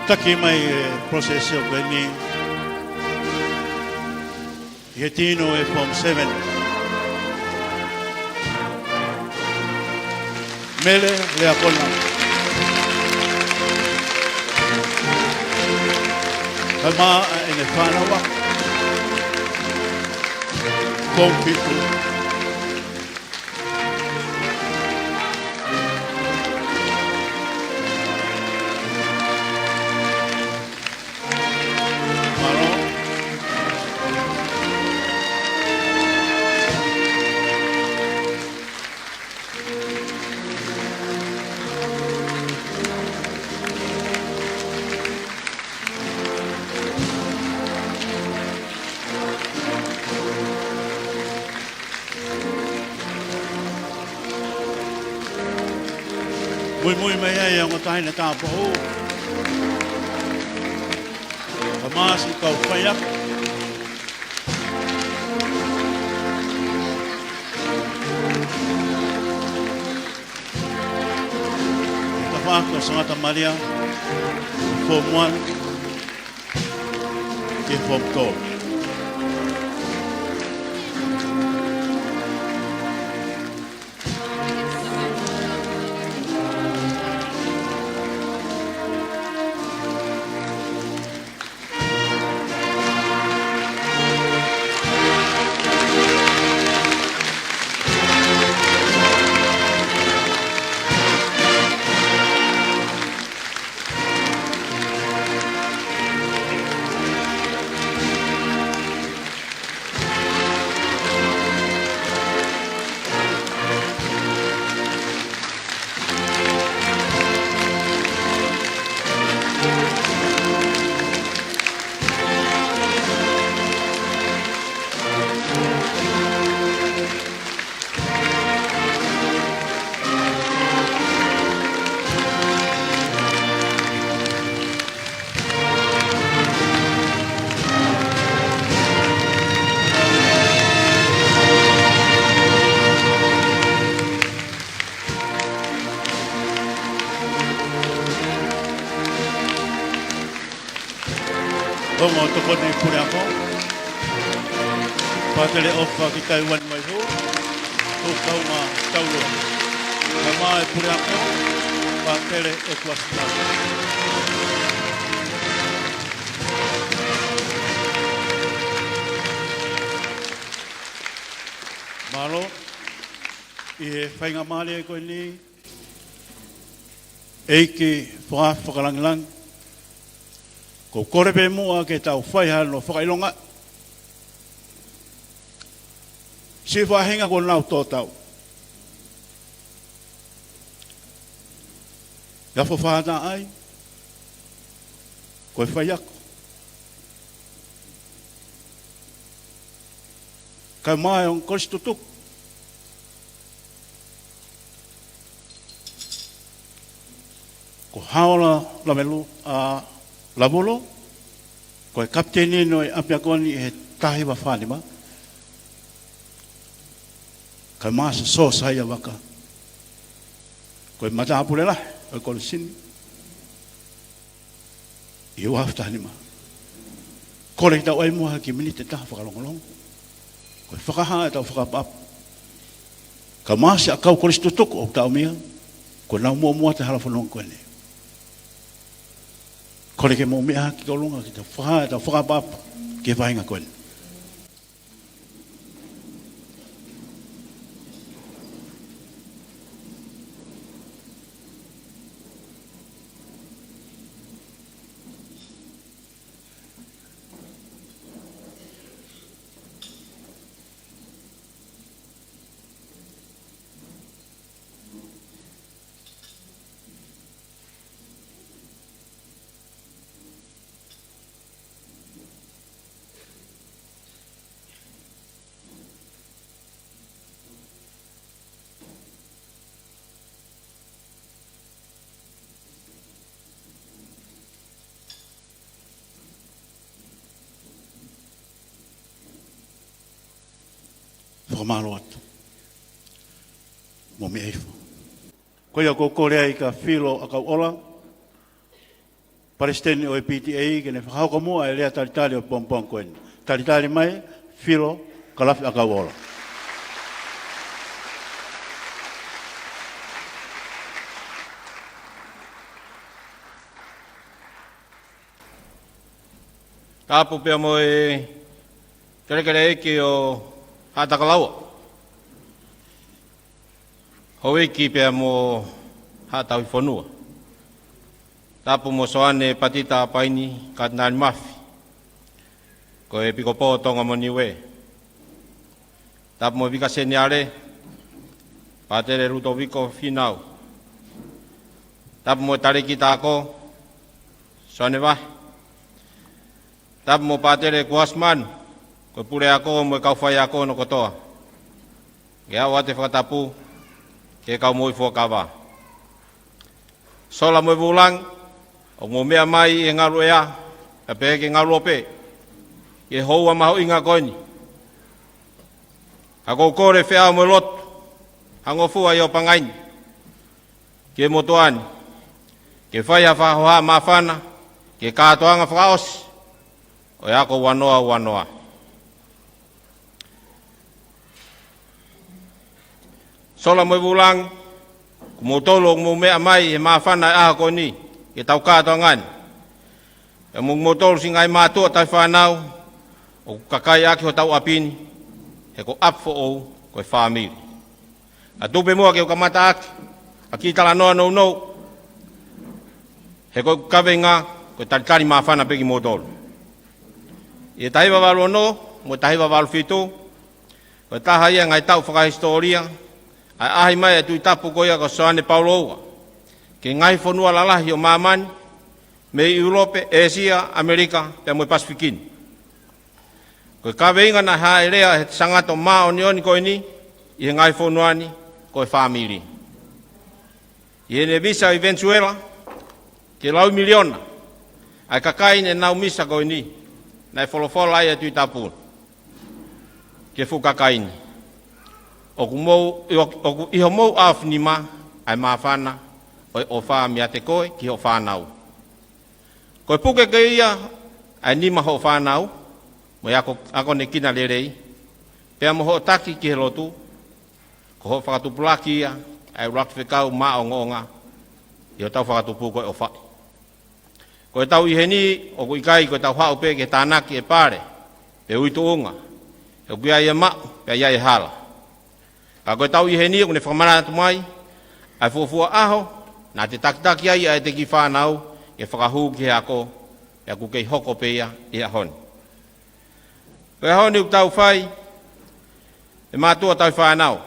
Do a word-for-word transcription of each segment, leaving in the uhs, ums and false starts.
Taki mai e procession ko eni ʻi he tino e Form Seven. Mele Leakona. Kae ʻumaʻā ʻene fānau ako. Form Fitu. Mālō. Muimui mai ai ʻa e ongo taʻahine tāupoʻou. Kae ʻumaʻā siʻi kau faiako. Ko e tafaʻaki ʻo Sangata Malia, Form One, ki he Form Two. Ongo tokoni puleako, Pātele ʻOfa ki Taiuani Vaihu, Tukaunga Taulua. Kae ʻumaʻā e puleako, Pātele ʻEtuasi Taulua. Mālō, ʻi he faingamālie ko eni, ʻEiki Fakaafe Fakalangilangi, ʻoku ou kole pē muʻa ke tau fai hano fakaʻilonga. Siʻi faʻahinga kuo nau tō tau. ʻI he afo fātaʻai, ko e faiako. Kae ʻumaʻā e ongo kolisi tutuku. Ko Haola Lavelu-, ʻa, Lavulu, ko e kapiteni ʻo e ʻapiako ni ʻi he taha hiva fā nima. Kae ʻumaʻā Siosiua Vaka, ko e matāpule lahi ʻo e kolisi ni. ʻI he ua afe taha nima. Kole ke tau ʻai muʻa ha kiʻi miniti ʻe taha fakalongolongo. Ko e fakahā ʻetau fakaʻapaʻapa. Kae ʻumaʻā siʻa kau kolisi tutuku ʻoku tau meʻa, kuo nau muʻomuʻa atu he hala fononga ko eni. Kole ke mou meʻa hake ki ʻolunga ke tau fakahā ʻetau fakaʻapaʻapa ki he faʻahinga ko eni. Fakamālō atu. Mou meʻa hifo. Ko ia ʻoku ou kole ai kia Filo ʻAkauʻola, Palesiteni ʻo e P T A, ke ne fakahoko muʻa e lea talitali ʻo e pongipongi ko eni. Talitali mai, Filo Kalafi ʻAkauʻola. Tapu pea mo e kelekele ʻeiki ʻo Haʻatakalaua. Houʻeiki pea mo Haʻa Tauhi Fonua. Tapu mo Soane Patita Paini Katinali Mafi, ko e Pīkopō Tonga mo Niue. Tapu mo Vika Seniale, Pātele Lutoviko Fīnau. Tapu mo Talēkita Ako Soane Vahe. Tapu mo Pātele Kuasi Manu, ko e puleako mo e kau faiako hono kotoa. Ke aʻu atu e fakatapu ki he kau moʻui fuakava. Sola mo e vūlangi, ʻoku mou meʻa mai ʻi he ngalu ʻea, pea pehē ki he ngalu ope, ʻi he houa mahuʻinga ko eni. Ka ʻoku ou kole feʻao mo e lotu hangofua ʻi he ʻaho pangai ni ki he motuʻa ni, ke fai ha fakahoha māfana ki he kātoanga fakaʻosi ʻo e ako ua noa ua noa. Sola mo e vūlangi, ko moutolu ʻoku mou meʻa mai he māfana ʻo e ʻaho ko eni ki heʻetau kātoanga ni. Pea mo moutolu siʻi ngaahi mātuʻa tauhi fānau ʻoku kakai ʻaki hotau ʻapi ni, he ko e ʻapi foʻou ko e fāmili. ʻA tupe muʻa ke u kamata ʻaki ʻa e kiʻi talanoa nounou, he ko e kaveinga ko e talitali māfana pē kimoutolu. ʻI he taha hiva valu ono mo e taha hiva valu fitu, ko e taha ia e ngaahi taʻu fakahisitōlia ʻa e ʻaʻahi mai ʻa e Tuʻi Tapu ko ia ko Soane Paulo Ua ki he ngaahi fonua lalahi ʻo māmani, mei ʻIulope, ʻĒsia, ʻAmelika, pea mo e Pasifiki ni. Ko e kaveinga naʻe hāʻelea ʻe he tangata māʻoniʻoni ko eni ʻi he ngaahi fonua ni, ko e fāmili. ʻI heʻene visa ʻi Venezuela, ki he laui miliona ʻa e kakai ne nau misa ko eni, naʻe folofola ai ʻa e Tuʻi Tapu ki he fuʻu kakai ni: ʻOku mou, ʻoku, ʻoku ʻi homou ʻaofinima ʻa e māfana ʻo e ʻofa meiate koe ki hoʻo fānau. Ko e puke ko ia ʻa e nima hoʻo fānau, mo e ako, akonekina lelei, pea mo hoʻo taki ki he lotu, ko hoʻo fakatupulaki ia ʻa e ʻuluaki fekau maʻongoʻonga ʻi hotau fakatupu ko e ʻofa. Ko ʻetau ʻi heni ʻoku ʻikai ko ʻetau haʻu pē ke tānaki e pale, pe ui tuʻunga, he ʻoku ʻi ai e maʻu, pea ʻi ai e hala. Ka ko ʻetau ʻi heni ʻoku ne fakamanatu mai ʻa e fuofua ʻaho naʻa te takitaki ai ʻa ʻete kiʻi fānau ke fakahū ki he ako, pea ʻoku kei hoko pē ia ʻi he ʻaho ni. Ko e ʻaho ni ʻoku tau fai e mātuʻa tauhi fānau,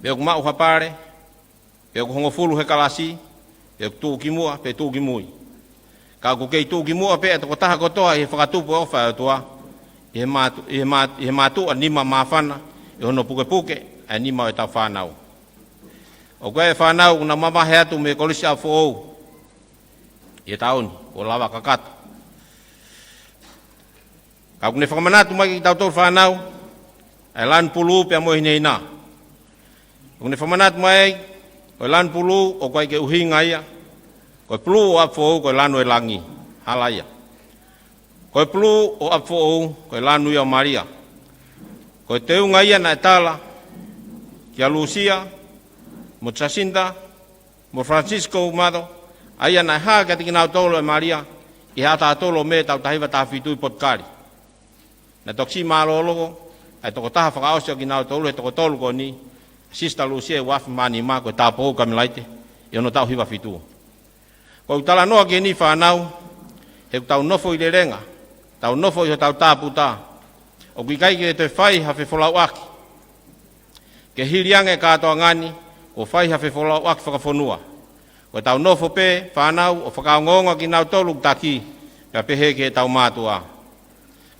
pe ʻoku maʻu ha pale, pe ʻoku hongofulu he kalasi, pe ʻoku tuʻukimuʻa, pe tuʻukimui. Ka ʻoku kei tuʻukimuʻa pē ʻa e tokotaha kotoa ʻi he fakatupu ʻo e ʻofa ʻa e ʻOtua ʻi he mātu-, ʻi he māt-, ʻi he mātuʻa nima māfana, ʻi hono pukepuke ʻa e nima ʻo ʻetau fānau. ʻOku ʻi ai e fānau ʻoku nau mavahe atu mei he Kolisi ʻApifoʻou ʻi he taʻu ni, ʻo lava kakato. Ka ʻoku ne fakamanatu mai kiate kitautolu fānau ʻa e lanu pulū pea mo e hinehina. ʻOku ne fakamanatu mai ko e lanu pulū ʻoku ʻikai ke ʻuhinga ia ko e pulū ʻo ʻApifoʻou ko e lanu ʻo e langi. Hala ia. Ko e pulū ʻo ʻApifoʻou ko e lanu ia ʻo Malia. Ko e teunga ia naʻe tala kia Lusia mo Jacinta mo Francisco Mato, ʻa ia naʻe hā kiate kinautolu ʻe Malia ʻi he ʻaho taha tolu ʻo Mē taʻu taha hiva taha fitu ʻi Potukali. Naʻe toki siʻi mālōlō ʻa e tokotaha fakaʻosi ʻo kinautolu he toko tolu ko eni, Sister Lusia ʻi Uafi Manima, ko e tāupoʻou Kamelaite, ʻi hono taʻu hiva fitu. ʻOku ou talanoa ki heni fānau, he ʻoku tau nofo ʻi lelenga, tau nofo ʻi hotau tāputa, ʻoku ʻikai ke toe fai ha fefolauʻaki. Ke hili ange e kātoanga ni, kuo fai ha fefolauʻaki fakafonua. Ko ʻetau nofo pē fānau ʻo fakaongoongo kinautolu ʻoku taki, pea pehē ki heʻetau mātuʻa.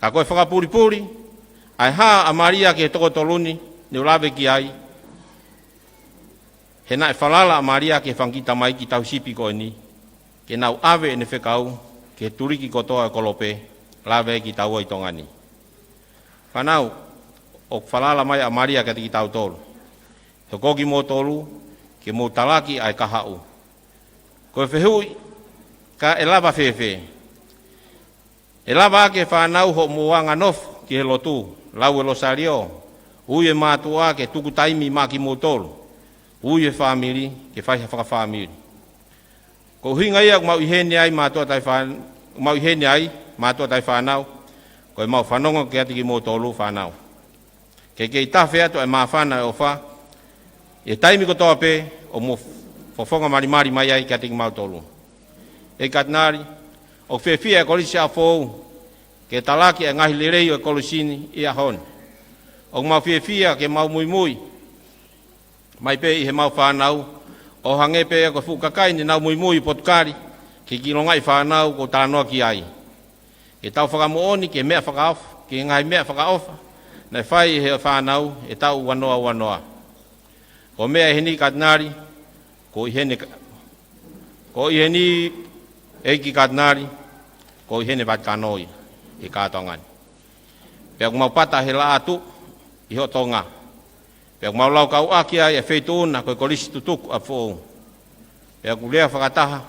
Ka ko e fakapulipuli, ʻa e hā ʻa Malia ki he toko tolu ni, ne u lave ki ai. He naʻe falala ʻa Malia ki he fanga kiʻi tamaiki tauhi sipi ko eni, ke nau ʻave ʻene fekau ki he tuliki kotoa ʻo e kolope, lave ai kitaua ʻi Tonga ni. Fānau, ʻoku falala mai ʻa Malia kiate kitautolu. He ko kimoutolu, ke mou talaki ʻa e kahaʻu. Ko e fehuʻi, Ka ʻe lava fēfē? ʻE lava ʻaki e fānau hoʻomou anganofo ki he lotu, lau e Losalio, ui e mātuʻa ke tuku taimi maʻa kimoutolu, ui e fāmili ke fai ha fakafāmili. Ko e ʻuhinga ia ʻoku mau ʻi heni ai mātuʻa taʻe fān-, ʻoku mau ʻi heni ai mātuʻa taʻe fānau, ko ʻemau fanongo kiate kimoutolu fānau. Ke kei tafe atu e māfana e ʻofa ʻi he taimi kotoa pē ʻoku mou fofonga malimali mai ai kiate kimautolu. ʻEiki Katinali, ʻoku fiefia e Kolisi ʻAfou ke talaki e ngaahi lelei ʻo e kolisi ni ʻi he ʻaho ni. ʻOku mau fiefia ke mau muimui mai pē ʻi heʻemau fānau, ʻo hangē pē ko e fuʻu kakai ne nau muimui ʻi Potukali ki he kilongaʻi fānau kuo u talanoa ki ai. Ke tau fakamoʻoni ki he meʻa fakaʻofa, ki he ngaahi meʻa fakaʻofa naʻe fai ʻe he fānau he taʻu ua noa ua noa. Ko e meʻa ʻi heni Katinali, ko e ʻi heni ka-, ko e ʻi heni ʻEiki Katinali, ko e ʻi heni Vatikano ʻi he kātoanga ni. Pea ʻoku mau pata he laʻā tuʻu ʻi hoʻo Tonga. Pea ʻoku mau laukau ʻaki ai e feituʻu na ko e Kolisi Tutuku ʻAfou. Pea ʻoku lea fakataha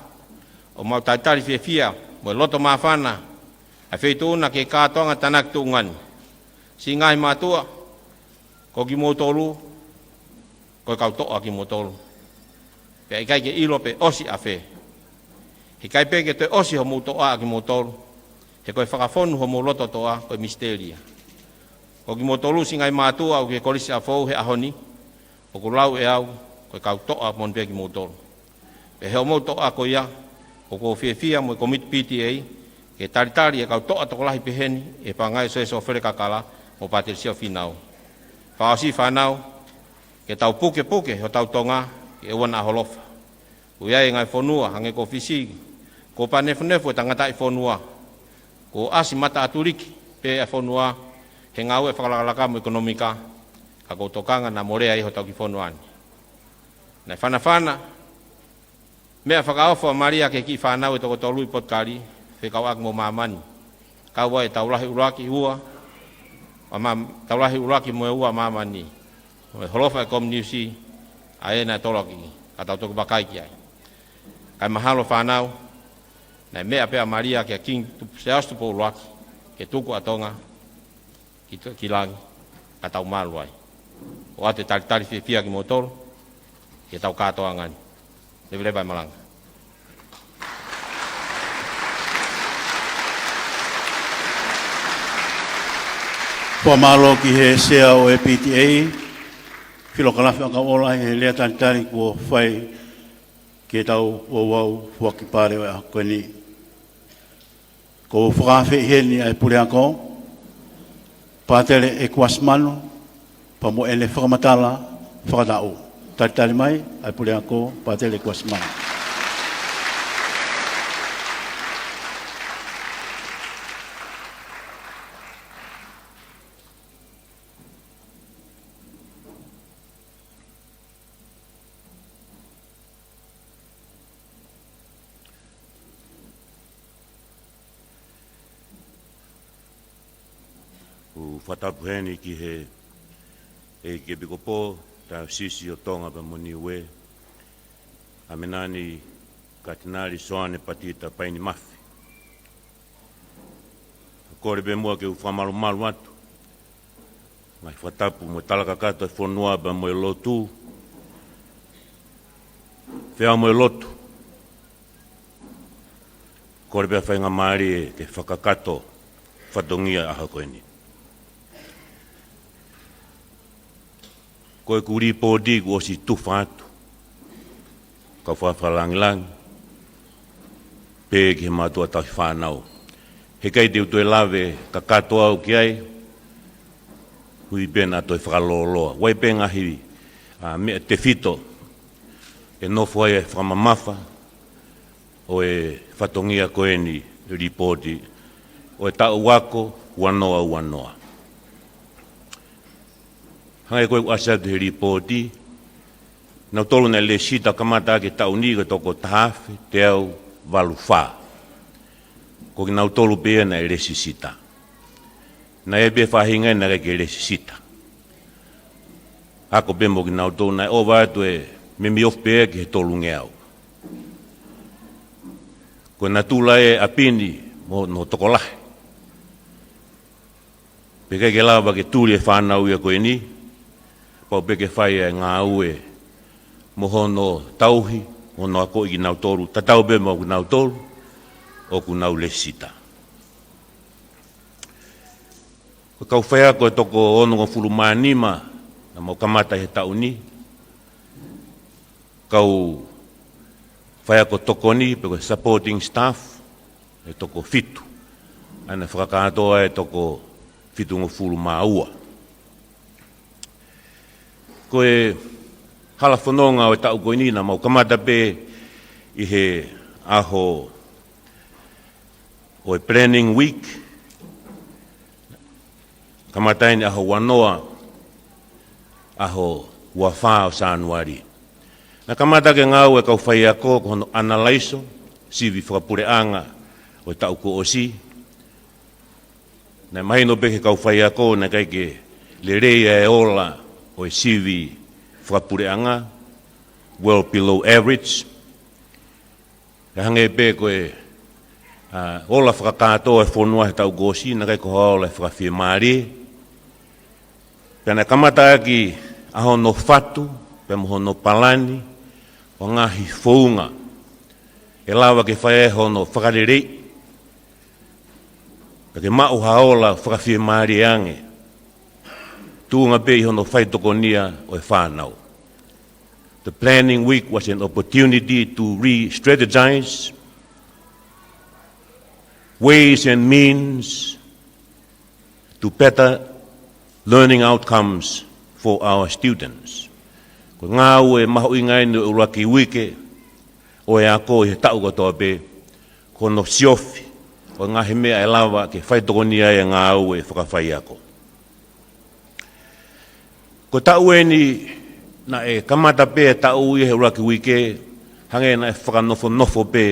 ʻoku mau talitali fiefia mo e loto māfana ʻa e feituʻu na ki he kātoanga tānaki tuʻunga ni. Siʻi ngaahi mātuʻa, ko kimoutolu, ko e kau toʻa kimoutolu. Pea ʻikai ke ʻilo pe ʻosi ʻafē. Heʻikai pē ke toe ʻosi hoʻomou toʻa ʻa kimoutolu. He ko e fakafonu hoʻomou loto toʻa ko e misiteli ia. Ko kimoutolu siʻi ngaahi mātuʻa ʻoku ʻi he Kolisi ʻAfou he ʻaho ni, ʻoku lau ʻe au, ko e kau toʻa moʻoni pē kimoutolu. Pea ʻi hoʻomou toʻa ko ia, ʻoku ou fiefia mo e komiti P T A ke talitali e kau toʻa tokolahi pehē ni ʻi he pangai ʻo Siaosi ʻOfele Kakala mo Pātele Siaosi Fīnau. Fakaʻosi fānau, ke tau pukepuke hotau Tonga ke ʻoua naʻa holofa. Kuo ʻi ai e ngaahi fonua hangē ko Fisi kuo pā nefunefu e tangataʻi fonua. Kuo ʻasi mataʻatuliki pē e fonua he ngāue fakalakalaka mo ʻekonōmika, ka ʻoku ou tokanga naʻa mole ai hotau kiʻi fonua ni. Naʻe fanafana meʻa fakaʻofa ʻa Malia ki he kiʻi fānau ʻe toko tolu ʻi Potukali, fekauʻaki mo māmani. Kau ai e Taulahi ʻUluaki Ua, ʻa mā-, Taulahi ʻUluaki mo e Ua ʻa māmani. Mo e holofa e kominiusi, ʻa ē naʻe tolo ʻaki, ka tau toki vakai ki ai. Kae mahalo fānau, naʻe meʻa pē ʻa Malia kia Kingi Tupu-, Siaosi Tupou ʻUluaki, ke tuku ʻa Tonga ki to-, ki langi, ka tau malu ai. ʻOatu e talitali fiefia kimoutolu, ki heʻetau kātoanga ni. Leveleva e malanga. Fakamālō ki he Sea ʻo e P T A, Filokalafi ʻAkauʻola, he lea talitali kuo fai ki heʻetau ouau foaki pale ʻo e ʻaho ko eni. ʻOku ou fakaafeʻi heni ʻa e Puleako, Pātele ʻEkuasi Manu, pea mo ʻene fakamatala fakataʻu. Talitali mai ʻa e Puleako, Pātele ʻEkuasi Manu. ʻOku ou fakatapu heni ki he ʻEiki ʻEpikopō Taiosisi ʻo Tonga pea mo Niuē, ʻa Menani Katinali Soane Patita Paini Mafi. Kole pē muʻa ke u fakamalumalu atu ngaahi fakatapu mo e tala kakato e fonua pea mo e lotu. Feau mo e lotu. Kole pē ʻa e faingamālie ke fakakakato fatongia ʻaho ko eni. Ko ʻeku lipooti kuo ʻosi tufa atu. Kau fakafakalāngilangi pē ki he mātuʻa tauhi fānau. Heʻikai te u toe lave kakato au ki ai, ʻuhi pē naʻa toe fakalōloa. ʻOku ʻi ai pē ngaahi, ʻa, meʻa tefito ʻe nofo ai e fakamamafa ʻo e fatongia ko eni, lipooti ʻo e taʻu ako ua noa ua noa. Hangē ko ʻeku ʻasi atu he lipooti, nautolu naʻe lēsisita kamata ʻaki e taʻu ni ko e toko taha afe teau valu fā. Ko kinautolu pē ia naʻe lēsisita. Naʻe ʻi ai pē faʻahinga naʻe ʻikai ke lēsisita. Ako pē mo kinautolu naʻe ʻova atu e meimei ofi pē ki he tolungeau. Ko e natula ʻa e ʻapi ni mo hono tokolahi. Pea ʻikai ke lava ke tuli e fānau ia ko eni, pau pē ke fai e ngāue mo hono tauhi, mo hono akoʻi kinautolu, tatau pē mo kinautolu ʻoku nau lēsisita. Ko e kau faiako ʻe toko onongofulu mā nima naʻa mau kamata he taʻu ni. Kau faiako tokoni pe ko e supporting staff ʻe toko fitu. ʻA ia naʻe fakakātoa ʻe toko fitungofulu mā ua. Ko e hala fononga ʻo e taʻu ko eni naʻa mau kamata pē ʻi he ʻaho ʻo e planning week. Kamata eni ʻaho ua noa, ʻaho ua fā ʻo Sānuali. Naʻe kamata ke ngāue e kau faiako ko hono ʻanalaiso sivi fakapuleʻanga ʻo e taʻu kuo ʻosi. Naʻe mahino pē ki he kau faiako naʻe ʻikai ke lelei ʻa e ola ʻo e sivi fakapuleʻanga, well below average. Ka hangē pē ko e, ʻa, ola fakakātoa e fonua he taʻu kuo ʻosi, naʻe ʻikai ko ha ola ʻe fakafiemālie. Pea naʻe kamata ʻaki ʻa hono fatu pea mo hono palani ʻo e ngaahi founga ʻe lava ke fai ai hono fakaleleiʻi, pea ke maʻu ha ola fakafiemālie ange, tuʻunga pē ʻi hono faitokonia ʻo e fānau. The planning week was an opportunity to re-strategize ways and means to better learning outcomes for our students. Ko e ngāue mahuʻinga eni ʻo e ʻuluaki uike ʻo e ako ʻi he taʻu kotoa pē, ko hono siofi ʻo e ngaahi meʻa ʻe lava ke faitokonia ai e ngāue fakafaiako. Ko e taʻu eni naʻe kamata pē e taʻu ia he ʻuluaki uike, hangē naʻe fakanofonofo pē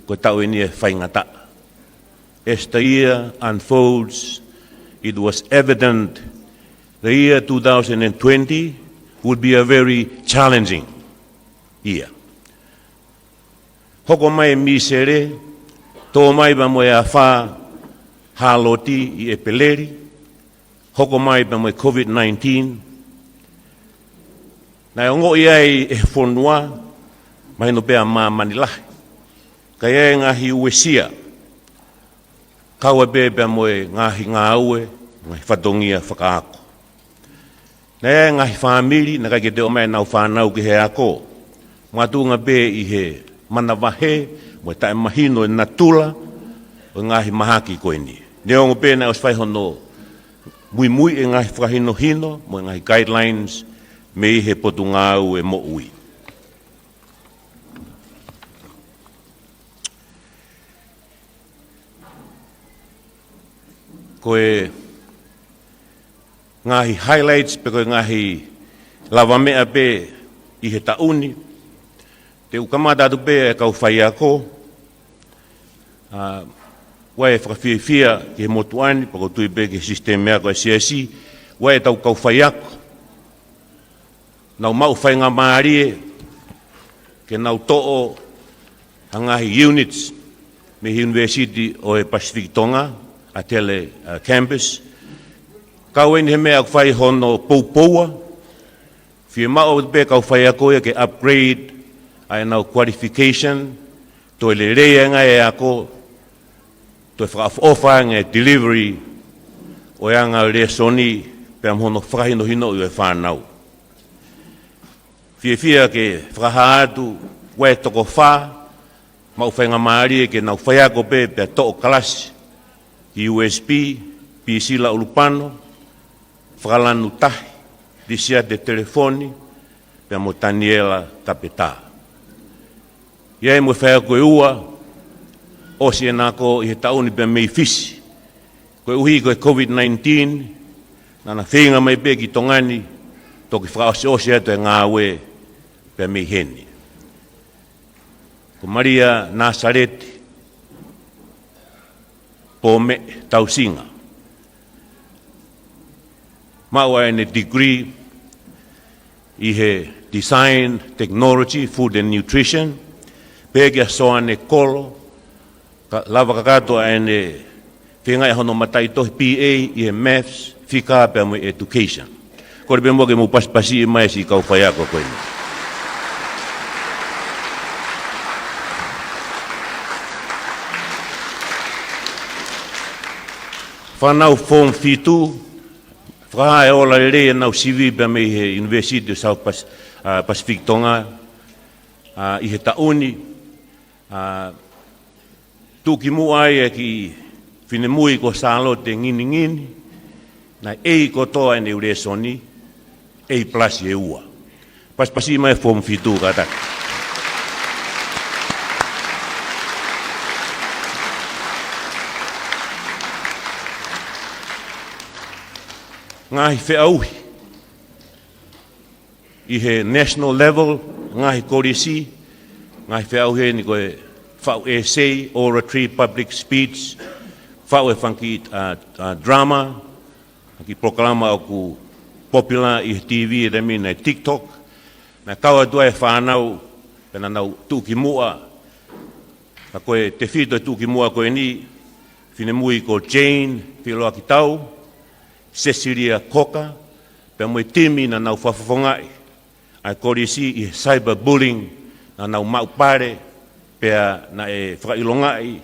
ko e taʻu eni ʻe faingataʻa. As the year unfolds, it was evident the year two thousand and twenty would be a very challenging year. Hoko mai e misele, tō mai pea mo e afā Hāloti ʻi ʻEpeleli, hoko mai pea mo e COVID nineteen. Naʻe ongoʻi ai ʻe he fonua, mahino pē ʻa māmani lahi, ka ʻi ai e ngaahi uesia, kaua pē pea mo e ngaahi ngāue, ngaahi fatongia fakaako. Naʻe ʻi ai e ngaahi fāmili naʻe ʻikai ke toe ʻomai ʻenau fānau ki he ako, makatuʻunga pē ʻi he manavahē mo e taʻemahino e natula ʻo e ngaahi mahaki ko eni. Neongo pē naʻe ʻosi fai hono muimui e ngaahi fakahinohino mo e ngaahi guidelines mei he Potungāue Moʻui. Ko e ngaahi highlights pe ko e ngaahi lavameʻa pē ʻi he taʻu ni, te u kamata atu pē e kau faiako, ʻa, ʻoku ou fakafiefia ki he motuʻa ni, pea ʻoku ou tui pē ki he sisitemi ako ʻa e siasi, ʻa ʻetau kau faiako, nau maʻu faingamālie ke nau toʻo ha ngaahi units mei he University ʻo e Pasifiki Tonga, ʻa Tele, ʻa, Campus. Kau eni he meʻa ʻoku fai hono poupoua, fiemaʻu pē kau faiako ia ke upgrade ʻa ʻenau qualification, toe lelei ange e ako, toe fakaʻofoʻofa ange e delivery ʻo e anga lēsoni pea mo hono fakahinohinoʻi ʻo e fānau. Fiefia ke fakahā atu ʻa e toko fā maʻu faingamālie ke nau faiako pē pea toʻo kalasi ki U S P, Pisila ʻUlupano, Fakalanu Tahi, Lisiate Telefoni, pea mo Taniela Kapetā. ʻI ai mo e faiako ʻe ua, ʻosi ʻena ako ʻi he taʻu ni pea mei Fisi. Koeʻuhi ko e COVID nineteen, naʻa na feinga mai pē ki Tonga ni, toki fakaʻosiʻosi atu e ngāue pea mei heni. Ko Malia Nasaleti Pome Tausinga, maʻu ʻa ʻene degree ʻi he Design Technology, Food and Nutrition, pehē kia Soane Kolo, Ka lava kakato ʻa ʻene feingaʻi hono mataʻitohi B A ʻi he Maths, Fika pea mo e Education. Kole pē muʻa ke mou pasipasiʻi mai siʻi kau faiako ko eni. Fānau Form fitu, fakahā e ola lelei ʻenau sivi pea mei he University of South Pas-, ʻa, Pacific Tonga, ʻa, ʻi he taʻu ni, ʻa, tuʻukimuʻa ai e kiʻi finemui ko Sālote Nginingini, naʻe A kotoa ʻene lēsoni, A plus ʻe ua. Pasipasi mai Form fitu kātaki. Ngaahi feʻauhi ʻi he national level, ngaahi kolisi, ngaahi feʻauhi eni ko e faʻu essay, oratory, public speech, faʻu e fanga kiʻi, ʻa, ʻa, drama, kiʻi polokalama ʻoku popular ʻi he T V ʻi he taimi ni, TikTok, naʻe kau atu ai e fānau, pea naʻa nau tuʻukimuʻa, ka ko e tefito e tuʻukimuʻa ko eni, finemui ko Jane Filoakitau, Cecilia Cocker, pea mo e timi naʻa nau fakafofongaʻi ʻa e kolisi ʻi he cyberbullying naʻa nau maʻu pale, pea naʻe fakaʻilongaʻi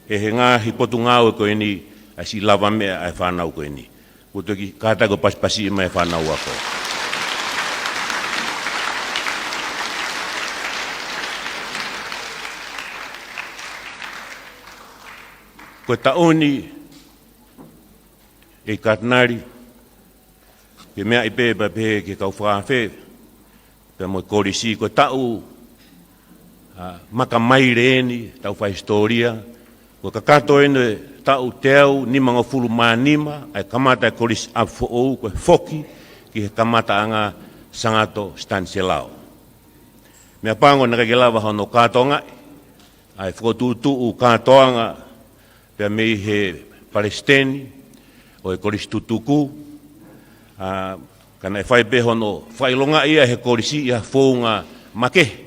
ʻe he ngaahi potungāue ko eni ʻa e siʻi lavameʻa ʻa e fānau ko eni. Kuo toki kātaki ʻo pasipasi mai e fānau ako. Ko e taʻu ni, ʻe Katinali, ke meaʻi pē pea pehē ki he kau fakaafe, pea mo e kolisi ko e taʻu, ʻa, makamaile eni, taʻu fakahisitōlia, ko e kakato eni e taʻu teau nimangofulu mā nima, ʻa e kamata e Kolisi ʻApifoʻou, ko e foki ki he kamataʻanga Sangato Staniselao. Meʻapango naʻe ʻikai ke lava hono kātoangaʻi ʻa e fokotuʻutuʻu kātoanga pea mei he palesiteni ʻo e kolisi tutuku, ʻa, ka naʻe fai pē hono fakaʻilongaʻi ia ʻe he kolisi ʻi ha founga makehe.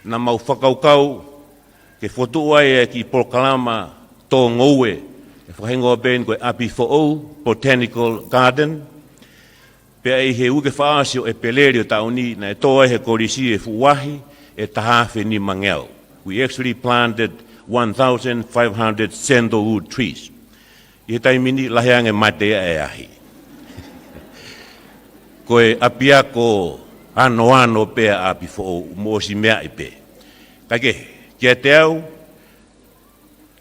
Naʻa mau fakakaukau ke fokotuʻu ai e kiʻi polokalama tō ngoue, ʻe fakahingoa pē eni ko e ʻApifoʻou Botanical Garden, pea ʻi he uike fakaʻosi ʻo ʻEpeleli ʻo e taʻu ni, naʻe tō ai ʻe he kolisi e fuʻu ahi ʻe taha afe nima ngeau. We actually planted one thousand five hundred sandalwood trees. ʻI he taimi ni, lahi ange mate ia ʻe ahi. Ko e ʻapiako anoano pē ʻa ʻApifoʻou, mou ʻosi meaʻi pē. Kae kehe, kiate au,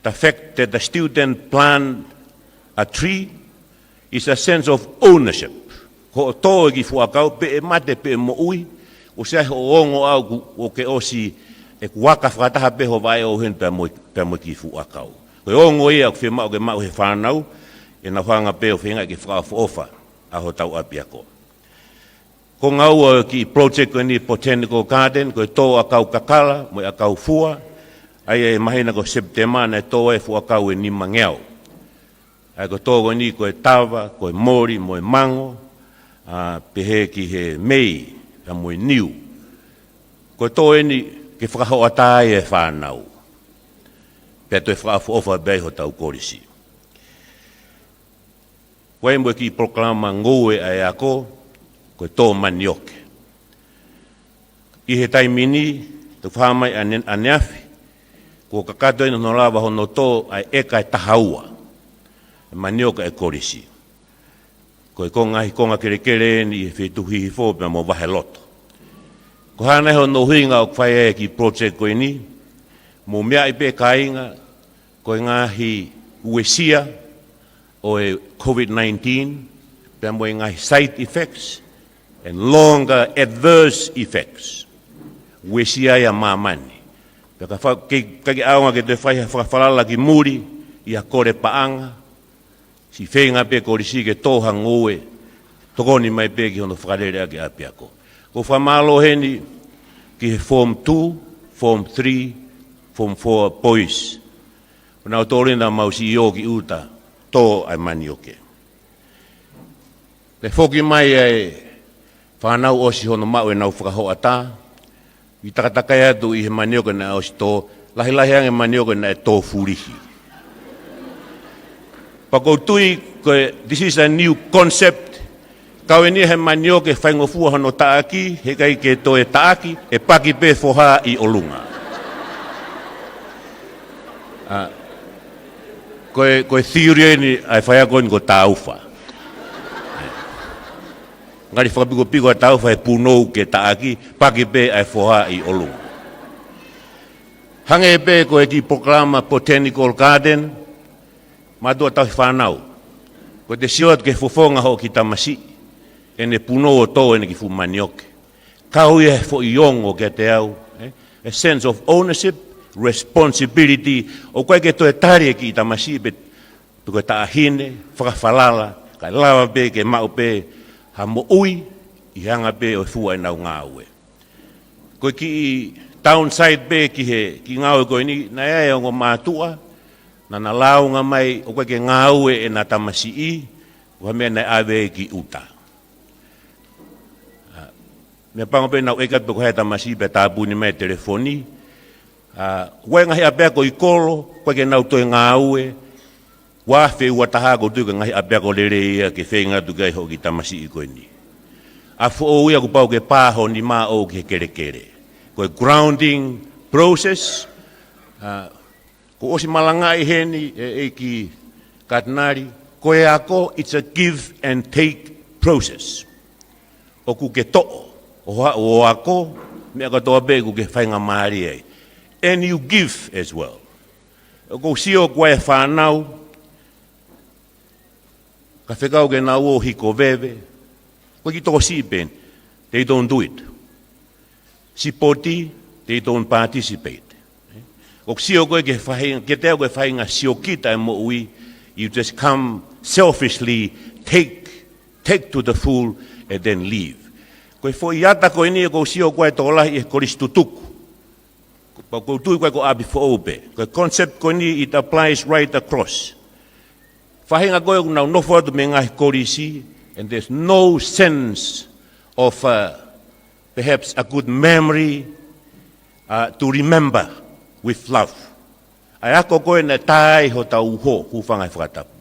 the fact that the student plant a tree is a sense of ownership. Ko hoʻo tō e kiʻi fuʻu ʻakau, pe ʻe mate, pe ʻe moʻui, ʻosi ʻi ai hoʻo ongo ʻaʻau kuo ke ʻosi, ʻe kuo aka fakataha pē ho vaʻe ʻo heni pea mo, pea mo e kiʻi fuʻu ʻakau. Ko e ongo ia ʻoku fiemaʻu ke maʻu ʻe he fānau, ʻenau hanga pē ʻo feinga ke fakaʻofoʻofa ʻa hotau ʻapiako. Ko e konga ua ʻo e kiʻi project ko eni Botanical Garden, ko e tō ʻakau kakala mo e ʻakau fua, ʻa ia ʻi he māhina ko Sepitema naʻe tō ai e fuʻu ʻakau ʻe nima ngeau. ʻA ia ko e tō ko eni ko e tava, ko e moli, mo e mango, ʻa, pehē ki he mei, ʻa, mo e niu. Ko e tō eni ke fakahoʻatā ai e fānau. Pea toe fakaʻofoʻofa pē ai hotau kolisi. Ko e mo e kiʻi polokalama ngoue ʻa e ako, ko e tō manioke. ʻI he taimi ni, tau fakahā mai ʻane-, ʻaneafi, kuo kakato eni hono lava hono tō ʻa e ʻeka ʻe taha ua e manioke ʻa e kolisi. Ko e konga, ʻi he konga kelekele eni ʻi he feituʻu Hihifo pea mo Vaheloto. Ko e hā nai hono ʻuhinga ʻoku fai ai e kiʻi project ko eni, mou meaʻi pē kāinga, ko e ngaahi uesia ʻo e COVID nineteen, pea mo e ngaahi side effects and longer adverse effects. Uesia ia ʻa māmani. Pea ka fa-, ke, ka ke ʻaonga ke toe fai ha fakafalala ki muli, ʻi ha kole paʻanga, siʻi feinga pē e kolisi ke tō ha ngoue, tokoni mai pē ki hono fakalele ʻaki e ʻapiako. Ko e fakamālō heni ki he Form two, Form three, Form four boys. Ko nautolu eni naʻa mau siʻi ō ki ʻuta, tō ʻa e manioke. Pea foki mai ʻa e fānau ʻosi hono maʻu ʻenau fakahoʻatā, ʻi he takatakai atu ʻi he manioke naʻe ʻosi tō, Lahilahi ange manioke naʻe tō fulihi. Pea ʻoku ou tui ko e, this is a new concept. Kau eni he manioke faingofua hono taʻaki, heʻikai ke toe taʻaki, ʻe paki pē foha ʻi ʻolunga. ʻA, ko e, ko e theory eni ʻa e faiako eni ko Taufa. Ngali fakapikopiko ʻa Taufa he punou ke taʻaki, paki pē ʻa e foha ʻi ʻolunga. Hangē pē ko e kiʻi polokalama Botanical Garden, mātuʻa tauhi fānau. Ko ʻete sio atu ki he fofonga hoʻo kiʻi tamasiʻi, ʻene punou ʻo tō ʻene kiʻi fuʻu manioke. Kau ia he foʻi ongo kiate au, eh? A sense of ownership, responsibility, ʻoku ʻikai ke toe tali e kiʻi tamasiʻi pe, pe ko e taʻahine, fakafalala, kae lava pē ke maʻu pē ha moʻui, ʻi he anga pē ʻo e fua ʻenau ngāue. Ko e kiʻi downside pē ki he kiʻi ngāue ko eni, naʻe ʻi ai e ongo mātuʻa naʻa na lāunga mai ʻoku ʻikai ke ngāue ʻena tamasiʻi, ko ha meʻa naʻe ʻave ki ʻuta. ʻA, meʻapango pē naʻa ku ʻeke atu pe ko hai e tamasiʻi pea tāpuni mai e telefoni. ʻA, ʻoku ʻi ai e ngaahi ʻapiako ʻi kolo, ʻoku ʻikai ke nau toe ngāue, ua afe ua taha ʻoku ou tui ko e ngaahi ʻapiako lelei ia ke feinga atu ki ai hoʻo kiʻi tamasiʻi ko eni. ʻApifoʻou ia kuo pau ke pā ho nima ʻo aʻu ki he kelekele. Ko e grounding process, ʻa, kuo ʻosi malangaʻi heni ʻe, ʻEiki Katinali, ko e ako, it's a give and take process. ʻOku ke toʻo, ʻo haʻu ʻo ako, meʻa kotoa pē ʻoku ke faingamālie ai. And you give as well. ʻOku ou sio ko e fānau, ka fekau ke nau ō ʻo hiko veve, ko e kiʻi tokosiʻi pē eni, they don't do it. Sipoti, they don't participate. ʻOku ou sio ko e ke fahi-, kiate au ko e faʻahinga siokita e moʻui, you just come selfishly, take, take to the full, and then leave. Ko e foʻi ata ko eni ʻoku ou sio ko e tokolahi ʻi he kolisi tutuku. Pea ʻoku ou tui ko e ko ʻApifoʻou pē. Ko e concept ko eni, it applies right across. Faʻahinga ko ē ʻoku nau nofo atu mei he ngaahi kolisi, and there's no sense of, uh, perhaps a good memory, uh, to remember with love. ʻA e ako ko ē naʻe tā ai hotau uho, hūfanga he fakatapu.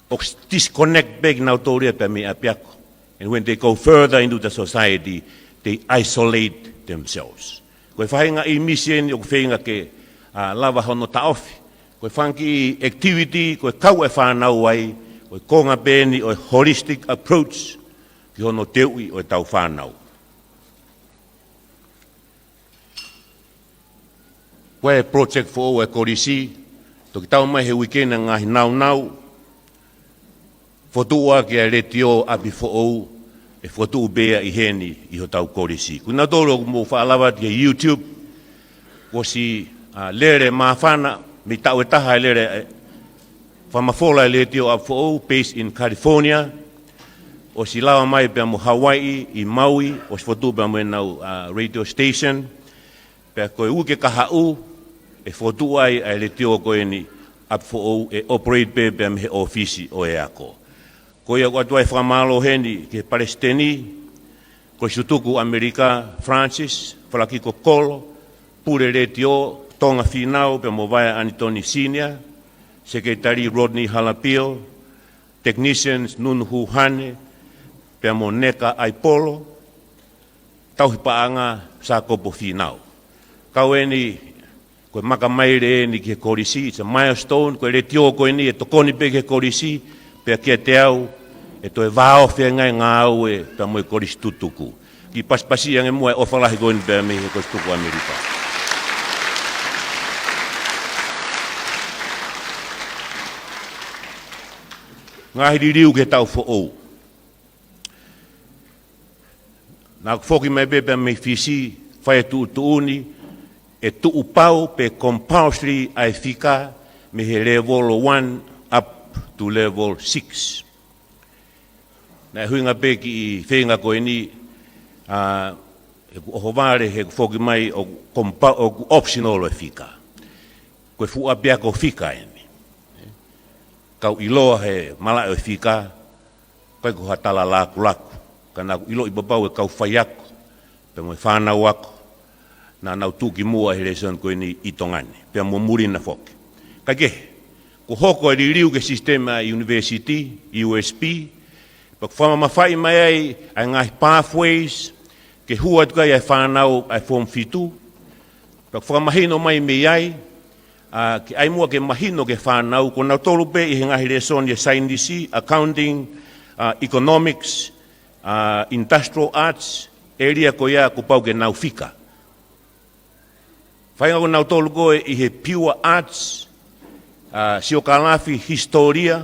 ʻOku disconnect pē kinautolu ia pea mei he ʻapiako. And when they go further into the society, they isolate themselves. Ko e faʻahinga ʻīmisi eni ʻoku feinga ke, ʻa, lava hono taʻofi. Ko e fanga kiʻi activity, ko e kau e fānau ai, ko e konga pē eni ʻo e holistic approach ki hono teuʻi ʻo e tau fānau. Ko e project foʻou e kolisi, toki tau mai he uike ni e ngaahi naunau, fokotuʻu ʻaki e letiō ʻApifoʻou, ʻe fokotuʻu pē ia ʻi heni ʻi hotau kolisi. Ko kinautolu ʻoku mou faʻa lava atu ki he YouTube, kuo ʻosi, ʻa, lele māfana, mei taʻu ʻe taha e lele, ʻe, fakamafola e letiō ʻApifoʻou, based in California, ʻosi lava mai pea mo Hawaii, ʻi Maui, ʻosi fokotuʻu pea mo ʻenau, ʻa, radio station, pea ko e uike kahaʻu, ʻe fokotuʻu ai ʻa e letiō ko eni ʻApifoʻou ʻe operate pē pea mei he ʻōfisi ʻo e ako. Ko ia ʻoku ʻoatu ai e fakamālō heni ki he palesiteni, Kolisi Tutuku ʻAmelika, Francis Falakiko Kolo, Pule Letiō, Tonga Fīnau, pea mo Vaea ʻAnitoni Senior, Sekelitali Rodney Halapio, Technicians Nunu Huhane, pea mo Neka ʻAipolo, Tauhi Paʻanga Sākopo Fīnau. Kau eni, ko e maka maile eni ki he kolisi, it's a milestone, ko e letiō ko eni ʻe tokoni pē ki he kolisi, pea kiate au, ʻe toe vāofi ange e ngāue pea mo e Kolisi Tutuku. Kiʻi pasipasi ange muʻa e ʻofa lahi ko eni pea mei he Kolisi Tutuku ʻAmelika. Ngaahi liliu ki he taʻu foʻou. Naʻa ku foki mai pē pea mei Fisi, fai e tuʻutuʻuni, ʻe tuʻupau pe compulsory ʻa e fika mei he level one up to level six. Naʻe ʻuhinga pē kiʻi feinga ko eni, ʻa, ʻeku ʻohovale he ʻeku foki mai ʻoku compu-, ʻoku optional e fika. Ko e fuʻu ʻapiako fika eni. Kau ʻiloa he malaʻe ʻo e fika, ʻikai ko ha tala lakulaku, ka naʻa ku ʻiloʻi pau pau e kau faiako, pea mo e fānau ako, Naʻa nau tuʻu ki muʻa he lēsoni ko eni ʻi Tonga ni, pea mo muli na foki. Kae kehe, kuo hoko e liliu ki he sisitemi ʻa e university, U S P, pea ʻoku fakamamafaʻi mai ai ʻa e ngaahi pathways ke hū atu ki ai ʻa e fānau ʻa e form fitu, pea ʻoku fakamahino mai mei ai, ʻa, ke ʻai muʻa ke mahino ki he fānau, ko nautolu pē ʻi he ngaahi lēsoni ʻa e saienisi, accounting, ʻa, economics, ʻa, industrial arts, ʻēlia ko ia kuo pau ke nau fika. Feinga ko nautolu ko ē ʻi he pure arts, ʻa, siokālafi, hisitōlia,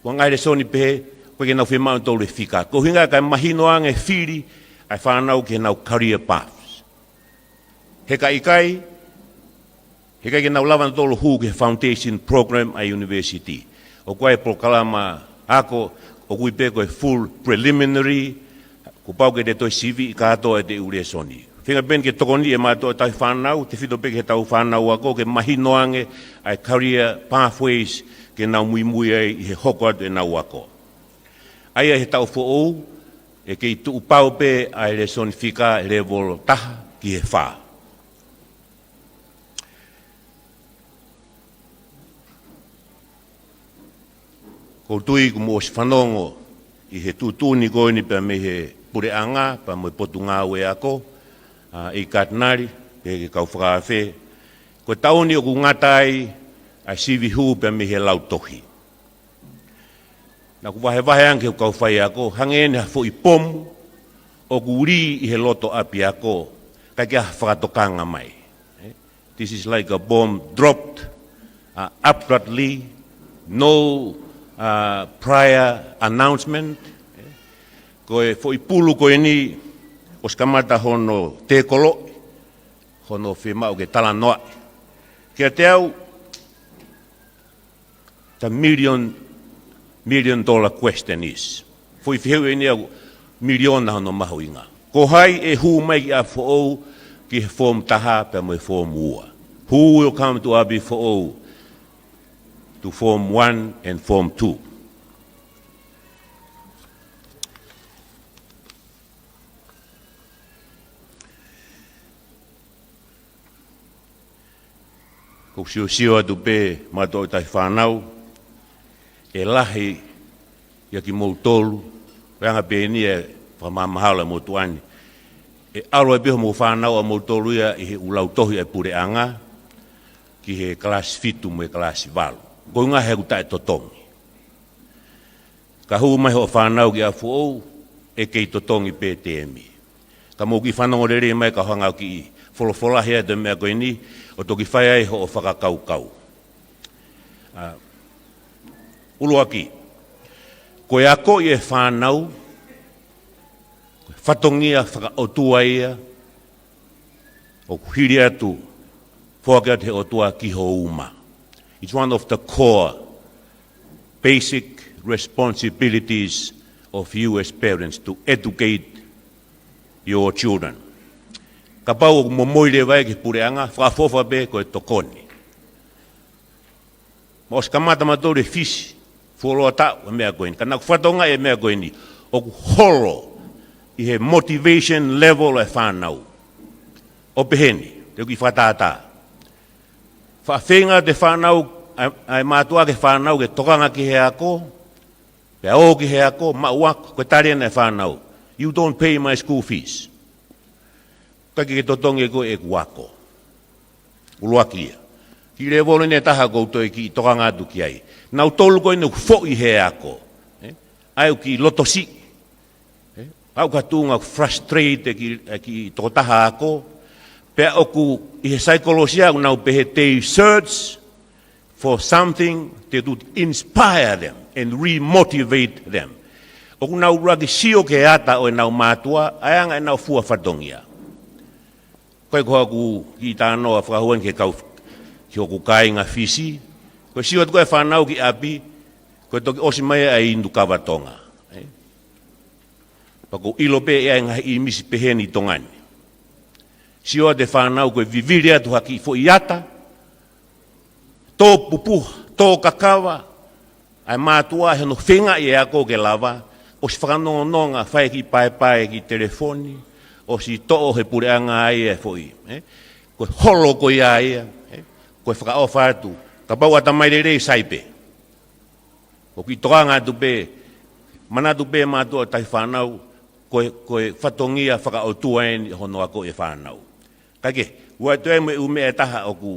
ko e ngaahi lēsoni pehē, ʻoku ʻikai ke nau fiemaʻu nautolu e fika. Ko e ʻuhinga kae mahino ange e fili ʻa e fānau ki heʻenau career paths. He ka ʻikai, he ʻikai ke nau lava nautolu hū ki he foundation program ʻa e university. ʻOku ʻi ai e polokalama ako, ʻoku ui pē ko e full preliminary, kuo pau ke te toe siviʻi kātoa ʻete ʻū lēsoni. Feinga pē eni ke tokoniʻi e mātuʻa ʻo e tauhi fānau, tefito pē ki heʻetau fānau ako, ke mahino ange ʻa e career pathways ke nau muimui ai ʻi he hoko atu ʻenau ako. ʻA ia he taʻu foʻou, ʻe kei tuʻu pau pē ʻa e lēsoni fika level taha ki he fā. ʻOku ou tui kuo mou ʻosi fanongo ʻi he tuʻutuʻuni ko eni pea mei he puleʻanga, pea mo e Potungāue Ako, ʻa, ʻEiki Katinali, pehē ki he kau fakaafe. Ko e taʻu ni ʻoku ngata ai ʻa e sivi hū pea mei he lautohi. Naʻa ku vahevahe ange ki he kau faiako, hangē eni ha foʻi pomu ʻoku lī ʻi he loto ʻapiako, ʻikai ke ʻi ai ha fakatokanga mai. Eh, this is like a bomb dropped, uh, abruptly, no, uh, prior announcement. Eh, ko e foʻi pulu ko eni, ʻosi kamata hono tēkoloʻi, hono fiemaʻu ke talanoaʻi. Kiate au, the million, million dollar question is, foʻi fehuʻi eni ʻoku miliona hono mahuʻinga. Ko hai ʻe hū mai ki ʻApifoʻou ki he form taha pea mo e form ua? Who will come to ʻApifoʻou to form one and form two? ʻOku ou siosio atu pē, mātuʻa ʻo e tauhi fānau, ʻe lahi ia kimoutolu, ko e anga pē eni e fakamahalo ʻa e motuʻa ni. ʻE ʻalu ai pē hoʻomou fānau ʻamoutolu ia ʻi he ʻū lautohi ʻa e puleʻanga, ki he kalasi fitu mo e kalasi valu. Ko e ʻuhinga he ʻoku taʻetotongi. Ka hū mai hoʻo fānau ki ʻApifoʻou, ʻe kei totongi pē tēmi. Ka mou kiʻi fanongo lelei mai ka hanga ʻo kiʻi folofolahi atu e meʻa ko eni, ʻo toki fai ai hoʻo fakakaukau. ʻA, ʻuluaki, ko e ako ʻa e fānau, ko e fatongia fakaʻotua ia, ʻoku hili atu, foaki atu he ʻOtua ki ho uma. It's one of the core basic responsibilities of you as parents to educate your children. Kapau ʻoku momoi leva ia ki he puleʻanga, fakaʻofoʻofa pē ko e tokoni. Mou ʻosi kamata mautolu ʻi he fisi, fuoloa taʻu e meʻa ko eni. Ka naʻa ku fakatokangaʻi e meʻa ko eni, ʻoku holo ʻi he motivation level ʻa e fānau. ʻO pehē ni, te u kiʻi fakatātā. Faʻa feinga ʻa e fānau, ʻa e, ʻa e mātuʻa ki he fānau ke tokanga ki he ako, pea ō ki he ako, maʻu ako, ko e tali ena ʻa e fānau, "You don't pay my school fees." ʻIkai ke totongi koe ʻeku ako. ʻUluaki ia. Kiʻi lēvolo eni ʻe taha ʻoku ou toe kiʻi tokanga atu ki ai. Nautolu ko eni ʻoku foʻi he ako. Eh? ʻA ia ʻoku kiʻi lotosiʻi. Eh? ʻA ia ʻoku tuʻunga ʻoku frustrate e kiʻi, e kiʻi tokotaha ako. Pea ʻoku ʻi he saikolosia ʻoku nau pehē they search for something that would inspire them and remotivate them. ʻOku nau ʻuluaki sio ki he ata ʻo ʻenau mātuʻa, ʻa e anga ʻenau fua fatongia. Ko e ko ʻeku kiʻi talanoa fakahū eni ki he kau, ki hoku kāinga Fisi. Ko e sio atu ko ē ʻa e fānau ki ʻapi, ko e toki ʻosi mai ʻa e inu kava Tonga. Eh? Pea ʻoku ou ʻilo pē ʻe ʻi ai e ngaahi ʻīmisi pehē ni ʻi Tonga ni. Sio atu e fānau ko e vivili atu ha kiʻi foʻi ata, tō pupuha, tō kakava, ʻa e mātuʻa he hono feingaʻi e ako ke lava, ʻosi fakanongononga, fai e kiʻi paepae ki he telefoni, ʻOsi toʻo he puleʻanga ai e foʻi, ē? Ko e holo ko ia ia, ē? Ko e fakaʻofa atu. Kapau ʻatamai lelei sai pē. ʻOku ʻi tokanga atu pē, manatu pē mātuʻa tauhi fānau, ko e, ko e fatongia fakaʻotua eni hono akoʻi e fānau. Kae kehe, ʻoatu ai mo e ʻū meʻa ʻe taha ʻoku,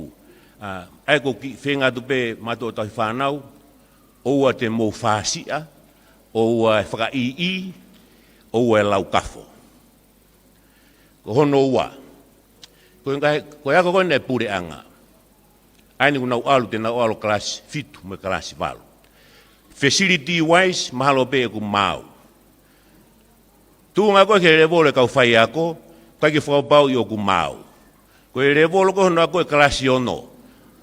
ʻa, ʻa ia ʻoku ou kiʻi feinga atu pē mātuʻa tauhi fānau, ʻoua te mou fāsiʻa, ʻoua ʻe fakaʻīʻī, ʻoua ʻe laukafo. Ko hono ua. Ko e ngaahi, ko e ako ko eni e puleʻanga. ʻA eni ʻoku nau ʻalu, te nau ʻalu kalasi fitu mo e kalasi valu. Facility wise, mahalo pē ʻoku maau. Tuʻunga ko ē ki he lēvolo e kau faiako, ʻikai ke fakapapauʻi ʻoku maau. Ko e lēvolo ko ē hono ako e kalasi ono.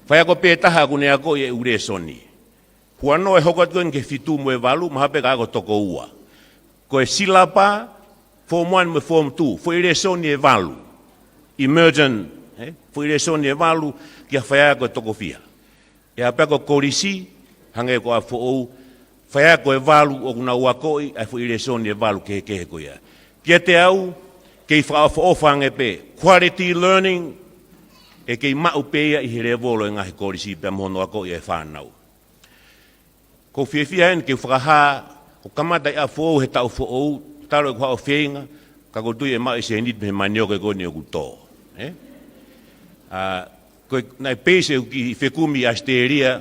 Faiako pē taha ʻoku ne akoʻi e ʻū lēsoni. Huanoa e hoko atu ko eni ki he fitu mo e valu, mahalo pē ka ako toko ua. Ko e silapa, form one mo e form two, foʻi lēsoni ʻe valu. Emergent, ē? Foʻi lēsoni ʻe valu, ki ha faiako ʻe toko fiha. ʻE ʻapiako kolisi, hangē ko ʻApifoʻou, faiako ʻe valu ʻoku nau akoʻi, ʻa e foʻi lēsoni ʻe valu kehekehe ko ia. Kiate au, kei fakaʻofoʻofa ange pē, quality learning, ʻe kei maʻu pē ia ʻi he lēvolo e ngaahi kolisi pea mo hono akoʻi e fānau. ʻOku ou fiefia eni ke u fakahā, ʻoku kamata ʻi ʻApifoʻou he taʻu foʻou, talu ʻeku haʻu ʻo feinga, ka ʻoku ou tui ʻe maʻu e sēniti mei he manioke ko eni ʻoku tō. Ē? ʻA, ko e, naʻe peisi ʻeku kiʻi fekumi ʻi ʻAositelēlia,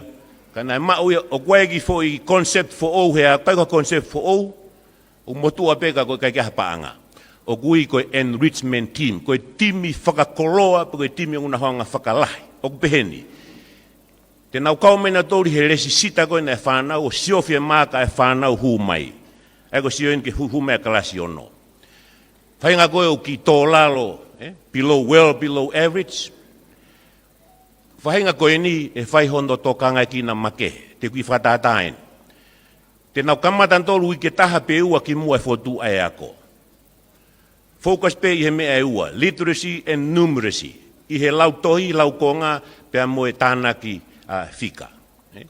ka naʻe maʻu ia, ʻoku ʻi ai e kiʻi foʻi concept foʻou he ako, ʻikai ko ha concept foʻou, ʻoku motuʻa pē ka ko e ʻikai ke ʻi ai ha paʻanga. ʻOku ui ko e enrichment team, ko e timi fakakoloa, pe ko e timi ʻoku na hanga ʻo fakalahi. ʻOku pehē ni. Te nau kau mai nautolu he lēsisita ko ē ʻa e fānau, ʻo siofi e maaka e fānau hū mai. ʻA ia ko e sio eni ki he hū, hū mai e kalasi ono. Faʻahinga ko ē ʻoku kiʻi tō lalo, ē? Below, well below average. Faʻahinga ko eni ʻe fai hono tokangaʻi kinaua makehe. Te u kiʻi fakatātā eni. Te nau kamata nautolu uike ʻe taha pe ua kimuʻa e fokotuʻu ʻa e ako. Focus pē ʻi he meʻa ʻe ua, literacy and numeracy. ʻI he lau tohi, lau konga, pea mo e tānaki, ʻa, fika. Ē?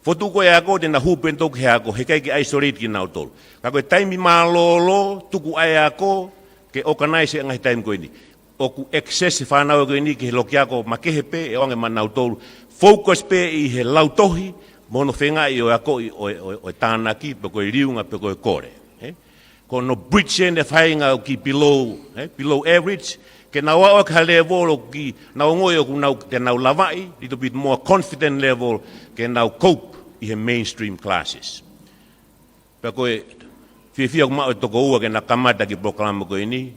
Fokotuʻu ko ē e ako, te nau hū pē nautolu ki he ako, heʻikai ke isolate kinautolu. Ka ko e taimi mālōlō, tuku ʻa e ako, ke organize e ngaahi taimi ko eni. ʻOku access e fānau ko eni ki he loki ako makehe pē, ʻe ʻoange maʻanautolu. Focus pē ʻi he lau tohi, mo hono feingaʻi ʻo e akoʻi ʻo e, ʻo e, ʻo e tānaki, pe ko e liunga, pe ko e kole. Ē? Ko hono bridge eni e faʻahinga ʻoku kiʻi below, ē? Below average, ke nau aʻu ki ha lēvolo ʻoku kiʻi, nau ongoʻi ʻoku nau, te nau lavaʻi, little bit more confident level, ke nau cope ʻi he mainstream classes. Pea ko e fiefia ʻoku maʻu e toko ua ke na kamata e kiʻi polokalama ko eni,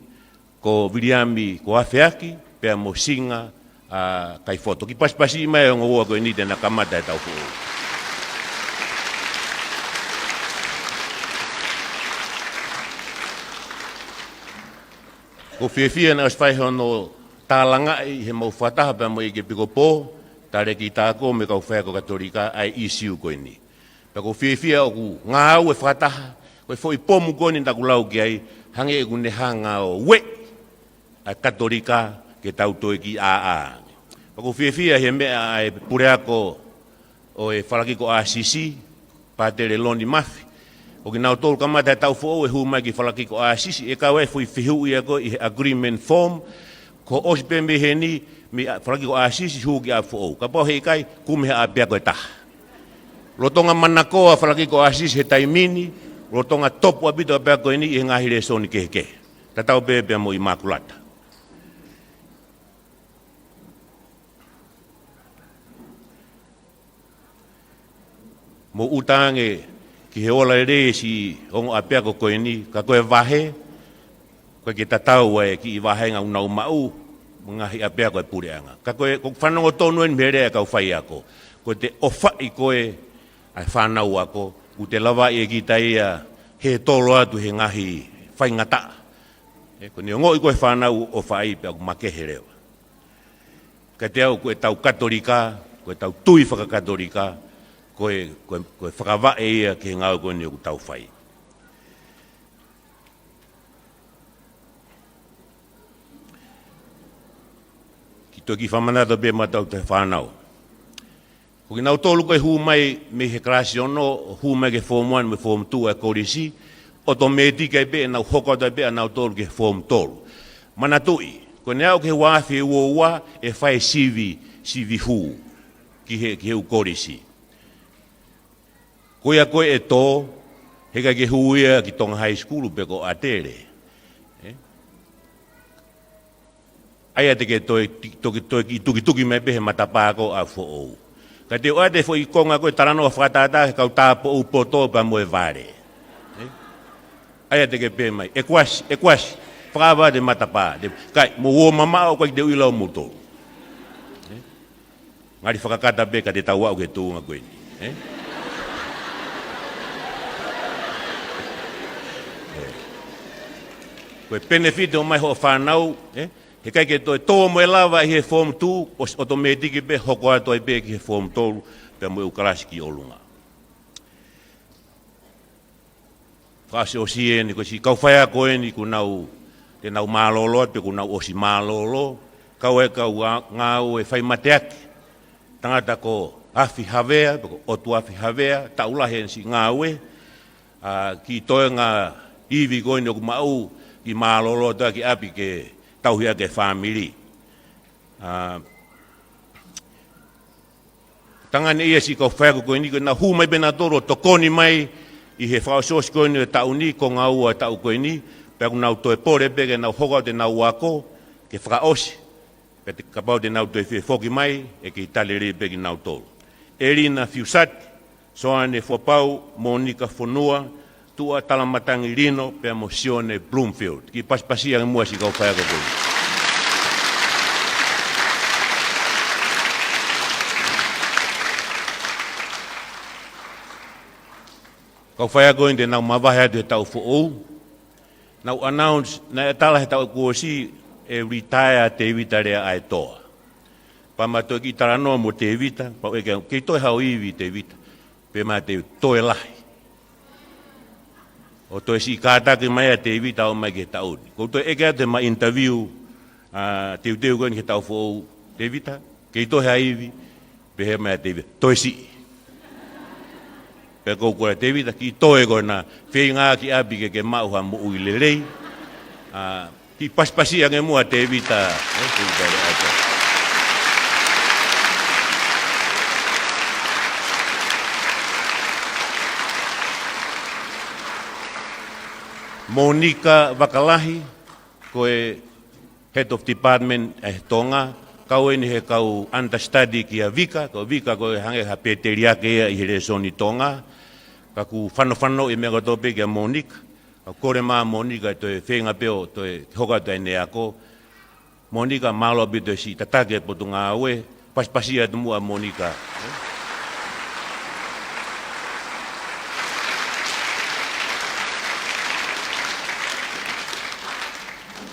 ko Viliami, ko Afeaki, pea mo Singa, ʻa, Kaifoto. Kiʻi pasipasi mai e ongo ua ko eni te na kamata e taʻu foʻou. ʻOku ou fiefia naʻe ʻosi fai hono tālangaʻi he mau fakataha pea mo e ʻEiki Epikopō, Talēkita Ako mo e kau faiako Katolika ʻa e issue ko eni. Pea ʻoku ou fiefia ʻoku ngāue fakataha, ko e foʻi pomu ko eni naʻa ku lau ki ai, hangē ʻoku ne hanga ʻo ueʻi ʻa e Katolika ke tau toe kiʻi ʻāʻā. Pea ʻoku ou fiefia he meʻa ʻa e puleako ʻo e Falakiko ʻAsisi, Pātele Loni Mafi. ʻOku kinautolu kamata e taʻu foʻou ʻe hū mai ki Falakiko ʻAsisi, ʻe kau ai e foʻi fehuʻi ia ko ē ʻi he agreement form, kuo ʻosi pē mei heni, mei ʻa, Falakiko ʻAsisi hū ki ʻApifoʻou. Kapau heʻikai, kumi ha ʻapiako ʻe taha. Lolotonga manakoa Falakiko ʻAsisi he taimi ni, lolotonga topu ʻaupito ʻapiako eni ʻi he ngaahi lēsoni kehekehe. Tatau pē pea mo ʻImakulata. Mou ʻuta ange ki he ola lelei e siʻi ongo ʻapiako ko eni, ka ko e vahe, ʻoku ʻikai ke tatau ʻa e kiʻi vahenga ʻoku nau maʻu, mo e ngaahi ʻapiako ʻa e puleʻanga. Ka ko e, ʻoku ou fanongo tonu eni mei he lea e kau faiako. Ko ʻete ʻofaʻi ko ē ʻa e fānau ako, ʻoku te lavaʻi ʻe kita ia he tolo atu he ngaahi faingataʻa. Ē, ko ʻene ongoʻi ko ē e fānau ʻoku ʻofaʻi pea ʻoku makehe leva. Kiate au ko ʻetau Katolika, ko ʻetau tui fakakatolika, ko e, ko e, ko e fakavaʻe ia ki he ngāue ko eni ʻoku tau fai. Kiʻi toki fakamanatu pē maʻatautolu e fānau. Ko kinautolu ko ē hū mai mei he kalasi ono, hū mai ki he form one mo e form two ʻa e kolisi, ʻotomētiki ai pē ʻenau hoko atu ai pē ʻanautolu ki he form tolu. Manatuʻi, ko ʻene aʻu ki he ua afe ua ua ʻe fai sivi, sivi hū ki he, ki he ʻū kolisi. Ko ia ko ē ʻe tō, heʻikai ke hū ia ki Tonga High School pe ko ʻAtele. ʻE? ʻAi ʻa te ke toe, toe, toe kiʻi tukituki mai pē he matapā ko ē ʻa Foʻou. Ka te u ʻoatu e foʻi konga ko ē talanoa fakatātā ki he kau tāupoʻou poto pea mo e vale. ʻE? ʻAi ʻa te ke pehē mai, ʻEkuasi, ʻEkuasi, fakaava atu e matapā. Te, kai, mou ō mamaʻo, ʻoku ʻikai te u ʻilo moutolu. ʻE? Ngali fakakata pē ka te tau aʻu ki he tuʻunga ko eni. ʻE? ʻE. Ko e penefiti ʻo ʻomai hoʻo fānau, ʻe? Heʻikai ke toe tō mo e lava ʻi he form two, ʻosi ʻotomētiki pē hoko atu ai pē ki he form tolu, pea mo e ʻū kalasi ki ʻolunga. Fakaʻosiʻosi eni, ko e siʻi kau faiako eni kuo nau, te nau mālōlō atu pe kuo nau ʻosi mālōlō, kau e kau ngā-, ngāue fai mateaki. Tangata ko Afi Havea, pe ko ʻOtuafi Havea, taʻu lahi ʻene siʻi ngāue, ʻa, kiʻi toenga ivi ko eni ʻoku maʻu, kiʻi mālōlō atu ki ʻapi ke tauhi ʻaki e fāmili. ʻA, tanganeʻia siʻi kau faiako ko eni, ko ʻenau hū mai pē nautolu ʻo tokoni mai ʻi he fakaʻosiʻosi ko eni ʻo e taʻu ni, konga ua ʻo e taʻu ko eni, pea ʻoku nau toe pole pē ke nau hoko atu ʻenau ako, ke fakaʻosi, pea te, kapau te nau toe fie foki mai, ʻe kei tali lelei pē kinautolu. ʻElina Fiusati, Soane Fuapau, Monika Fonua, Tuʻa Talamatangi Lino, pea mo Sione Bloomfield. Kiʻi pasipasi ange muʻa siʻi kau faiako ko eni. Kau faiako eni te nau mavahe atu he taʻu foʻou. Nau announce, naʻe tala he taʻu kuo ʻosi ʻe retire ʻa Tevita Leaʻaetoa. Pea ma toe kiʻi talanoa mo Tevita, pea u ʻeke, kei toe haʻo ivi Tevita. Pehē mai ʻe Tevita, toe lahi. ʻO toe siʻi kātaki mai ʻa Tevita ʻo ʻomai ki he taʻu ni. Ko u toe ʻeke atu he ma interview, ʻa, teuteu ko eni ki he taʻu foʻou, Tevita, kei toe haʻo ivi, pehē mai ʻe Tevita, toe siʻi. Pea ko u kole Tevita, kiʻi toe ko ena, feinga ki ʻapi ke ke maʻu ha moʻui lelei. ʻA, kiʻi pasipasi ange muʻa Tevita, ʻe, Tevita Leaʻaetoa. Monika Vakalahi, ko e Head of Department ʻa e Tonga, kau eni he kau understudy kia Vika, ko Vika ko e hangē ha pēteliake ia ʻi he lēsoni Tonga, ka ʻoku fanofanoʻi e meʻa kotoa pē kia Monika, ka u kole mai Monika ʻe toe feinga pē ʻo toe hoko atu ʻene ako. Monika mālō ʻaupito e siʻi tataki e Potungāue, pasipasi atu muʻa Monika.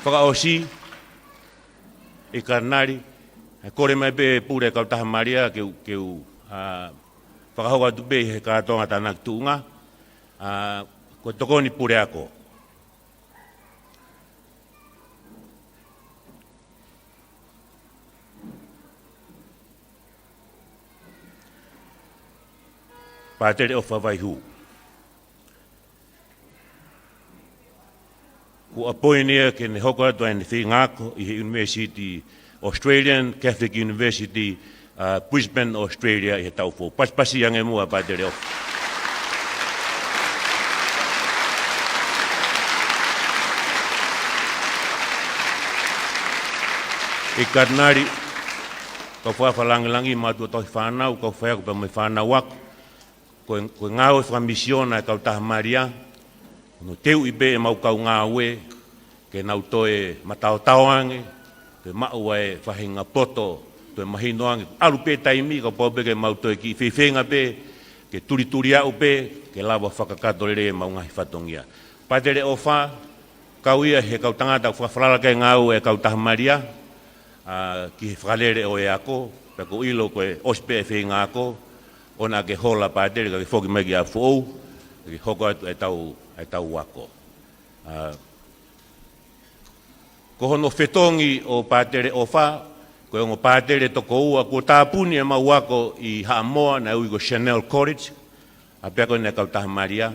Fakaʻosi, ʻe Katanali, ʻe kole mai pē pule kautaha Malia ke u, ke u, ʻa, fakahoko atu pē he kātoanga tānaki tuʻunga, ʻa, ko e tokoni puleako. Pātele ʻOfa Vaihū. Kuo appoint ia ke ne hoko atu ʻene feinga ako ʻi he University, Australian Catholic University, ʻa, Brisbane, Australia, ʻi he taʻu foʻou. Pasipasi ange muʻa Pātele ʻOfa. ʻE Katanali, kau fakafalangilangi, mātuʻa tauhi fānau, kau faiako pea mo e fānau ako. Ko e, ko e ngāue fakamisiona e kautaha Malia, ʻoku teuʻi pē ʻemau kau ngāue, ke nau toe mataotao ange, toe maʻu ʻa e faʻahinga poto, toe mahino ange, ʻalu pē taimi, kapau pē ke mau toe kiʻi feinga pē, ke tulituli aʻu pē, ke lava fakakakato lelei ʻemau ngaahi fatongia. Pātele ʻOfa, kau ia he kau tangata ʻoku fakafalala ki ai e ngāue e kautaha Malia, ʻa, ki he fakalele ʻo e ako, pea ʻoku ou ʻilo ko e ʻosi pē e feinga ako, ʻoua naʻa ke hola Pātele, ka ke foki mai ki ʻApifoʻou, ke hoko atu ʻetau, ʻetau ako. ʻA, ko hono fetongi ʻo Pātele ʻOfa, ko e ongo pātele toko ua kuo tāpuni ʻemau ako ʻi Haʻamoa, naʻe ui ko Chanel College, ʻa, pea ko ena e kautaha Malia,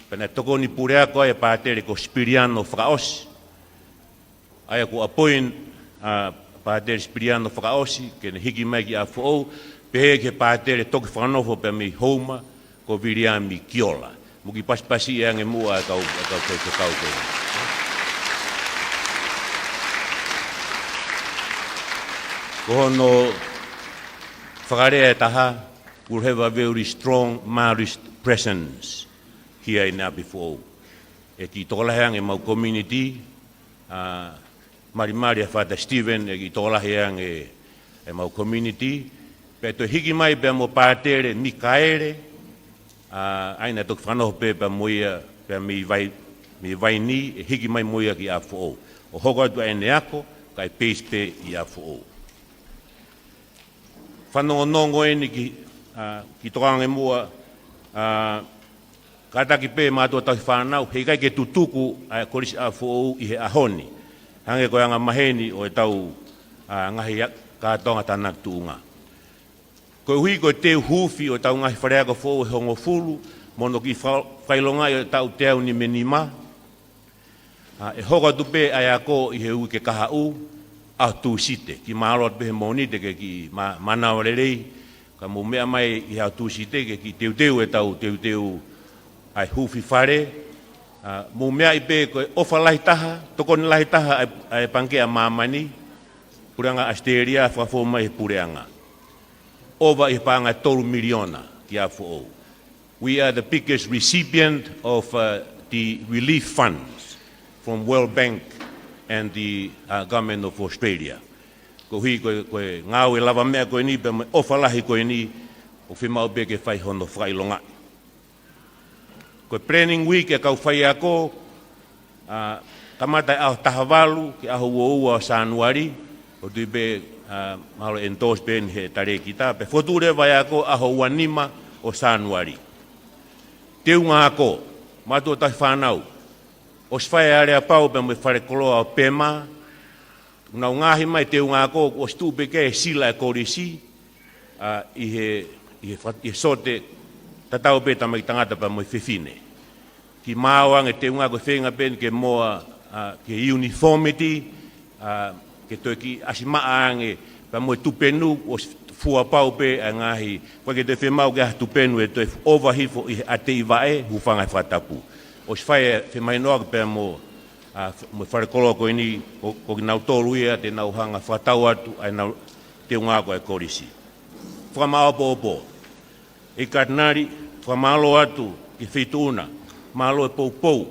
pea naʻe tokoni puleako ai e pātele ko Sipiliano Fakaʻosi. ʻA ia kuo appoint ʻa Pātele Sipiliano Fakaʻosi ke ne hiki mai ki ʻApifoʻou, pehē ki he Pātele toki fakanofo pea mei Houma, ko Viliami Kiola. Mou kiʻi pasipasi ange muʻa ʻa e kau, ʻa e kau faifekau ko ē. Ko hono fakalea ʻe taha, will have a very strong Maoist presence here in ʻApifoʻou. ʻE kiʻi tokolahi ange ʻemau community, ʻa, malimali ʻa Father Stephen, ʻe kiʻi tokolahi ange ʻemau community, pea toe hiki mai pea mo Pātele Mikaele, ʻa, ʻa ia naʻe toki fakanofo pē pea mo ia, pea mei Vai-, mei Vainī, ʻe hiki mai mo ia ki ʻApifoʻou. ʻO hoko atu ʻa ʻene ako, kae base pē ʻi ʻApifoʻou. Fanongonongo eni ki, ʻa, kiʻi tokanga ange muʻa, ʻa, kātaki pē mātuʻa tauhi fānau, heʻikai ke tutuku ʻa e Kolisi ʻApifoʻou ʻi he ʻaho ni. Hangē ko e angamaheni ʻo ʻetau, ʻa, ngaahi a-, kātoanga tānaki tuʻunga. Koeʻuhi ko e teu huufi ʻo ʻetau ngaahi faleako foʻou ʻe hongofulu, mo hono kiʻi fa-, fakaʻilongaʻi ʻo e taʻu teau nima nima, ʻa, ʻe hoko atu pē ʻa e ako ʻi he uike kahaʻu, ʻaho Tūsite. Kiʻi mālō atu pē he Mōnite ke kiʻi mā-, mānava lelei, ka mou meʻa mai ʻi he ʻaho Tūsite ke kiʻi teuteu ʻetau teuteu ʻa e huufi fale. ʻA, mou meaʻi pē ko e ʻofa lahi taha, tokoni lahi taha ʻa e, ʻa e Pangikē ʻa Māmani, Puleʻanga ʻAositelēlia, fakafou mai he Puleʻanga. ʻOfa ʻi he paʻanga ʻe tolu miliona ki ʻApifoʻou. We are the biggest recipient of, uh, the relief funds from World Bank and the, uh, Government of Australia. Koeʻuhi ko e, ko e ngāue lavameʻa ko eni pea mo e ʻofa lahi ko eni, ʻoku fiemaʻu pē ke fai hono fakaʻilongaʻi. Ko e planning week ʻa e kau faiako, ʻa, kamata ʻi he ʻaho taha valu ki he ʻaho ua ua ʻo Sānuali, ʻoku tui pē, ʻa, mahalo ʻe endorse pē eni he talēkita, pea fokotuʻu leva e ako ʻaho ua nima ʻo Sānuali. Teunga ako, mātuʻa tauhi fānau, ʻosi fai ʻa e aleapau pea mo e falekoloa ʻo Pema, ʻoku nau ngaohi mai teunga ako, ʻosi tuʻu pē ki ai e sila ʻa e kolisi, ʻa, ʻi he, ʻi he fa-, ʻi he sote, tatau pē tamaiki tangata pea mo e fefine. Kiʻi maau ange teunga ako, feinga pē eni ke moa, ʻa, ke uniformity, ʻa, ke toe kiʻi ʻasi maʻa ange pea mo e tupenu, ʻosi fua pau pē ʻa e ngaahi, ʻoku ʻikai ke toe fiemaʻu ke ʻi ai ha tupenu ʻe toe fu-, ʻova hifo ʻi he ʻateivaʻe, hūfanga he fakatapu. ʻOsi fai e femahinoʻaki pea mo, ʻa, f-, mo e falekoloa ko eni, ko, ko kinautolu ia te nau hanga fakatau atu ʻa ʻenau teunga ako ʻa e kolisi. Fakamāʻopoʻopo. ʻEiki Katinali, fakamālō atu ki he Feituʻu na, mālō e poupou,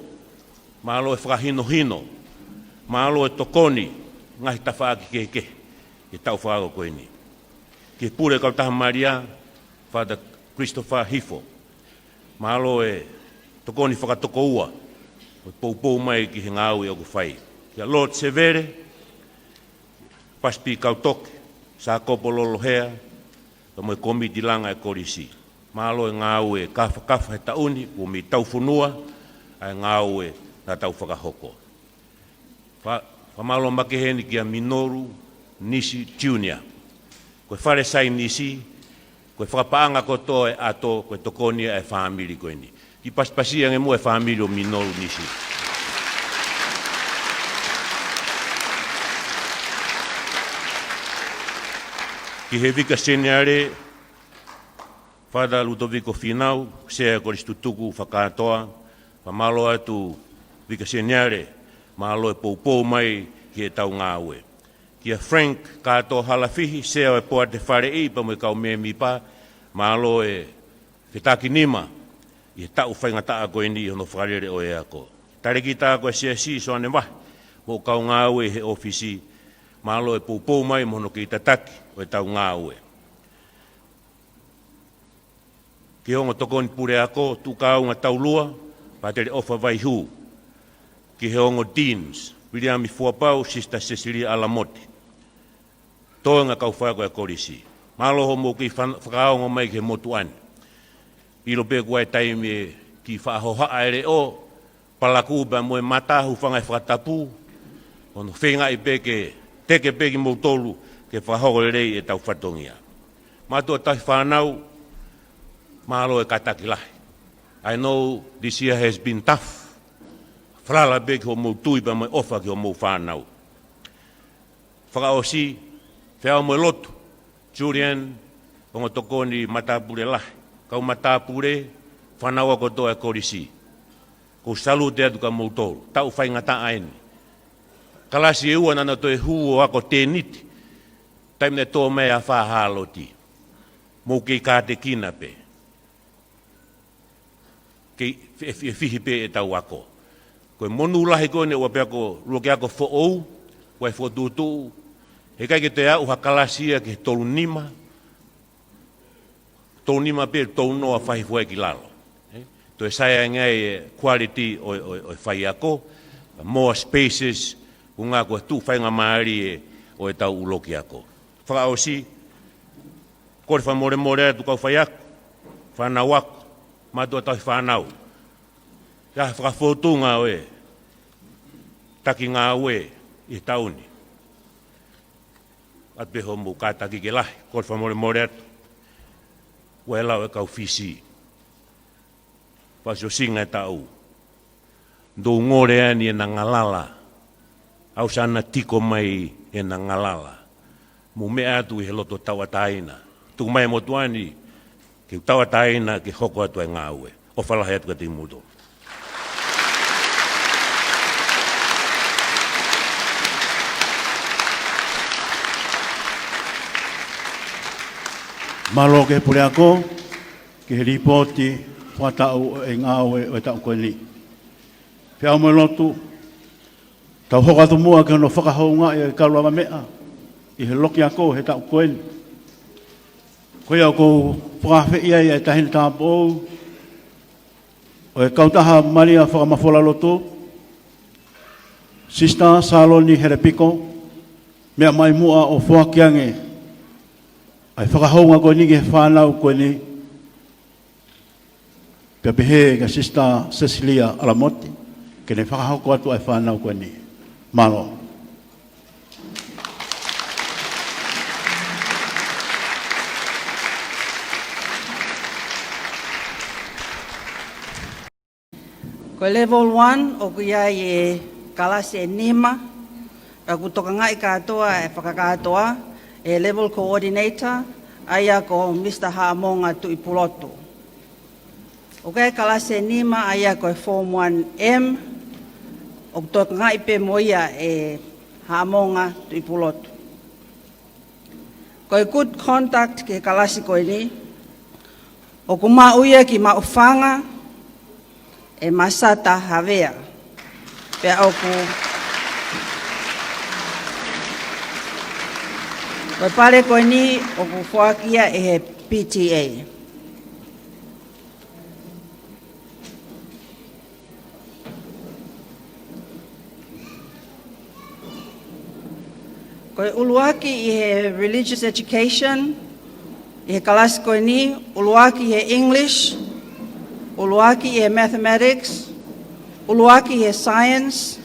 mālō e fakahinohino, mālō e tokoni, ngaahi tafaʻaki kehekehe, ki he taʻu fakaako ko eni. Ki he Pule Kautaha Malia, Father Christopher Hifo, mālō e tokoni fakatokoua, ʻo e poupou mai ki he ngāue ʻoku fai. Kia Lord Sevele, Pasipiki Kautoke, Sākopo Lolohea, pea mo e kōmiti langa e kolisi. Mālō e ngāue kāfakafa he taʻu ni, kuo mei taufonua ʻa e ngāue naʻa tau fakahoko. Fa-, fakamālō makehe eni kia Minoru Nisi Junior. Ko e fale Sainisi, ko e fakapaʻanga kotoa e ʻato, ko e tokoni ia ʻa e fāmili ko eni. Kiʻi pasipasi ange muʻa e fāmili ʻo Minoru Nisi. Ki he Vika Seniale, Father Lutoviko Finau, Sea Kolisi Tutuku fakakātoa, fakamālō atu Vika Seniale, mālō e poupou mai ki heʻetau ngāue. Kia Frank Kātoa Halafihi, Sea ʻo e Poate Faleʻi, pea mo e kau mēmipa, mālō e fetakinima ʻi he taʻu faingataʻa ko eni ʻi hono fakalele ʻo e ako. Talēkita ako ʻa e Siasi, Soane Vahe, mo e kau ngāue he ʻōfisi, mālō e poupou mai mo hono kei tataki ʻo ʻetau ngāue. Ki he ongo tokoni puleako, Tuʻukāunga Taulua, Pātele ʻOfa Vaihū. Ki he ongo Deans, Viliami Fuapau, Sister Cecilia Alamoti. Toenga kau faiako ʻa e kolisi. Mālō hoʻomou kei fan-, fakaongo mai ki he motuʻa ni. ʻIlo pē kuo ʻi ai e taimi ʻe kiʻi faʻa hohaʻa e leʻo, palakū pea mo e mata, hūfanga he fakatapu, ʻo hono feingaʻi pē ke teke pē kimoutolu ke fakahoko lelei ʻetau fatongia. Mātuʻa tauhi fānau, mālō e kātaki lahi. I know this year has been tough. Falala pē ki hoʻomou tui pea mo e ʻofa ki hoʻomou fānau. Fakaʻosi, Feʻaomoelotu Julian, ongo tokoni matāpule lahi, kau matāpule, fānau ako kotoa e kolisi. ʻOku ou salute atu kia moutolu, taʻu faingataʻa eni. Kalasi ʻe ua naʻa nau toe hū ʻo ako tēniti, taimi naʻe tō mai ai ʻa Fā Hāloti. Mou kei kātekina pē. Kei fe-, fe-, fihi pē ʻetau ako. Ko e monū lahi ko eni ʻoku ʻi ai pē ʻa e loki ako foʻou, ʻoku ʻi ai e fokotuʻutuʻu. Heʻikai ke toe aʻu ha kalasi ia ki he tolu nima. Tolu nima pē, tolu noa fai fua ki lalo. Ē? Toe sai ange ai e quality ʻo, ʻo, ʻo e faiako, more spaces, ko e ʻuhinga ko e tuʻu faingamālie ʻo ʻetau ʻū loki ako. Fakaʻosi, kole fakamolemole atu kau faiako, fānau ako, mātuʻa tauhi fānau. ʻI he fakafōtunga ʻo e taki ngāue ʻi he taʻu ni. ʻAtu pē hoʻomou kātaki ke lahi, kole fakamolemole atu. ʻOku ʻi ai e lau ʻa e kau Fisi. Fakaʻosinga e taʻu. Tau ngole ʻeni ʻena ngalala. ʻAusi ʻena tiko mai ʻena ngalala. Mou meʻa atu ʻi he loto tauʻatāina. Tuku mai e motuʻa ni, ke u tauʻatāina, ke hoko atu ʻa e ngāue. ʻOfa lahi atu kiate kimoutolu. Mālō ki he puleako, ki he lipooti fakataʻu ʻo e ngāue ʻo e taʻu ko eni. Feʻaomoelotu, tau hoko atu muʻa ki hono fakahoungaʻi e kau lavameʻa ʻi he loki ako he taʻu ko eni. Ko ia ʻoku ou fakaafeʻi ai e taʻahine tāupoʻou ʻo e kautaha Malia Fakamafola Lotu, Sister Saloni Helepiko, meʻa mai muʻa ʻo foaki ange ʻa e fakahounga ko eni ki he fānau ko eni, pea pehē kia Sister Cecilia ʻAlamoti, ke ne fakahoko atu ʻa e fānau ko eni. Mālō. Ko e level one, ʻoku ʻi ai e kalasi ʻe nima, pea ʻoku tokangaʻi kātoa e fakakātoa ʻe he level coordinator, ʻa ia ko Mister Haʻamonga Tuʻipulotu. ʻOku ʻi ai e kalasi ʻe nima, ʻa ia ko e Form one M, ʻoku tokangaʻi pē mo ia ʻe Haʻamonga Tuʻipulotu. Ko e good conduct ki he kalasi ko eni, ʻoku maʻu ia ki Maʻufanga ʻe Masata Havea. Pea ʻoku, ko e pale ko eni ʻoku foaki ia ʻe he P T A. Ko e ʻuluaki ʻi he religious education, ʻi he kalasi ko eni, ʻuluaki ʻi he English, ʻuluaki ʻi he mathematics, ʻuluaki ʻi he science,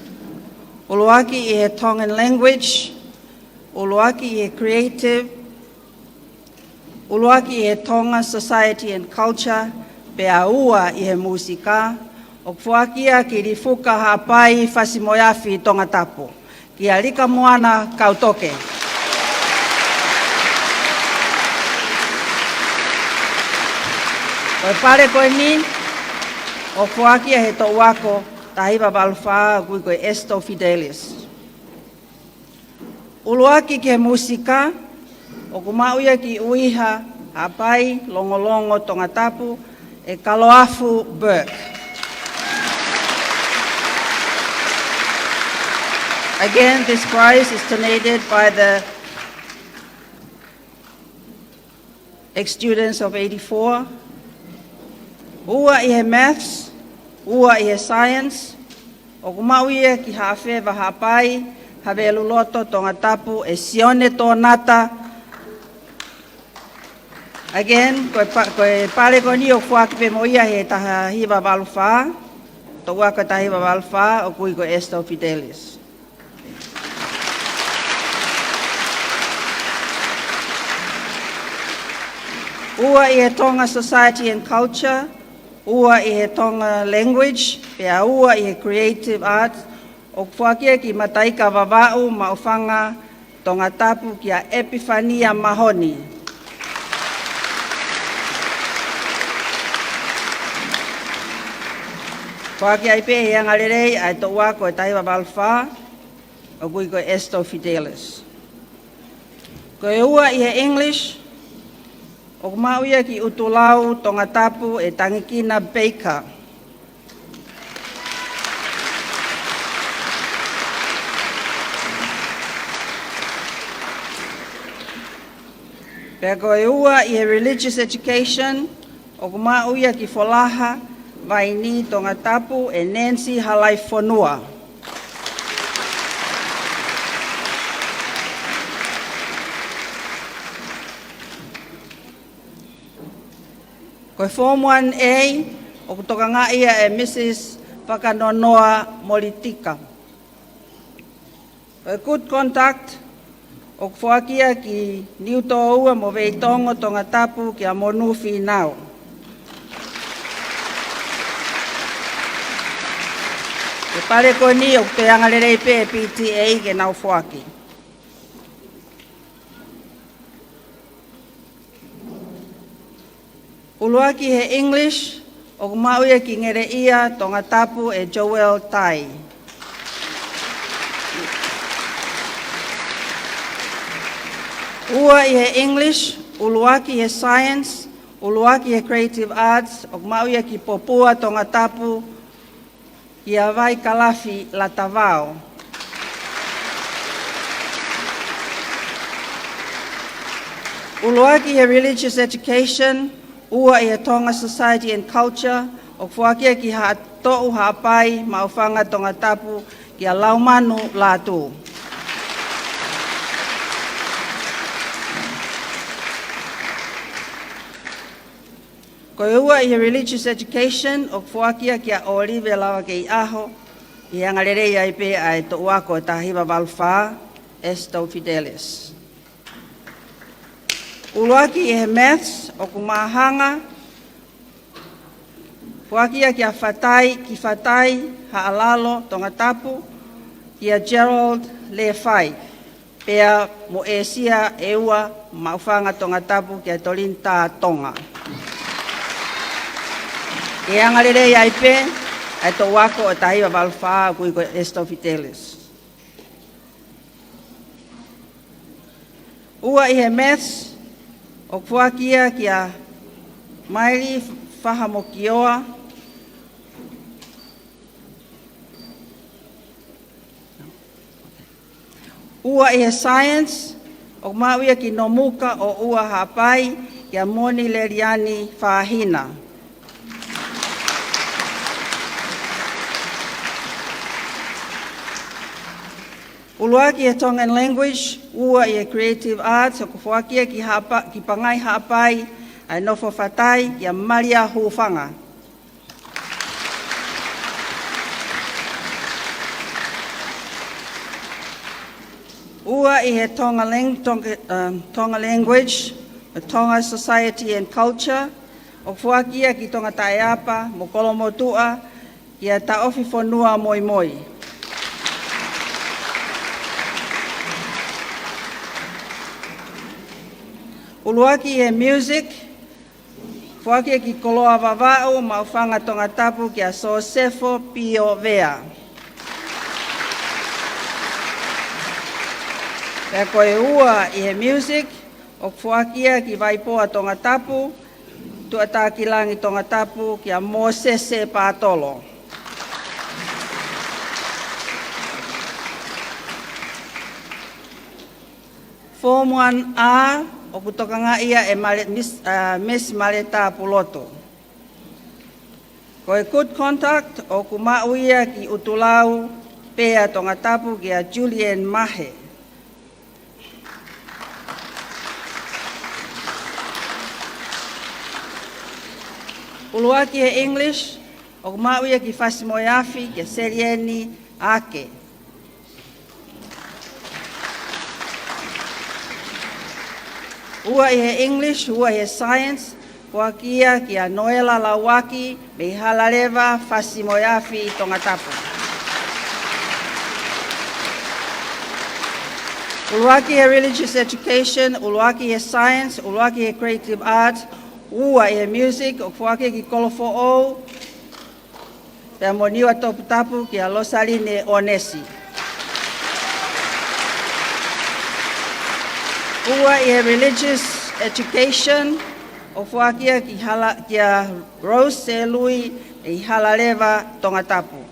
ʻuluaki ʻi he Tongan language, ʻuluaki ʻi he creative, ʻuluaki ʻi he Tonga Society and Culture, pea ua ʻi he mūsika, ʻoku foaki ia ki Lifuka Haʻapai Fasimoeafi Tongatapu, kia Lika Moana Kautoke. Ko e pale ko eni, ʻoku foaki ia ʻe he toʻu ako taha hiva valu fā, ʻoku ui ko e Esto Fidelis. ʻUluaki ki he mūsika, ʻoku maʻu ia ki ʻUiha, Haʻapai, Longolongo, Tongatapu, ʻe Kaloafu Burke. Again, this prize is donated by the ex-students of eighty-four. Ua ʻi he maths, ua ʻi he science, ʻoku maʻu ia ki Haʻafeva Haʻapai, Haveluloto Tongatapu, ʻe Sione Tonata. Again, ko e pa-, ko e pale ko eni ʻoku foaki pē mo ia he taha hiva valu fā, toʻu ako taha hiva valu fā, ʻoku ui ko e Esto Fidelis. Ua ʻi he Tonga Society and Culture, ua ʻi he Tonga Language, pea ua ʻi he Creative Arts, ʻoku foaki ia ki Mataika Vavaʻu, Maʻufanga, Tongatapu kia ʻEpifania Mahoni. Foaki ai pē ʻe he angalelei ʻa e toʻu ako ʻo e taha hiva valu fā, ʻoku ui ko Esto Fidelis. Ko e ua ʻi he English, ʻoku maʻu ia ki ʻUtulau, Tongatapu, ʻe Tangikina Baker. Pea ko e ua ʻi he Religious Education, ʻoku maʻu ia ki Folaha, Vainī, Tongatapu, ʻe Nancy Halaifonua. Ko e Form one A, ʻoku tokangaʻi ia ʻe Mrs Fakanonoa Molitika. Ko e Good Conduct, ʻoku foaki ia ki Niutōua mo Veitongo, Tongatapu, kia Monu Finau. Ko e pale ko eni ʻoku toe angalelei pē ʻe P T A ke nau foaki. ʻUluaki he English, ʻoku maʻu ia ki Ngeleʻia, Tongatapu, ʻe Joel Tai. Ua ʻi he English, ʻuluaki he Science, ʻuluaki he Creative Arts, ʻoku maʻu ia ki Popua, Tongatapu, kia Vaikalafi Latavao. ʻUluaki he Religious Education, ua ʻi he Tonga Society and Culture, ʻoku foaki ia ki Haʻatoʻu, Haʻapai, Maʻufanga, Tongatapu, kia Laumanu Lātū. Ko e ua ʻi he Religious Education, ʻoku foaki ia kia ʻŌlive Lavakeiʻaho, ʻi he angalelei ai pē ʻa e toʻu ako ʻo e taha hiva valu fā, Esto Fidelis. ʻUluaki ʻi he Maths, ʻoku māhanga, foaki ia kia Fatai, ki Fatai Haʻalalo, Tongatapu, kia Gerald Lefai. Pea mo ʻĒsia ʻEua, Maʻufanga, Tongatapu, kia Tolinita Tonga. ʻI he angalelei ai pē ʻa e toʻu ako ʻo e taha hiva valu fā, ʻoku ui ko Esto Fidelis. Ua ʻi he Maths, ʻoku foaki ia kia Maili Fahamokioa. Ua ʻi he Science, ʻoku maʻu ia ki Nomuka ʻo ua Haʻapai, kia Moni Leliani Fahina. ʻUluaki he Tongan Language, ua ʻi he Creative Arts, ʻoku foaki ia ki Haʻapa-, ki Pangai Haʻapai, ʻa e nofo fatai, kia Malia Hufanga. Ua ʻi he Tonga Lang-, Tonga, um, Tonga Language, Tonga Society and Culture, ʻoku foaki ia ki Tongataʻeapa mo Kolomotuʻa, kia Taʻofifonua Moimoi. ʻUluaki he Music, foaki ia ki Koloa Vavaʻu, Maʻufanga, Tongatapu, kia Sosefo Pio Vea. Pea ko e ua ʻi he Music, ʻoku foaki ia ki Vaipoa, Tongatapu, Tuʻatākilangi, Tongatapu, kia Mōsese Pātolo. Form one A, ʻoku tokangaʻi ia ʻe Male-, Miss, uh, Miss Maleta Pulotu. Ko e Good Conduct, ʻoku maʻu ia ki ʻUtulau, Pea, Tongatapu, kia Julian Mahe. ʻUluaki he English, ʻoku maʻu ia ki Fasi-moe-Afi, kia Selieni Ake. Ua ʻi he English, ua ʻi he Science, foaki ia kia Noela Lauaki, mei Halaleva, Fasi-moe-Afi, Tongatapu. ʻUluaki he Religious Education, ʻuluaki he Science, ʻuluaki he Creative Arts, ua ʻi he Music, ʻoku foaki ki Kolofoʻou, pea mo Niuatoputapu kia Losaline ʻOnesi. Ua ʻi he Religious Education, ʻoku foaki ia ki Hala, kia Rose Selui ʻi Halaleva, Tongatapu.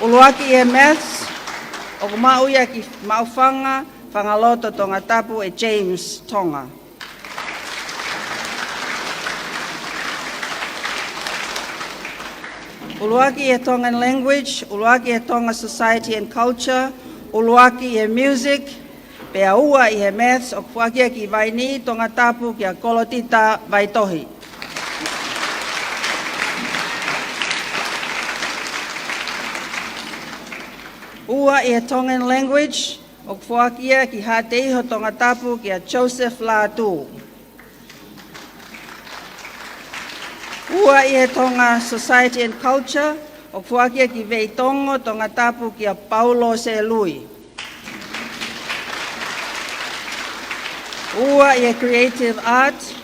ʻUluaki he Maths, ʻoku maʻu ia ki Maʻufanga, Fangaloto, Tongatapu ʻe James Tonga. ʻUluaki he Tongan Language, ʻuluaki he Tonga Society and Culture, ʻuluaki he Music, pea ua ʻi he Maths, ʻoku foaki ia ki Vaini, Tongatapu kia Kolotita Vaitohi. Ua ʻi he Tongan Language, ʻoku foaki ia ki Haʻateiho, Tongatapu kia Joseph Lātū. Ua ʻi he Tonga Society and Culture, ʻoku foaki ia ki Veitongo, Tongatapu kia Paulo Selui. Ua ʻi he Creative Arts,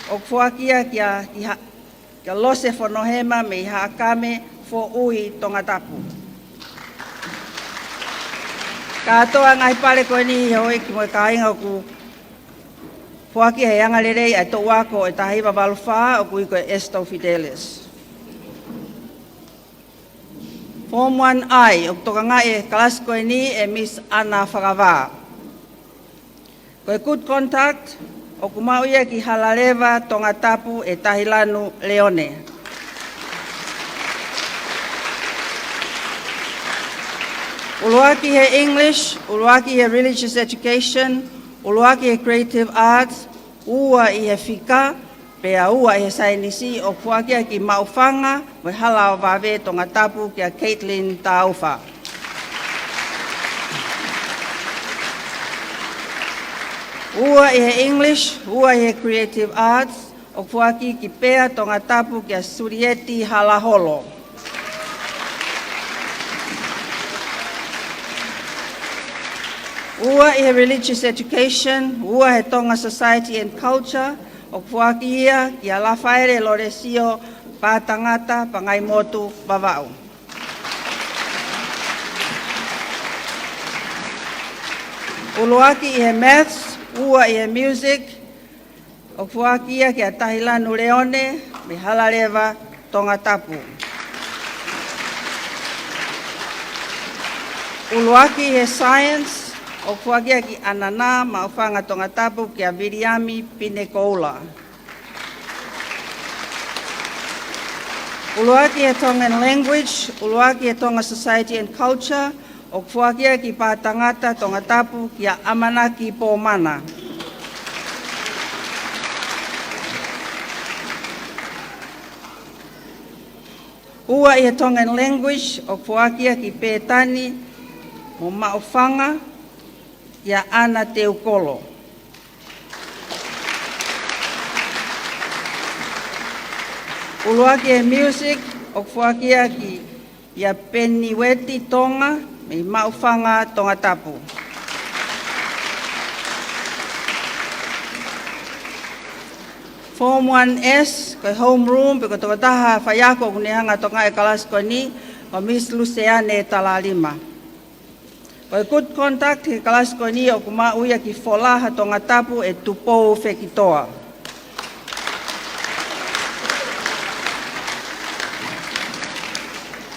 ʻoku foaki ia kia, ki ha, kia Lose Fonohema mei Haʻakame Foʻui, Tongatapu. Kātoa ngaahi pale ko eni ʻi he houʻeiki mo e kāinga ʻoku foaki he anga lelei ʻa e toʻu ako ʻo e taha hiva valu fā ʻoku ui ko e Esto Fidelis. Form one I, ʻoku tokangaʻi e kalasi ko eni ʻe Miss Ana Fakavā. Ko e Good Conduct, ʻoku maʻu ia ki Halaleva, Tongatapu ʻe Tahilanu Leone. ʻUluaki he English, ʻuluaki he Religious Education, ʻuluaki he Creative Arts, ua ʻi he Fika, pea ua ʻi he Saienisi, ʻoku foaki ia ki Maʻufanga mo e Hala ʻo Vave, Tongatapu kia Caitlin Taufa. Ua ʻi he English, ua ʻi he Creative Arts, ʻoku foaki ki Pea, Tongatapu kia Sulieti Halaholo. Ua ʻi he Religious Education, ua he Tonga Society and Culture, ʻoku foaki ia kia Lafaele Lolesio Pātangata, Pangaimotu, Vavaʻu. ʻUluaki ʻi he Maths, ua ʻi he Music, ʻoku foaki ia kia Tahilanu Leone mei Halaleva, Tongatapu. ʻUluaki he Science, ʻoku foaki ia ki ʻAnana, Maʻufanga, Tongatapu kia Viliami Pinekoula. ʻUluaki he Tongan Language, ʻuluaki he Tonga Society and Culture, ʻoku foaki ia ki Pātangata, Tongatapu kia ʻAmanaki Pōmana. Ua ʻi he Tongan Language, ʻoku foaki ia ki Pētani mo Maʻufanga kia ʻAna Teukolo. ʻUluaki he Music, ʻoku foaki ia kia Peniweti Tonga mei Maʻufanga, Tongatapu. Form one S, ko e Homeroom, pe ko e tokotaha faiako ʻoku ne hanga ʻo tokangaʻi e kalasi ko eni, ko Miss Luseane Talalima. Ko e Good Conduct he kalasi ko eni ʻoku maʻu ia ki Folaha, Tongatapu ʻe Tupou Fekitoa.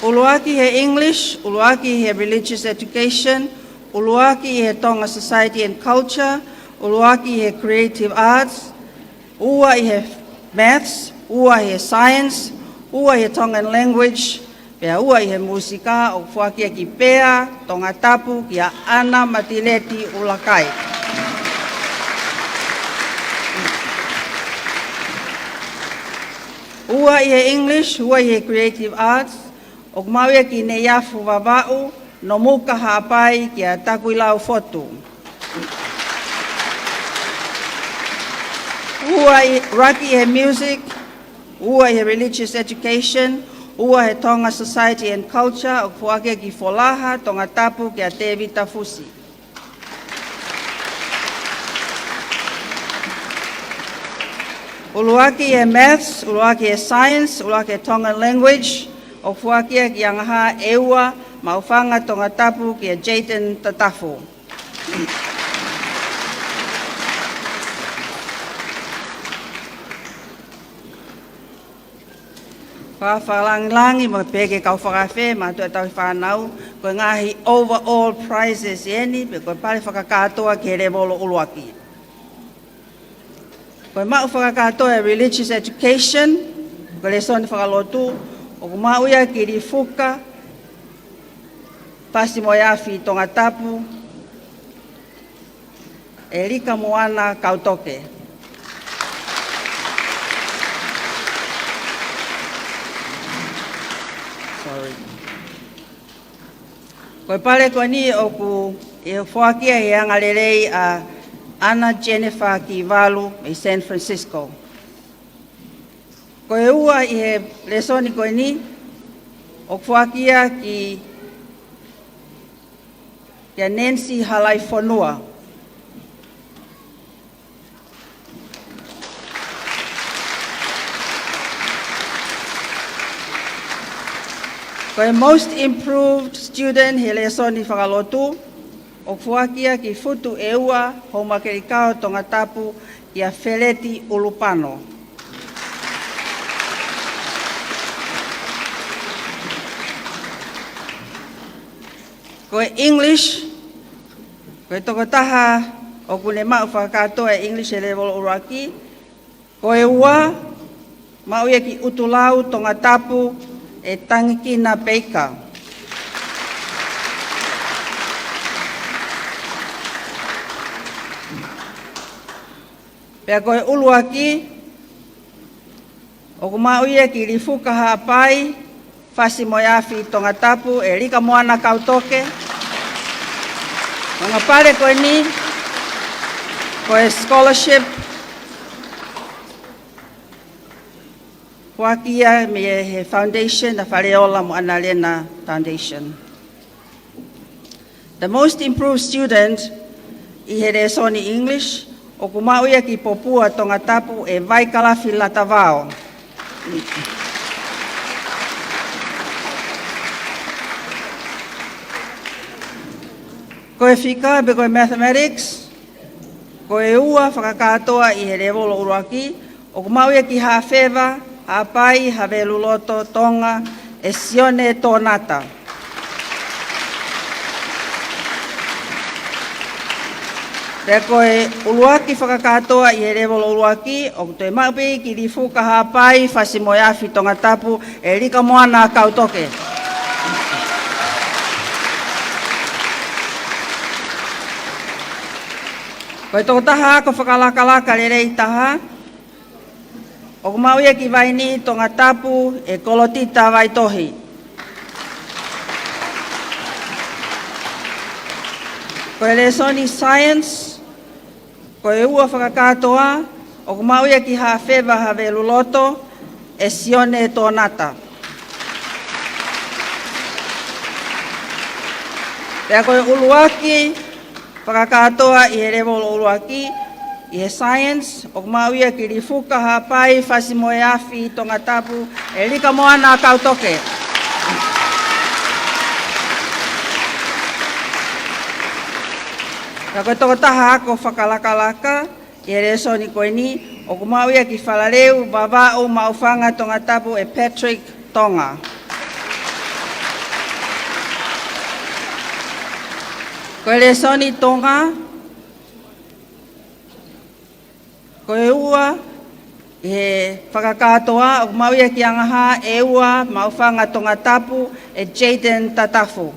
ʻUluaki he English, ʻuluaki he Religious Education, ʻuluaki he Tonga Society and Culture, ʻuluaki he Creative Arts, ua ʻi he Maths, ua ʻi he Science, ua ʻi he Tongan Language, pea ua ʻi he Mūsika, ʻoku foaki ia ki Pea, Tongatapu kia ʻAna Matileti ʻUlakai. Ua ʻi he English, ua ʻi he Creative Arts, ʻoku maʻu ia ki Neiafu, Vavaʻu, Nomuka Haʻapai kia Takuilau Fotu. Ua ʻi, ʻuluaki he Music, ua ʻi he Religious Education, Ua he Tonga Society and Culture, ʻoku foaki ia ki Folaha, Tongatapu, kia Tevita Fusi. ʻUluaki he Maths, ʻuluaki he Science, ʻuluaki he Tongan Language, ʻoku foaki ia ki Angahā ʻEua, Maʻufanga, Tongatapu, kia Jayden Tatafu. Fakalāngilangi mo e pehē ki he kau fakaafe, mātuʻa tauhi fānau, ko e ngaahi overall prizes ʻeni, pe ko e pale fakakātoa ki he lēvolo ʻuluaki. Ko e maʻu fakakātoa ʻa e Religious Education, ko e lēsoni fakalotu, ʻoku maʻu ia ki Lifuka Fasi-moe-Afi, Tongatapu, ʻe Lika Moana Kautoke. Sorry. Ko e pale ko eni ʻoku foaki ia ʻi he angalelei ʻa ʻAna Jennifer Kivalu mei San Francisco. Ko e ua ʻi he lēsoni ko eni, ʻoku foaki ia ki, kia Nancy Halaifonua. Ko e Most Improved Student he lēsoni fakalotu, ʻoku foaki ia ki Futu ʻEua, Houmakelikao, Tongatapu, kia Feleti ʻUlupano. Ko e English, ko e tokotaha ʻoku ne maʻu fakakātoa ʻa e English he lēvolo ʻuluaki, ko e ua, maʻu ia ki ʻUtulau, Tongatapu, ʻe Tangikina Peika. Pea ko e ʻuluaki, ʻoku maʻu ia ki Lifuka Haʻapai, Fasi-moe-Afi, Tongatapu, ʻe Lika Moana Kautoke. Ko e ngaahi pale ko eni, ko e scholarship, foaki ia mei he foundation ʻa Faleola mo ʻAnalena Foundation. The Most Improved Student ʻi he lēsoni English, ʻoku maʻu ia ki Popua, Tongatapu, ʻe Vaikalafi Latavao. Ko e fika pe ko e mathematics, ko e ua fakakātoa ʻi he lēvolo ʻuluaki, ʻoku maʻu ia ki Haʻafeva, Haʻapai, Haveluloto, Tonga, ʻe Sione Tonata. Pea ko e ʻuluaki fakakātoa ʻi he lēvolo ʻuluaki, ʻoku toe maʻu pē ki Lifuka Haʻapai, Fasi-moe-Afi, Tongatapu, ʻe Lika Moana Kautoke. Ko e tokotaha ako fakalakalaka lelei taha, ʻoku maʻu ia ki Vaini, Tongatapu, ʻe Kolotita Vaitohi. Ko e lēsoni science, ko e ua fakakātoa, ʻoku maʻu ia ki Haʻafeva, Haveluloto, ʻe Sione Tonata. Pea ko e ʻuluaki fakakātoa ʻi he lēvolo ʻuluaki, ʻi he science, ʻoku maʻu ia ki Lifuka Haʻapai, Fasi-moe-Afi, Tongatapu, ʻe Lika Moana Kautoke. Pea ko e tokotaha ako fakalakalaka ʻi he lēsoni ko eni, ʻoku maʻu ia ki Falaleu, Vavaʻu, Maʻufanga, Tongatapu, ʻe Patrick Tonga. Ko e lēsoni Tonga, ko e ua ʻi he fakakātoa, ʻoku maʻu ia ki Angahā ʻEua, Maʻufanga, Tongatapu, ʻe Jayden Tatafu.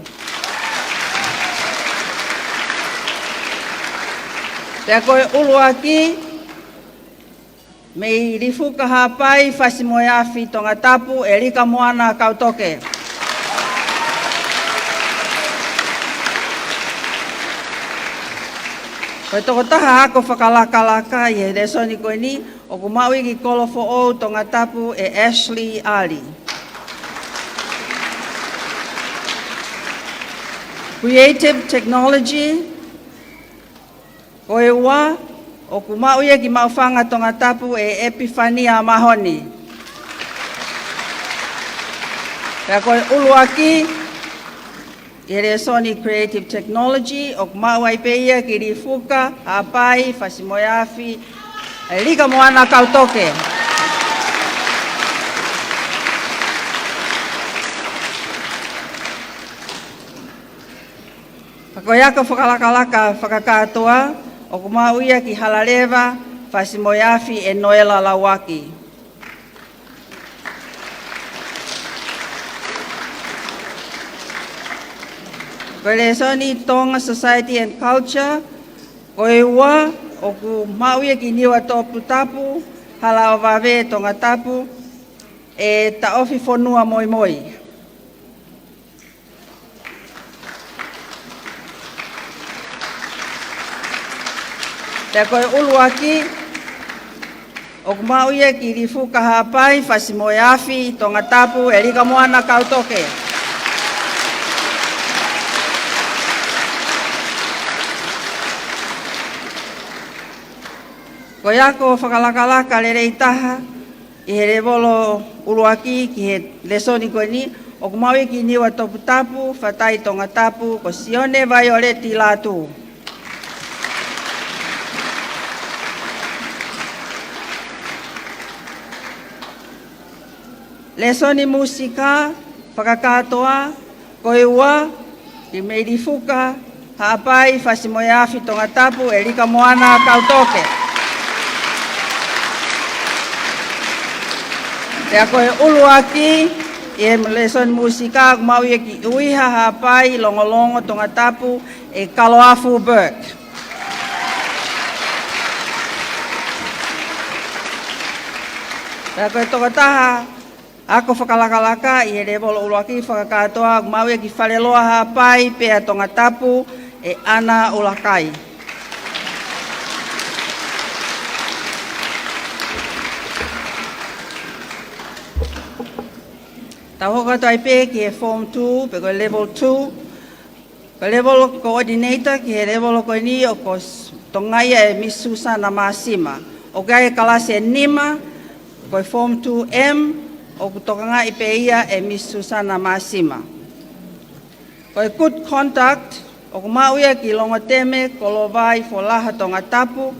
Pea ko e ʻuluaki, mei Lifuka Haʻapai, Fasi-moe-Afi, Tongatapu, ʻe Lika Moana Kautoke. Ko e tokotaha ako fakalakalaka ʻi he lēsoni ko eni, ʻoku maʻu ia ki Kolofoʻou, Tongatapu, ʻe Ashley Ali. Creative Technology. Ko e ua, ʻoku maʻu ia ki Maʻufanga Tongatapu ʻe ʻEpifania Mahoni. Pea ko e ʻuluaki ʻi he lēsoni Creative Technology, ʻoku maʻu ai pē ia ki Lifuka Haʻapai Fasimoeafi, ʻe Lika Moana Kautoke. Pea ko e ako fakalakalaka fakakātoa, ʻoku maʻu ia ki Halaleva Fasimoeafi, ʻe Noela Lauaki. Ko e lēsoni Tonga Society and Culture, ko e ua, ʻoku maʻu ia ki Niuatoputapu, Hala ʻo Vave, Tongatapu, ʻe Taʻofifonua Moimoi. Pea ko e ʻuluaki, ʻoku maʻu ia ki Lifuka Haʻapai Fasimoeafi, Tongatapu, ʻe Lika Moana Kautoke. Ko e ako fakalakalaka lelei taha ʻi he lēvolo ʻuluaki ki he lēsoni ko eni, ʻoku maʻu ia ki Niuatoputapu, Fatai, Tongatapu, ko Sione Vaioleti Lātū. Lēsoni mūsika fakakātoa, ko e ua, ki mei Lifuka Haʻapai Fasimoeafi, Tongatapu, ʻe Lika Moana Kautoke. Pea ko e ʻuluaki ʻi he lēsoni mūsika, ʻoku maʻu ia ki ʻUiha Haʻapai Longolongo, Tongatapu, ʻe Kaloafu Burke. Pea ko e tokotaha ako fakalakalaka ʻi he lēvolo ʻuluaki fakakātoa, ʻoku maʻu ia ki Faleloa Haʻapai pea Tongatapu, ʻe ʻAna ʻUlakai. Tau hoko atu ai pē ki he Form two, pe ko e Level two. Ko e lēvolo coordinator ki he lēvolo ko eni ʻoku s-, tokangaʻi ia ʻe Miss Susana Māsima. ʻOku ʻi ai e kalasi ʻe nima, ko e Form two M, ʻoku tokangaʻi pē ia ʻe Miss Susana Māsima. Ko e good conduct, ʻoku maʻu ia ki Longoteme Kolovai Folaha, Tongatapu,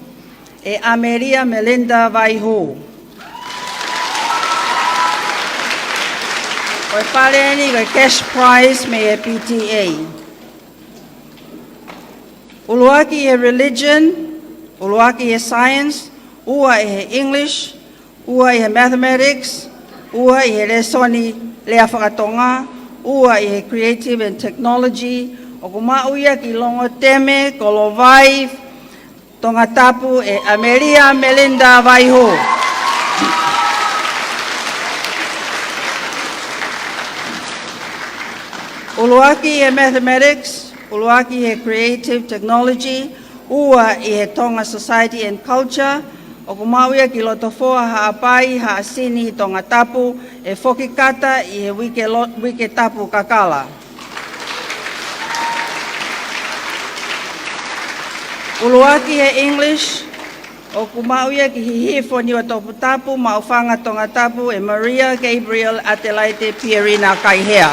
ʻe ʻAmelia Melinda Vaihū. Ko e paleni, ko e cash prize mei he P T A. ʻUluaki ʻi he religion, ʻuluaki ʻi he science, ua ʻi he English, ua ʻi he mathematics, ua ʻi he lēsoni lea fakatonga, ua ʻi he creative and technology, ʻoku maʻu ia ki Longoteme Kolovai Tongatapu, ʻe ʻAmelia Melinda Vaihū. ʻUluaki ʻi he mathematics, ʻuluaki ʻi he creative technology, ua ʻi he Tonga Society and Culture, ʻoku maʻu ia ki Lotofoa Haʻapai Haʻasini, Tongatapu, ʻe Foki Kata, ʻi he uike lo-, uike tapu kakala. ʻUluaki he English, ʻoku maʻu ia ki Hihifo, Niuatoputapu, Maʻufanga, Tongatapu, ʻe Maria Gabriel Adelaide Pierina Kaihea.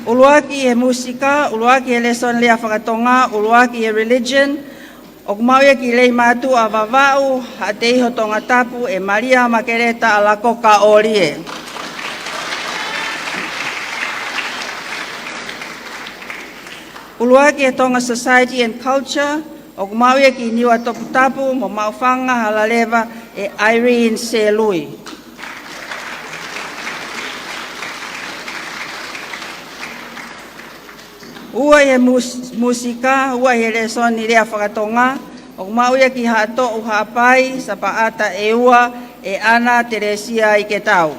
ʻUluaki he mūsika, ʻuluaki he lēsoni lea fakatonga, ʻuluaki he religion, ʻoku maʻu ia ki Leimātuʻa Vavaʻu, Haʻateiho, Tongatapu, ʻe Malia Makeleta ʻAlakoka ʻOlie. ʻUluaki he Tonga Society and Culture, ʻoku maʻu ia ki Niuatoputapu mo Maʻufanga Halaleva, ʻe Irene Selui. Ua ʻi he mūs-, mūsika, ua ʻi he lēsoni lea fakatonga, ʻoku maʻu ia ki Haʻatoʻu Haʻapai, Sapaʻata ʻEua, ʻe ʻAna Telesia Iketau.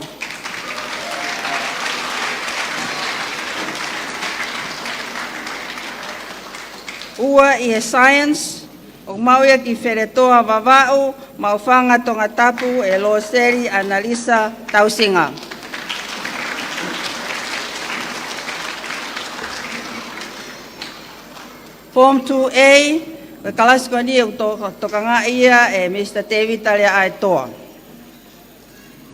Ua ʻi he science, ʻoku maʻu ia ki Feletoa Vavaʻu, Maʻufanga, Tongatapu, ʻe Loseli ʻAnalisa Tausinga. Form two A, ko e kalasi ko eni ʻoku to-, tokangaʻi ia ʻe Mr David Taliaʻaetoa.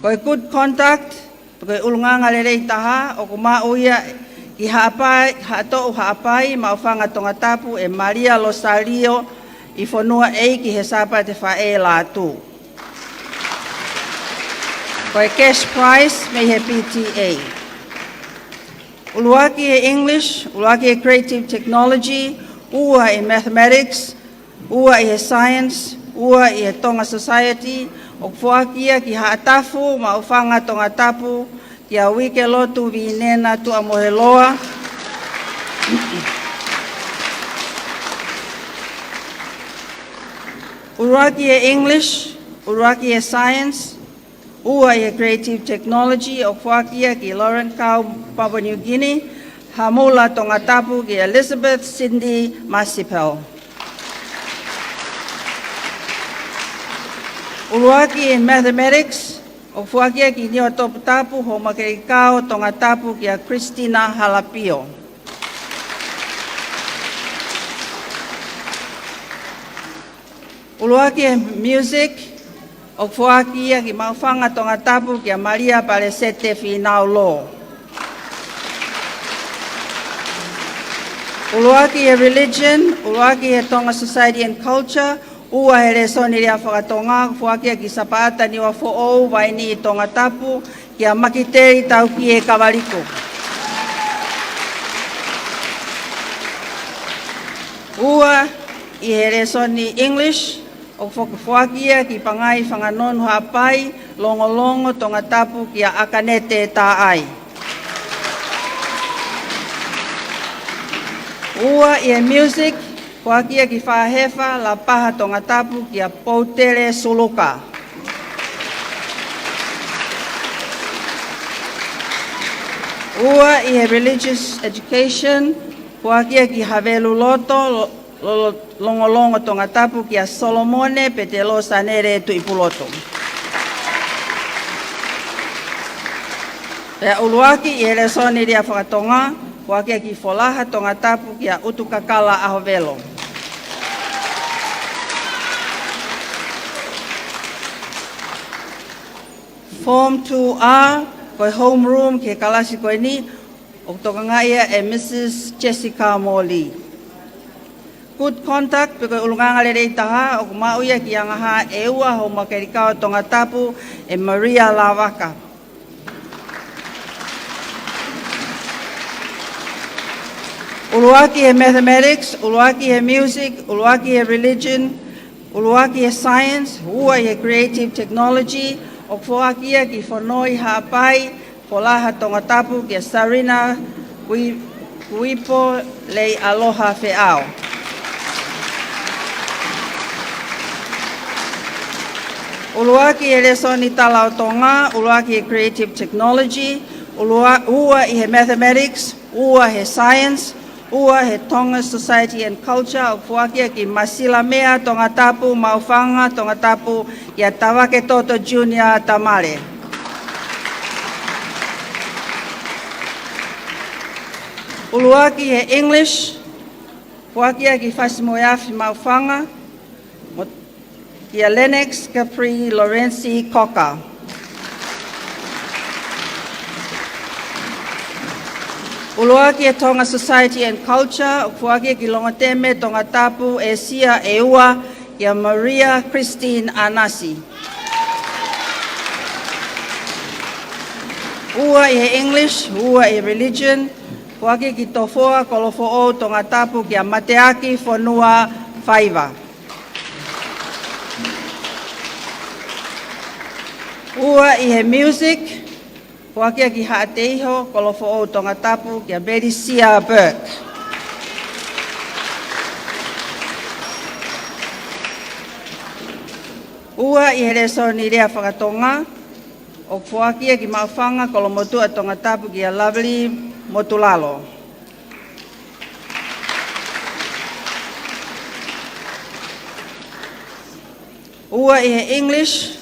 Ko e good conduct, ko e ʻulungaanga lelei taha, ʻoku maʻu ia ki Haʻapai, Haʻatoʻu Haʻapai, Maʻufanga Tongatapu, ʻe Malia Losalio ʻIfonuaʻeiki he Sāpate Faʻē Lātū. Ko e cash prize mei he P T A. ʻUluaki ʻi he English, ʻuluaki ʻi he Creative Technology, ua ʻi he Mathematics, ua ʻi he Science, ua ʻi he Tonga Society, ʻoku foaki ia ki Haʻatafu, Maʻufanga Tongatapu, kia Uikelotu Vīnena Tuʻamoheloa. ʻUluaki ʻi he English, ʻuluaki ʻi he Science, ua ʻi he Creative Technology, ʻoku foaki ia ki Lauren Kau, Papua New Guinea, Hamula Tongatapu, kia Elizabeth Cindy Masipel. ʻUluaki ʻi he Mathematics, ʻoku foaki ia ki Niuatoputapu, Hoʻomakaikaʻi Tongatapu, kia Christina Halapio. ʻUluaki ʻi he Music, ʻoku foaki ia ki Maʻufanga Tongatapu, kia Malia Palesete Fīnau Lō. ʻUluaki ʻi he Religion, ʻuluaki ʻi he Tonga Society and Culture, ua ʻi he lēsoni lea fakatonga, ʻoku foaki ia ki Sapaʻata Niuafoʻou, Vaini Tongatapu, kia Makiteli Taukie Kavaliku. Ua ʻi he lēsoni English, ʻoku fo-, foaki ia ki Pangai Fanganonu Haʻapai, Longolongo Tongatapu, kia ʻAkanete Taʻai. Ua ʻi he Music, foaki ia ki Fāhefa, Lapaha Tongatapu, kia Poutele Suluka. Ua ʻi he Religious Education, foaki ia ki Haveluloto, Lo-, Lo-, Longolongo Tongatapu, kia Solomone Petelō Sanele Tuʻipulotu. Pea ʻuluaki ʻi he lēsoni lea fakatonga, foaki ia ki Folaha Tongatapu, kia ʻUtukakala ʻAhovelo. Form two A, ko e homeroom ki he kalasi ko eni, ʻoku tokangaʻi ia ʻe Mrs Jessica Morley. Good conduct, pe ko e ʻulungaanga lelei taha, ʻoku maʻu ia ki he ʻAngahā ʻe ua, Hoʻomakaikaʻi Tongatapu, ʻe Maria Lavaka. ʻUluaki ʻi he Mathematics, ʻuluaki ʻi he Music, ʻuluaki ʻi he Religion, ʻuluaki ʻi he Science, ua ʻi he Creative Technology, ʻoku foaki ia ki Fonoi Haʻapai, Folaha Tongatapu, kia Sarina Kui-, Kuipo Leialoha Feʻao. ʻUluaki ʻi he lēsoni Tala ʻo Tonga, ʻuluaki ʻi he Creative Technology, ʻulua-, ua ʻi he Mathematics, ua he Science, ua he Tonga Society and Culture, ʻoku foaki ia ki Masilamea Tongatapu, Maʻufanga Tongatapu, kia Tavake Toto Junior Tamale. ʻUluaki he English, foaki ia ki Fasimoeafi Maʻufanga, mo kia Lennox Capri Lorenzi Cocker. ʻUluaki he Tonga Society and Culture, ʻoku foaki ia ki Longoteme Tongatapu, ʻĒsia ʻe ua, kia Maria Christine Anasi. Ua ʻi he English, ua ʻi he Religion, foaki ia ki Tofoa Kolofoʻou Tongatapu, kia Mateaki Fonua Faiva. Ua ʻi he Music, foaki ia ki Haʻateiho Kolofoʻou Tongatapu, kia Melisia Burke. Ua ʻi he lēsoni Lea Faka-Tonga, ʻoku foaki ia ki Maʻufanga Kolomotuʻa Tongatapu, kia Lovely Motulalo. Ua ʻi he English,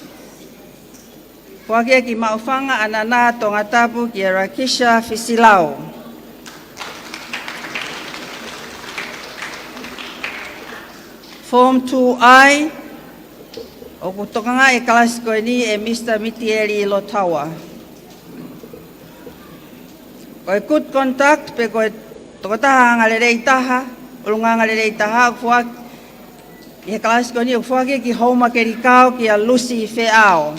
foaki ia ki Maʻufanga ʻAnana Tongatapu, kia Rakisha Fisilau. Form two I, ʻoku tokangaʻi e kalasi ko eni ʻe Mr Mitieli Lotaua. Ko e good conduct pe ko e tokotaha angalelei taha, ʻulungaanga lelei taha, ʻoku foaki, ʻi he kalasi ko eni ʻoku foaki ki Houma Kelikao kia Lucy Feʻao.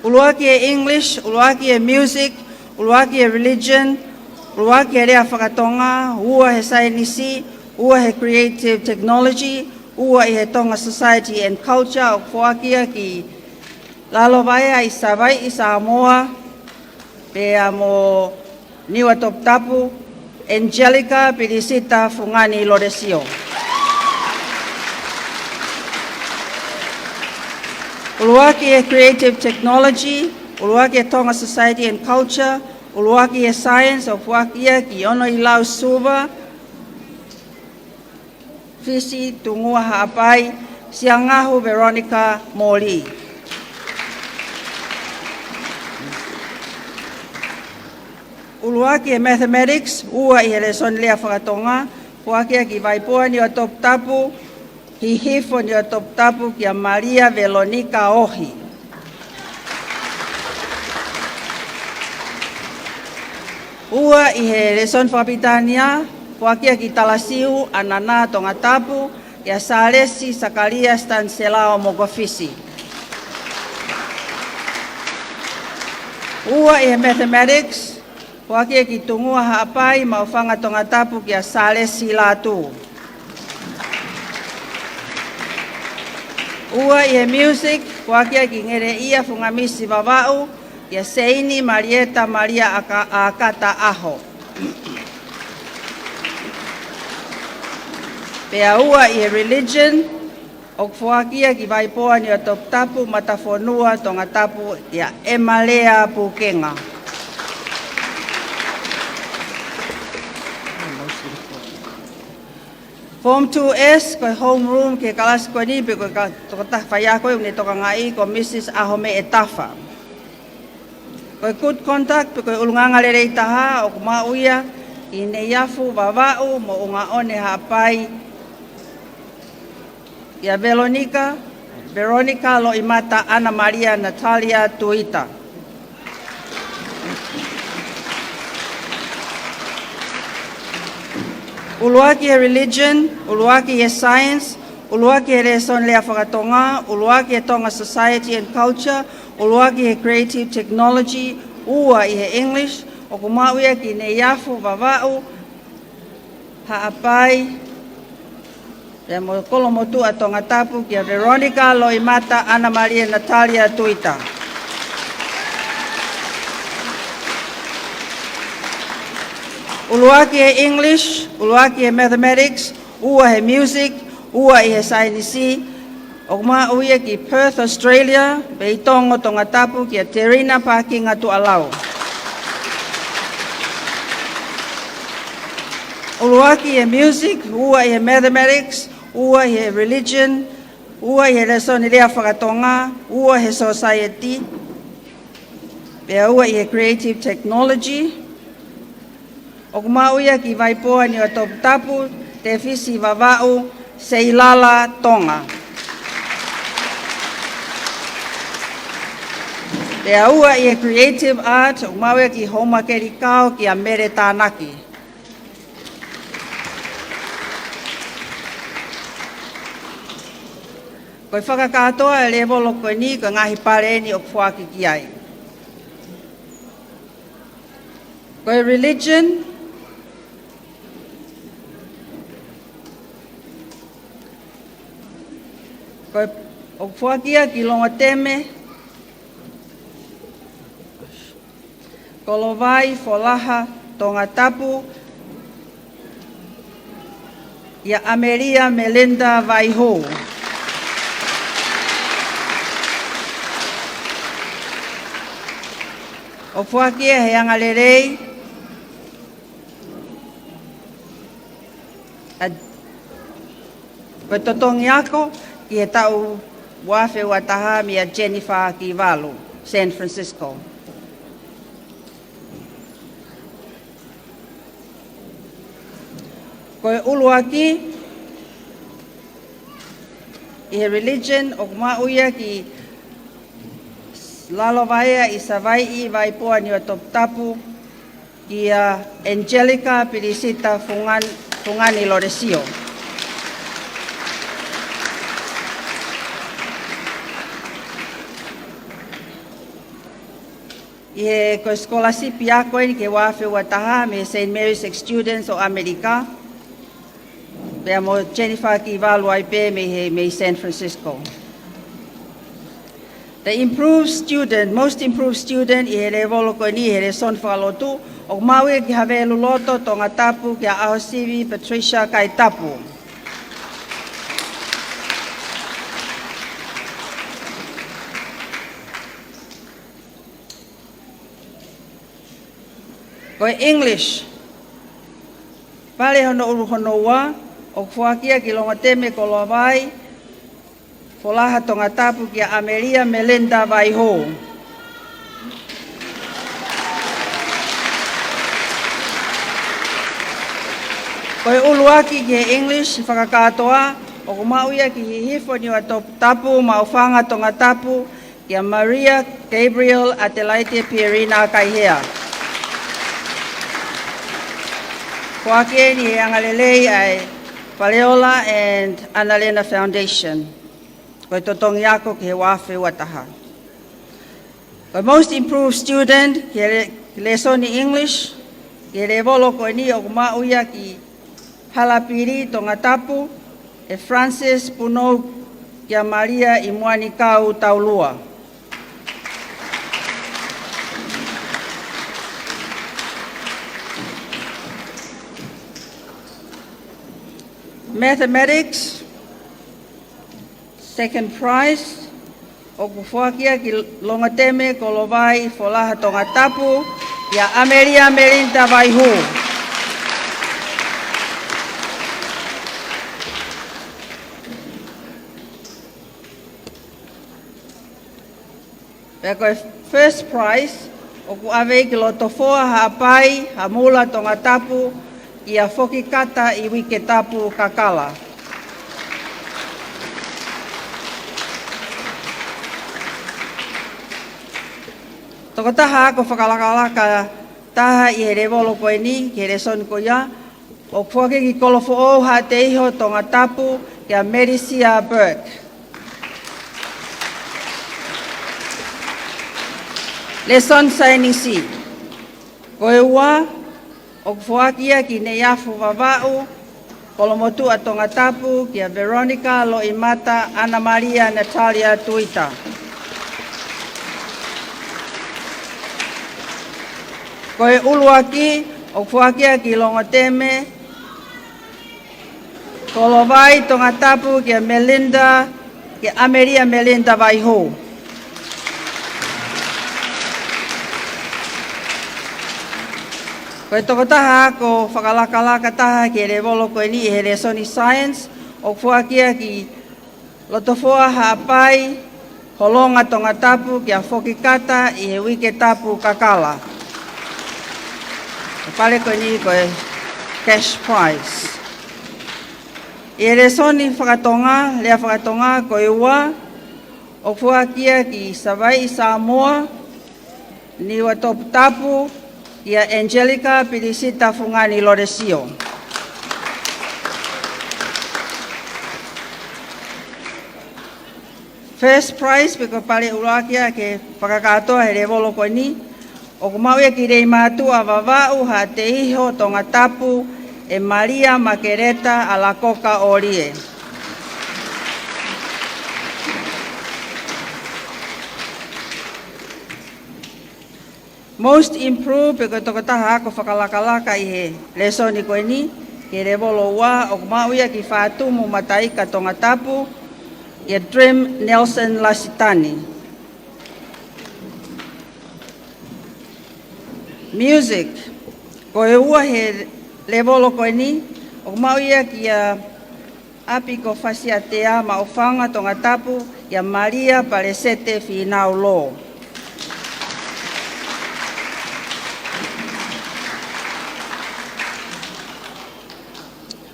ʻUluaki e English, ʻuluaki e music, ʻuluaki e religion, ʻuluaki e lea fakatonga, ua he saienisi, ua he creative technology, ua ʻi he Tonga Society and Culture, ʻoku foaki ia ki Lalovaea ʻi Savaiʻi, Samoa, pea mo Niuatoputapu, Angelica Pilisita Fungani Lolesio. ʻUluaki e creative technology, ʻuluaki e Tonga Society and Culture, ʻuluaki e science, ʻoku foaki ia ki Onoilau Suva, Fisi Tungua Haʻapai, Siangahu Veronica Moli. ʻUluaki e mathematics, ua ʻi he lēsoni lea fakatonga, foaki ia ki Vaipoa Niuatoputapu, Hihifo Niuatoputapu kia Malia Velonika Ohi. Ua ʻi he lēsoni fakapilitānia, foaki ia ki Talasiu ʻAnana Tongatapu, kia Salesi Sakalia Staniselao Mokofisi. Ua ʻi he mathematics, foaki ia ki Tungua Haʻapai, Maʻufanga Tongatapu, kia Salesi Lātū. Ua ʻi he music, foaki ia ki Ngeleʻia Fungamisi Vavaʻu, kia Seini Malieta Malia Aka-, Akata ʻAho. Pea ua ʻi he religion, ʻoku foaki ia ki Vaipoa Niuatoputapu, Matafonua Tongatapu, kia ʻEmalea Pukenga. Form two S, ko e homeroom ki he kalasi ko eni, pe ko e ka-, tokotaha faiako ʻoku ne tokangaʻi, ko Mrs ʻAhomeʻe Tafa. Ko e good conduct pe ko e ʻulungaanga lelei taha ʻoku maʻu ia ʻi Neiafu Vavaʻu, Moʻungaʻone Haʻapai, kia Veronica, Veronica Loʻimata Ana Malia Natalia Tuita. ʻUluaki e religion, ʻuluaki e science, ʻuluaki e lēsoni lea fakatonga, ʻuluaki e Tonga Society and Culture, ʻuluaki e creative technology, ua ʻi he English, ʻoku maʻu ia ki Neiafu Vavaʻu, Haʻapai, pea mo Kolomotuʻa Tongatapu, kia Veronica Loʻimata Ana Malia Natalia Tuita. ʻUluaki e English, ʻuluaki e mathematics, ua he music, ua ʻi he saienisi, ʻoku maʻu ia ki Perth, Australia, Veitongo Tongatapu, kia Terina Pakinga Tuʻalau. ʻUluaki e music, ua ʻi he mathematics, ua ʻi he religion, ua ʻi he lēsoni lea fakatonga, ua he society, pea ua ʻi he creative technology, ʻoku maʻu ia ki Vaipoa Niuatoputapu, Tefisi Vavaʻu, Seilala, Tonga. Pea ua ʻi he creative art, ʻoku maʻu ia ki Houma Kelikao, kia Mele Tānaki. Ko e fakakātoa e lēvolo ko eni, ko e ngaahi pale eni ʻoku foaki ki ai. Ko e religion, ko e, ʻoku foaki ia ki Longoteme, Kolovai, Folaha, Tongatapu, kia ʻAmelia Melinda Vaihū. ʻOku foaki ia he angalelei, ʻa, ko e totongi ako ki he taʻu ua afe ua taha meia Jennifer Kivalu, San Francisco. Ko e ʻuluaki, ʻi he religion, ʻoku maʻu ia ki Lalovaea ʻi Savaiʻi, Vaipoa, Niuatoputapu, kia Angelica Pilisita Fungan-, Fungani Lolesio. ʻI he ko e scholarship ia ko eni ki he ua afe ua taha mei he Saint Mary's Ex-Students ʻo ʻAmelika. Pea mo Jennifer Kivalu ai pē mei he, mei San Francisco. The improved student, most improved student ʻi he lēvolo ko eni ʻi he lēsoni fakalotu, ʻoku maʻu ia ki Havelu Loto, Tongatapu, kia ʻAhosivi Patricia Kaitapu. Ko e English, pale hono ʻulu hono ua, ʻoku foaki ia ki Longoteme Kolovai, Folaha Tongatapu, kia ʻAmelia Melinda Vaihō. Ko e ʻuluaki ki he English fakakātoa, ʻoku maʻu ia ki Hihifo, Niuatoputapu, Maʻufanga Tongatapu, kia Maria Gabriel Adelaide Pierina Kaihea. Foaki eni ʻe he angalelei ʻa e Faleola and Analena Foundation. Ko e totongi ako ki he ua afe ua taha. Ko e most improved student ki he le-, lēsoni English, ki he lēvolo ko eni ʻoku maʻu ia ki Halapili, Tongatapu, ʻe Frances Punou, kia Malia ʻi Muanikau Taulua. Mathematics, second prize, ʻoku foaki ia ki Longoteme Kolovai, Folaha Tongatapu, kia ʻAmelia Melinda Vaihō. Pea ko e first prize, ʻoku ʻave ia ki Lotofoa, Haʻapai, Hamula, Tongatapu, kia Fokikata ʻi Uiketapu Kakala. Tokotaha ako fakalakalaka taha ʻi he lēvolo ko eni, ki he lēsoni ko ia, ʻoku foaki ki Kolofoʻou, Haʻateiho, Tongatapu, kia Melisia Burke. Lēsoni saienisi. Ko e ua, ʻoku foaki ia ki Neiafu Vavaʻu, Kolomotuʻa Tongatapu, kia Veronica Loʻimata ʻAna Malia Natalia Tuita. Ko e ʻuluaki, ʻoku foaki ia ki Longoteme Kolovai, Tongatapu, kia Melinda, kia ʻAmelia Melinda Vaihō. Ko e tokotaha ako fakalakalaka taha ki he lēvolo ko eni ʻi he lēsoni science, ʻoku foaki ia ki Lotofoa, Haʻapai, Holonga, Tongatapu, kia Fokikata ʻi he Uiketapu Kakala. Ko e pale ko eni ko e cash prize. ʻI he lēsoni fakatonga, lea fakatonga ko e ua, ʻoku foaki ia ki Savaiʻi, Samoa, Niuatoputapu, kia Angelica Pilisita Fungani Lolesio. First prize pe ko e pale ʻuluaki ia ke fakakātoa he lēvolo ko eni, ʻoku maʻu ia ki Leimātuʻa Vavaʻu, Haʻateiho, Tongatapu, ʻe Malia Makeleta ʻAlakoka ʻOlie. Most improved pe ko e tokotaha ako fakalakalaka ʻi he lēsoni ko eni, ki he lēvolo ua, ʻoku maʻu ia ki Fatumu, Mataika, Tongatapu, kia Dream Nelson Lasitani. Music, ko e ua he lēvolo ko eni, ʻoku maʻu ia kia ʻApiko Fasiatea, Maʻufanga, Tongatapu, kia Malia Palesete Fīnau Lō.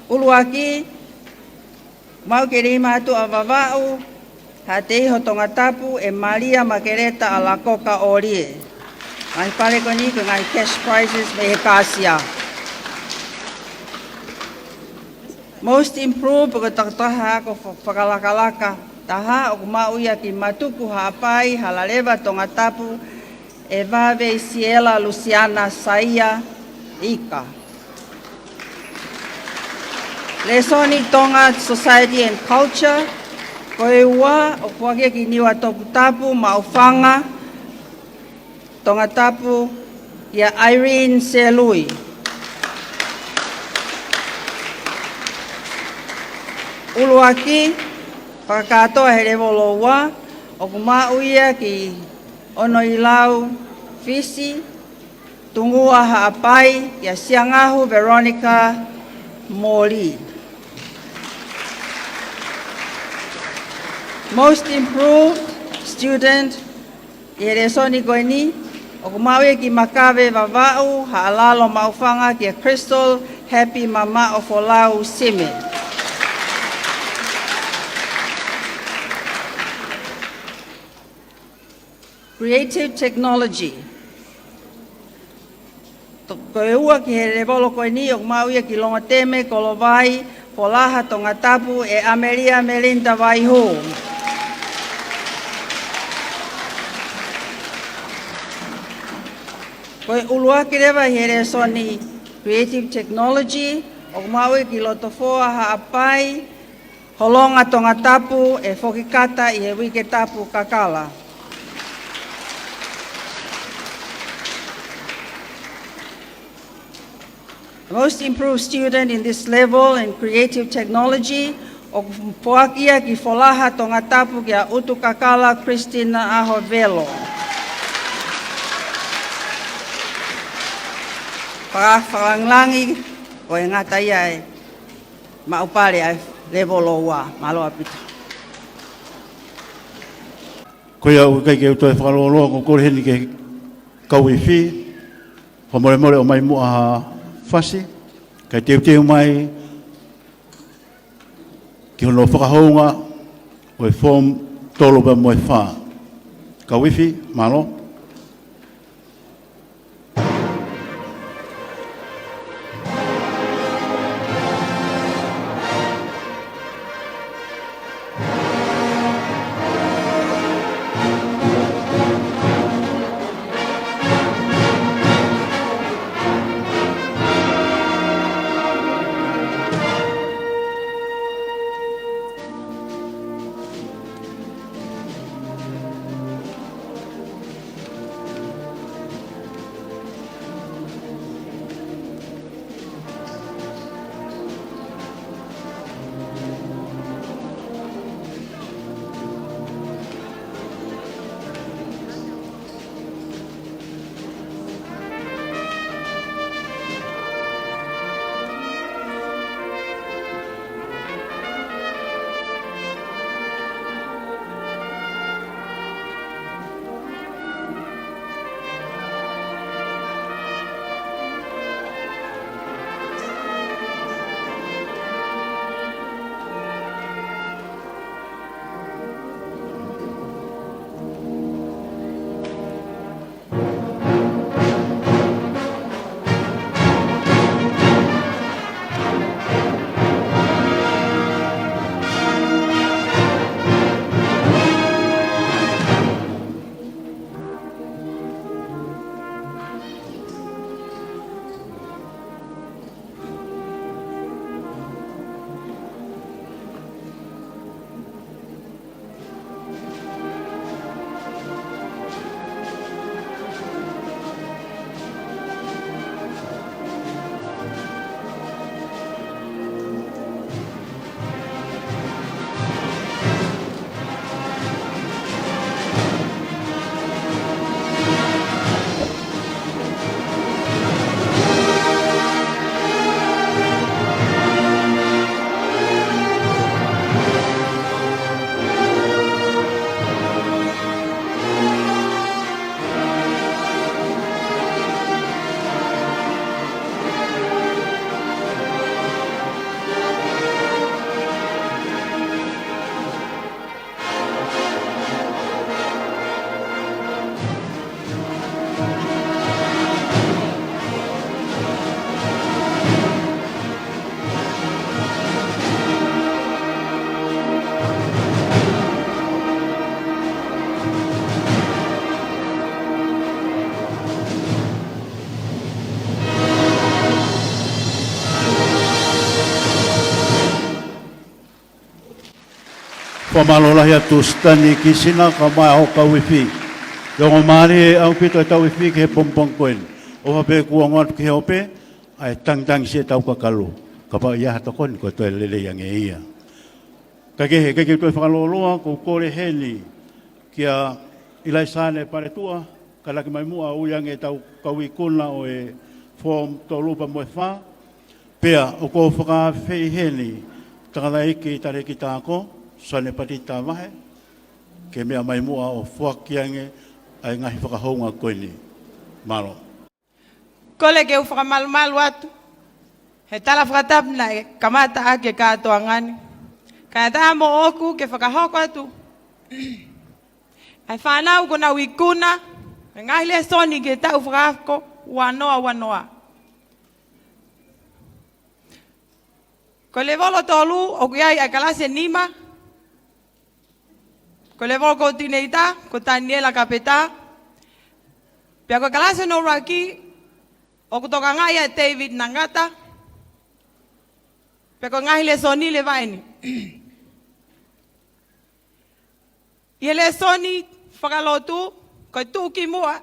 ʻUluaki, maʻu ke lima atu ʻa Vavaʻu Haʻateiho Tongatapu ʻe Malia Makeleta ʻAlakoka ʻOlie. Ngaahi pale ko eni ko e ngaahi cash prizes mei he kāsia. Most improved, ko e tokotaha ako fa-, fakalakalaka taha, ʻoku maʻu ia ki Matuku Haʻapai, Halaleva Tongatapu, ʻe Vave Siela Lusiana Saia Ika. Lēsoni Tonga Society and Culture, ko e ua, ʻoku foaki ia ki Niuatoputapu, Maʻufanga Tongatapu, kia Irene Selui. ʻUluaki, fakakātoa he lēvolo ua, ʻoku maʻu ia ki Onoilau Fisi, Tungua Haʻapai, kia Siangahu Veronica Moli. Most improved student, ʻi he lēsoni ko eni, ʻoku maʻu ia ki Makave Vavaʻu, Haʻalalo Maʻufanga, kia Crystal Happy Mamaʻo Folau Sime. Creative Technology. To-, ko e ua ki he lēvolo ko eni, ʻoku maʻu ia ki Longoteme, Kolovai, Folaha Tongatapu, ʻe Amelia Melinda Vaihū. Ko e ʻuluaki leva ʻi he lēsoni Creative Technology, ʻoku maʻu ia ki Lotofoa Haʻapai, Holonga Tongatapu, ʻe Fokikata ʻi he Uike Tapu Kakala. The most improved student in this level in creative technology, ʻoku foaki ia ki Folaha Tongatapu, kia ʻUtukakala Christina ʻAhovelo. Faka-, fakalāngilangi, ʻo e ngata ia e maʻu pale ʻa e lēvolo ua, mālō ʻaupito. Ko ia ʻoku ʻikai ke u toe fakalōloa, ko e kole heni ki he kau ifi, fakamolemole ʻomai muʻa ha fasi, kae teuteu mai ki hono fakahounga ʻo e form tolu pea mo e fā. Kau ifi, mālō. Fakamālō lahi atu Sitani Kisina kae ʻumaʻā hoʻo kau ifi. Ongo mālie ʻaupito e tau ifi ki he pongipongi ko eni. ʻOfa pē kuo ongo atu ki he ope ʻa e tangitangi siʻetau kakalu. Kapau ʻe ʻi ai ha tokoni ko e toe lelei ange ia. Kae kehe, ʻikai ke u toe fakalōloa, ʻoku ou kole heni kia ʻIlaisane Paletua, ka laki mai muʻa ʻo ui ange ʻetau kau ikuna ʻo e form tolu pea mo e fā. Pea ʻoku ou fakaafeʻi heni, Tangataʻeiki Talēkita Ako, Suane Patita Vahe, ke meʻa mai muʻa ʻo foaki ange ʻa e ngaahi fakahounga ko eni. Mālō. Kole ke u fakamalumalu atu he tala fakatapu naʻe kamata ʻaki e kātoanga ni. Kae ʻatā moʻoku ke fakahoko atu ʻa e fānau kuo nau ikuna e ngaahi lēsoni ki he taʻu fakaako ua noa ua noa. Ko e lēvolo tolu ʻoku ʻi ai ʻa e kalasi ʻe nima. Ko e lēvolo kōtineita, ko Taniela Kapeta. Pea ko e kalasi hono ʻuluaki, ʻoku tokangaʻi ʻe David Nangata. Pea ko e ngaahi lēsoni leva eni. ʻI he lēsoni fakalotu, ko e tuʻu ki muʻa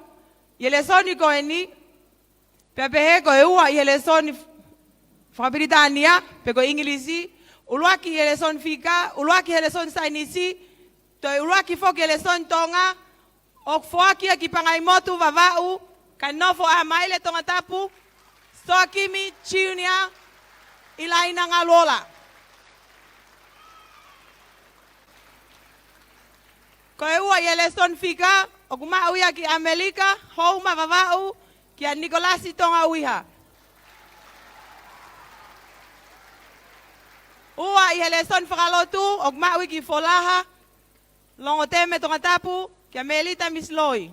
ʻi he lēsoni ko eni, pea pehē ko e ua ʻi he lēsoni fakapilitānia, pe ko e ʻIngilisi, ʻuluaki ʻi he lēsoni fika, ʻuluaki he lēsoni saienisi, toe ʻuluaki foki he lēsoni Tonga, ʻoku foaki ia ki Pangaimotu, Vavaʻu, kae nofo ʻa Maile, Tongatapu, Soakimi Junior, ʻi Laina Ngaluola. Ko e ua ʻi he lēsoni fika, ʻoku maʻu ia ki ʻAmelika, Houma, Vavaʻu, kia Nikolasi Tonga Uiha. Ua ʻi he lēsoni fakalotu, ʻoku maʻu ia ki Folaha, Longoteme, Tongatapu, kia Melita Misiloi.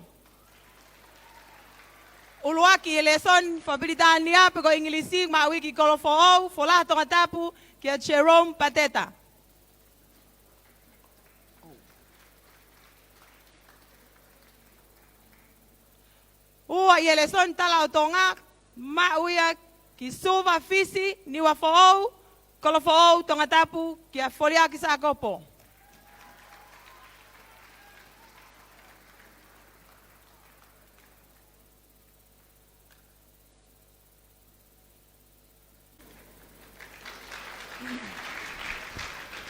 ʻUluaki he lēsoni fakapilitānia pe ko e ʻIngilisi, maʻu ia ki Kolofoʻou, Folaha, Tongatapu, kia Jerome Pateta. Ua ʻi he lēsoni tala ʻo Tonga, maʻu ia ki Suva, Fisi, Niuafoʻou, Kolofoʻou, Tongatapu, kia Foliaki Sākopo.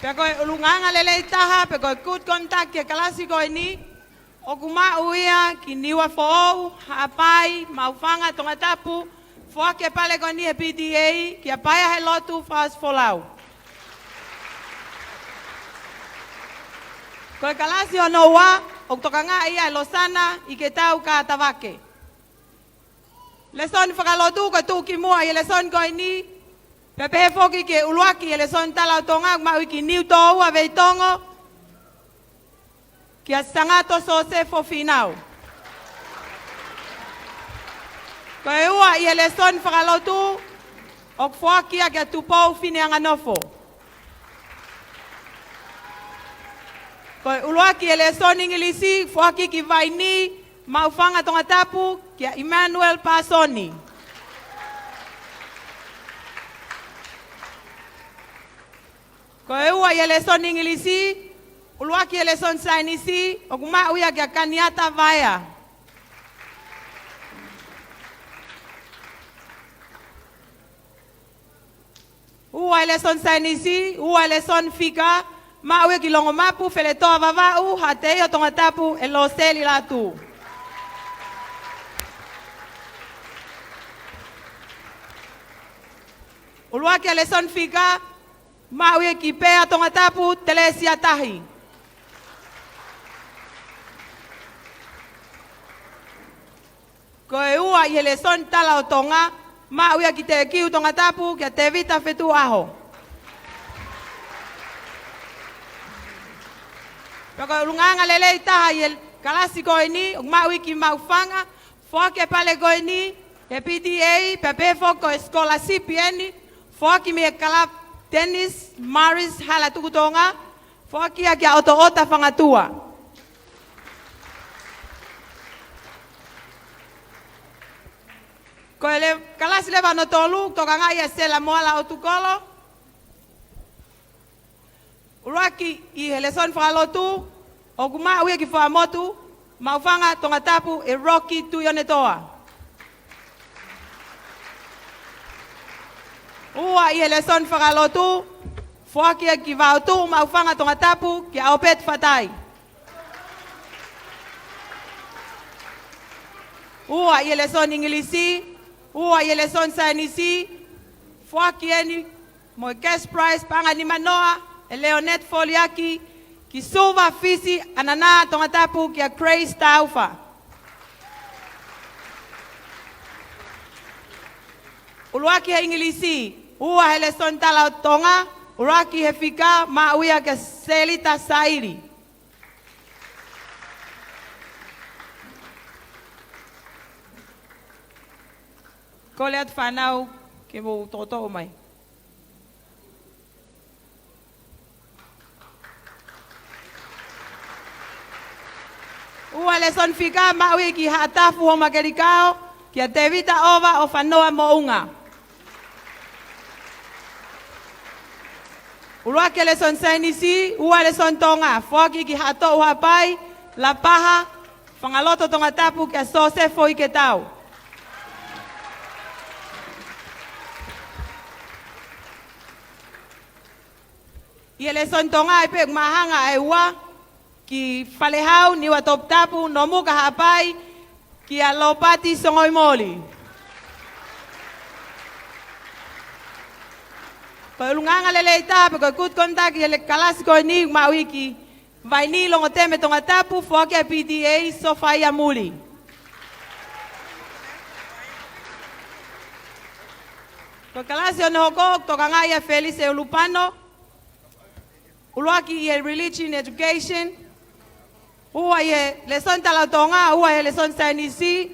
Pea ko e ʻulungaanga lelei taha, pe ko e good conduct ki he kalasi ko eni, ʻoku maʻu ia ki Niuafoʻou, Haʻapai, Maʻufanga, Tongatapu, foaki e pale ko eni he P T A, kia Paea he Lotu, Fausi Folau. Ko e kalasi hono ua, ʻoku tokangaʻi ia ʻe Losana ʻIketau Kātavake. Lēsoni fakalotu ko e tuʻu ki muʻa ʻi he lēsoni ko eni, pea pehē foki ki he ʻuluaki he lēsoni tala ʻo Tonga, maʻu ia ki Niutōua, Veitongo, kia Sangato Sosefo Finau. Ko e ua ʻi he lēsoni fakalotu, ʻoku foaki ia kia Tupou Fineanganofo. Ko e ʻuluaki he lēsoni ʻIngilisi, foaki ki Vaini, Maʻufanga, Tongatapu, kia Emmanuel Pasoni. Ko e ua ʻi he lēsoni ʻIngilisi, ʻuluaki he lēsoni saienisi, ʻoku maʻu ia kia Kaniata Vaea. Ua he lēsoni saienisi, ua he lēsoni fika, maʻu ia ki Longomapu, Feletoa, Vavaʻu, Haʻateiho, Tongatapu, ʻe Loseli Lātū. ʻUluaki he lēsoni fika, maʻu ia ki Pea, Tongatapu, Telesia Tahi. Ko e ua ʻi he lēsoni tala ʻo Tonga, maʻu ia ki Tekiu, Tongatapu, kia Tevita Fetuʻaho. Pea ko e ʻulungaanga lelei taha ʻi he kalasi ko eni, ʻoku maʻu ia ki Maʻufanga, foaki e pale ko eni he P T A, pea pehē foki ko e scholarship eni, foaki mei he Club Tennis Maris Hala Tuku Tonga, foaki ia kia ʻOtoʻota Fangatua. Ko e le-, kalasi leva hono tolu, tokangaʻi ʻe Sela Moala ʻOtukolo. ʻUluaki ʻi he lēsoni fakalotu, ʻoku maʻu ia ki Fuaʻamotu, maʻufanga Tongatapu ʻe Rocky Tuʻionetoa. Ua ʻi he lēsoni fakalotu, foaki ia ki Vaotuʻu, maʻufanga Tongatapu kia ʻOpeti Fatai. Ua ʻi he lēsoni ʻIngilisi, ua ʻi he lēsoni saienisi, foaki eni mo e cash prize paʻanga ʻe nima noa ʻe Leonette Foliaki ki Suva, Fisi, ʻAnana, Tongatapu kia Grace Taufa. ʻUluaki he ʻIngilisi, ua he lēsoni tala ʻo Tonga, ʻuluaki he fika, maʻu ia kia Selita Saili. Kole atu fānau ke mou toʻotoʻo mai. Ua lēsoni fika, maʻu ia ki Haʻatafu, Houmakelikao, kia Tevita ʻOva ʻo Fanoa Moʻunga. ʻUluaki lēsoni saienisi, ua lēsoni Tonga, foaki ki Haʻatoʻu, Haʻapai, Lapaha, Fangaloto, Tongatapu kia Sosefo Iketau. ʻI he lēsoni Tonga ai pē, māhanga ʻe ua, ki Falehau, Niua, Toputapu, Nomuka, Haʻapai, kia Lopati Songoimoli. Ko e ʻulungaanga lelei taha pē ko e good conduct ʻi he kalasi ko eni, maʻu ia ki Vainī, Longoteme, Tongatapu, foaki ʻe P T A, Sofaia Muli. Ko e kalasi hono hoko, tokangaʻi ʻe Felise Ulupano, ʻuluaki ʻi he Religion Education, ua ʻi he lēsoni tala ʻo Tonga, ua ʻi he lēsoni saienisi,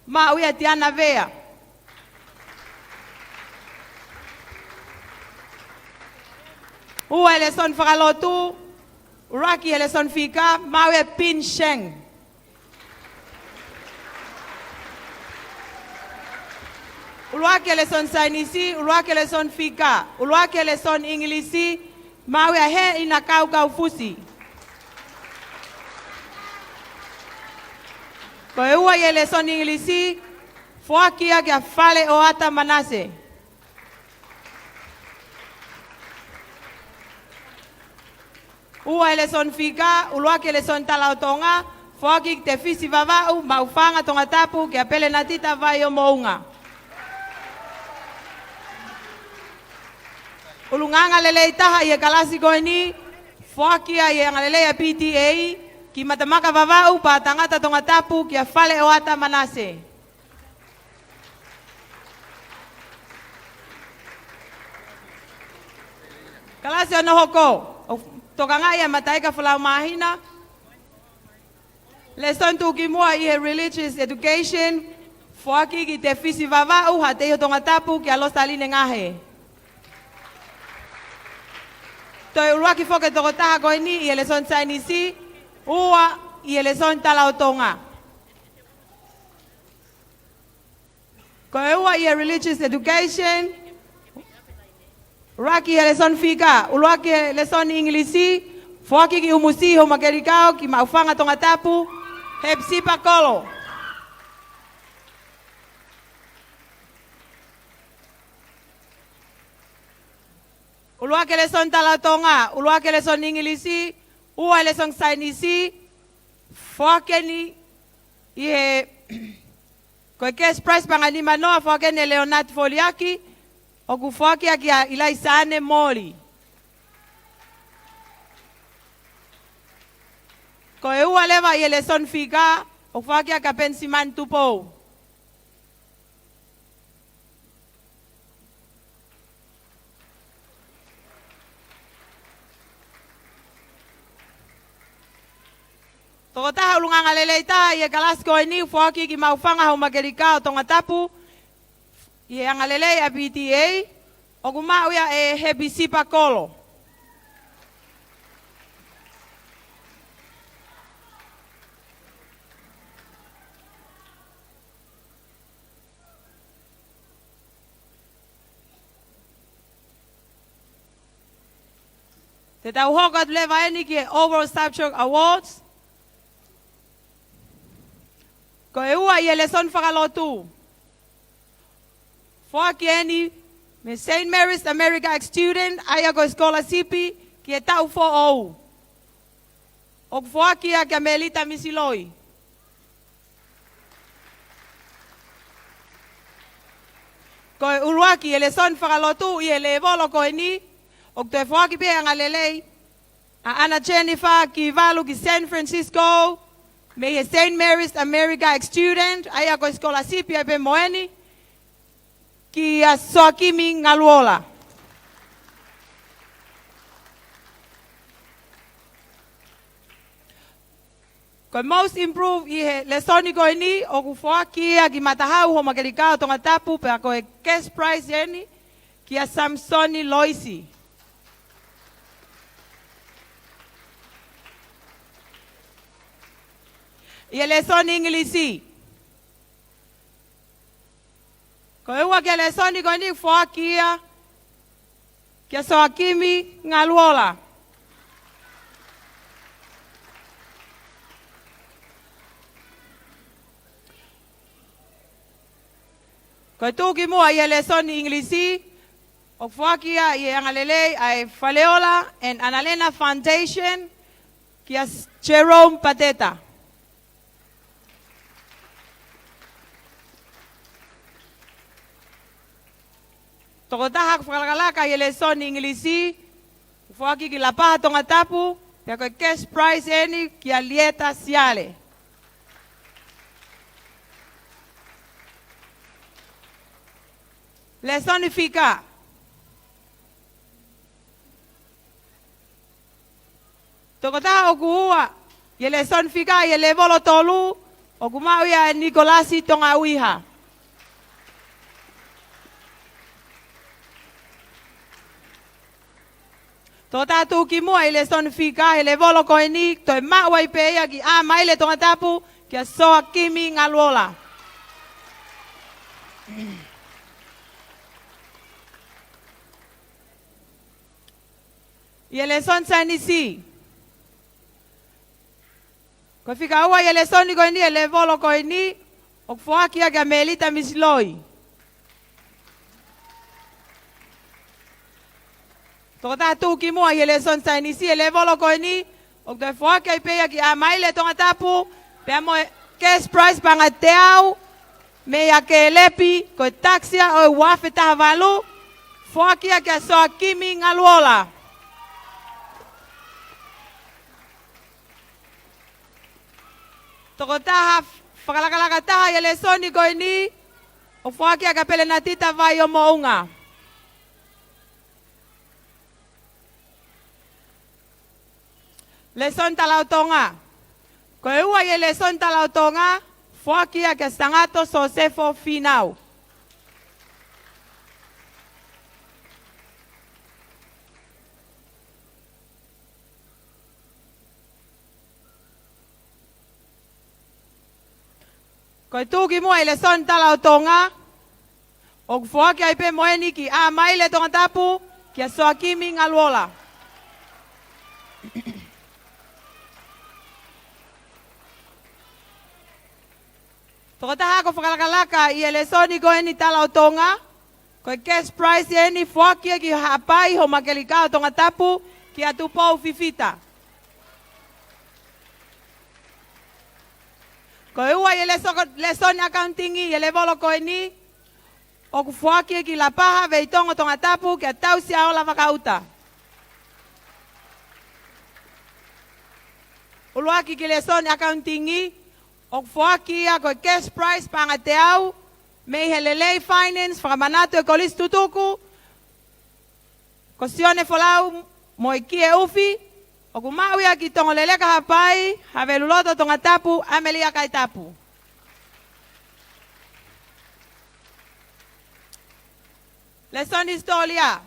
maʻu ia ʻe Tiana Vea. Ua ʻi he lēsoni fakalotu, ʻuluaki ʻi he lēsoni fika, maʻu ia ʻe Pin Sheng. ʻUluaki lēsoni saienisi, ʻuluaki lēsoni fika, ʻuluaki lēsoni ʻIngilisi, maʻu ia ʻe Heʻina Kaukaufusi. Ko e ua ʻi he lēsoni ʻIngilisi, foaki ia kia Faleʻoata Manase. Ua he lēsoni fika, ʻuluaki he lēsoni tala ʻo Tonga, foaki ki Tefisi Vavaʻu, Maʻufanga, Tongatapu, kia Pelenatita Vaiomoʻunga. ʻUlungaanga lelei taha ʻi he kalasi ko eni, foaki ia ʻi he angalelei ʻa e P T A, ki Matamaka Vavaʻu, Pātangata, Tongatapu, kia Faleʻoata Manase. Kalasi hono hoko, ʻoku tokangaʻi ʻe Mataika Folau Māhina. Lēsoni tuʻukimuʻa ʻi he Religious Education, foaki ki Tefisi Vavaʻu, Haʻateiho, Tongatapu, kia Losaline Ngahe. Toe ʻuluaki foki e tokotaha ko eni ʻi he lēsoni saienisi, ua ʻi he lēsoni tala ʻo Tonga. Ko e ua ʻi he Religious Education, ʻuluaki he lēsoni fika, ʻuluaki he lēsoni ʻIngilisi, foaki ki ʻUmusi, Houmakelikao, ki Maʻufanga, Tongatapu, Hepisipa Kolo. ʻUluaki he lēsoni tala ʻo Tonga, ʻuluaki he lēsoni ʻIngilisi, ua he lēsoni saienisi, foaki eni ʻi he Ko e cash prize paʻanga ʻe nima noa, foaki eni ʻe Leonati Foliaki, ʻoku foaki ia kia ʻIlaisaane Moli. Ko e ua leva ʻi he lēsoni fika, ʻoku foaki ia kia Penisimani Tupou. Tokotaha ʻulungaanga lelei taha ʻi he kalasi ko eni, foaki ki Maʻufanga, Houmakelikao, Tongatapu, ʻi he angalelei ʻa e P T A, ʻoku maʻu ia ʻe Hepisipa Kolo. Te tau hoko atu leva eni ki he Overall Subject Awards. Ko e ua ʻi he lēsoni fakalotu. Foaki eni mei he Saint Mary's America Ex Student, ʻa ia ko e scholarship ki he taʻu foʻou. ʻOku foaki ia kia Melita Misiloi. Ko e ʻuluaki ʻi he lēsoni fakalotu ʻi he lēvolo ko eni, ʻoku toe foaki pē angalelei ʻa ʻAna Jennifer Kivalu ki San Francisco, mei he Saint Mary's America Ex Student, ʻa ia ko e scholarship ia pē mo eni, kia Soakimi Ngaluola. Ko e Most Improved ʻi he lēsoni ko eni, ʻoku foaki ia ki Matahau Hoʻomakelikao Tongatapu, pea ko e cash prize eni kia Samisoni Loisi. ʻI he lēsoni ʻIngilisi. Ko e ua ki he lēsoni ko eni, foaki ia kia Soakimi Ngaluola. Ko e tuʻukimuʻa ʻi he lēsoni ʻIngilisi, ʻoku foaki ia ʻi he angalelei ʻa e Faleola and Analena Foundation kia Jerome Pateta. Tokotaha ʻoku fakalakalaka ʻi he lēsoni ʻIngilisi, ʻoku foaki ki Lapaha Tongatapu, pea ko e cash prize eni kia Lieta Siale. Lēsoni fika. Tokotaha ʻoku ua ʻi he lēsoni fika ʻi he lēvolo tolu, ʻoku maʻu ia ʻe Nikolasi Tonga ʻUiha. Tokotaha tuʻukimuʻa ʻi he lēsoni fika he lēvolo ko eni, toe maʻu ai pē ia ki ʻAmaile Tongatapu, kia Soakimi Ngaluola. ʻI he lēsoni saienisi. Ko e fika ua ʻi he lēsoni ko eni, ʻi he lēvolo ko eni, ʻoku foaki ia kia Melita Misiloi. Tokotaha tuʻukimuʻa ʻi he lēsoni saienisi, ʻi he lēvolo ko eni, ʻoku toe foaki ai pē ia ki ʻAmaile Tongatapu, pea mo e cash prize paʻanga ʻe teau, mei a Kelepi, ko e takisi ia ʻo e ua afe taha valu, foaki ia kia Soakimi Ngaluola. Tokotaha fakalakalaka taha ʻi he lēsoni ko eni, ʻoku foaki ia kia Pelenatita Vaiomoʻunga. Lēsoni Talautonga. Ko e ua ʻi he lēsoni Talautonga, foaki ia kia Sangato Sosefo Finau. Ko e tuʻukimuʻa ʻi he lēsoni Talautonga, ʻoku foaki ai pē mo eni ki ʻAmaile Tongatapu, kia Soakimi Ngaluola. Tokotaha ako fakalakalaka ʻi he lēsoni ko eni Talautonga, ko e cash prize eni foaki ia ki Haʻapai Hoʻomakelikao Tongatapu, kia Tupou Fifita. Ko e ua ʻi he lēso-, lēsoni accounting ʻi he lēvolo ko eni, ʻoku foaki ia ki Lapaha Veitongo Tongatapu, kia Tausiaola Vakaʻuta. ʻUluaki ki he lēsoni accounting, ʻoku foaki ia ko e cash prize paʻanga ʻe teau, mei he Lelei Finance, fakamanatu ʻe Kolisi Tutuku, ko Sione Folau mo e Kie ʻUfi, ʻoku maʻu ia ki Tongoleleka Haʻapai, Haveluloto Tongatapu, ʻAmelia Kaitapu. Lēsoni hisitōlia.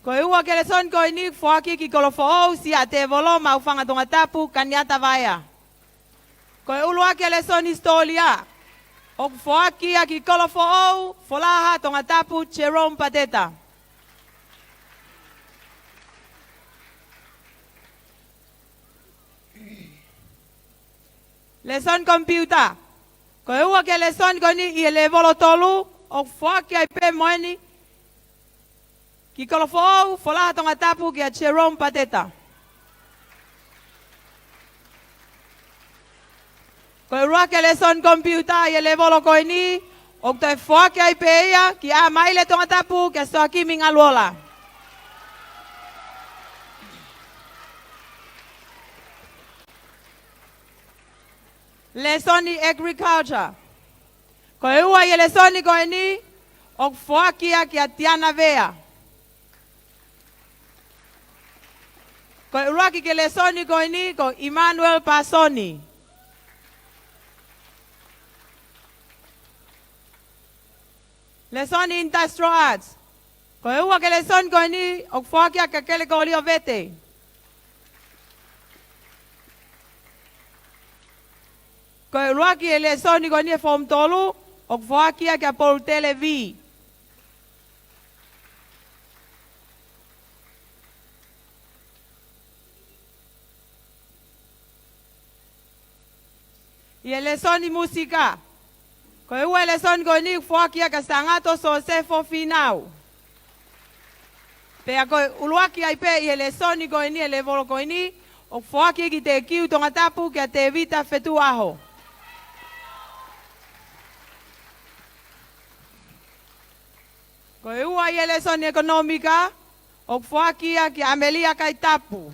Ko e ua ki he lēsoni ko eni, foaki ki Kolofoʻou Siaʻatēvolo Maʻufanga Tongatapu, Kaniata Vaea. Ko e ʻuluaki ʻi he lēsoni hisitōlia, ʻoku foaki ia ki Kolofoʻou Folaha Tongatapu, Jerome Pateta. Lēsoni komipiuta. Ko e ua ki he lēsoni ko eni ʻi he lēvolo tolu, ʻoku foaki ai pē mo eni ki Kolofoʻou, Folaha Tongatapu, kia Jerome Pateta. Ko e ʻuluaki lēsoni komipiuta ʻi he lēvolo ko eni, ʻoku toe foaki ai pē ia ki ʻAmaile Tongatapu, kia Soakimi Ngaluola. Lēsoni agriculture. Ko e ua ʻi he lēsoni ko eni, ʻoku foaki ia kia Tiana Vea. Ko e ʻuluaki ki he lēsoni ko eni, ko Emmanuel Pasoni. Lēsoni industrial arts. Ko e ua ki he lēsoni ko eni, ʻoku foaki ia kia Kele Kolio Vete. Ko e ʻuluaki ki he lēsoni ko eni ʻi he form tolu, ʻoku foaki ia kia Polutele Vī. ʻI he lēsoni musika. Ko e ua lēsoni ko eni ʻoku foaki ia kia Sangato Sosefo Fīnau. Pea ko e ʻuluaki ai pē ʻi he lēsoni ko eni ʻi he lēvolo ko eni, ʻoku foaki ki Tekiu Tongatapu kia Tēvita Fetuʻaho. Ko e ua ʻi he lēsoni ʻekonōmika, ʻoku foaki ia kia ʻAmelia Kaitapu.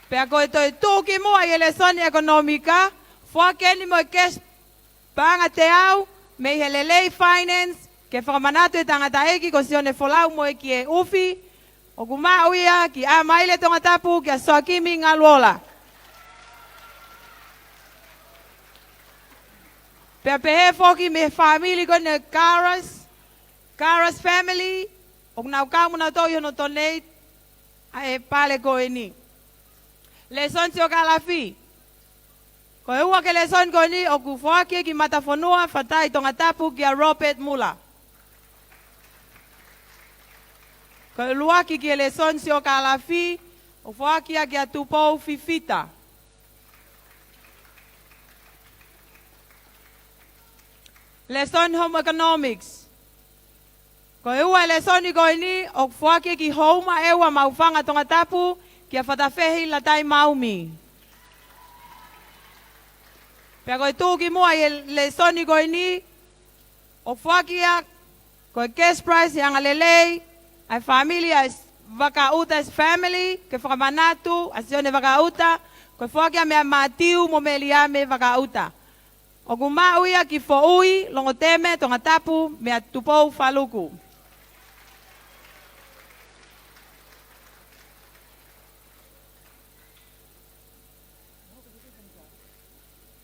Pea ko e toe tuʻukimuʻa ʻi he lēsoni ʻekonōmika, foaki eni mo e cash paʻanga teau mei he Lelei Finance, ke fakamanatu e tangataʻeiki ko Sione Folau mo e ki e ufi, ʻoku maʻu ia ki ʻAmaile Tongatapu kia Soakimi Ngaluola. Pea pehē foki mei he fāmili ko eni Karas, Karas family, ʻoku nau kau mo nautolu ʻi hono donate ʻa e pale ko eni. Lēsoni siokālafi. Ko e ua ki he lēsoni ko eni ʻoku foaki ki Matafonua, Fatai Tongatapu kia Robert Mula. Ko e ʻuluaki ki he lēsoni siokālafi, ʻoku foaki ia kia Tupou Fifita. Lēsoni home economics. Ko e ua lēsoni ko eni ʻoku foaki ki Houma ʻEua Maʻufanga Tongatapu kia Fatafehi Latai Maumi. Pea ko e tuʻukimuʻa ʻi he lēsoni ko eni ʻoku foaki ia ko e cash prize ʻi he angalelei ʻa e fāmili ʻa e Vakauta's family, ke fakamanatu ʻa Sione Vakauta, ko e foaki ia meia Mātiu mo Meliame Vakauta. ʻOku maʻu ia ki Foʻui, Longoteme, Tongatapu, meia Tupou Faluku.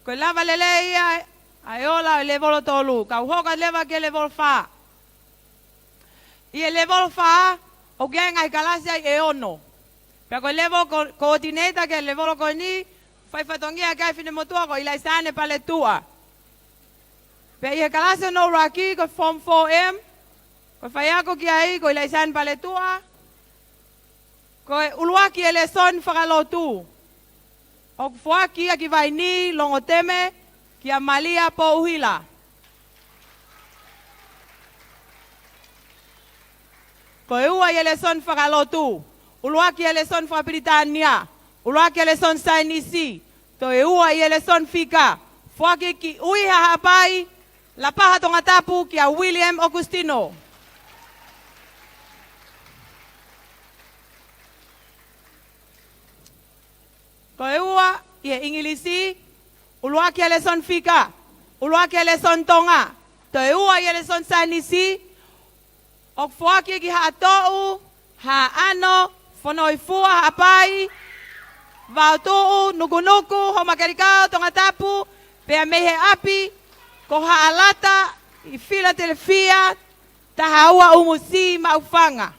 Ko e lava lelei ia ʻa e ola ʻo e lēvolo tolu, kau hoko leva ki he lēvolo fā. ʻI he lēvolo fā, ʻoku ʻi ai e ngaahi kalasi ai ʻe ono. Pea ko e level co-, coordinator ki he lēvolo ko eni, fai fatongia ki ai e finemotuʻa ko ʻIlaisiane Paletuʻa. Pea ʻi he kalasi hono ʻuluaki ko e form four M, ko e faiako ki ai ko ʻIlaisiane Paletuʻa. Ko e ʻuluaki e lēsoni fakalotu. ʻOku foaki ia ki Vainī, Longoteme, kia Malia Pouhila. Ko e ua ʻi he lēsoni fakalotu. ʻUluaki e lēsoni fakapilitānia. ʻUluaki e lēsoni saienisi. Toe ua ʻi he lēsoni fika. Foaki ki ʻUiha Haʻapai, Lapaha Tongatapu kia William Augustino. Ko e ua ʻi he ʻIngilisi, ʻuluaki e lēsoni fika, ʻuluaki e lēsoni Tonga, toe ua ʻi he lēsoni saienisi, ʻoku foaki ki Haʻatoʻu, Haʻano, Fonoifua, Haʻapai, Vaotuʻu, Nukunuku, Houmakelikao, Tongatapu, pea mei he ʻapi ko Haʻalata ʻi Filatelefia, Tahaua Umusī, Maʻufanga.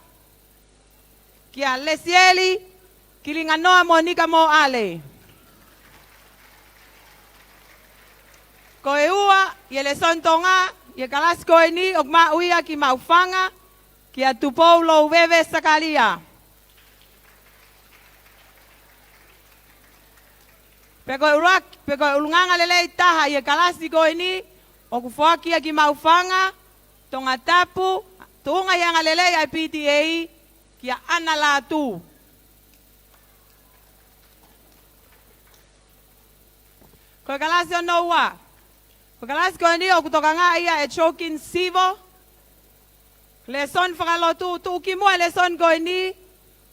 Kia Lesieli Kilinganoa Monika Moale. Ko e ua ʻi he lēsoni Tonga ʻi he kalasi ko eni ʻoku maʻu ia ki Maʻufanga, kia Tupou Louveve Sakalia. Pea ko e ʻuluaki, pea ko e ʻulungaanga lelei taha ʻi he kalasi ko eni, ʻoku foaki ia ki Maʻufanga, Tongatapu, tuʻunga ʻi he anga lelei ʻa e P T A, kia ʻAna Lātū. Ko e kalasi hono ua. Ko e kalasi ko eni ʻoku tokangaʻi ia ʻe Chokin Sivo. Lēsoni fakalotu, tuʻukimuʻa e lēsoni ko eni,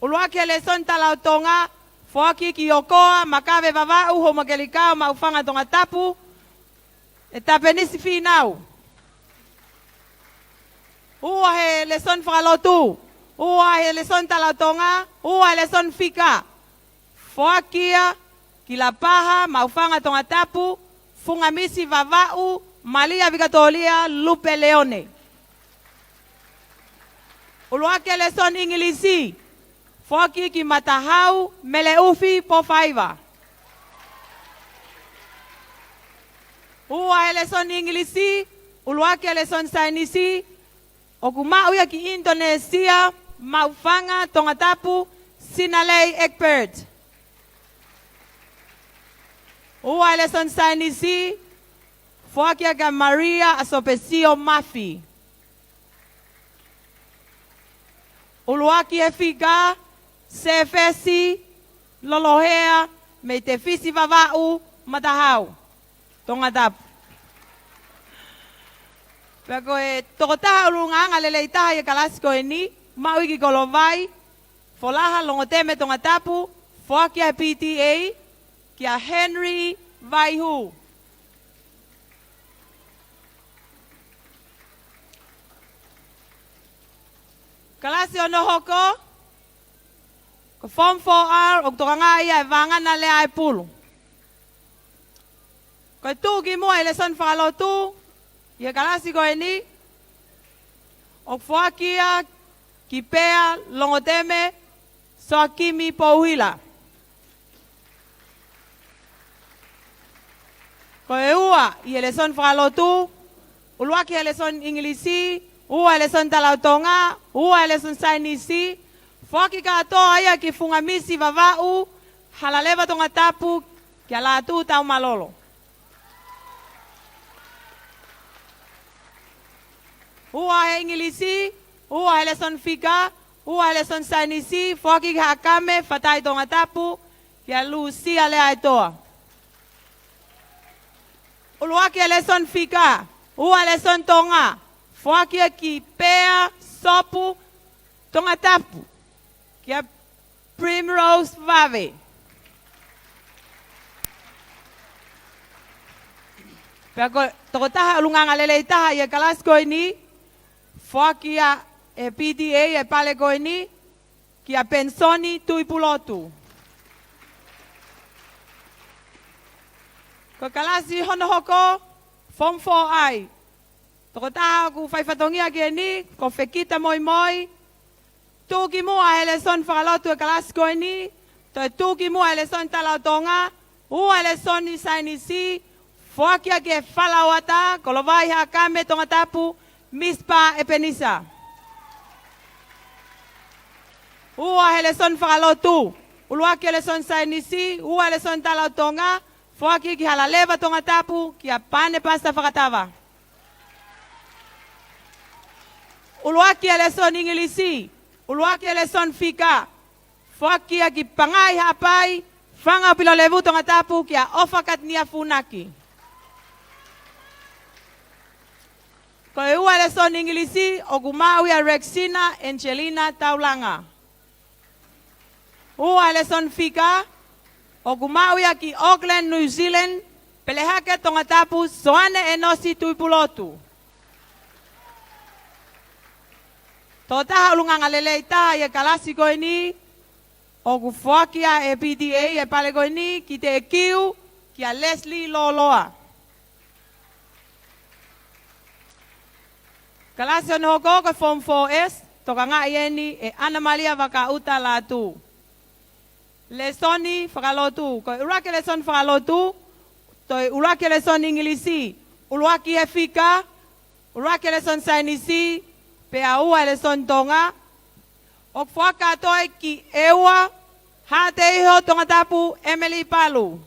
ʻuluaki e lēsoni Tala ʻo Tonga, foaki ki ʻOkoa Makave Vavaʻu, Houmakelikao, Maʻufanga, Tongatapu, ʻe Tapenisi Fīnau. Ua he lēsoni fakalotu, ua he lēsoni Tala ʻo Tonga, ua he lēsoni fika. Foaki ia ki Lapaha, Maʻufanga, Tongatapu, Fungamisi Vavaʻu, Malia Vikatolia Lupe Leone. ʻUluaki e lēsoni ʻIngilisi, foaki ki Matahau, Mele ʻUfi, Pōfaiva. Ua he lēsoni ʻIngilisi, ʻuluaki e lēsoni Saienisi, ʻoku maʻu ia ki ʻInitonēsia, Maʻufanga, Tongatapu, Sinalei Egbert. Ua e lēsoni Saienisi, foaki ia kia Maria ʻAsopesio Mafi. ʻUluaki e fika, Sēfesi Lolohea, mei Tefisi Vavaʻu, Matahau, Tongatapu. Pea ko e tokotaha ʻulungaanga lelei taha ʻi he kalasi ko eni, maʻu ia ki Kolovai, Folaha, Longoteme, Tongatapu, foaki ʻe he P T A, kia Henry Vaihu. Kalasi hono hoko, ko e Form four R, ʻoku tokangaʻi ia ʻe Vangana Leaipulu. Ko e tuʻukimuʻa e lēsoni fakalotu ʻi he kalasi ko eni, ʻoku foaki ia ki Pea, Longoteme, Soakimi Pouhila. Ko e ua ʻi he lēsoni fakalotu, ʻuluaki e lēsoni ʻIngilisi, ua e lēsoni Tala ʻo Tonga, ua e lēsoni Saienisi, foaki kātoa ia ki Fungamisi Vavaʻu, Halaleva, Tongatapu, kia Lātū Taumalolo. Ua he ʻIngilisi, ua he lēsoni fika, ua he lēsoni Saienisi, foaki ki Haʻakame, Fatai, Tongatapu, kia Lusia Leaitoa. ʻUluaki e lēsoni fika, ua he lēsoni Tonga, foaki ia ki Pea, Sopu, Tongatapu, kia Primrose Vave. Pea ko e tokotaha ʻulungaanga lelei taha ʻi he kalasi ko eni, foaki ia ʻe he P T A ʻi he pale ko eni, kia Pensoni Tuʻipulotu. Ko e kalasi hono hoko, Form four I. Tokotaha ʻoku fai fatongia ki heni, ko Fekita Moimoi. Tuʻukimuʻa he lēsoni fakalotu e kalasi ko eni, toe tuʻukimuʻa he lēsoni Tala ʻo Tonga, ua he lēsoni Saienisi, foaki ia ki he Falauata, Kolovai, Haʻakame, Tongatapu, Mispa ʻEpenisa. Ua he lēsoni fakalotu, ʻuluaki he lēsoni Saienisi, ua he lēsoni Tala ʻo Tonga, foaki ki Halaleva, Tongatapu, kia Pane Pasa Fakatava. ʻUluaki e lēsoni ʻIngilisi, ʻuluaki e lēsoni fika, foaki ia ki Pangai, Haʻapai, Fanga ʻo Pilolevu, Tongatapu, kia ʻOfa Katinia Funaki. Ko e ua e lēsoni ʻIngilisi, ʻoku maʻu ia ʻe Rexina Angelina Taulanga. Ua e lēsoni fika, ʻoku maʻu ia ki Auckland, New Zealand, Pelehake, Tongatapu, Soane ʻEnosi Tuʻipulotu. Tokotaha ʻulungaanga lelei taha ʻi he kalasi ko eni, ʻoku foaki ia ʻe he P T A ʻi he pale ko eni, ki Teʻekiu, kia Leslie Loloa. Kalasi hono hoko ko e Form four S, tokangaʻi eni ʻe ʻAna Malia Vakaʻuta Lātū. Lēsoni fakalotu, ko e ʻuluaki lēsoni fakalotu, toe ʻuluaki lēsoni ʻIngilisi, ʻuluaki e fika, ʻuluaki lēsoni Saienisi, pea ua lēsoni Tonga, ʻoku foaki atu ai ki ʻEua Haʻateiho, Tongatapu, Emily Palu.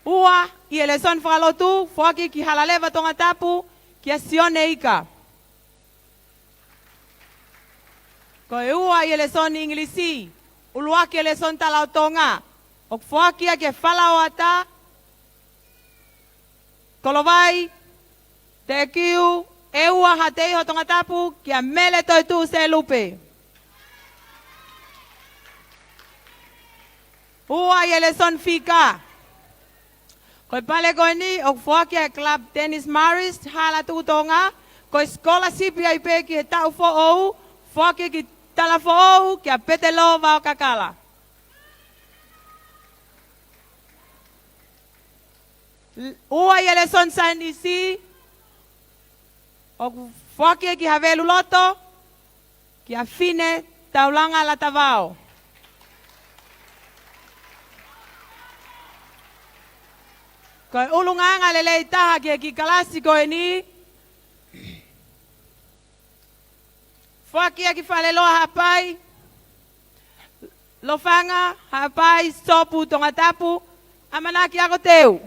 Ua ʻi he lēsoni fakalotu, foaki ki Halaleva Tongatapu, kia Sione Ika. Ko e ua ʻi he lēsoni ʻIngilisi, ʻuluaki e lēsoni Tala ʻo Tonga, ʻoku foaki ia kia Falaoata Kolovai, Tekiu, ʻEua Hateiho Tongatapu, kia Mele Toetuʻu Selupe. Ua ʻi he lēsoni fika. Ko e pale ko eni ʻoku foaki ʻe he Club Dennis Morris, Hala Tuʻu Tonga, ko e scholarship ia ʻi pē ki he taʻu foʻou, foaki ki Talafoʻou, kia Petelo Vaokakala. Ua ʻi he lēsoni saienisi, ʻoku foaki ki Havelu Loto, kia Fine Taulanga Latavao. Ko e ʻulungaanga lelei taha ki he kiʻi kalasi ko eni, foaki ia ki Faleloa Haʻapai, Lofanga Haʻapai, Sopu Tongatapu, ʻamanaki ako teu.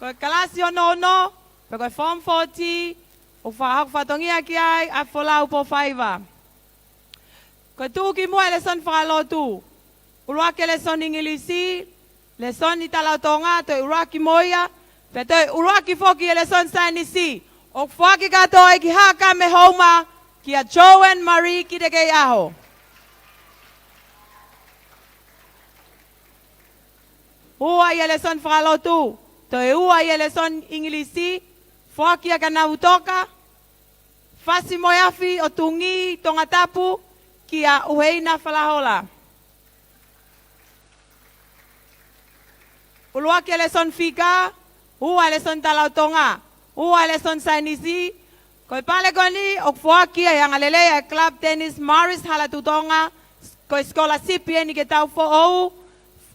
Ko e kalasi ono ono, pe ko e Form four T, ʻoku fakahoko fatongia ki ai ʻa Folau Pōfaiva. Ko e tuʻukimuʻa e lēsoni fakalotu, ʻuluaki e lēsoni ʻIngilisi, lēsoni Tala ʻo Tonga, toe ʻuluaki mo ia, pea toe ʻuluaki foki e lēsoni saienisi, ʻoku foaki kātoa ia ki Haʻakame Houma, kia Joan Marie Kitekeiʻaho. Ua ʻi he lēsoni fakalotu, toe ua ʻi he lēsoni ʻIngilisi, foaki ia kia Navutoka Fasimoeafi ʻo Tungi Tongatapu, kia ʻUheina Falahola. ʻUluaki e lēsoni fika, ua e lēsoni Tala ʻo Tonga, ua e lēsoni saienisi. Ko e pale ko eni ʻoku foaki ia ʻe he angalelei ʻa e Club Dennis Morris, Hala Tuʻu Tonga, ko e scholarship eni ki he taʻu foʻou,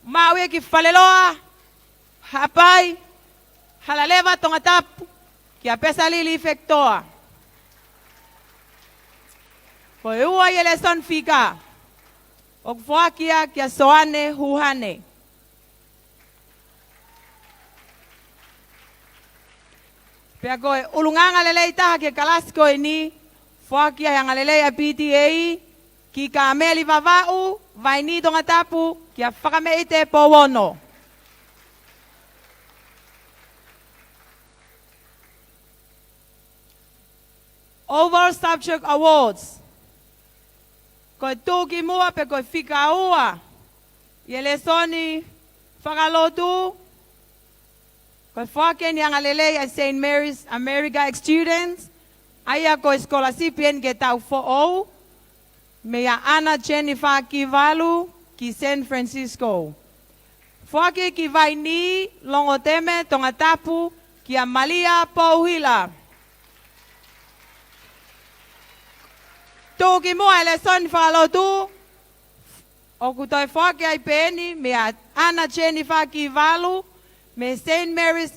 maʻu ia ki Faleloa Haʻapai, Halaleva Tongatapu, kia Pesalili Fekitoa. Ko e ua ʻi he lēsoni fika, ʻoku foaki ia kia Soane Huhane. Pea ko e ʻulungaanga lelei taha ki he kalasi ko eni, foaki ia ʻe he angalelei ʻa e P T A, ki Kameli Vavaʻu, Vaini Tongatapu, kia Fakameʻite Pouono. Overall Subject Awards. Ko e tuʻukimuʻa pe ko e fika ua ʻi he lēsoni fakalotu, ko e foaki eni ʻe he angalelei ʻa e Saint Mary's America Excellence, ʻa ia ko e scholarship eni ki he taʻu foʻou, meia ʻAna Jennifer Kivalu ki San Francisco. Foaki ki Vaini, Longoteme, Tongatapu, kia Malia Pouhila. Tuʻukimuʻa e lēsoni fakalotu, ʻoku toe foaki ai pē eni meia ʻAna Jennifer Kivalu, mei Saint Mary's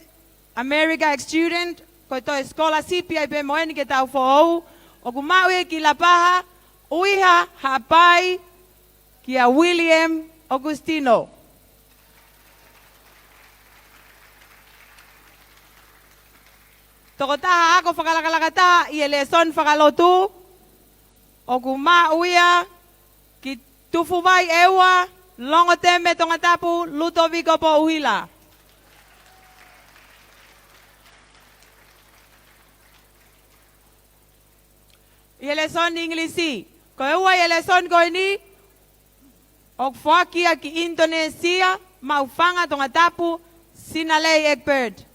America Excellence, ko e toe scholarship ai pē mo eni ki he taʻu foʻou, ʻoku maʻu ia ki Lapaha, ʻUiha Haʻapai, kia William Augustino. Tokotaha ako fakalakalaka taha ʻi he lēsoni fakalotu, ʻoku maʻu ia ki Tufuvai ʻEua, Longoteme Tongatapu, Lutoviko Pouhila. ʻI he lēsoni ʻIngilisi, ko e ua ʻi he lēsoni ko eni, ʻoku foaki ia ki ʻInitonēsia, Maʻufanga Tongatapu, Sinalei Egbert.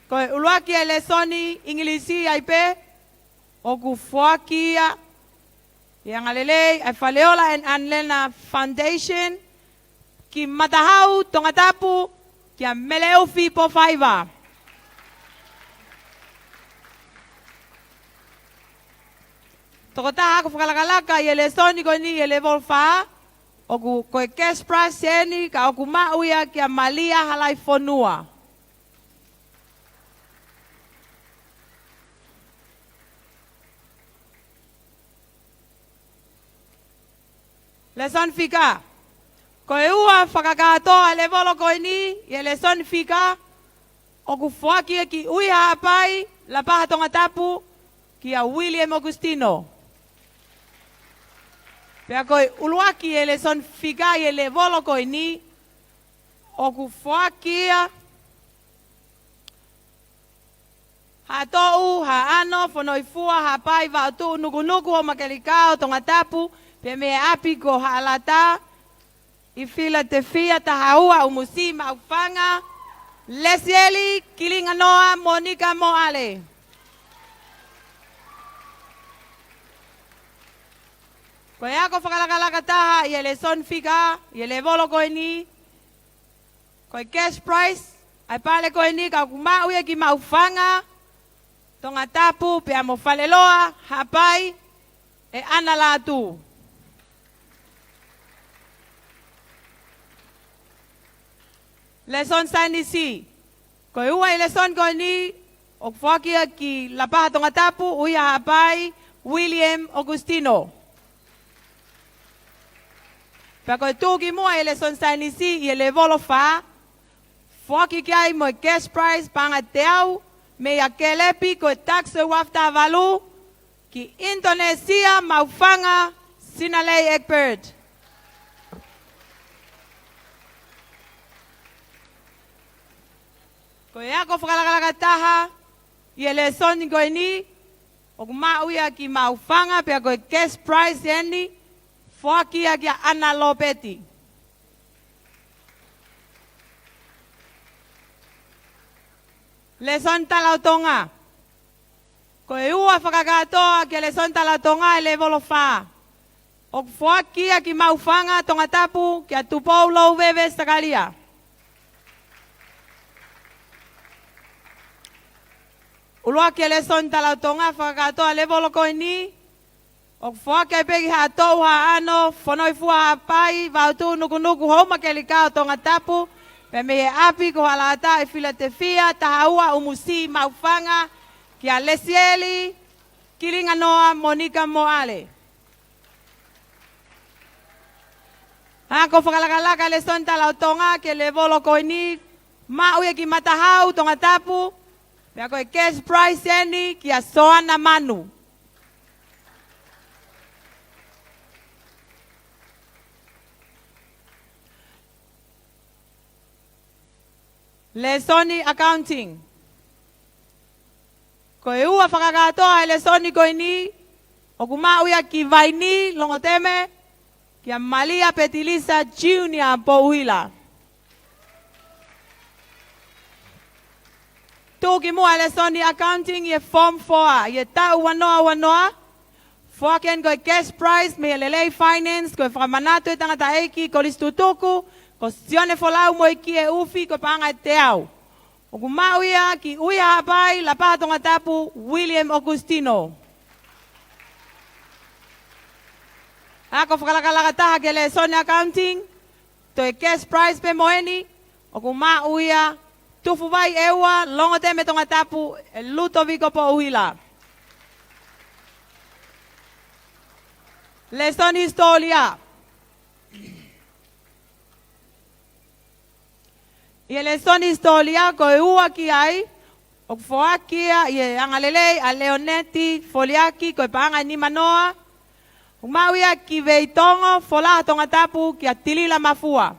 Ko e ʻuluaki e lēsoni ʻIngilisi ai pē, ʻoku foaki ia ʻe he angalelei ʻa e Faleola and Anlena Foundation ki Matahau Tongatapu, kia Meleʻufi Pōfaiva. Tokotaha ako fakalakalaka ʻi he lēsoni ko eni ʻi he level fā, ʻoku ko e cash prize eni ka ʻoku maʻu ia kia Malia Halaifonua. Lēsoni fika. Ko e ua fakakātoa ʻa e lēvolo ko eni ʻi he lēsoni fika, ʻoku foaki ia ki ʻUihaʻapai, Lapaha Tongatapu, kia William Augustino. Pea ko e ʻuluaki ʻi he lēsoni fika ʻi he lēvolo ko eni, ʻoku foaki ia Haʻatoʻu, Haʻano, Fonoifua, Haʻapai, Vaotuʻu, Nukunuku, Houʻamakelikao, Tongatapu, pea mei he ʻapi ko Haʻalata ʻi Filatefia, Tahaua, ʻUmusi, Maʻufanga, Lesieli, Kilinganoa, Monika Moale. Ko e ako fakalakalaka taha ʻi he lēsoni fika ʻi he lēvolo ko eni, ko e cash prize ʻa e pale ko eni, ka ʻoku maʻu ia ki Maʻufanga, Tongatapu, pea mo Faleloa, Haʻapai, ʻe ʻAna Lātū. Lēsoni saienisi. Ko e ua ʻi he lēsoni ko eni, ʻoku foaki ia ki Lapaha Tongatapu, ʻUihaʻapai, William Augustino. Pea ko e tuʻukimuʻa ʻi he lēsoni saienisi ʻi he lēvolo fā, foaki ki ai mo e cash prize paʻanga ʻe teau, meia Kelepi, ko e tax ʻo e uaafe taha valu, ki ʻInitonēsia, Maʻufanga, Sinalei Egbert. Ko e ako fakalakalaka taha ʻi he lēsoni ko eni, ʻoku maʻu ia ki Maʻufanga, pea ko e cash prize eni, foaki ia kia ʻAna Lopeti. Lēsoni tala ʻo Tonga. Ko e ua fakakātoa ki he lēsoni tala ʻo Tonga ʻi he lēvolo fā, ʻoku foaki ia ki Maʻufanga, Tongatapu, kia Tupou Louveve Sakalia. ʻUluaki ʻi he lēsoni tala ʻo Tonga fakakātoa ʻa e lēvolo ko eni, ʻoku foaki ai pē ki Haʻatoʻu, Haʻano, Fonoifua, Haʻapai, Vaotuʻu, Nukunuku, Houʻamakelikao, Tongatapu, pea mei he ʻapi ko Haʻalata ʻi Filatefia, Tahaua, ʻUmusi, Maʻufanga, kia Lesieli, Kilinganoa, Monika Moale. Ako fakalakalaka lēsoni tala ʻo Tonga ki he lēvolo ko eni, maʻu ia ki Matahau, Tongatapu, pea ko e cash prize eni kia Soana Manu. Lēsoni accounting. Ko e ua fakakātoa ʻa e lēsoni ko eni, ʻoku maʻu ia ki Vaini, Longoteme, kia Malia Petilisa Junior Pouila. Tuʻukimuʻa ʻa e lēsoni accounting ʻi he form four ʻi he taʻu ua noa ua noa, foaki eni ko e cash prize mei he Lelei Finance, ko e fakamanatu ʻe he tangataʻeiki Kolisi Tutuku ko Sione Folau mo e ʻEiki ʻUfi, ko e paʻanga ʻe teau. ʻOku maʻu ia ki ʻUihaʻapai, Lapaha Tongatapu, William Augustino. Ako fakalakalaka taha ki he lēsoni accounting, toe cash prize pē mo eni, ʻoku maʻu ia Tufuvai ʻEua, Longoteme Tongatapu, ʻe Lutoviko Pouila. Lēsoni hisitōlia. ʻI he lēsoni hisitōlia ko e ua ki ai, ʻoku foaki ia ʻi he angalelei ʻa Leoneti Foliaki, ko e paʻanga ʻe nima noa, ʻoku maʻu ia ki Veitongo, Folaha Tongatapu, kia Tilila Mafua.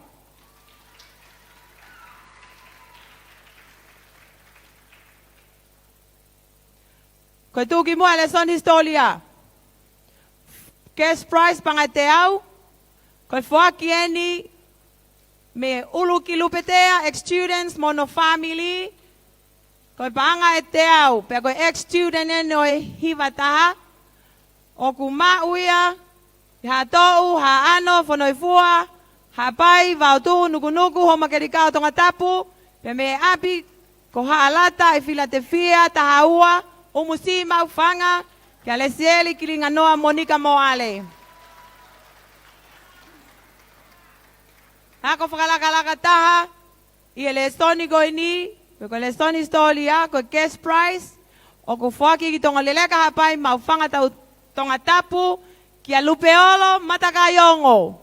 Ko e tuʻukimuʻa ʻa e lēsoni hisitōlia. Cash prize paʻanga ʻe teau, ko e foaki eni mei he ʻUlukilupetea, ex-students mo hono family, ko e paʻanga ʻe teau, pea ko e ex-student eni ʻo e hiva taha, ʻoku maʻu ia ʻi Haʻatoʻu, Haʻano, Fonoifua, Haʻapai, Vaotuʻu, Nukunuku, Houʻamakelikao, Tongatapu, pea mei he ʻapi ko Haʻalata ʻi Filatefia, Tahaua, ʻUmusi, Maʻufanga, kia Lesieli Kilinganoa Monika Moale. Ako fakalakalaka taha ʻi he lēsoni ko eni, ko e lēsoni hisitōlia, ko e cash prize, ʻoku foaki ki Tongoleleka, Haʻapai, Maʻufanga, Tau-, Tongatapu, kia Lupeolo Matakaiongo.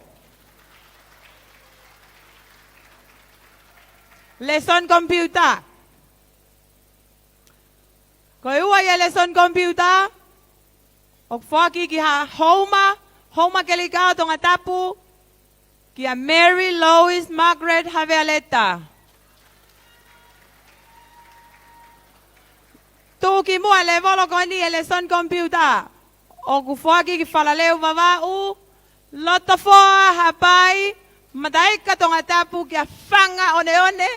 Lēsoni komipiuta. Ko e ua ʻi he lēsoni komipiuta, ʻoku foaki ki ha Houma, Houma Kelikao Tongatapu, kia Mary Lois Margaret Havea Leta. Tuʻukimuʻa lēvolo ko eni ʻi he lēsoni komipiuta, ʻoku foaki ki Falaleu Vavaʻu, Lotofoa Haʻapai, Mataika Tongatapu, kia Fanga ʻOneʻone.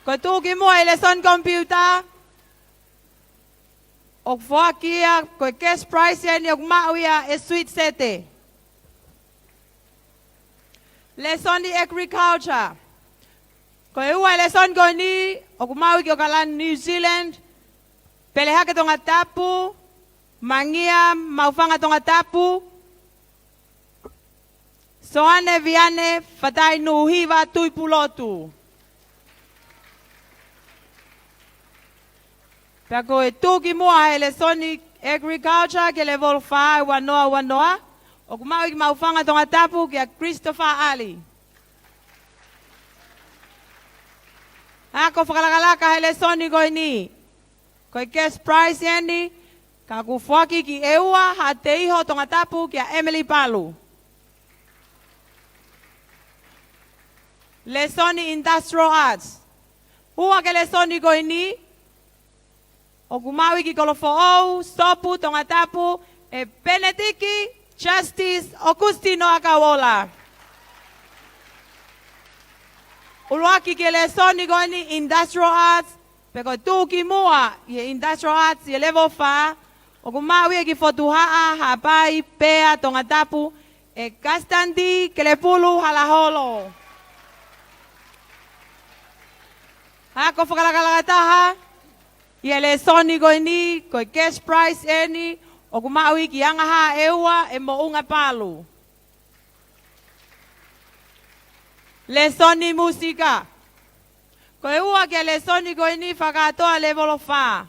Ko e tuʻukimuʻa ʻi he lēsoni komipiuta, ʻoku foaki ia, ko e cash prize eni ʻoku maʻu ia ʻe Sweet Sete. Lēsoni agriculture. Ko e ua ʻi he lēsoni ko eni, ʻoku maʻu ia ki ʻOkalani, New Zealand, Pelehake Tongatapu, Mangia Maufanga Tongatapu, Soane Viane Fatai Nuʻuhiva Tuʻipulotu. Pea ko e tuʻukimuʻa ʻi he lēsoni agriculture ki he lēvolo fā ʻi he ua noa ua noa, ʻoku maʻu ia ki Maufanga Tongatapu kia Christopher Ali. Ako fakalakalaka he lēsoni ko eni. Ko e cash prize eni, ka ʻoku foaki ki ʻEua Haʻateiho Tongatapu kia Emily Palu. Lēsoni Industrial Arts. Ua ki he lēsoni ko eni, ʻoku maʻu ia ki Kolofoʻou, Sopu, Tongatapu, ʻe Penetiki Justice Augustino Akauola. ʻUluaki ki he lēsoni ko eni Industrial Arts, pe ko e tuʻukimuʻa ʻi he Industrial Arts ʻi he lēvolo fā, ʻoku maʻu ia ki Fotuhaʻa Haʻapai, Pea, Tongatapu, ʻe Kasitandi Kelepulu Halaholo. Ako fakalakalaka taha ʻi he lēsoni ko eni, ko e cash prize eni, ʻoku maʻu ia ki Angaha ʻEua ʻe Moʻunga Palu. Lēsoni mūsika. Ko e ua ki he lēsoni ko eni fakakātoa lēvolo fā,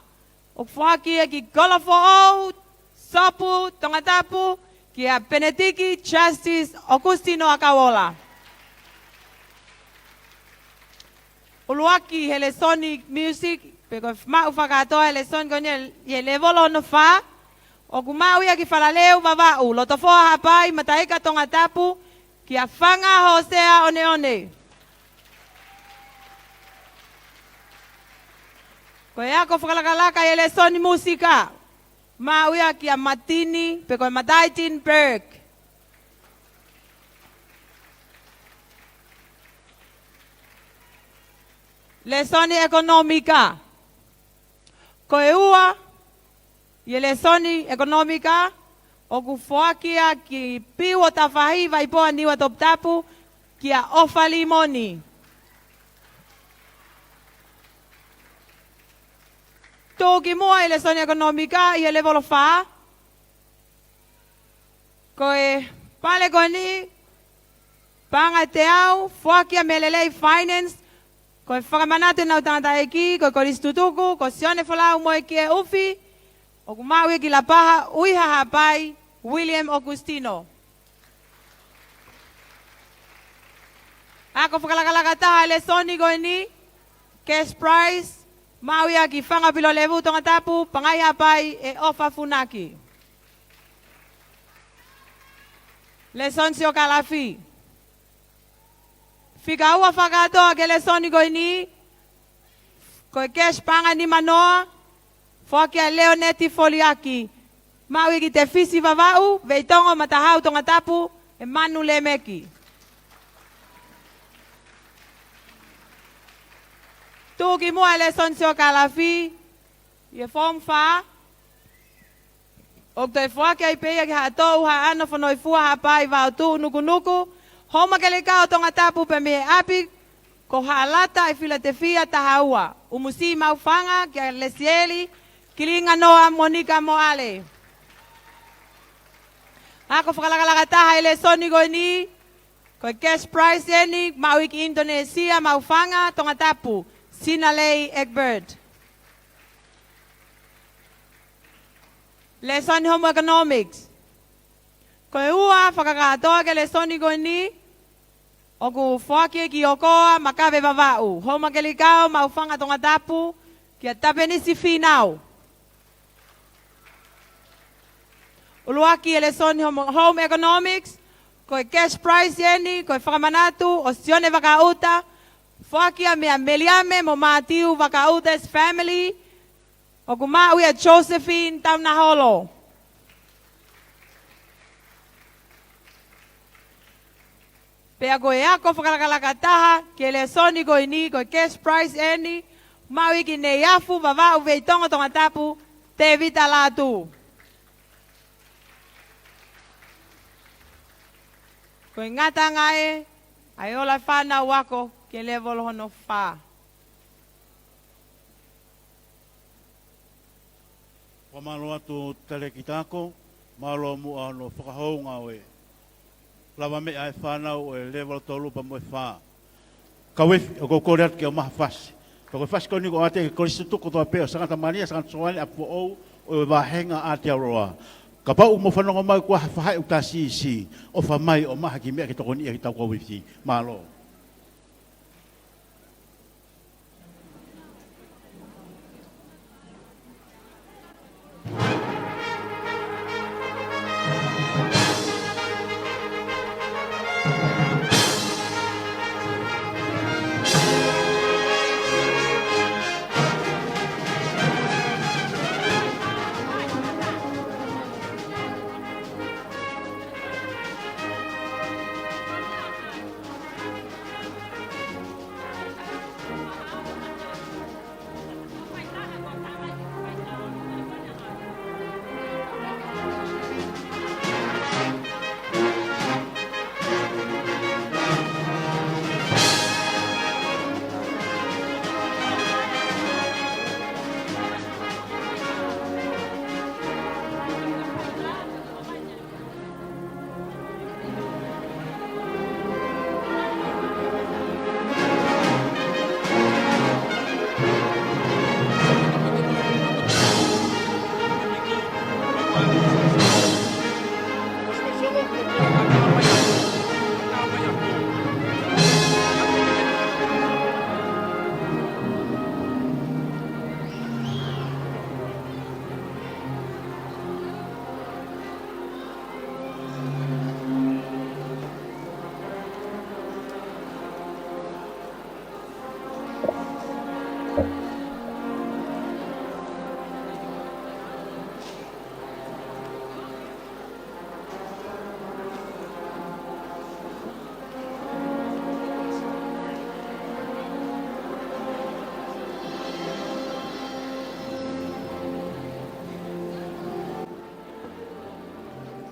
ʻoku foaki ia ki Kolofoʻou, Sopu, Tongatapu, kia Penetiki Justice Augustino Akauola. ʻUluaki he lēsoni music, pe ko e maʻu fakakātoa he lēsoni ko eni ʻi he lēvolo hono fā, ʻoku maʻu ia ki Falaleu Vavaʻu, Lotofoa Haʻapai, Mataika Tongatapu, kia Fanga Hosea ʻOneʻone. Ko e ako fakalakalaka ʻi he lēsoni mūsika, maʻu ia kia Matini, pe ko e Mataitini Burke. Lēsoni ʻekonōmika. Ko e ua ʻi he lēsoni ʻekonōmika, ʻoku foaki ia ki Piu ʻo Tafahi, Vaipoa, Niua, Toputapu, kia ʻOfa Limoni. Tuʻukimuʻa ʻi he lēsoni ʻekonōmika ʻi he lēvolo fā, ko e pale ko eni, Paʻanga ʻe Teau, foaki ia mei he Lelei Finance, ko e fakamanatu ʻenau tangataʻeiki, ko e Kolisi Tutuku, ko Sione Folau Moekie ʻUfi, ʻoku maʻu ia ki Lapaha, ʻUiha Haʻapai, William Augustino. Ako fakalakalaka taha he lēsoni ko eni, cash prize, maʻu ia ki Fanga Pilolevu Tongatapu, Pangai Haʻapai, ʻe ʻOfa Funaki. Lēsoni siokālafi. Fika ua fakakātoa ki he lēsoni ko eni, ko e cash paʻanga ʻe nima noa, foaki ʻe Leoneti Foliaki, maʻu ia ki Tefisi Vavaʻu, Veitongo, Matahau, Tongatapu, ʻe Manu Lemeki. Tuʻukimuʻa he lēsoni siokālafi, ʻi he form fā, ʻoku toe foaki ai pē ia ki Haʻatoʻu, Haʻano, Fonoifua, Haʻapai, Vaotuʻu, Nukunuku, Houma Kelikao Tongatapu pea mei he ʻapi ko Haʻalata ʻi Filatefia, Tahaua, ʻUmusi Maufanga kia Lesieli Kilinga Noa Monika Moale. Ako fakalakalaka taha he lēsoni ko eni, ko e cash prize eni, maʻu ia ki Indonesia, Maufanga, Tongatapu, Sinalei Egbert. Lēsoni Homo Economics. Ko e ua fakakātoa ki he lēsoni ko eni, ʻoku foaki ia ki ʻOkoa Makave Vavaʻu, Houmakelikao Maʻufanga Tongatapu, kia Tapenisi Fīnau. ʻUluaki e lēsoni Home, Home Economics, ko e cash prize eni, ko e fakamanatu ʻo Sione Vakaʻuta, foaki ia meia Meliame mo Mātiu Vakaʻuta's family, ʻoku maʻu ia ʻe Josephine Taunaholo. Pea ko e ako fakalakalaka ʻe taha ki he lēsoni ko eni, ko e cash prize eni, maʻu ia ki Neiafu Vavaʻu Veitongo Tongatapu, Tēvita Lātū. Ko e ngataʻanga ē ʻa e ola e fānau ako ki he lēvolo hono fā. Fakamālō atu Talēkita Ako, mālō muʻa hono fakahounga ʻo e lavameʻa ʻa e fānau ʻo e lēvolo tolu pea mo e fā. Kau efi, ʻoku ou kole atu ke ʻomai ha fasi. Pea ko e fasi ko eni ʻoku ʻoatu ia ki he kolisi tutuku kotoa pē ʻo Sangata Malia, Sangata Soane, ʻApifoʻou, ʻo e vāhenga ʻa Aotearoa. Kapau ʻoku mou fanongo mai ʻoku ʻi ai ha faʻahi ʻoku tā siʻisiʻi, ʻofa mai ʻo ʻomai ha kiʻi meʻa ke tokoniʻi ʻaki ʻetau kau efi. Mālō.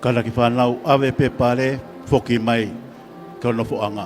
Kātaki fānau, ʻave pē pale, foki mai ki hono foʻanga.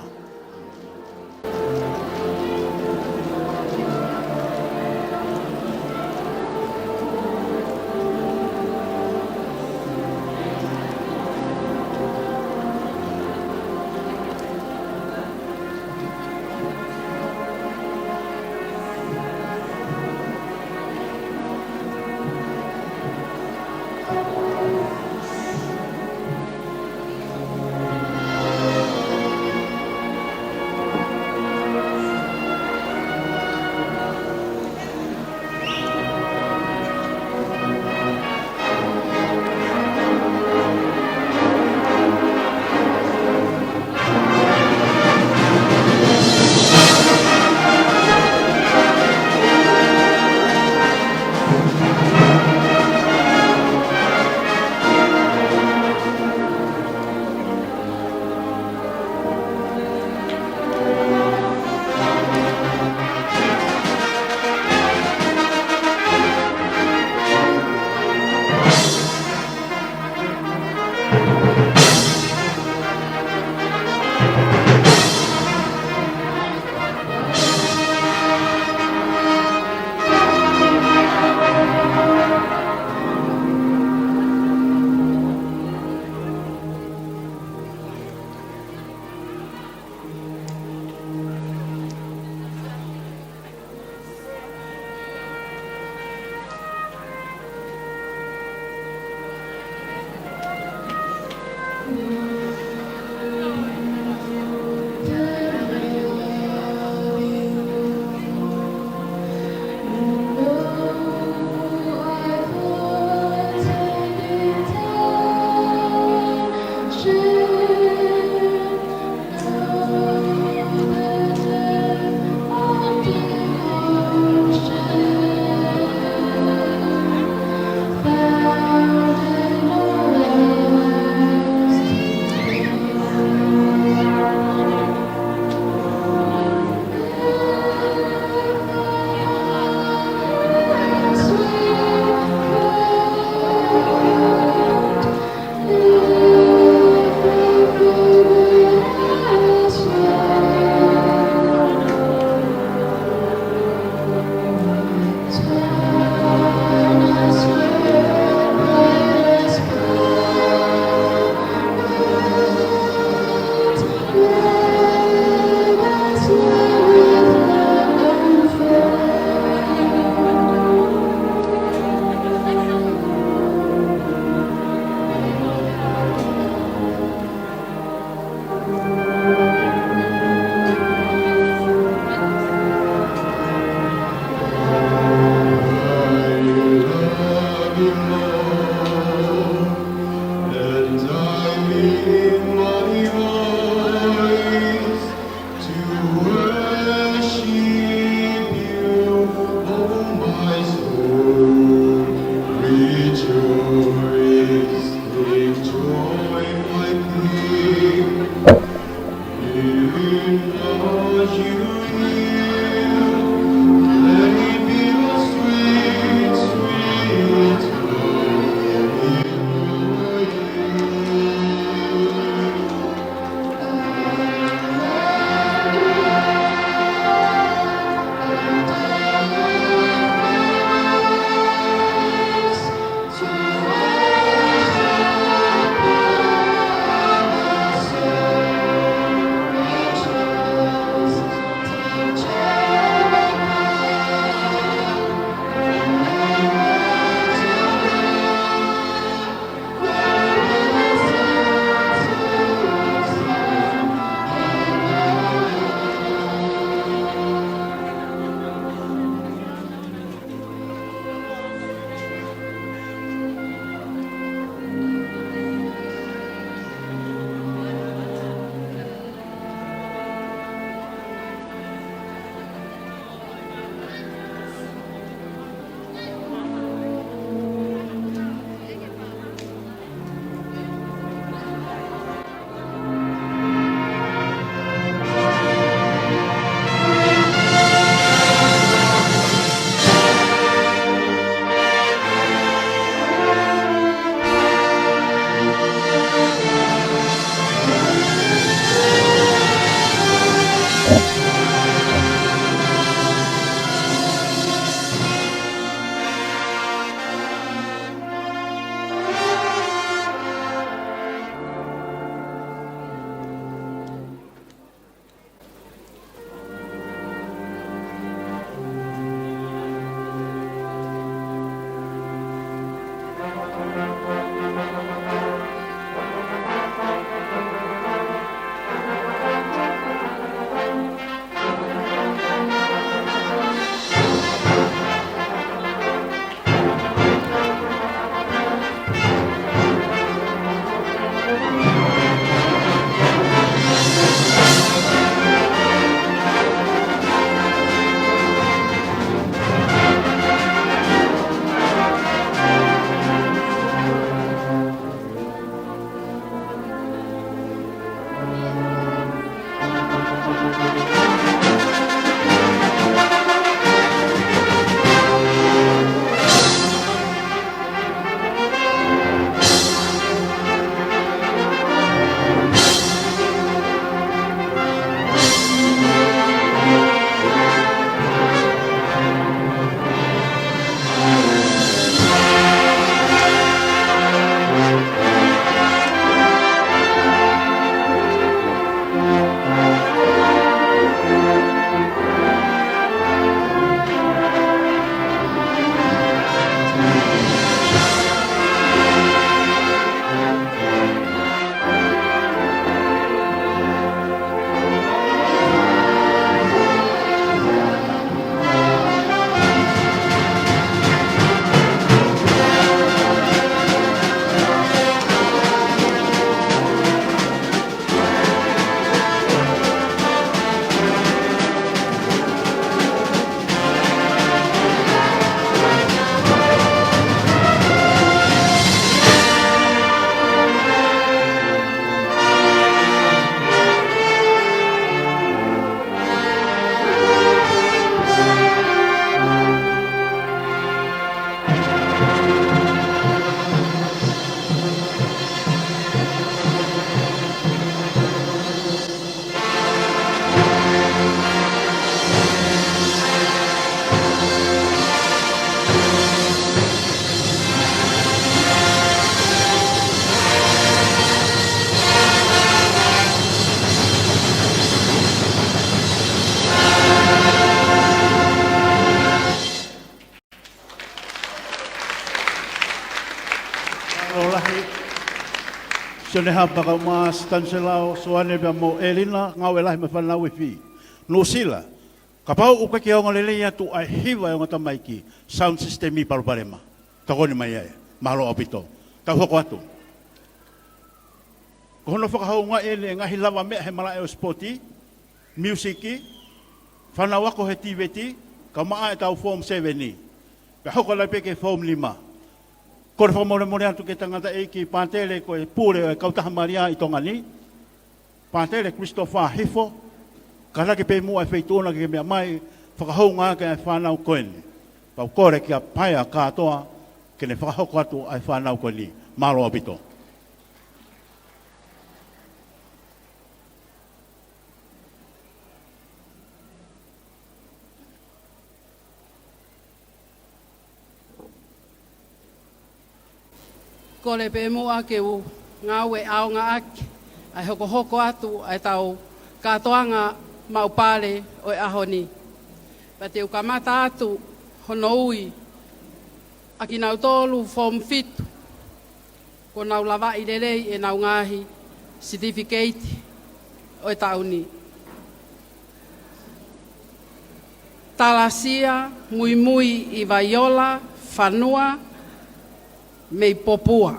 Sione Hapa, Kaumaʻasi, Taniselao, Soane pea mo ʻElina, ngāue lahi mo e fānau ifi. Nuʻusila, kapau ʻoku ʻikai ke ongo lelei atu ʻa e hiva ʻa e ongo tamaiki, sound system ʻi palopalema. Tokoni mai ai, mālō ʻaupito. Tau hoko atu. Ko hono fakahoungaʻi ʻeni e ngaahi lavameʻa he malaʻe ʻo e sipoti, miusiki, fānau ako he tiveti, kae ʻumaʻā ʻetau form seven. Pea hoko atu pē ki he form nima. Kole fakamolemole atu ki he tangataʻeiki pātele ko e pule ʻo e Kautaha Malia ʻi Tonga ni, Pātele Christopher Hifo, kātaki pē muʻa e feituʻu na ke ke meʻa mai, fakahoungaʻi ʻaki e fānau ko eni. Pea u kole kia Paea kātoa, ke ne fakahoko atu ʻa e fānau ko eni. Mālō ʻaupito. Kole pē muʻa ke u ngāue ʻaonga ʻaki ʻa e hokohoko atu ʻa ʻetau kātoanga maʻu pale ʻo e ʻaho ni. Pea te u kamata atu hono ui ʻa kinautolu form fitu, kuo nau lavaʻi lelei ʻenau ngaahi certificate ʻo e taʻu ni. Talasia Muimui ʻi Vaiola Fanua mei Popua.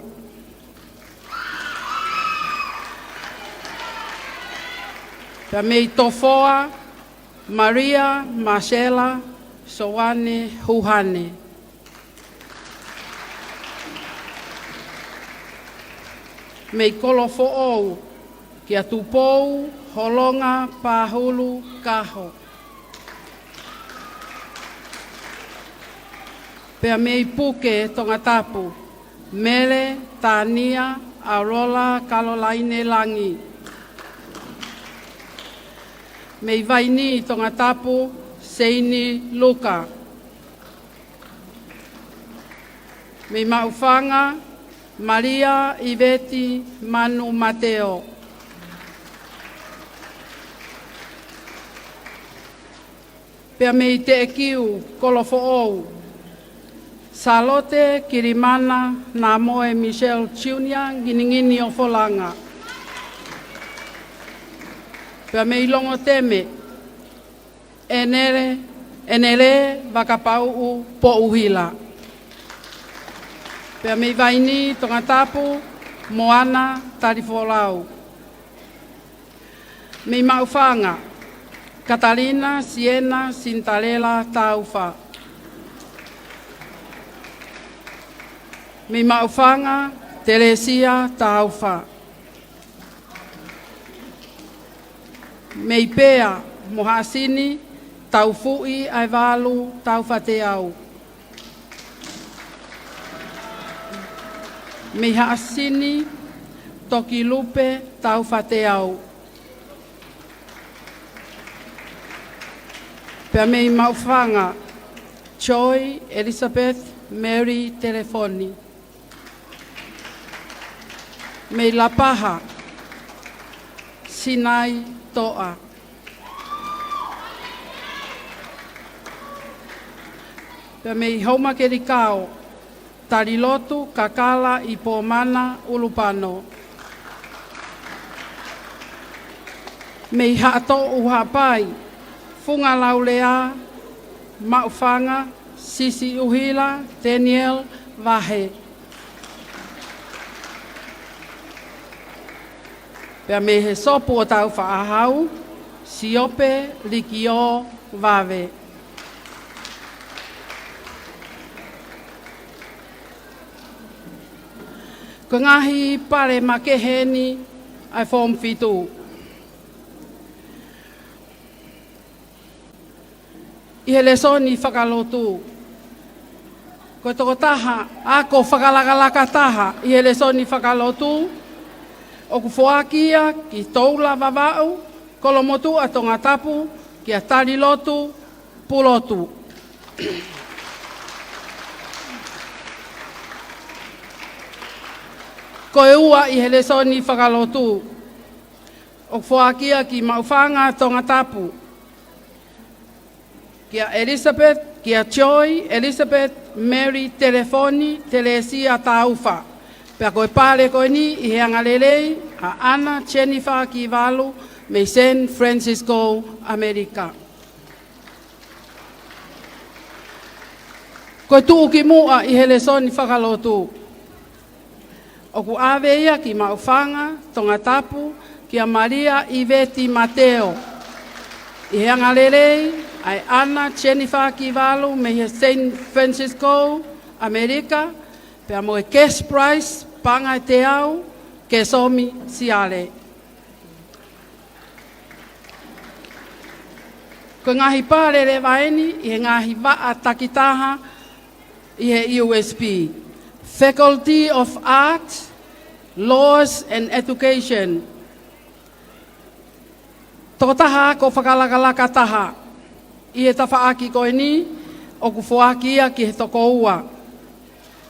Pea mei Tofoa, Maria Masela Soane Huhane. Mei Kolofoʻou, kia Tupou Holonga Pahulu Kaho. Pea mei Puke, Tongatapu, Mele Tania Arola Kalolaine Langi. Mei Vaini, Tongatapu, Seini Luka. Mei Maʻufanga, Malia ʻIveti Manu Mateo. Pea mei Teʻekiu, Kolofoʻou, Salote Kilimana Namoe Michelle Junior Nginingini ʻOfolanga. Pea mei Longoteme, ʻEnele, ʻEnele Vakapauʻu Poʻuhila. Pea mei Vaini, Tongatapu, Moana Talifolau. Mei Maʻufanga, Katalina Siena Sinitalela Taufa. Mei Maʻufanga, Telesia Taufa. Mei Pea mo Haʻasini, Taufuʻi ʻAevalu Taufateau. Mei Haʻasini, Tokilupe Taufateau. Pea mei Maʻufanga, Joy Elizabeth Mary Telefoni. Mei Lapaha, Sinai Toʻa. Pea mei Houmakelikao, Talilotu Kakala ʻi Pomana Ulupano. Mei Haʻatoʻu Haʻapai, Funga Laulea, Maʻufanga, Sisi ʻUhila Daniel Vahe. Pea mei he Sopu ʻo Taufaʻāhau, Siope Likiō Vave. Ko e ngaahi pale makehe eni ʻa e form fitu. ʻI he lēsoni fakalotu. Ko e tokotaha ako fakalakalaka taha ʻi he lēsoni fakalotu, ʻoku foaki ia ki Toula Vavaʻu, Kolomotuʻa Tongatapu, kia Talilotu Pulotu. Ko e ua ʻi he lēsoni fakalotu, ʻoku foaki ia ki Maʻufanga Tongatapu, kia Elizabeth, kia Joy Elizabeth Mary Telefoni Telesia Taufa. Pea ko e pale ko eni ʻi he angalelei ʻa ʻAna Jennifer Kivalu mei San Francisco, ʻAmelika. Ko e tuʻukimuʻa ʻi he lēsoni fakalotu, ʻoku ʻave ia ki Maʻufanga, Tongatapu, kia Malia ʻIveti Mateo, ʻi he angalelei ʻa e ʻAna Jennifer Kivalu mei he San Francisco, ʻAmelika, pea mo e cash prize paʻanga ʻe teau, Kesomi Siale. Ko e ngaahi pale leva eni ʻi he ngaahi vaʻa takitaha ʻi he U S P: Faculty of Arts, Laws and Education. Tokotaha ako fakalakalaka taha ʻi he tafaʻaki ko eni ʻoku foaki ia ki he toko ua,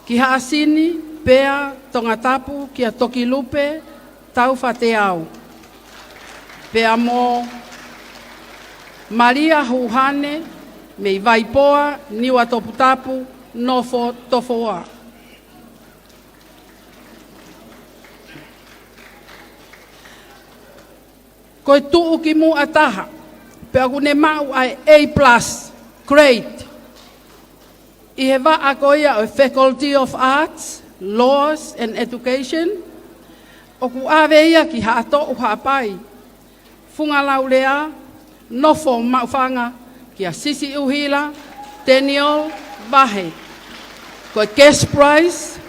ki Haʻasini pea Tongatapu, kia Tokilupe Taufateau, pea mo Malia Huhane mei Vaipoa, Niuatoputapu, Nofo Tofoa. Ko e tuʻukimuʻa taha, pea ʻoku ne maʻu ʻa e A plus grade ʻi he vaʻa ko ia ʻo e Faculty of Arts, Laws and Education, ʻoku ʻave ia ki Haʻatoʻu Haʻapai, Fungalaulea, Nofo Maʻufanga, kia Sisi ʻUhila Daniel Vahe. Ko e cash prize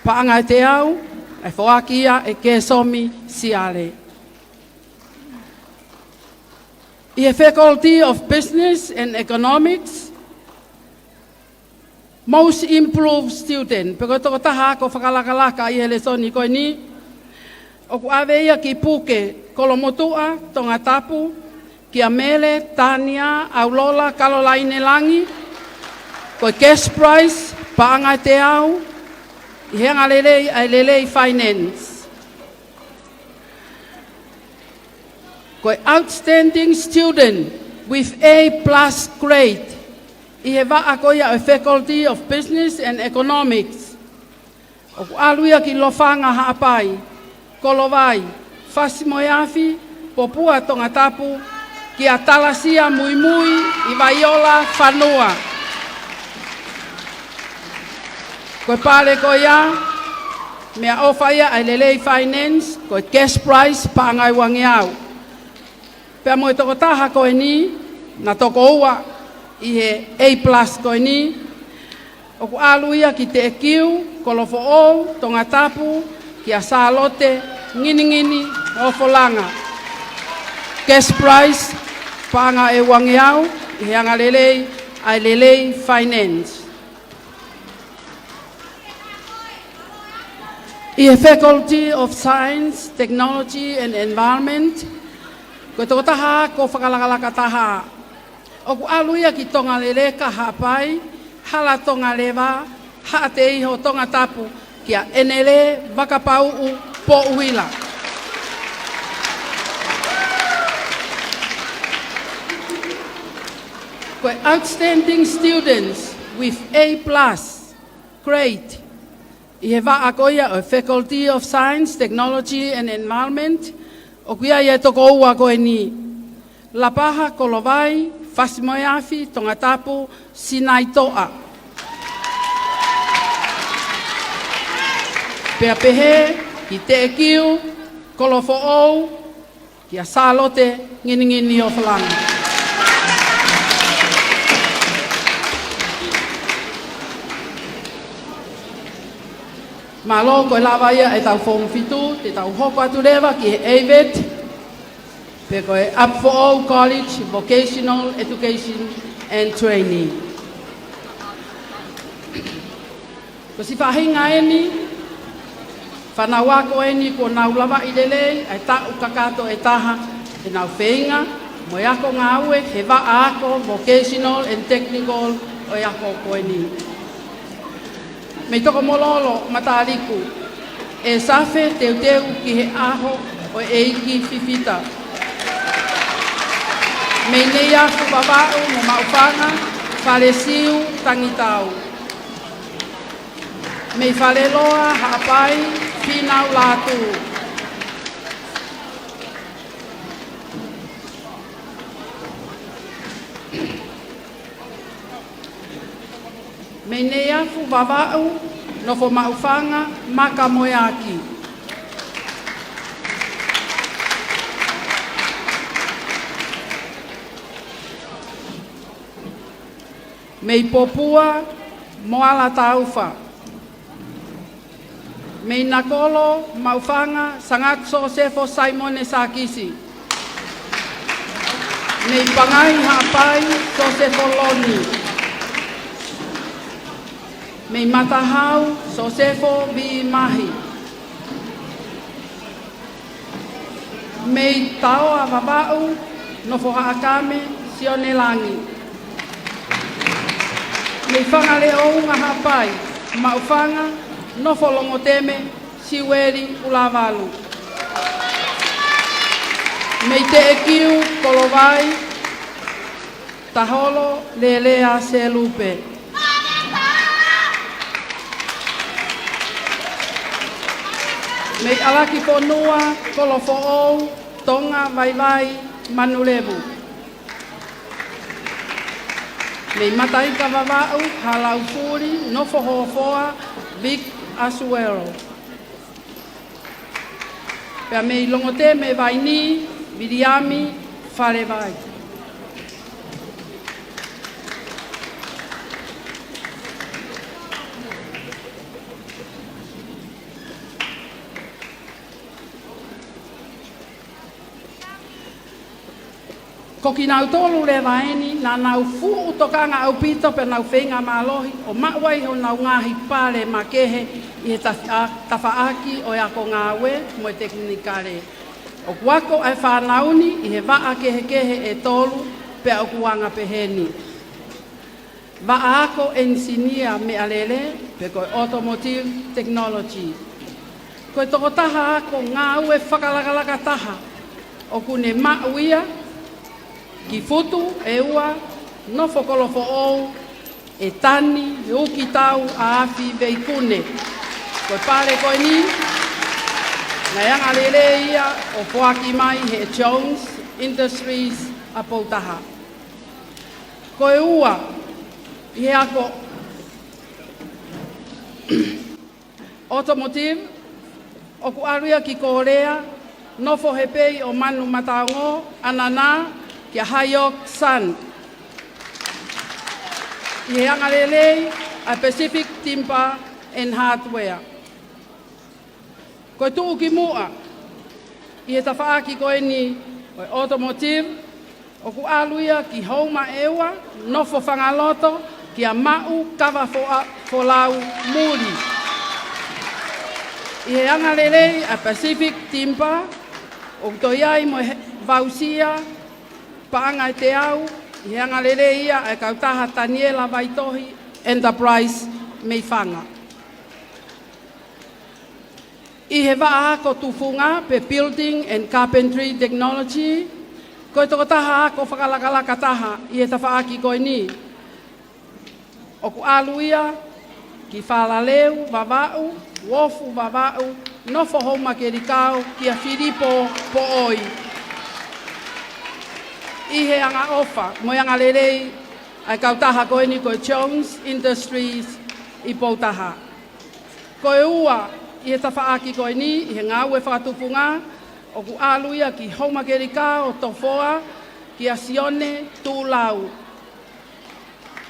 paʻanga ʻe teau, ʻe foaki ia ʻe Kesomi Siale. ʻI he Faculty of Business and Economics, Most Improved Student, pe ko e tokotaha ako fakalakalaka ʻi he lēsoni ko eni, ʻoku ʻave ia ki Puke, Kolomotuʻa, Tongatapu, kia Mele Tania ʻAulola Kalolaine Langi. Ko e cash prize paʻanga ʻe teau, ʻi he angalelei ʻa e Lelei Finance. Ko e Outstanding Student with A plus grade ʻi he vaʻa ko ia ʻo e Faculty of Business and Economics, ʻoku ʻalu ia ki Lofanga Haʻapai, Kolovai, Fasi-mo-e-Afi, Popua Tongatapu, kia Talasia Muimui ʻi Vaiola Fanua. Ko e pale ko ia, meʻaʻofa ia ʻa e Lelei Finance, ko e cash prize paʻanga ʻe uangeau. Pea mo e tokotaha ko eni, naʻe toko ua ʻi he A plus ko eni, ʻoku ʻalu ia ki Teʻekiu, Kolofoʻou, Tongatapu, kia Sālote Nginingini Ofolanga. Cash prize paʻanga ʻe uangeau, ʻi he angalelei ʻa e Lelei Finance. ʻI he Faculty of Science, Technology and Environment, ko e tokotaha ako fakalakalaka taha, ʻoku ʻalu ia ki Tongaleleka Haʻapai, Hala Tongaleva, Haʻateiho Tongatapu, kia ʻEnele Vakapauʻu Poʻuila. Ko e Outstanding Students with A plus grade ʻi he vaʻa ko ia ʻo e Faculty of Science, Technology and Environment, ʻoku ʻi ai e toko ua ko eni: Lapaha, Kolovai, Fasi-mo-e-Afi, Tongatapu, Sinaitoʻa. Pea pehē ki Teʻekiu, Kolofoʻou, kia Sālote Nginingini Ofolanga. Mālō, ko e lava ia ʻetau Form fitu, te tau hoko atu leva ki he AVET, pe ko e Apifoʻou College Vocational Education and Training. Ko siʻi faʻahinga eni, fānau ako eni kuo nau lavaʻi lelei ʻa e taʻu kakato ʻe taha ʻenau feinga mo e ako ngāue he vaʻa ako vocational and technical ʻo e ako ko eni. Mei Tokomololo, Mataliku, ʻe Safe, teuteu ki he ʻaho ʻo e ʻEiki Fifita. Mei Neiafu, Vavaʻu mo Maʻufanga, Falesiu, Tangitau. Mei Faleloa, Haʻapai, Fīnau Lātū. Mei Neiafu, Vavaʻu, Nofo Maʻufanga, Maka Moeaki. Mei Popua, Moala Taufa. Mei Nakolo, Maʻufanga, Sangatu Sosefo Saimone Sakisi. Mei Pangai, Haʻapai, Sosefo Loni. Mei Matahau, Sosefo Vimahi. Mei Taoa, Vavaʻu, Nofo Haʻakame, Sione Langi. Mei Fangaleʻounga, Haʻapai, Maʻufanga, Nofo Longoteme, Siueli ʻUlavalu. Mei Teʻekiu, Kolovai, Taholo Lelea Selupe. Mei ʻAlakifonua, Kolofoʻou, Tonga Vaivai, Manulevu. Mei Mataika, Vavaʻu, Halaufuli, Nofo Hofoa, Vic Asuero. Pea mei Longoteme, Vaini, Viliami Falevai. Ko kinautolu leva eni naʻa nau fuʻu tokanga ʻaupito pea nau feinga mālohi ʻo maʻu ai honau ngaahi pale makehe ʻi he tafa-, tafaʻaki ʻo e ako ngāue mo e tekinikale. ʻOku ako ʻa e fānau ni ʻi he vaʻa kehekehe ʻe tolu pea ʻoku anga peheni. Vaʻa ako ʻenisinia meʻalele, pe ko e automotive technology. Ko e tokotaha ako ngāue fakalakalaka taha ʻoku ne maʻu ia ki Futu ʻEua, Nofo Kolofoʻou, ʻe tani ʻe uki tau ʻa afi veikune. Ko e pale ko eni, naʻe anga lelei ia ʻo foaki mai he Jones Industries ʻa Poutaha. Ko e ua, ʻi he ako automotive, ʻoku ʻalu ia ki Kōlea, nofo he pei ʻo Manu Mataongo, ʻAnana, kia Hayok San. ʻI he anga lelei ʻa Pacific Timber and Hardware. Ko e tuʻukimuʻa ʻi he tafaʻaki ko eni ʻo e automotive, ʻoku ʻalu ia ki Houma ʻEua, nofo Fangaloto, kia Maʻu Kava Foa-, Folau Muli. ʻI he anga lelei ʻa Pacific Timber, ʻoku toe ʻi ai mo e he-, voucher paʻanga ʻe teau, ʻi he anga lelei ia ʻa e kautaha Taniela Vaitohi Enterprise mei Fanga. ʻI he vaʻa ako tufunga pe Building and Carpentry Technology, ko e tokotaha ako fakalakalaka taha ʻi he tafaʻaki ko eni. ʻOku ʻalu ia ki Falaleu Vavaʻu, Uofu Vavaʻu, nofo Houma Kelikao, kia Filipo Poʻoi. ʻI he angaʻofa mo e anga lelei ʻa e kautaha ko eni ko e Jones Industries ʻi Poutaha. Ko e ua ʻi he tafaʻaki ko eni ʻi he ngāue fakatufunga, ʻoku ʻalu ia ki Houma Kelikao Tofoa, kia Sione Tulau.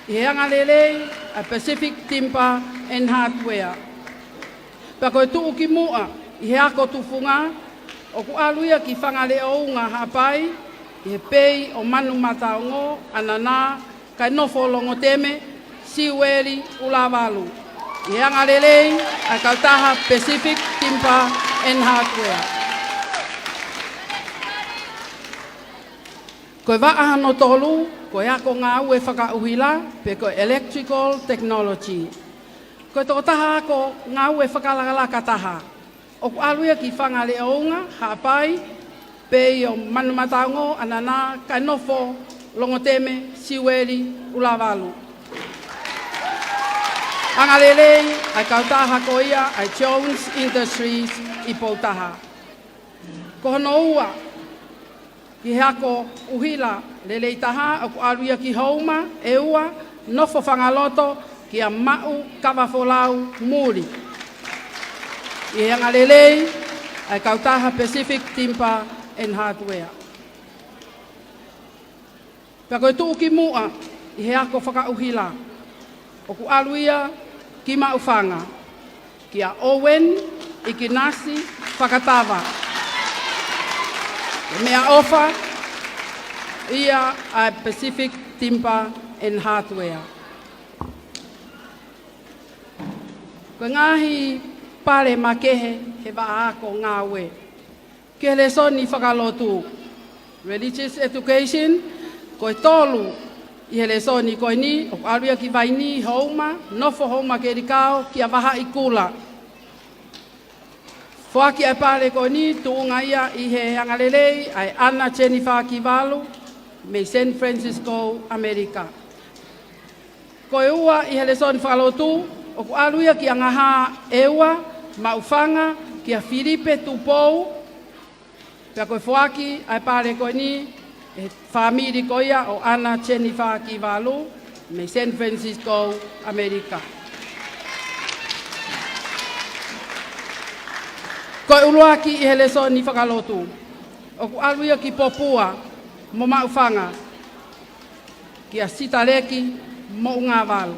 ʻI he anga lelei ʻa Pacific Timber and Hardware. Pea ko e tuʻukimuʻa ʻi he ako tufunga, ʻoku ʻalu ia ki Fangaleʻounga Haʻapai, ʻi he pei ʻo Manu Mataongo, ʻAnana, kae nofo Longoteme, Siueli ʻUlavalu. ʻI he anga lelei ʻa e kautaha Pacific Timber and Hardware. Ko e vaʻa hono tolu, ko e ako ngāue fakaʻuhila, pe ko e electrical technology. Ko e tokotaha ako ngāue fakalakalaka taha. ʻOku ʻalu ia ki Fangaleʻounga Haʻapai, pei ʻo Manu Mataongo, ʻAnana, kae nofo Longoteme, Siueli ʻUlavalu. Angalelei ʻa e kautaha ko ia ʻa e Jones Industries ʻi Poutaha. Ko hono ua, ki he ako ʻuhila lelei taha, ʻoku ʻalu ia ki Houma ʻEua, Nofo Fangaloto, kia Maʻu Kavafolau Muli, ʻi he angalelei ʻa e kautaha Pacific Timber and Hardware. Pea ko e tuʻukimuʻa ʻi he ako fakaʻuhila, ʻoku ʻalu ia ki Maʻufanga, kia Owen ʻIkinasi Fakatava, meʻaʻofa ia ʻa e Pacific Timber and Hardware. Ko e ngaahi pale makehe he vaʻa ako ngāue. Ki he lēsoni fakalotu, religious education, ko e tolu ʻi he lēsoni ko eni, ʻoku ʻalu ia ki Vainī, Houma, Nofo Houma Kelikao, kia Vahaʻikula. Foaki ʻa e pale ko eni, tuʻunga ia ʻi he angalelei ʻa e ʻAna Jennifer Kivalu, mei San Francisco, ʻAmelika. Ko e ua ʻi he lēsoni fakalotu, ʻoku ʻalu ia ki Angahā ʻEua, Maʻufanga, kia Filipe Tupou, pea ko e foaki ʻa e pale ko eni ʻe he fāmili ko ia ʻo ʻAna Jennifer Kivalu, mei San Francisco, ʻAmelika. Ko e ʻuluaki ʻi he lēsoni fakalotu, ʻoku ʻalu ia ki Popua mo Maʻufanga, kia Sitaleki Moʻungavalu,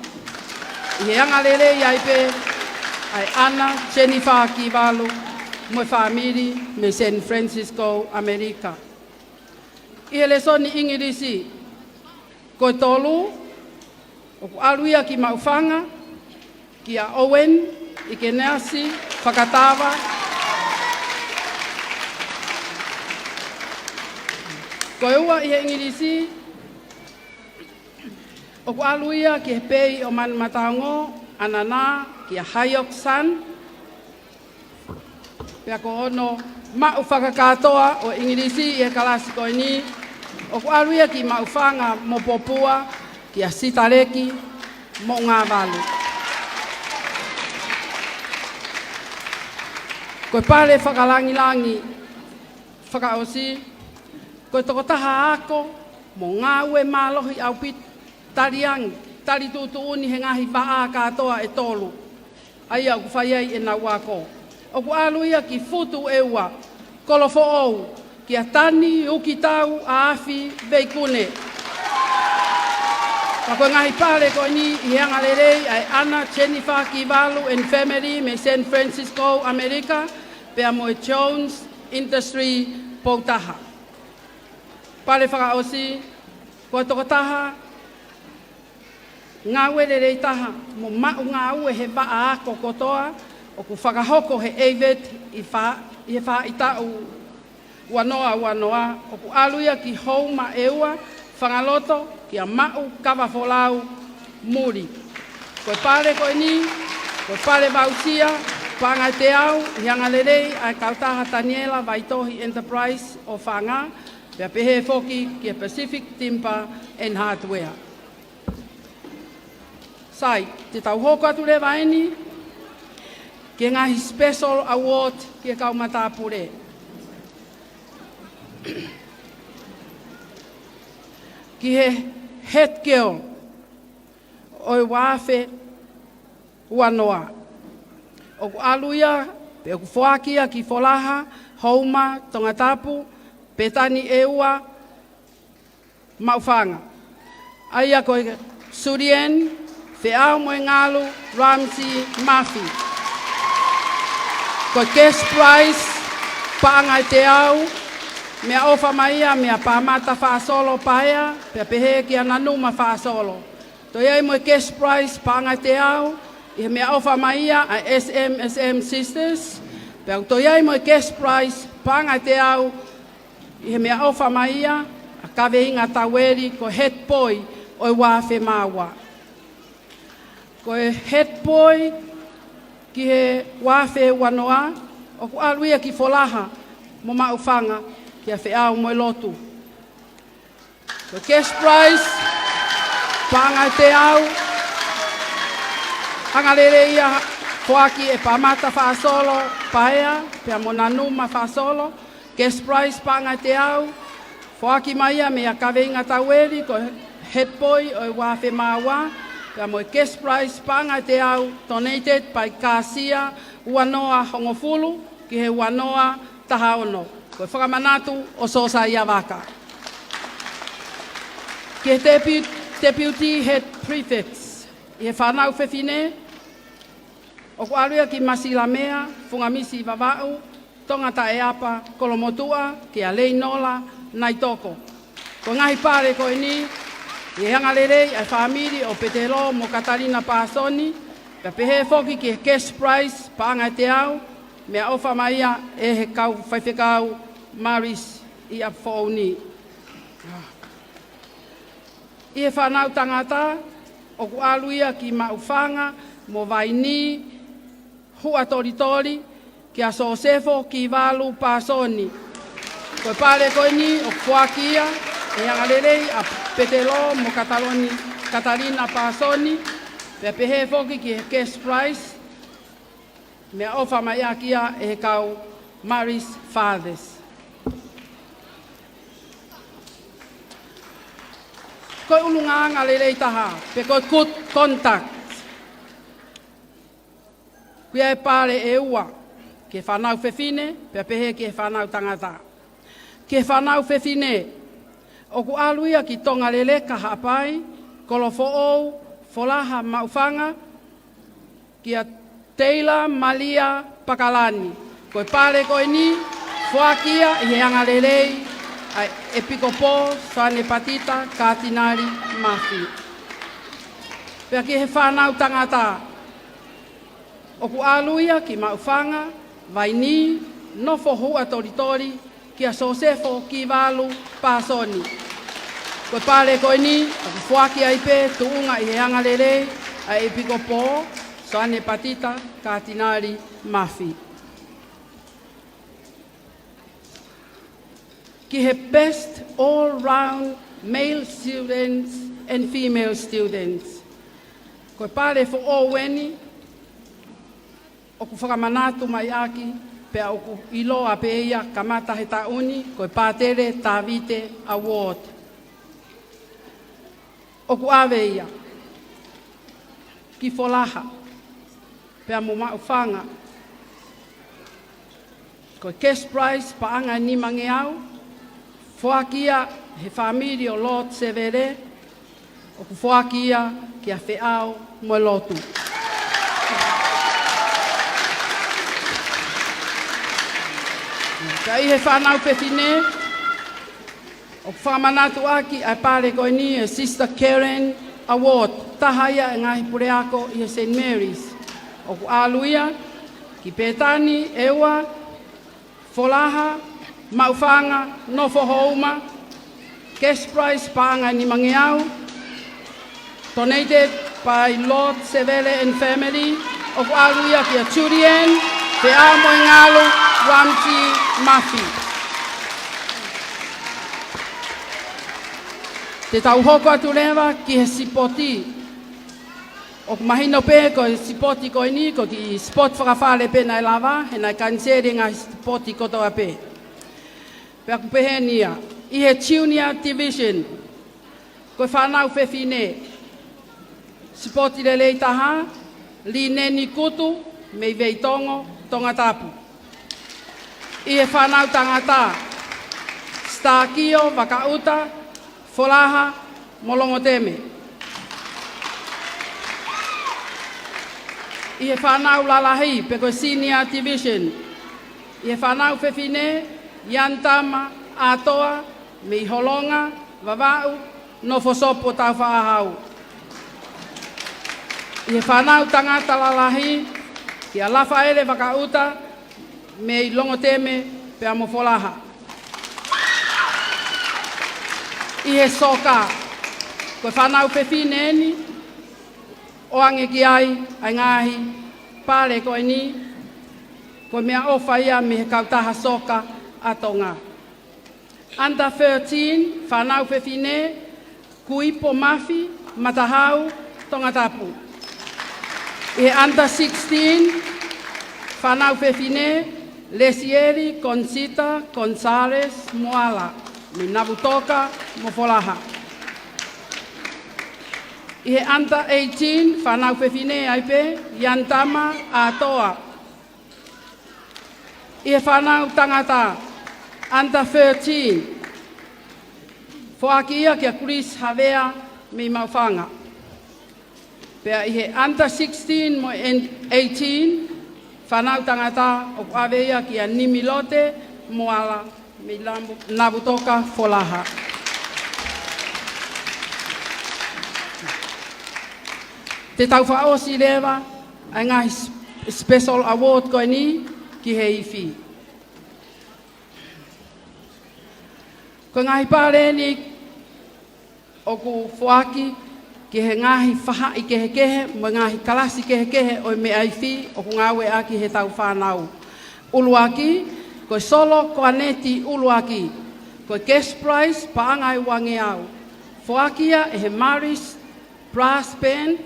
ʻi he angalelei ai pē ʻa e ʻAna Jennifer Kivalu mo e fāmili mei San Francisco, ʻAmelika. ʻI he lēsoni ʻIngilisi, ko e tolu, ʻoku ʻalu ia ki Maʻufanga, kia Owen ʻIkinasi Fakatava. Ko e ua ʻi he ʻIngilisi, ʻoku ʻalu ia ki he pei ʻo Manumataongo, ʻAnana, kia Hayok San. Pea ko hono maʻu fakakātoa ʻo e ʻIngilisi ʻi he kalasi ko eni, ʻoku ʻalu ia ki Maʻufanga mo Popua, kia Sitaleki Moʻungavalu. Ko e pale fakalangilangi fakaʻosi, ko e tokotaha ako mo ngāue mālohi ʻaupito, taliangi, tali tuʻutuʻuni he ngaahi vaʻa kātoa ʻe tolu ʻa ia ʻoku fai ai ʻenau ako. ʻOku ʻalu ia ki Futu ʻEua, Kolofoʻou, kia Tani Ukitau ʻAafi Veikune. Ka ko e ngaahi pale ko eni ʻi he angalelei ʻa e ʻAna Jennifer Kivalu and family mei San Francisco, ʻAmelika, pea mo e Jones Industry Poutaha. Pale fakaʻosi, ko e tokotaha ngāue lelei taha mo maʻu ngāue he vaʻa ako kotoa, ʻoku fakahoko he AVET ʻi fa-, ʻi he faʻahitaʻu ua noa ua noa, ʻoku ʻalu ia ki Houma ʻEua, Fangaloto, kia Maʻu Kavafolau Muli. Ko e pale ko eni, ko e pale voucher, paʻanga ʻe teau, ʻi he angalelei ʻa e kautaha Taniela Vaitohi Enterprise ʻo Fanga, pea pehē foki ki he Pacific Timber and Hardware. Sai, te tau hoko atu leva eni ki he ngaahi special award ki he kau matāpule. Ki he head girl ʻo e ua afe ua noa. ʻOku ʻalu ia, pe ʻoku foaki ia ki Folaha, Houma, Tongatapu, Petani ʻEua, Maʻufanga. ʻA ia ko e Sulieni Feʻaomoengalu Ramsey Mafi. Ko e cash prize, paʻanga ʻe teau, meʻaʻofa mai ia meia Pamata Faʻasolo Paea, pea pehē kia Nanuma Faʻasolo. Toe ʻi ai mo e cash prize paʻanga ʻe teau, ʻi he meʻaʻofa mai ia ʻa e S M S M Sisters. Pea toe ʻi ai mo e cash prize paʻanga ʻe teau, ʻi he meʻaʻofa mai ia ʻa Kaveinga Taueli, ko e head boy ʻo e ua afe mā ua. Ko e head boy ki he ua afe ua noa, ʻoku ʻalu ia ki Folaha mo Maʻufanga kia Feʻaomoelotu. Ko e cash prize, paʻanga ʻe teau, Angalelei ia foaki ʻe Pamata Faʻasolo Paea, pea mo Nanuma Faʻasolo, cash prize paʻanga ʻe teau, foaki mai ia mei he kaveinga taueli ko e head boy ʻo e ua afe mā ua, pea mo e cash prize paʻanga ʻe teau, donated by Kāsia ua noa hongofulu ki he ua noa taha ono. Ko e fakamanatu ʻo Sosaia Vaka. Ki he depu-, deputy head prefects, ʻi he fānau fefine, ʻoku ʻalu ia ki Masilamea Fungamisi Vavaʻu, Tonga Taʻeapa Kolomotuʻa, kia Leinola Naitoko. Ko e ngaahi pale ko eni, ʻi he angalelei ʻa e fāmili ʻo Petelo mo Katalina Pāsoni, pea pehē foki ki he cash prize paʻanga ʻe teau, meʻaʻofa mai ia ʻe he kau faifekau Maris ʻi ʻApifoʻou ni. ʻI he fānau tangata, ʻoku ʻalu ia ki Maʻufanga mo Vaini, Huʻatolitoli, kia Sosefo Kivalu Pāsoni. Ko e pale ko eni ʻoku foaki ia ʻe he angalelei ʻa Petelo mo Kataloni, Katalina Pāsoni, pea pehē foki ki he cash prize, meʻaʻofa mai ʻaki ia ʻe he kau Maris Fathers. Ko e ʻulungaanga lelei taha, pe ko e good conduct. Ko ia e pale ʻe ua, ki he fānau fefine, pea pehē ki he fānau tangata. Ki he fānau fefine, ʻoku ʻalu ia ki Tongaleleka Haʻapai, Kolofoʻou, Folaha Maʻufanga, kia Teila Malia Pakalani. Ko e pale ko eni, foaki ia ʻi he angalelei ʻa e ʻEpikopō Soane Patita Katinali Mafi. Pea ki he fānau tangata, ʻoku ʻalu ia ki Maʻufanga, Vaini, Nofo Huʻatolitoli, kia Sosefo Kivalu Pāsoni. Ko e pale ko eni, ʻoku foaki ai pē tuʻunga ʻi he angalelei ʻa e ʻEpikopō Soane Patita Katinali Mafi. Ki he best all-round male students and female students. Ko e pale foʻou eni, ʻoku fakamanatu mai ʻaki, pea ʻoku ʻiloa pē ia kamata he taʻu ni, ko e Pātele Tavite Award. ʻOku ʻave ia ki Folaha, pea mo Maʻufanga. Ko e cash prize paʻanga ʻe nimangeau, foaki ia he fāmili ʻo Lord Sevele, ʻoku foaki ia kia Feʻao mo e Lotu. Ka ʻi he fānau fefine, ʻoku fakamanatu ʻaki ʻa e pale ko eni ʻa e Sister Karen Award, taha ia ʻa e ngaahi puleako ʻi he Saint Mary's. ʻOku ʻalu ia ki Pētani ʻEua, Folaha, Maʻufanga, Nofo Houma, cash prize paʻanga ʻe nimangeau, donated by Lord Sevele and family, ʻoku ʻalu ia kia Julian Feʻamoengalu Ramsey Mafi. Te tau hoko atu leva ki he sipoti. ʻOku mahino pē ko e sipoti ko eni, ko e kiʻi sipoti fakafale pē naʻe lava, he naʻe kaniseli e ngaahi sipoti kotoa pē. Pea ʻoku peheni ia, ʻi he junior division, ko e fānau fefine, sipoti lelei taha, Lineni Kutu, mei Veitongo, Tongatapu. ʻI he fānau tangata, Stakio Vakaʻuta, Folaha mo Longoteme. ʻI he fānau lalahi, pe ko e senior division, ʻi he fānau fefine, Yantama ʻAtoa, mei Holonga, Vavaʻu, Nofosopu ʻo Taufaʻahau. ʻI he fānau tangata lalahi, kia Lafaele Vakaʻuta, mei Longoteme pea mo Folaha. ʻI he soka, ko e fānau fefine eni, ʻoange ki ai ʻa e ngaahi pale ko eni, ko e meʻaʻofa ia mei he kautaha soka ʻa Tonga. Under thirteen, fānau fefine, Kuipo Mafi, Matahau, Tongatapu. ʻI he under sixteen, fānau fefine, Lesieli Conchita Gonzalez Moala, mei Navutoka mo Folaha. ʻI he under eighteen, fānau fefine ai pē, Yantama Atoa. ʻI he fānau tangata, under thirteen, foaki ia kia Chris Havea mei Maʻufanga. Pea ʻi he under sixteen mo e eighteen, fānau tangata, ʻoku ʻave ia kia Nimilote Moala mei Navu-, Navutoka Folaha. Te tau fakaʻosi leva ʻa e ngaahi s-, special award ko eni ki he ifi. Ko e ngaahi pale eni ʻoku foaki ki he ngaahi faʻahi kehekehe mo e ngaahi kalasi kehekehe ʻo e meʻa ifi ʻoku ngāueʻaki heʻetau fānau. ʻUluaki, ko e solo koaneti ʻuluaki, ko e cash prize paʻanga ʻe uangeau. Foaki ia ʻe he Maris Brass Band,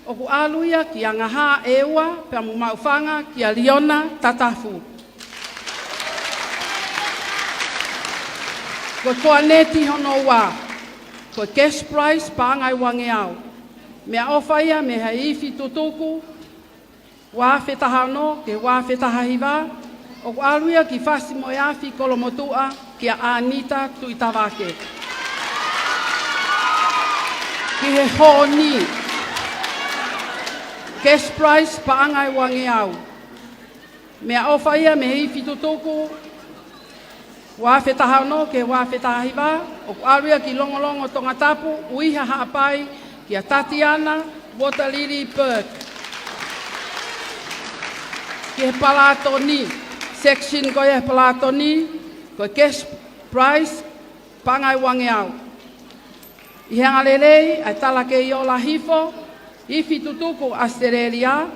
ʻoku ʻalu ia ki Angahā ʻEua pea mo Maʻufanga kia Liona Tatafu. Ko e koaneti hono ua, ko e cash prize paʻanga ʻe uangeau. Meʻaʻofa ia mei he ifi tutuku, ua afe taha ono ki he ua afe taha hiva, ʻoku ʻalu ia ki Fasi mo e Afi Kolomotuʻa kia ʻAnita Tuʻitavake. Ki he hōni, cash prize paʻanga ʻe uangeau. Meʻaʻofa ia mei he ifi tutuku, ua afe taha ono ki he ua afe taha hiva, ʻoku ʻalu ia ki Longolongo Tongatapu, ʻUiha Haʻapai, kia Tatiana Waterlily Burke. Ki he Palatoni, section ko ia he Palatoni, ko e cash prize, paʻanga ʻe uangeau. ʻI he angalelei ʻa e Tala Kei Ola Hifo, ifi tutuku ʻAositelēlia,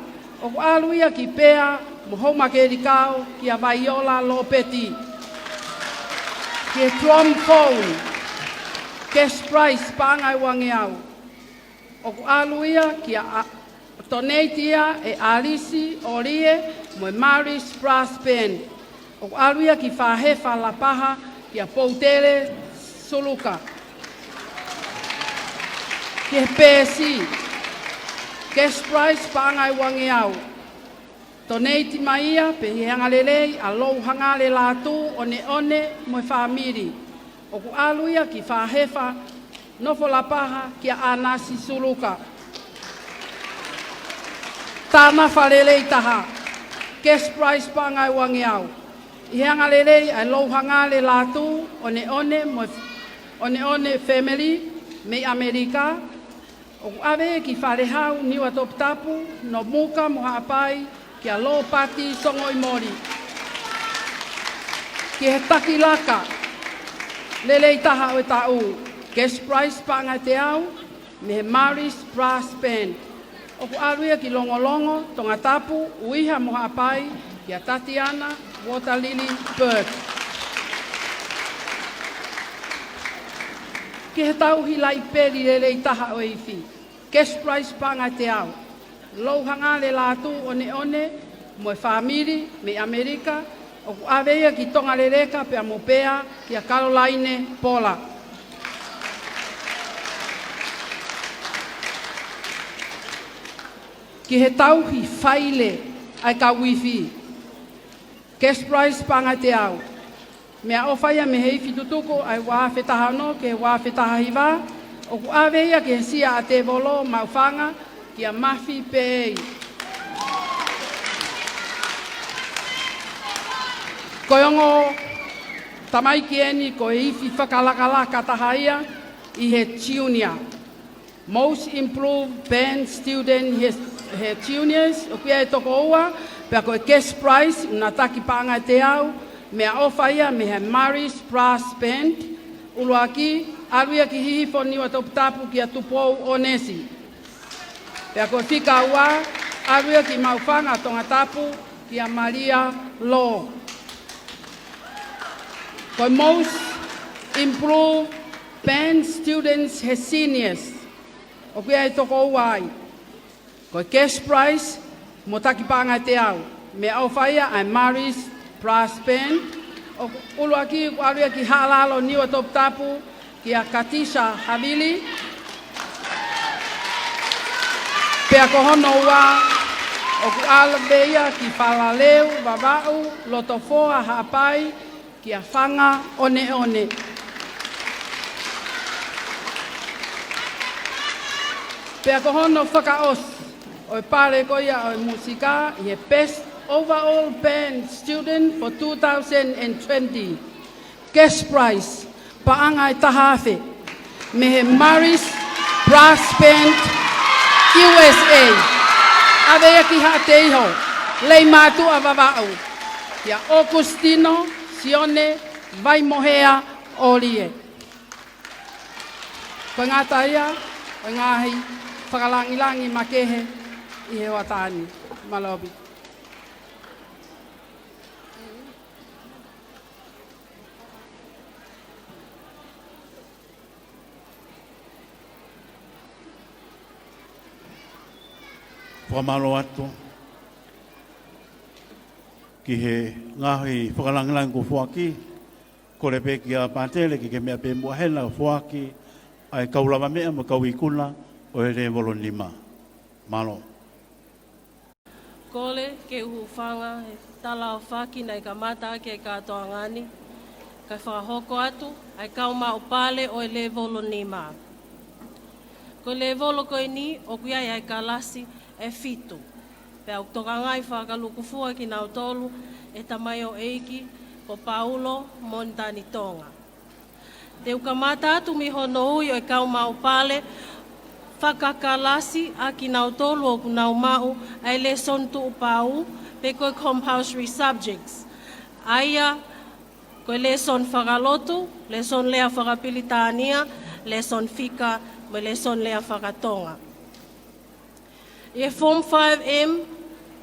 ʻoku ʻalu ia ki Pea mo Houmakelikao kia Vaiola Lopeti. Ki he Trombone, cash prize paʻanga ʻe uangeau, ʻoku ʻalu ia kia a-, donate ia ʻe ʻAlisi ʻOlie mo e Maris Brass Band. ʻOku ʻalu ia ki Fāhefa Lapaha kia Poutele Suluka. Ki he Pēsi, cash prize paʻanga ʻe uangeau. Donate mai ia pē ʻi he angalelei ʻa Louhangale Lātū ʻOneʻone mo e fāmili. ʻOku ʻalu ia ki Fāhefa Nofo Lapaha kia ʻAnasi Suluka. Tanafa lelei taha, cash prize paʻanga ʻe uangeau. ʻI he angalelei ʻa e Louhangale Lātū ʻOneʻone mo e ʻOneʻone family mei ʻAmelika, ʻoku ʻave ki Falehau, Niuatoputapu, Nomuka mo Haʻapai, kia Lopati Songoʻimoli. Ki he taki laka lelei taha ʻo e taʻu, cash prize paʻanga ʻe teau, mei he Maris Brass Band. ʻOku ʻalu ia ki Longolongo Tongatapu, ʻUiha mo Haʻapai, kia Tatiana Waterlily Burke. Ki he tauhi laipeli lelei taha ʻo e ifi, cash prize paʻanga ʻe teau, Louhangale Lātū ʻOneʻone mo e fāmili mei ʻAmelika, ʻoku ʻave ia ki Tongaleleka pea mo Pea kia Kalolaine Pola. Ki he tauhi faile ʻa e kau ifi, cash prize paʻanga ʻe teau, meʻaʻofa ia mei he ifi tutuku ʻa e ua afe taha ono ki he ua afe taha hiva, ʻoku ʻave ia ki he Sia ʻa Tēvolo Maʻufanga kia Mafi Peei. Ko e ongo tamaiki eni ko e ifi fakalakalaka taha ia ʻi he junior. Most Improved Band Student he, he juniors, ʻoku ʻi ai e toko ua, pea ko e cash prize, ʻuna taki paʻanga ʻe teau, meʻaʻofa ia mei he Maris Brass Band. ʻUluaki, ʻalu ia ki Hihifo, Niuatoputapu kia Tupou ʻOnesi. Pea ko e fika ua, ʻalu ia ki Maʻufanga Tongatapu kia Malia Lō. Ko e Most Improved Band Students he seniors, ʻoku ʻi ai e toko ua ai. Ko e cash prize mo e taki paʻanga ʻe teau, meʻaʻofa ia ʻa e Maris Brass Band, ʻoku ʻuluaki ʻoku ʻalu ia ki Haʻalalo, Niuatoputapu, kia Katisa Havili. Pea ko hono ua, ʻoku ʻalu ia ki Falaleu, Vavaʻu, Lotofoa, Haʻapai, kia Fanga ʻOneʻone. Pea ko hono fakaʻosi ʻo e pale ko ia ʻo e musika ʻi he Best Overall Band Student for two thousand and twenty, cash prize, paʻanga ʻe taha afe, mei he Maris Brass Band U S A. ʻAve ia ki Haʻateiho, Leimātuʻa, Vavaʻu, kia ʻOkusitino Sione Vaimohea ʻOlie. Ko e ngata ia ʻo e ngaahi fakalangilangi makehe ʻi he hoʻatā ni. Mālō ʻaupito. Fakamālō atu ki he ngaahi fakalangilangi kuo foaki. Kole pē kia Pātele ke ke meʻa pē muʻa hena ʻo foaki ʻa e kau lavameʻa mo e kau ikuna ʻo e lēvolo nima. Mālō. Kole ke u hūfanga he talaʻofa naʻe kamata ʻaki e kātoanga ni, kae fakahoko atu ʻa e kau maʻu pale ʻo e lēvolo nima. Ko e lēvolo ko eni ʻoku ʻi ai ʻa e kalasi ʻe fitu. Pea ʻoku tokangaʻi fakalūkufua kinautolu ʻe he tamaioʻeiki ko Paulo Monitani Tonga. Te u kamata atu mei hono ui ʻo e kau maʻu pale fakakalasi ʻa kinautolu ʻoku nau maʻu ʻa e lēsoni tuʻupau, pe ko e compulsory subjects. ʻA ia ko e lēsoni fakalotu, lēsoni lea fakapilitānia, lēsoni fika, mo e lēsoni lea fakatonga. ʻI he Form five M,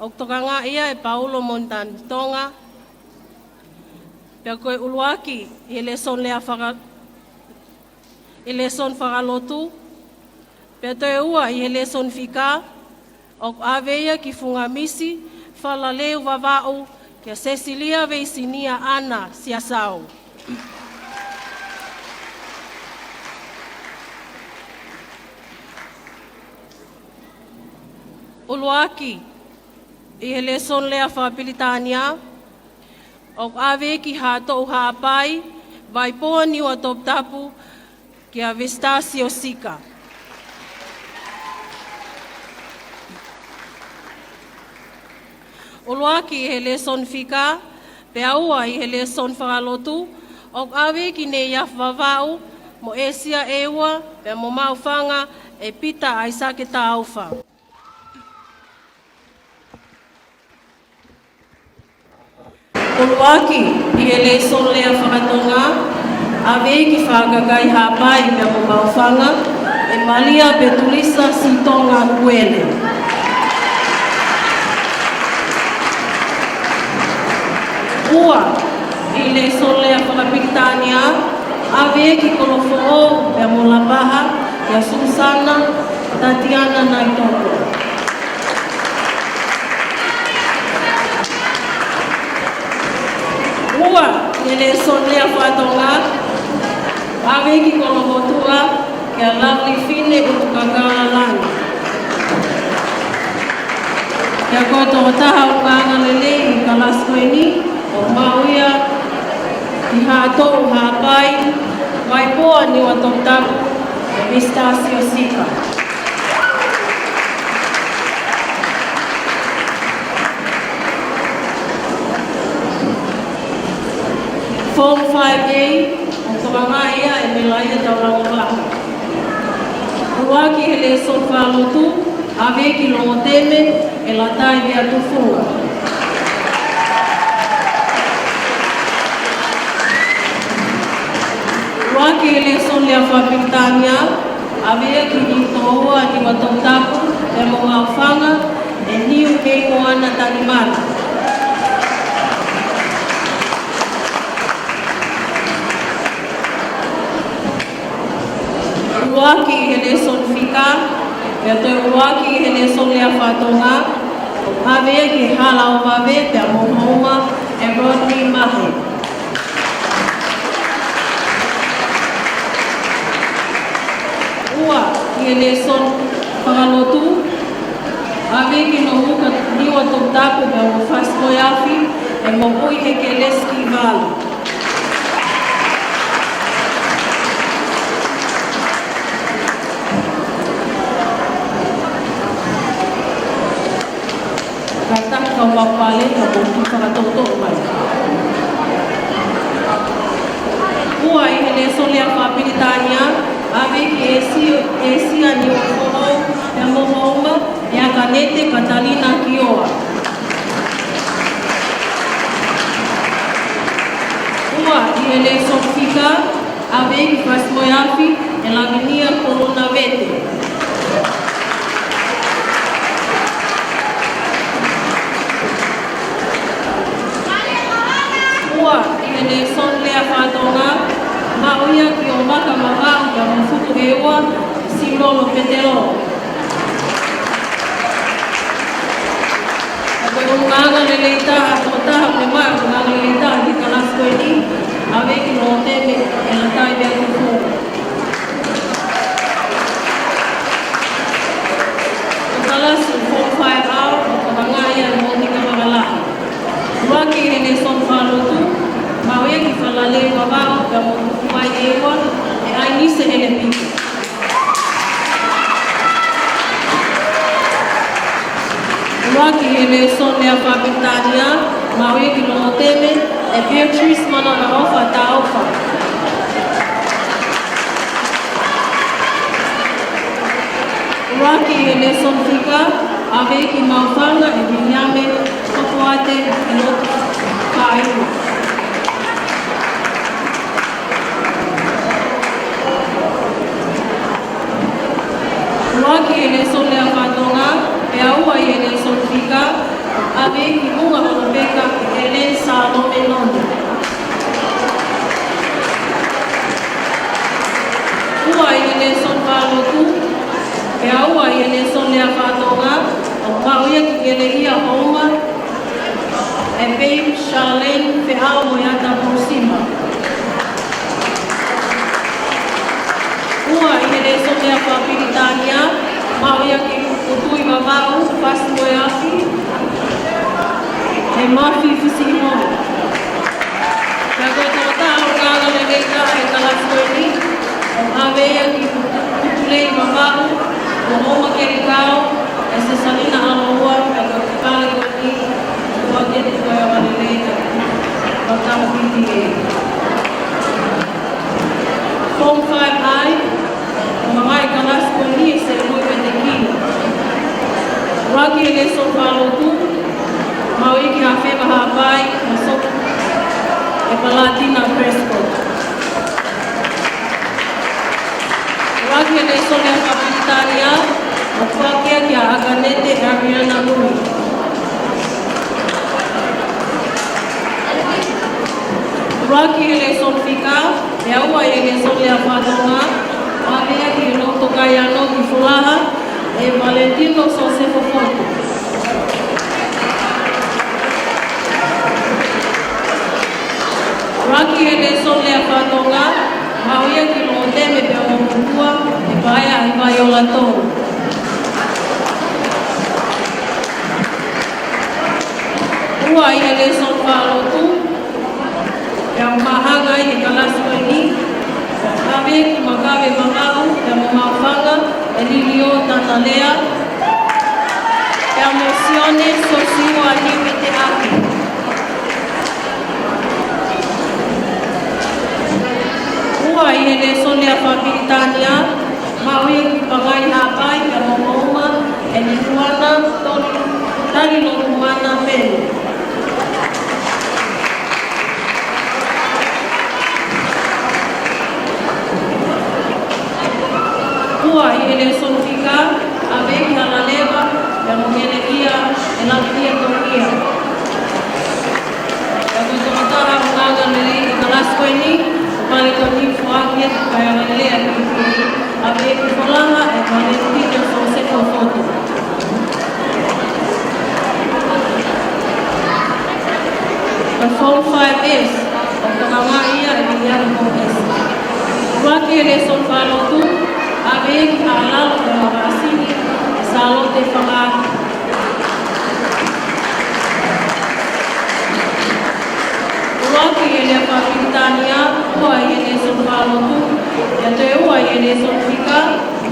ʻoku tokangaʻi ia ʻe Paulo Monitani Tonga, pea ko e ʻuluaki ʻi he lēsoni lea faka-, ʻi he lēsoni fakalotu, pea toe ua ʻi he lēsoni fika, ʻoku ʻave ia ki Funga Misi, Falaleu, Vavaʻu, kia Sesilia Veisinia ʻAna Siasau. ʻUluaki ʻi he lēsoni lea fakapilitānia, ʻoku ʻave ki Haʻatoʻu, Haʻapai, Vaipoa, Niuatoputapu, kia Vestasio Sika. ʻUluaki ʻi he lēsoni fika, pea ua ʻi he lēsoni fakalotu, ʻoku ʻave ki Neiafu, Vavaʻu, mo ʻĒsia ʻEua, pea mo Maʻufanga ʻe Pita ʻAisake Taufa. ʻUluaki ʻi he lēsoni lea fakatonga, ʻave ki Fakakai, Haʻapai, pea mo Maʻufanga ʻe Malia Petulisa Sitonga Kuele. Ua ʻi he lēsoni lea fakapilitānia, ʻave ki Kolofoʻou pea mo Lapaha, kia Susana Tatiana Naitoko. Ua ʻi he lēsoni lea fakatonga, ʻave ki Kolomotuʻa, kia Lovely Fine ʻUtukakalalangi. Pea ko e tokotaha ʻoku angalelei ʻi he kalasi ko eni, ʻoku maʻu ia ʻi Haʻatoʻu, Haʻapai, Vaipoa, Niuatoputapu, ʻe Vestasio Sika. Form five A, ʻoku tokangaʻi ia ʻe Melaia Taulanga Vaka. ʻUluaki he lēsoni fakalotu, ʻave ki Longoteme ʻe Latai Veatufunga. ʻUluaki he lēsoni lea fakapilitānia, ʻave ki Niutōua, Niuatoputapu, pea mo Maʻufanga ʻe Niu Meimoana Tanimana. ʻUluaki he lēsoni fika, Pea toe ʻuluaki ʻi he lēsoni lea faka-Tonga, ʻave ia ki he hala ʻo vave pea mo hoʻo uma, ʻe Rodney Mahe. Ua ʻi he lēsoni fakalotu, ʻave ki he Nounou Niua Toputapu pea mo Fasi Moeafi, ʻe Moʻui Hekelesi Kivalu. Kātaki kau maʻu pale ka mou kiʻi fakatoʻotoʻo mai. Ua ʻi he lēsoni lea faka-Pilitānia, ʻave ki ʻĒsia, ʻĒsia Niuafoʻou, pea mo hoʻo uma, ʻe Akanete Katalina Kioa. Ua ʻi he lēsoni fika, ʻave ki Fasi Moeafi, ʻe Lavinia Kolona Vete. Ua ʻi he lēsoni lea faka-Tonga, maʻu ia ki ʻOvaka Mavaʻu pea mo Futu ʻEua, Silolo Petelo. Ko e ʻulungaanga lelei taha, ko e taha ʻoku maʻu e ʻulungaanga lelei taha ʻi he kalasi ko eni, ʻave ki Loteme, ʻe Latai Meatufuo. Ko e kalasi Form Five R, ʻoku hanga ia ʻe Monika Vakalahi. ʻUluaki ʻi he lēsoni fakalotu, maʻu ia ki Falaleu Vavaʻu, pea mo Tukuai ʻEua, ʻe ʻAinise Helepika. ʻUluaki ʻi he lēsoni lea faka-Pilitānia, maʻu ia ki Loteme, ʻe Beatrice Manavaʻofa Taufa. ʻUluaki ʻi he lēsoni fika, ʻave ki Maʻufanga, ʻe Viliame Tokoate ʻi loto kāinga. ʻUluaki ʻi he lēsoni lea faka-Tonga, pea ua ʻi he lēsoni fika, ʻave ki Unga Holopeka, ʻe Helen Salome Noni. Ua ʻi he lēsoni fakalotu, pea ua ʻi he lēsoni lea faka-Tonga, ʻoku maʻu ia ki Ngeleʻia Houma, ʻe Babe Charlene Feʻao Moeata Pousima. Ua ʻi he lēsoni lea faka-Pilitānia, maʻu ia ki Kutuʻi Vavaʻu, Fasi Moeafi, ʻe Mafi Fisiʻiholo. Pea ko e tokotaha ʻulungaanga lelei taha ʻi he kalasi ko eni, ʻoku ʻave ia ki Kutuʻi Vavaʻu, ʻo Houma Kelikao, ʻe Sesalina ʻAloua, pea ko e pale ko eni, ʻoku ʻave ki he Tukuangalelei ʻa e P T A. Form Five I, ʻoku hanga ʻe he kalasi ko eni ʻe Selui Petekina. ʻUluaki ʻi he lēsoni fakalotu, maʻu ia ki Hafeva Haʻapai, Masoku, ʻe Palatina Prescott. ʻUluaki ʻi he lēsoni lea faka-Pilitānia, ʻoku ʻave ia kia Akanete Ariana Nui. ʻUluaki ʻi he lēsoni fika, pea ua ʻi he lēsoni lea faka-Tonga, ʻave ia ki he Loto Kaiano ki Folaha, ʻe Valentino Sosefo Fotu. ʻUluaki ʻi he lēsoni lea faka-Tonga, maʻu ia ki Loteme pea mo Motuʻa, ʻe Paea ʻe Vaiola Tolu. Ua ʻi he lēsoni fakalotu, pea ʻoku hanga ʻe he kalasi ko eni, ʻave ki Makave Vavaʻu, pea mo Maʻufanga, ʻe Lilio Tatalea, pea mo Sione Sosiua Niupeteʻaki. Ua ʻi he lēsoni lea faka-Pilitānia, maʻu ia ki Pangai Haʻapai, pea mo hoʻo uma, ʻe Liliuana Talilotomana Peni. Ua ʻi he lēsoni fika, ʻave ki Halaleva, pea mo Ngeleʻia, ʻe Lavinia Tokia. Pea ko e tokotaha ʻulungaanga lelei ʻi he kalasi ko eni, pale ko eni foaki ia ki he Tukuangalelei ʻa e P T A, ʻave ki Folaha, ʻe Valentino Sosefo Five S, ʻoku tokangaʻi ia ʻe Viliami Mōsese. ʻUluaki he lēsoni fakalotu, ʻave ia ki Haʻalalo, Tonga Vāsini, ʻe Sālote Fakaʻaho. ʻUluaki he lea fakapilitānia, ua ʻi he lēsoni fakalotu, pea toe ua ʻi he lēsoni fika,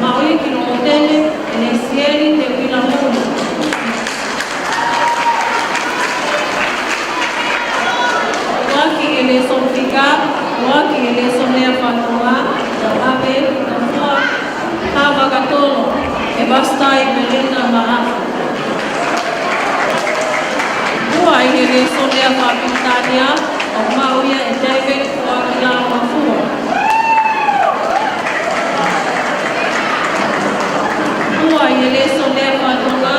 maʻu ia ki Lomotene, ʻe Lesieli Teuila Mulu. ʻUluaki he lēsoni fika, ʻuluaki he lēsoni lea faka-Tonga, ʻo ʻave ki Tofua, Havakatolo, ʻe Vasitai Melinda Maʻafu. Ua ʻi he lēsoni lea fakapilitānia, ʻoku maʻu ia ʻe David Fuakila Mafua. Ua ʻi he lēsoni lea faka-Tonga,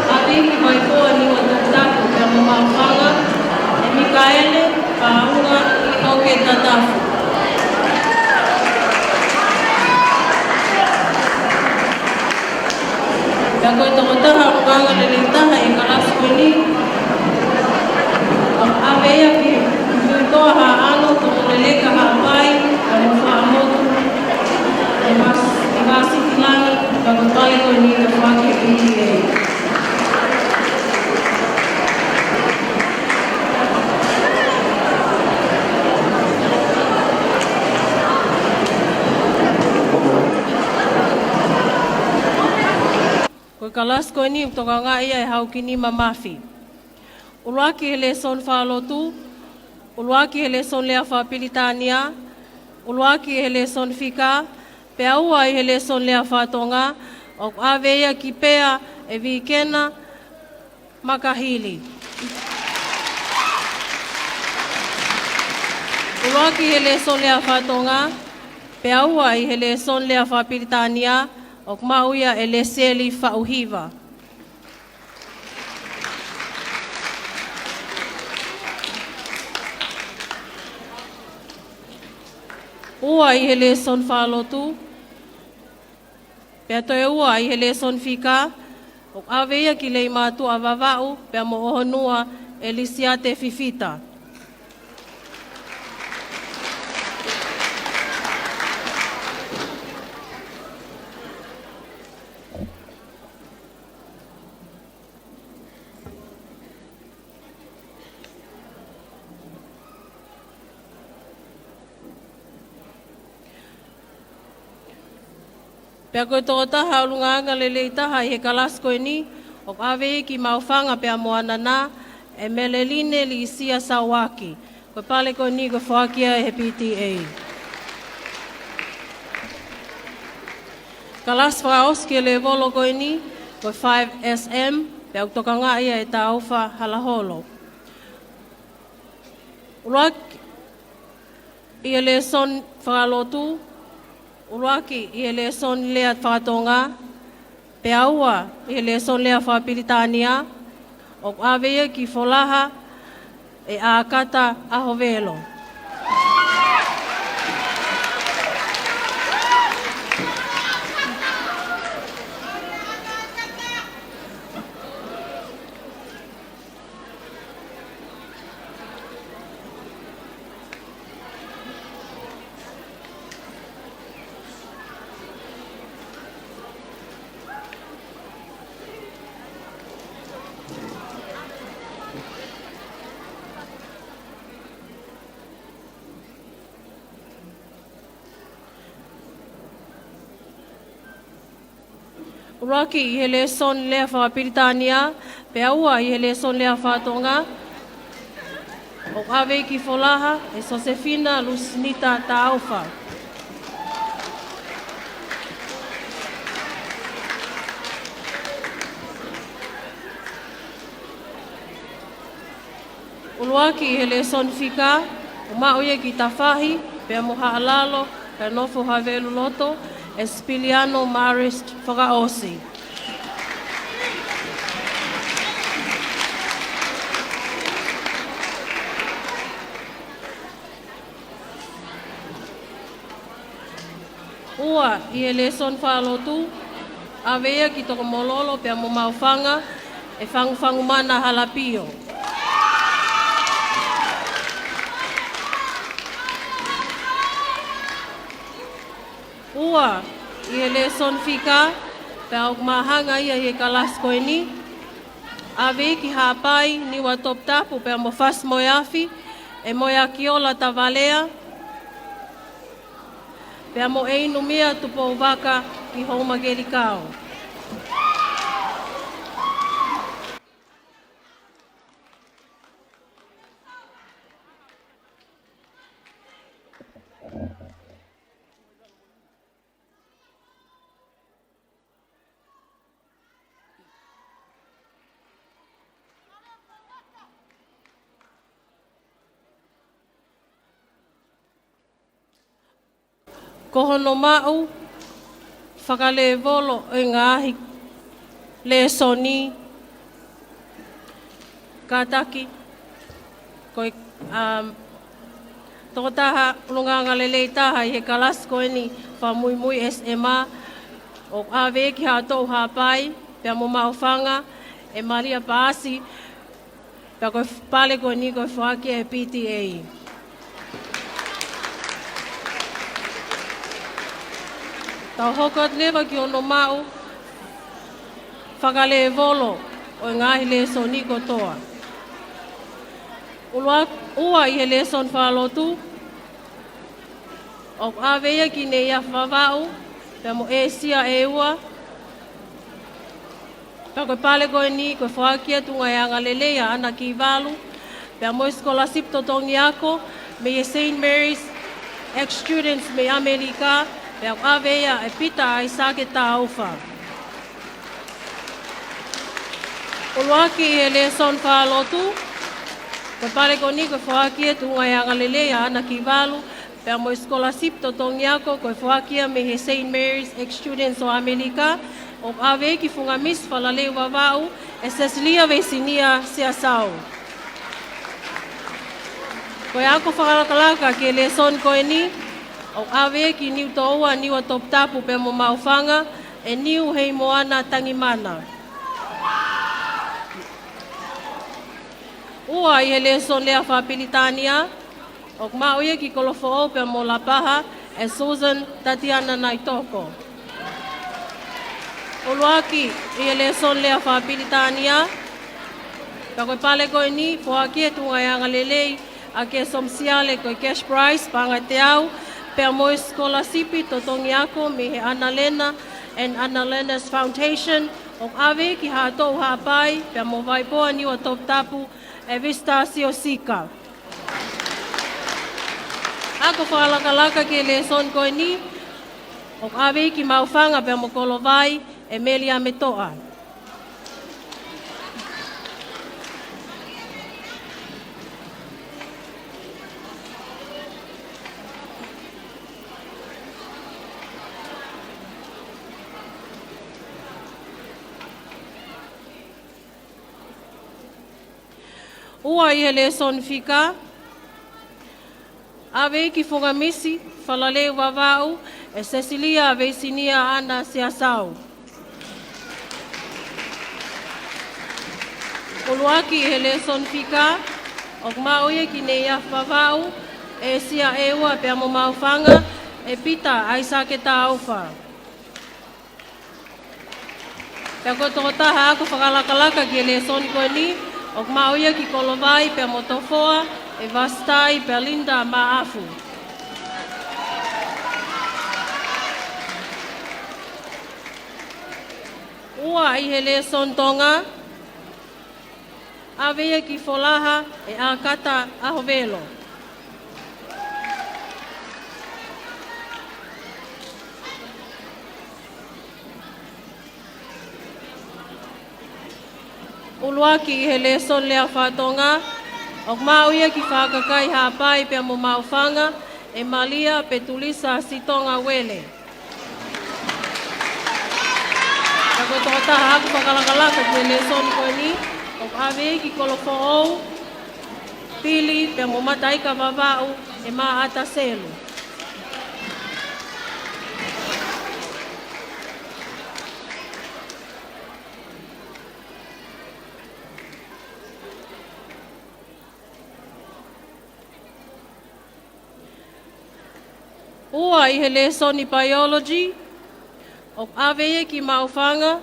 ʻave ki Vaipō ʻa Niua Takutaku pea mo Maʻufanga, ʻe Mikaele Paunga ʻInoke Tatafu. Pea ko e tokotaha ʻulungaanga lelei taha ʻi he kalasi ko eni, ʻoku ʻave ia ki Tuʻitoa Haʻano, Tongoleleka Haʻapai, pea mo Fuaʻamotu, ʻe Vas-, ʻe Vasitilani, pea ko e pale ko eni ke foaki ki he P T A. Ko e kalasi ko eni ʻoku tokangaʻi ia ʻe Haukini Mamafi. ʻUluaki he lēsoni fakalotu, ʻuluaki he lēsoni lea fakapilitānia, ʻuluaki he lēsoni fika, pea ua ʻi he lēsoni lea faka-Tonga, ʻoku ʻave ia ki Pea ʻe Vikena Makahili. ʻUluaki he lēsoni lea faka-Tonga, pea ua ʻi he lēsoni lea fakapilitānia, ʻoku maʻu ia ʻe Lesieli Faʻuhiva. Ua ʻi he lēsoni fakalotu, pea toe ua ʻi he lēsoni fika, ʻoku ʻave ia ki Leimātuʻa Vavaʻu, pea mo ʻOhonua ʻe Lisiate Fifita. Pea ko e tokotaha ʻulungaanga lelei taha ʻi he kalasi ko eni, ʻoku ʻave ia ki Maʻufanga pea mo Anana, ʻe Meleline Lisia Sauaki. Ko e pale ko eni ko e foaki ia ʻe he P T A. Kalasi fakaʻosi ki he lēvolo ko eni, ko e five S M, pea ʻoku tokangaʻi ia ʻe Taufa Halaholo. ʻUluaki ʻi he lēsoni fakalotu, ʻuluaki ʻi he lēsoni lea faka-Tonga, pea ua ʻi he lēsoni lea fakapilitānia, ʻoku ʻave ia ki Folaha ʻe ʻAkata ʻAhovelo. ʻUluaki ʻi he lēsoni lea fakapilitānia, pea ua ʻi he lēsoni lea faka-Tonga, ʻoku ʻave ki Folaha ʻe Sosefina Lusinita Taufa. ʻUluaki ʻi he lēsoni fika, ʻoku maʻu ia ki Tafahi, pea mo Haʻalalo, kae nofo Havelu Loto, ʻe Sipiliano Marist Fakaʻosi. Ua ʻi he lēsoni fakalotu, ʻave ia ki Tokomololo pea mo Maʻufanga, ʻe Fangufangumana Halapio. Ua, ʻi he lēsoni fika, pea ʻoku māhanga ia ʻi he kalasi ko eni, ʻa Veiki Haʻapai, Niua Toputapu, pea mo Fasi Moeafi, ʻe Moeakiola Tavalea, pea mo ʻEinumia Tupouvaka ki Houmakelikao. Ko hono maʻu fakalēvolo ʻo e ngaahi lēsoni, kātaki, ko e, um, tokotaha ʻulungaanga lelei taha ʻi he kalasi ko eni fakamuimui S M R, ʻoku ʻave ki Haʻatoʻu Haʻapai, pea mo Maʻufanga, ʻe Malia Paasi, pea ko e pale ko eni ko e foaki ʻe P T A. Tau hoko atu leva ki hono maʻu fakalēvolo ʻo e ngaahi lēsoni kotoa. ʻUlua-, ua ʻi he lēsoni fakalotu, ʻoku ʻave ia ki Neiafu Vavaʻu, pea mo ʻĒsia ʻEua. Pea ko e pale ko eni, ko e foaki atu ngaahi angalelei ʻa ʻAna Kivalu, pea mo e scholarship totongi ako mei he Saint Mary's ex-students mei ʻAmelika, pea ʻoku ʻave ia ʻe Pita ʻAisake Taufa. ʻUluaki ʻi he lēsoni fakalotu, ko e pale ko eni, ko e foaki atu ngaahi angalelei ʻa ʻAna Kivalu, pea mo e scholarship totongi ako ko e foaki ia mei he Saint Mary's ex-students ʻo ʻAmelika, ʻoku ʻave ki Funga Misi Falaleu Vavaʻu, ʻe Sesilia Veisinia Siasau. Ko e ako fakalakalaka ki he lēsoni ko eni, ʻoku ʻave ki Niutoʻua, Niua Toputapu pea mo Maʻufanga, ʻe Niu Heimoana Tangimana. Ua ʻi he lēsoni lea fakapilitānia, ʻoku maʻu ia ki Kolofoʻou pea mo Lapaha, ʻe Susan Tatiana Naitoko. ʻUluaki ʻi he lēsoni lea fakapilitānia, pea ko e pale ko eni, foaki atu ngaahi angalelei ʻa Kesomi Siale ko e cash prize paʻanga ʻe teau, pea mo e scholarship totongi ako mei he Annalena and Annalena's Foundation, ʻoku ʻave ki Haʻatoʻu Haʻapai, pea mo Vaipoa Niua Toputapu, ʻe Vistasio Sika. Ako fakalakalaka ki he lēsoni ko eni, ʻoku ʻave ki Maʻufanga pea mo Kolovai, ʻe Meli Ametoʻa. Ua ʻi he lēsoni fika, ʻave ki Funga Misi Falaleu Vavaʻu, ʻe Sesilia Veisinia ʻAna Siasau. ʻUluaki ʻi he lēsoni fika, ʻoku maʻu ia ki Neiafu Vavaʻu, ʻĒsia ʻEua pea mo Maʻufanga, ʻe Pita ʻAisake Taufa. Pea ko e tokotaha ako fakalakalaka ki he lēsoni ko eni, ʻoku maʻu ia ki Kolovai pea mo Tofoa, ʻe Vasitai Belinda Maʻafu. Ua ʻi he lēsoni Tonga, ʻave ia ki Folaha, ʻe ʻAkata ʻAhovelo. ʻUluaki ʻi he lēsoni lea faka-Tonga, ʻoku maʻu ia ki Fakakai Haʻapai pea mo Maʻufanga, ʻe Malia Petulisa Sitonga Uele. Pea ko e tokotaha ako fakalakalaka ki he lēsoni ko eni, ʻoku ʻave ki Kolofoʻou, Pili pea mo Mataika Vavaʻu, ʻe Maʻata Selu. Ua, ʻi he lēsoni Biology, ʻoku ʻave ia ki Maʻufanga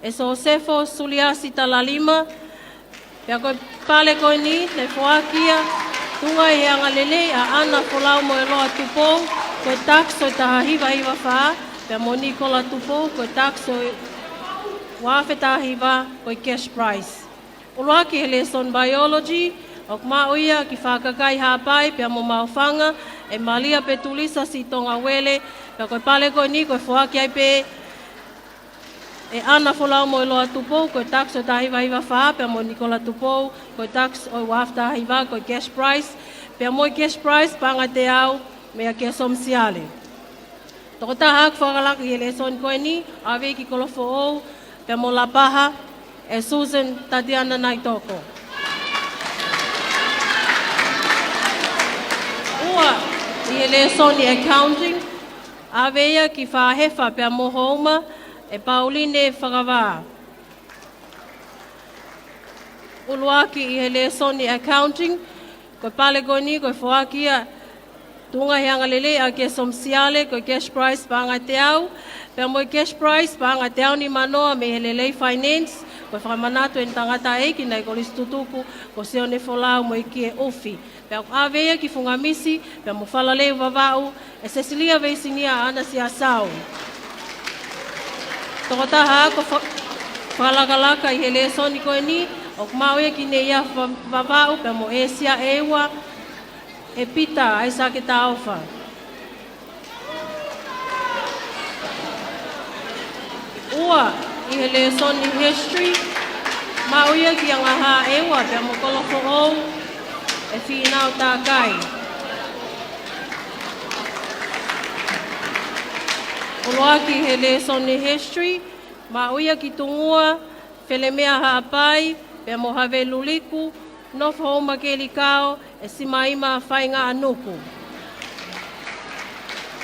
ʻe Sosefo Suliasi Talalima, pea ko e pale ko eni naʻe foaki ia tuʻunga ʻi he angalelei ʻa ʻAna Folau Moeloa Tupou, ko e takisi ʻo e taha hiva hiva fā, pea mo Nikola Tupou, ko e takisi ʻo e ua afe taha hiva, ko e cash prize. ʻUluaki he lēsoni Biology, ʻoku maʻu ia ki Fakakai Haʻapai pea mo Maʻufanga ʻe Malia Petulisa Sitonga Uele, pea ko e pale ko eni ko e foaki ai pē ʻe ʻAna Folau Moeloa Tupou, ko e takisi ʻo e taha hiva hiva fā, pea mo Nikola Tupou, ko e takisi ʻo e ua afe taha hiva, ko e cash prize, pea mo e cash prize paʻanga ʻe teau, meia Kesom Siale. Tokotaha ʻoku fakalakalaka ki he lēsoni ko eni, ʻave ia ki Kolofoʻou pea mo Lapaha, ʻe Susan Tatiana Naitoko. Ua, ʻi he lēsoni Accounting, ʻave ia ki Fāhefa pea mo Houma, ʻe Pauline Fakavā. ʻUluaki ʻi he lēsoni Accounting, ko e pale ko eni ko e foaki ia tuʻunga he angalelei ʻa Kesom Siale, ko e cash prize paʻanga ʻe teau, pea mo e cash prize paʻanga ʻe teau nimanoa mei he Lelei Finance, ko e fakamanatu ʻe he tangataʻeiki naʻe kolisi tutuku, ko Sione Folau Moekie ʻUfi. Pea ʻoku ʻave ia ki Fungamisi, pea mo Falaleu Vavaʻu, ʻe Sesilia Veisinia ʻAna Siasau. Tokotaha ʻoku fa-, fakalakalaka ʻi he lēsoni ko eni, ʻoku maʻu ia ki Neia Va-, Vavaʻu pea mo ʻĒsia ʻEua, ʻe Pita ʻAisake Taofa. Ua, ʻi he lēsoni History, maʻu ia ki Angahā ʻEua pea mo Kolofoʻou, ʻe Fīnau Takai. ʻUluaki he lēsoni History, maʻu ia ki Tungua, Felemea Haʻapai, pea mo Havelu Liku, Nofo Houma Kelikao, ʻe Simaima Faingaʻanuku.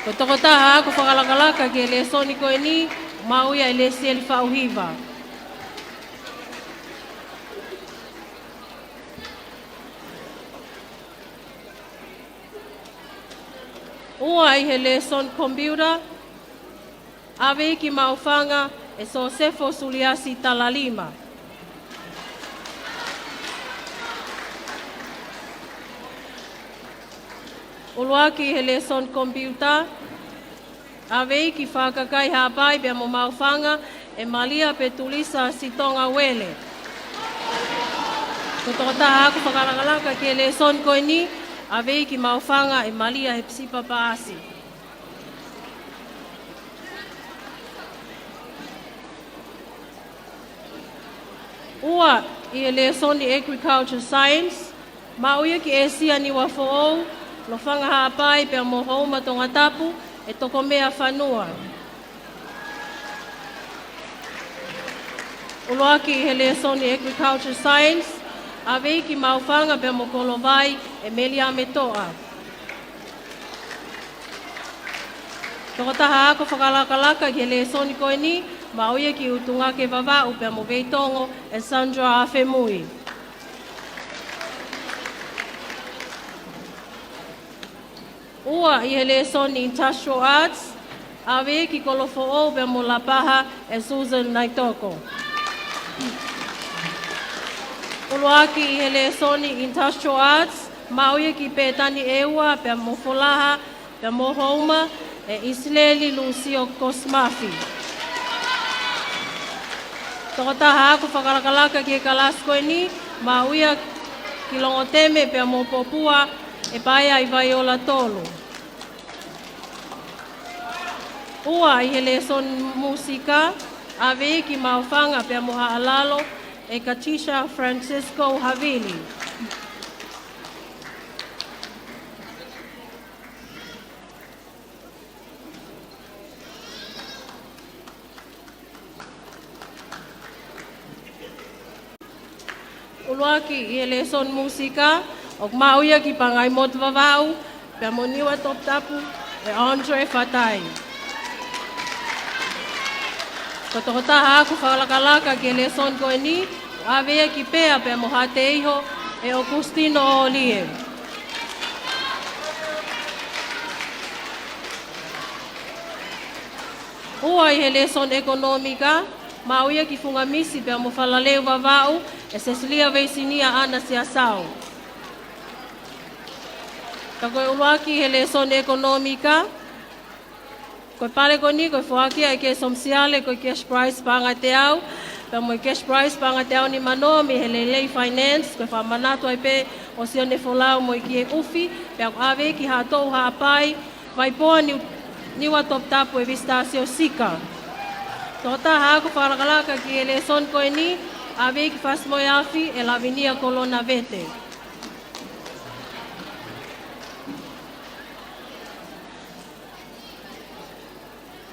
Ko e tokotaha ʻoku fakalakalaka ki he lēsoni ko eni, maʻu ia ʻe Lesieli Faʻuhiva. Ua, ʻi he lēsoni Computer, ʻave ki Maʻufanga ʻe Sosefo Suliasi Talalima. ʻUluaki he lēsoni Computer, ʻave ki Fakakai Haʻapai pea mo Maʻufanga ʻe Malia Petulisa Sitonga Uele. Ko e tokotaha ʻoku fakalakalaka ki he lēsoni ko eni, ʻave ki Maʻufanga ʻe Malia Hepisipa Paasi. Ua, ʻi he lēsoni Agriculture Science, maʻu ia ki ʻĒsia Niuafoʻou, Lofanga Haʻapai pea mo Houma Tongatapu, ʻe Tokomea Fanua. ʻUluaki he lēsoni Agriculture Science, ʻave ki Maʻufanga pea mo Kolovai, ʻe Melia Metoʻa. Tokotaha ʻoku fakalakalaka ki he lēsoni ko eni, maʻu ia ki Utungake Vavaʻu pea mo Veitongo, ʻe Sandra Afemui. Ua, ʻi he lēsoni Industrial Arts, ʻave ki Kolofoʻou pea mo Lapaha, ʻe Susan Naitoko. ʻUluaki ʻi he lēsoni Industrial Arts, maʻu ia ki Pētani ʻEua pea mo Folaha, pea mo Houma, ʻe ʻIsileli Lusio Kosimafi. Tokotaha ʻoku fakalakalaka ki he kalasi ko eni, maʻu ia ki Longoteme pea mo Popua, ʻe Paea ʻi Vaiola Tolu. Ua, ʻi he lēsoni Mūsika, ʻave ki Maʻufanga pea mo Haʻalalo, ʻe Katisha Francisco Havili. ʻUluaki ʻi he lēsoni Mūsika, ʻoku maʻu ia ki Pangaimotu Vavaʻu, pea mo Niua Toputapu, ʻe Andre Fatai. Ko e tokotaha ʻoku fakalakalaka ki he lēsoni ko eni, ʻave ia ki Pea pea mo Haʻateiho, ʻe ʻOkusitino ʻOlie. Ua ʻi he lēsoni ʻekonōmika, maʻu ia ki Fungamisi pea mo Falaleu Vavaʻu, ʻe Sesilia Veisinia ʻAna Siasau. Ka ko e ʻuluaki he lēsoni ʻekonōmika, ko e pale ko eni ko e foaki ia ʻe Kesomi Siale, ko e cash prize paʻanga ʻe teau, pea mo e cash prize paʻanga ʻe teau nima noa mei he Lelei Finance, ko e fakamanatu ai pē ʻo Sione Folau mo e kie ufi, pea ʻoku ʻave ki Haʻatoʻu Haʻapai, Vaipoa, Niu-, Niua Toputapu ʻe Vistasio Sika. Tokotaha ako fakalakalaka ki he lēsoni ko eni, ʻave ki Fasi-mo-e-Afi ʻe Lavinia Kolona Vete.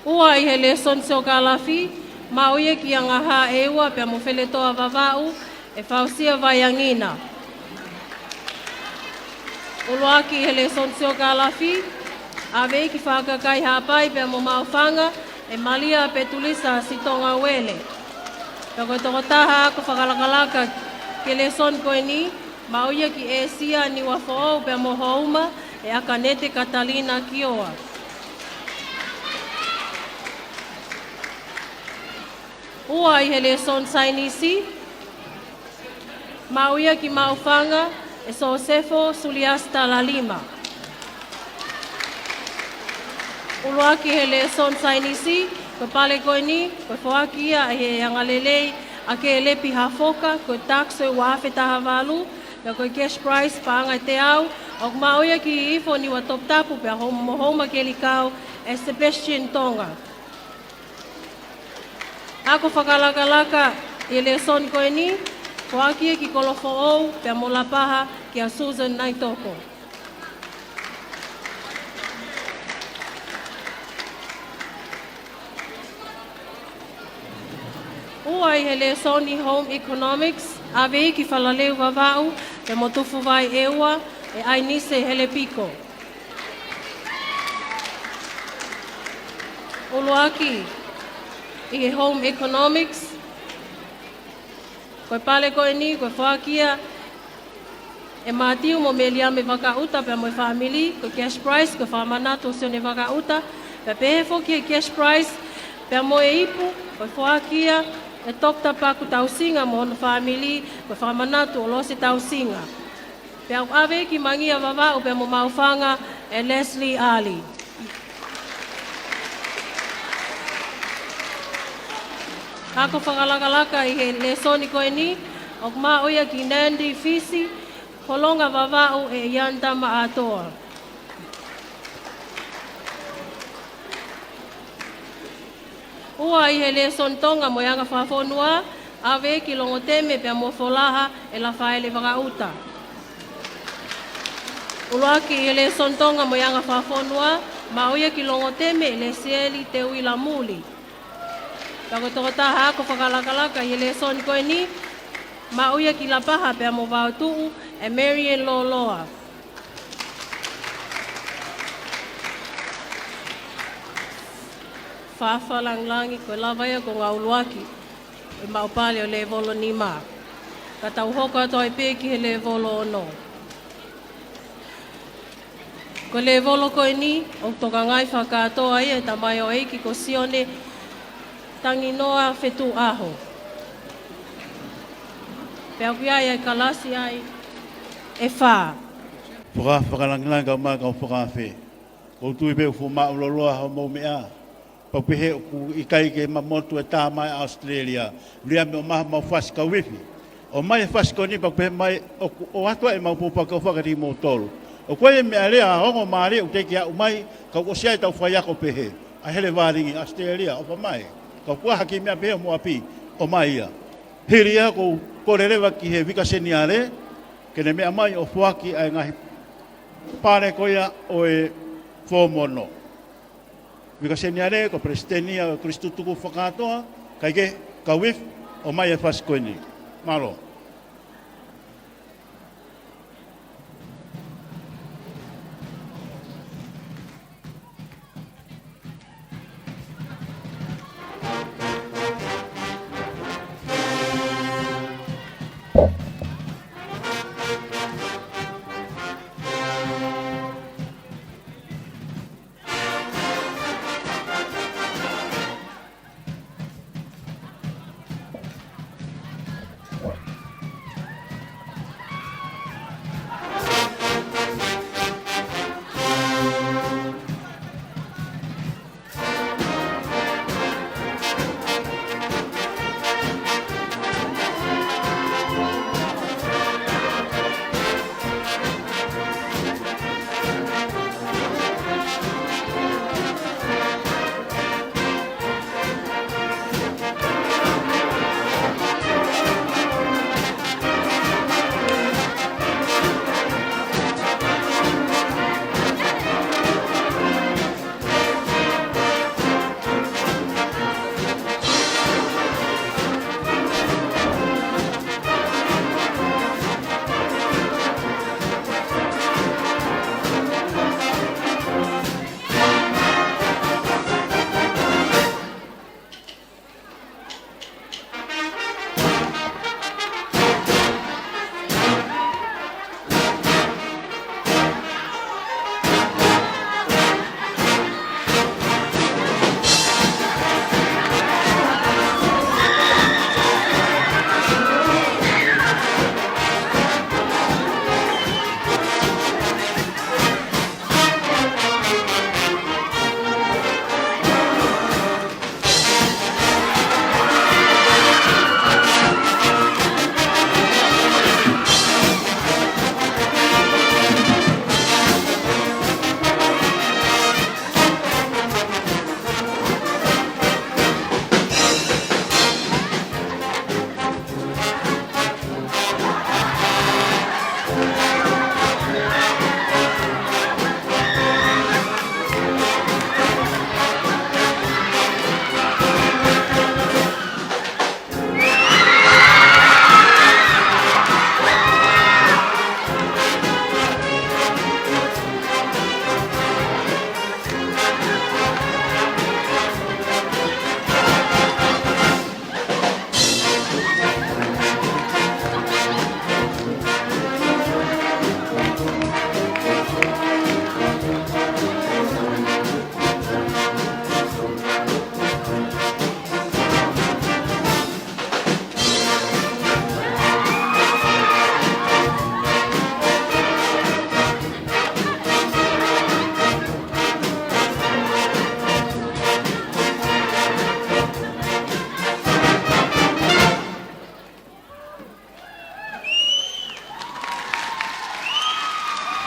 Ua ʻi he lēsoni siokālafi, maʻu ia ki Angahā ʻEua pea mo Feletoa Vavaʻu, ʻe Fausia Vaiangina. ʻUluaki he lēsoni siokālafi, ʻave ki Fakakai Haʻapai pea mo Maʻufanga, ʻe Malia Petulisa Sitonga Uele. Pea ko e tokotaha ako fakalakalaka ki he lēsoni ko eni, maʻu ia ki ʻĒsia, Niuafoʻou pea mo Houma, ʻe ʻAkanete Katalina Kioa. Ua ʻi he lēsoni saienisi, maʻu ia ki Maʻufanga, ʻe Sosefo Suliasi Talalima. ʻUluaki he lēsoni saienisi, ko e pale ko eni, ko e foaki ia ʻe he angalelei ʻa Kelepi Hafoka, ko e tax ʻe ua afe taha valu, pea ko e cash prize paʻanga ʻe teau, ʻoku maʻu ia ki Ifo, Niua Toputapu pea mo Houma Kelikau, ʻe Sebastian Tonga. Ako fakalakalaka ʻi he lēsoni ko eni, foaki ia ki Kolofoʻou pea mo Lapaha kia Susan Naitoko. Ua ʻi he lēsoni Home Economics, ʻave ki Falaleu Vavaʻu pea mo Tufuvai ʻEua, ʻe ʻAinise Helepiko. ʻUluaki ʻi he Home Economics, ko e pale ko eni, ko e foaki ia ʻe Mātiu mo Meliame Vakaʻuta pea mo e fāmili, ko e cash prize, ko e fakamanatu ʻo Sione Vakaʻuta, pea pehē foki e cash prize, pea mo e ipu, ko e foaki ia ʻe Toketā Paku Tausinga mo hono fāmili, ko e fakamanatu ʻo Lose Tausinga. Pea ʻoku ʻave ki Mangia Vavaʻu pea mo Maʻufanga ʻe Leslie Ali. Ako fakalakalaka ʻi he lēsoni ko eni, ʻoku maʻu ia ki Nandi Fisi, Kolonga Vavaʻu ʻe Ian Tamaʻatoa. Ua ʻi he lēsoni Tonga mo e anga fakafonua, ʻave ki Longoteme pea mo Folaha ʻe Lafaele Vakaʻuta. ʻUluaki ʻi he lēsoni Tonga mo e anga fakafonua, maʻu ia ki Longoteme ʻe Lesieli Teuila Muli. Pea ko e tokotaha ako fakalakalaka ʻi he lēsoni ko eni, maʻu ia ki Lapaha pea mo Vaotuʻu ʻe Marian Loloa. Fakafakalāngilangi, ko e lava ia ko e ngaahi ʻuluaki ʻi he maʻu pale ʻo e lēvolo nima. Ka tau hoko atu ai pē ki he lēvolo ono. Ko e lēvolo ko eni, ʻoku tokangaʻi fakakātoa ia ʻe he tamaioʻeiki ko Sione Tanginoa Fetuʻaho. Pea ʻoku ʻi ai e kalasi ai ʻe fā. Fakafakalāngilangi kae ʻumaʻā e kau fakaafe. ʻOku ou tui pē ʻoku fuʻu māʻulōloa hoʻomou meʻa. Pea pehē ʻoku ʻikai ke ma motu e tā mai ʻa ʻAositelēlia. Lea mai ʻo maha mau fasi kau ifi. ʻOmai e fasi ko eni pea pehē mai ʻoku ʻoatu ai ʻemau pōpoaki ʻofa kiate kimoutolu. ʻOku ʻi ai e meʻa lea ʻa ongo mālie ʻoku teʻeki aʻu mai, ka ʻoku ʻosi ʻi ai ʻetau faiako pehē. ʻA Hele Vālingi, ʻAositelēlia, ʻofa mai. Ka ʻoku ʻi ai ha kiʻi meʻa pehē ʻo Moapi, ʻomai ia. Hili ia ʻoku ou kole leva ki he Vika Seniale, ke ne meʻa mai ʻo foaki ʻa e ngaahi pale ko ia ʻo e foomu ono. Vika Seniale, ko e palesiteni ia ʻo e Kolisi Tutuku Fakakātoa, kae kehe, kau ifi, ʻomai e fasi ko eni. Mālō.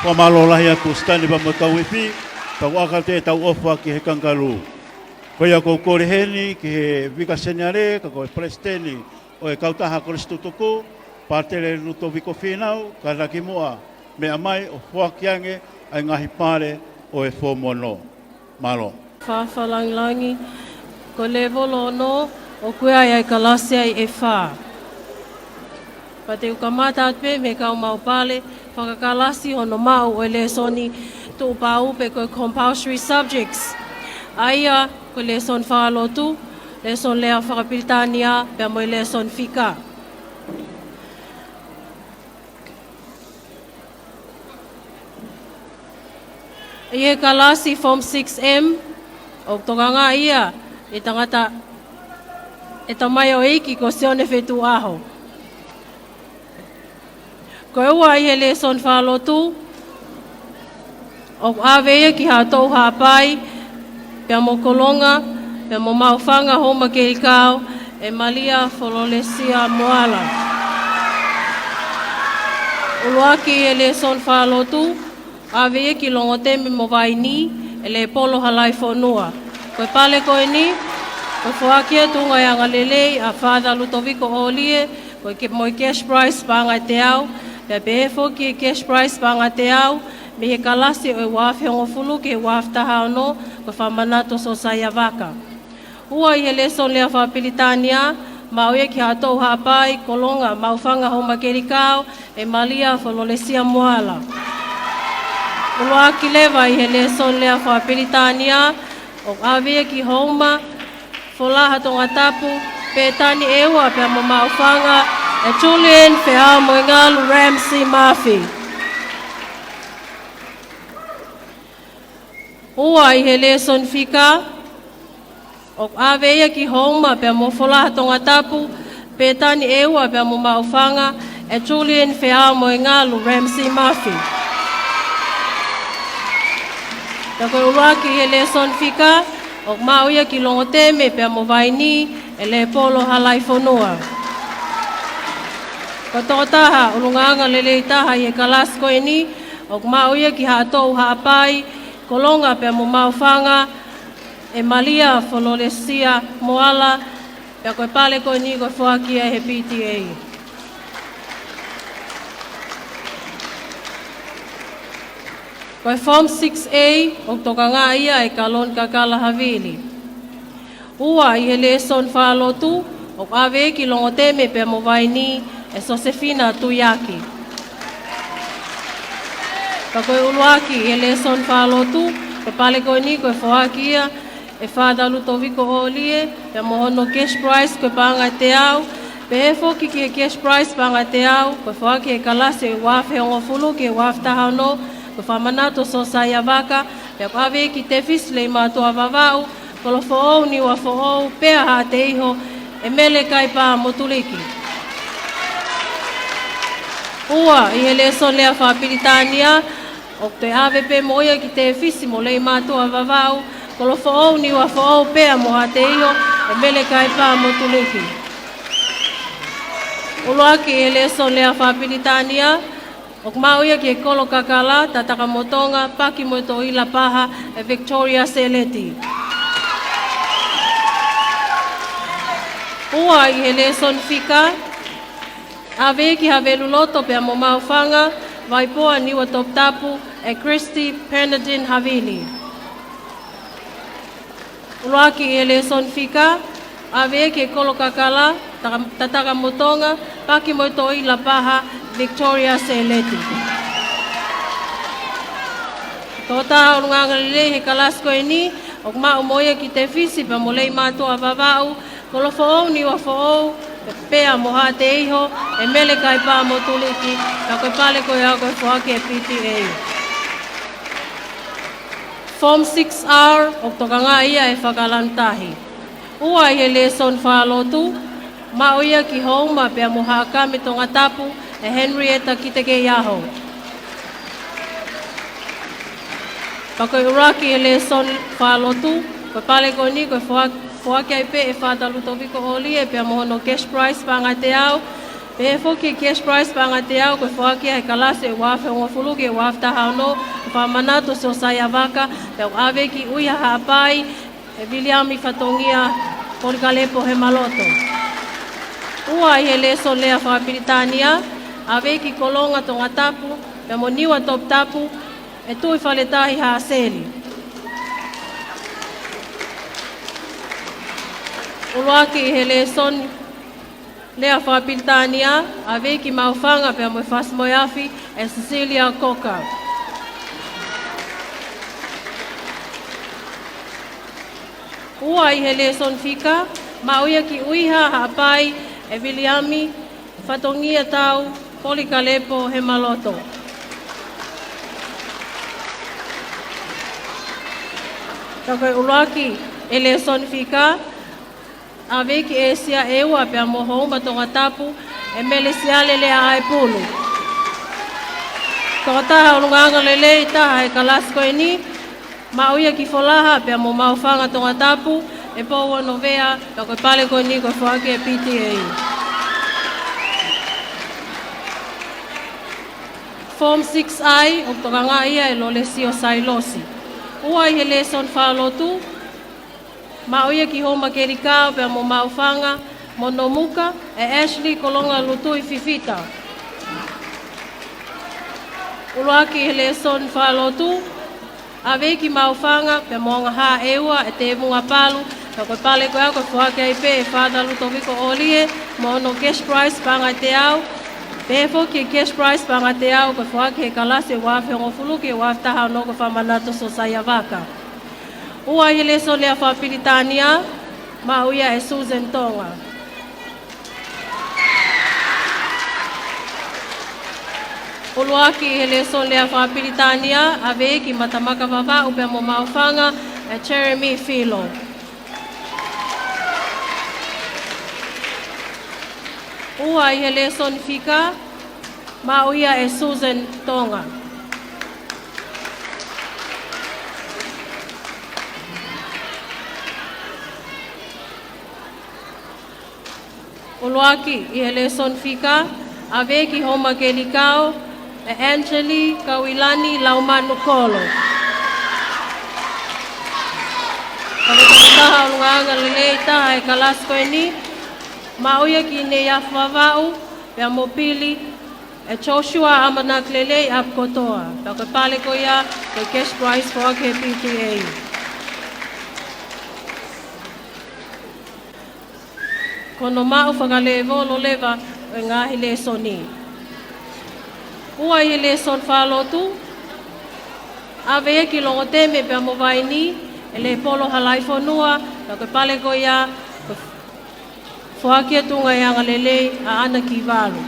Fakamālō lahi atu Sitani pea mo e kau ifi, tau ʻaka atu ʻetau ʻofa ki he Kangaroo. Ko ia ʻoku ou kole heni ki he Vika Seniale, ka ko e Palesiteni ʻo e Kautaha Kolisi Tutuku, Pātele Lutoviko Fīnau, ka naʻa ki muʻa, meʻa mai ʻo foaki ange ʻa e ngaahi pale ʻo e Foomu Ono. Mālō. Fakalangilangi, ko e lēvolo ono, ʻoku ʻi ai ʻa e kalasi ʻe fā. Pea te u kamata atu pē mei he kau maʻu pale fakakalasi hono maʻu ʻo e lēsoni tuʻupau pe ko e compulsory subjects. ʻA ia, ko e lēsoni fakalotu, lēsoni lea fakapilitānia, pea mo e lēsoni fika. ʻI he kalasi Form six M, ʻoku tokangaʻi ia ʻe he tangata, ʻe he tamaioʻeiki ko Sione Fetuʻuaho. Ko e ua ʻi he lēsoni fakalotu, ʻoku ʻave ia ki Haʻatoʻu Haʻapai, pea mo Kolonga, pea mo Maʻufanga Houmakelikao, ʻe Malia Fololesia Moala. ʻUluaki ʻi he lēsoni fakalotu, ʻave ia ki Longoteme mo Vaini, ʻe Lēpolo Halaifonua. Ko e pale ko eni, ko e foaki atu ʻa e anga lelei ʻa Father Lutoviko ʻOlie, ko e ke-, mo e cash prize paʻanga ʻe teau, pea pehē foki e cash prize paʻanga ʻe teau, mei he kalasi ʻo e ua afe hongofulu ki he ua afe taha ono, ko e Fakamanatu Sosaia Vaka. Ua ʻi he lēsoni lea fakapilitānia, maʻu ia ki Haʻatoʻu Haʻapai, Kolonga, Maʻufanga Houmakelikao, ʻe Malia Fololesia Moala. ʻUluaki leva ʻi he lēsoni lea fakapilitānia, ʻoku ʻave ia ki Houma, Folaha Tongatapu, Pētani ʻEua pea mo Maʻufanga, ʻe Julian Feaomoengalu Ramsey Murphy. Ua ʻi he lēsoni fika, ʻoku ʻave ia ki Houma pea mo Folaha Tongatapu, Pētani ʻEua pea mo Maʻufanga, ʻe Julian Feaomoengalu Ramsey Murphy. Pea ko e ʻuluaki ʻi he lēsoni fika, ʻoku maʻu ia ki Longoteme pea mo Vaini, ʻe Lēpolo Halaifonua. Ko e tokotaha ʻulungaanga lelei taha ʻi he kalasi ko eni, ʻoku maʻu ia ki Haʻatoʻu Haʻapai, Kolonga pea mo Maʻufanga, ʻe Malia Fololesia Moala, pea ko e pale ko eni ko e foaki ia ʻe he P T A. Ko e Form six A, ʻoku tokangaʻi ia ʻe Kaloni Kakala Havili. Ua ʻi he lēsoni fakalotu, ʻoku ʻave ki Longoteme pea mo Vaini, ʻe Sosefina Tuiaki. Pea ko e ʻuluaki ʻi he lēsoni fakalotu, ko e pale ko eni ko e foaki ia ʻe Father Lutoviko ʻOlie, pea mo hono cash prize ko e paʻanga ʻe teau, pehē foki ki he cash prize paʻanga ʻe teau, ko e foaki ʻe he kalasi ʻo e ua afe hongofulu ki he ua afe taha ono, ko e Fakamanatu Sosaia Vaka, pea ʻoku ʻave ki Tefisi Leimātuʻa Vavaʻu, Kolofoʻou Niuafoʻou, pea Haʻateiho, ʻe Mele Kaipā Motuliki. Ua ʻi he lēsoni lea fakapilitānia, ʻoku toe ʻave pē mo ia ki Tefisi mo Leimātuʻa Vavaʻu, Kolofoʻou Niuafoʻou, pea mo Haʻateiho, ʻe Mele Kaipā Motuliki. ʻUluaki ʻi he lēsoni lea fakapilitānia, ʻoku maʻu ia ki he Kolo Kakala, Tatakamotonga, Paki mo e Toʻoila Paha, ʻe Victoria Seleti. Ua ʻi he lēsoni fika, ʻave ki Haveluloto pea mo Maʻufanga, Vaipoa Niua Toputapu, ʻe Christy Bernardine Havili. ʻUluaki ʻi he lēsoni fika, ʻave ki he Kolo Kakala, Taka-, Tatakamotonga, Paki mo e Toʻoila Paha, Victoria Seleti. Tokotaha ʻulungaanga lelei he kalasi ko eni, ʻoku maʻu mo ia ki Tefisi pea mo Leimātuʻa Vavaʻu, Kolofoʻou Niuafoʻou, pea mo Haʻateiho, ʻe Mele Kaipā Motuliki, ka ko e pale ko ia ko e foaki ʻe P T A. Form six R, ʻoku tokangaʻi ia ʻe he Fakalanutahi. Ua ʻi he lēsoni fakalotu, maʻu ia ki Houma pea mo Haʻakame Tongatapu, ʻe Henrietta Kitekeiaho. Pea ko e ʻuluaki ʻi he lēsoni fakalotu, ko e pale ko eni, ko e foa-, foaki ai pē ʻe Father Lutoviko ʻOlie, pea mo hono cash prize paʻanga ʻe teau, Pehē foki e cash prize paʻanga ʻe teau ko e foaki ia he kalasi ʻe ua afe hongofulu ki he ua afe taha ono, ko Fakamanatu Siosaia Vaka, pea ʻoku ʻave ki ʻUiha Haʻapai ʻe Viliami Fatongia Polikalepo Hemaloto. Ua ʻi he lēsoni lea fakapilitānia, ʻave ki Kolonga Tongatapu, pea mo Niua Toputapu, ʻe Tuʻi Faletahi Haʻaseli. ʻUluaki ʻi he lēsoni lea fakapilitānia, ʻave ki Maʻufanga pea mo e Fasi mo e Afi, ʻe Cecilia Cocker. Ua ʻi he lēsoni fika, maʻu ia ki ʻUiha Haʻapai ʻe Viliami Fatongia Tau Polikalepo Hemaloto. Ka ko e ʻuluaki ʻi he lēsoni fika, ʻave ki ʻĒsia ʻEua pea mo Houma Tongatapu, ʻe Mele Siale Lea ʻAepulu. Tokotaha ʻulungaanga lelei taha he kalasi ko eni, maʻu ia ki Folaha pea mo Maʻufanga Tongatapu, ʻe Pouonovea, pea ko e pale ko eni ko e foaki ʻe P T A. Form six I, ʻoku tokangaʻi ia ʻe Lolesio Sailosi. Ua ʻi he lēsoni fakalotu, maʻu ia ki Houma Kelikao pea mo Maʻufanga mo Nomuka, ʻe Ashley Kolonga Lutui Fifita. ʻUluaki ʻi he lēsoni fakalotu, ʻave ki Maʻufanga pea mo Angahā ʻEua ʻe Tēvunga Palu, pea ko e pale ko ia ko e foaki ai pē ʻe Father Lutoviko ʻOlie, mo hono cash prize paʻanga ʻe teau, pehē foki e cash prize paʻanga ʻe teau ko e foaki he kalasi ʻe ua afe hongofulu ki he ua afe taha ono ko Fakamanatu Siosaia Vaka. Ua ʻi he lēsoni lea fakapilitānia, maʻu ia ʻe Susan Tonga. ʻUluaki ʻi he lēsoni lea fakapilitānia, ʻave ki Matamaka Vavaʻu pea mo Maʻufanga, ʻe Jeremy Filo. Ua ʻi he lēsoni fika, maʻu ia ʻe Susan Tonga. ʻUluaki ʻi he lēsoni fika, ʻave ki Houma Kelikao, ʻe Angeli Kauilani Laumanu Kolo. Ka ko e tokotaha ʻulungaanga lelei taha he kalasi ko eni, maʻu ia ki Neiafu Vavaʻu, pea mo Pili, ʻe Joshua ʻAmanaki Lelei ʻApikotoa. Pea ko e pale ko ia, ko e cash prize foaki ʻe P T A. Ko hono maʻu fakalēvolo leva ʻo e ngaahi lēsoni. Ua ʻi he lēsoni fakalotu, ʻave ia ki Longoteme pea mo Vaini, ʻe Lēpolo Halaifonua, pea ko e pale ko ia, ko e foaki ʻa e tuʻunga ʻe anga lelei ʻa ʻAna Kivalu.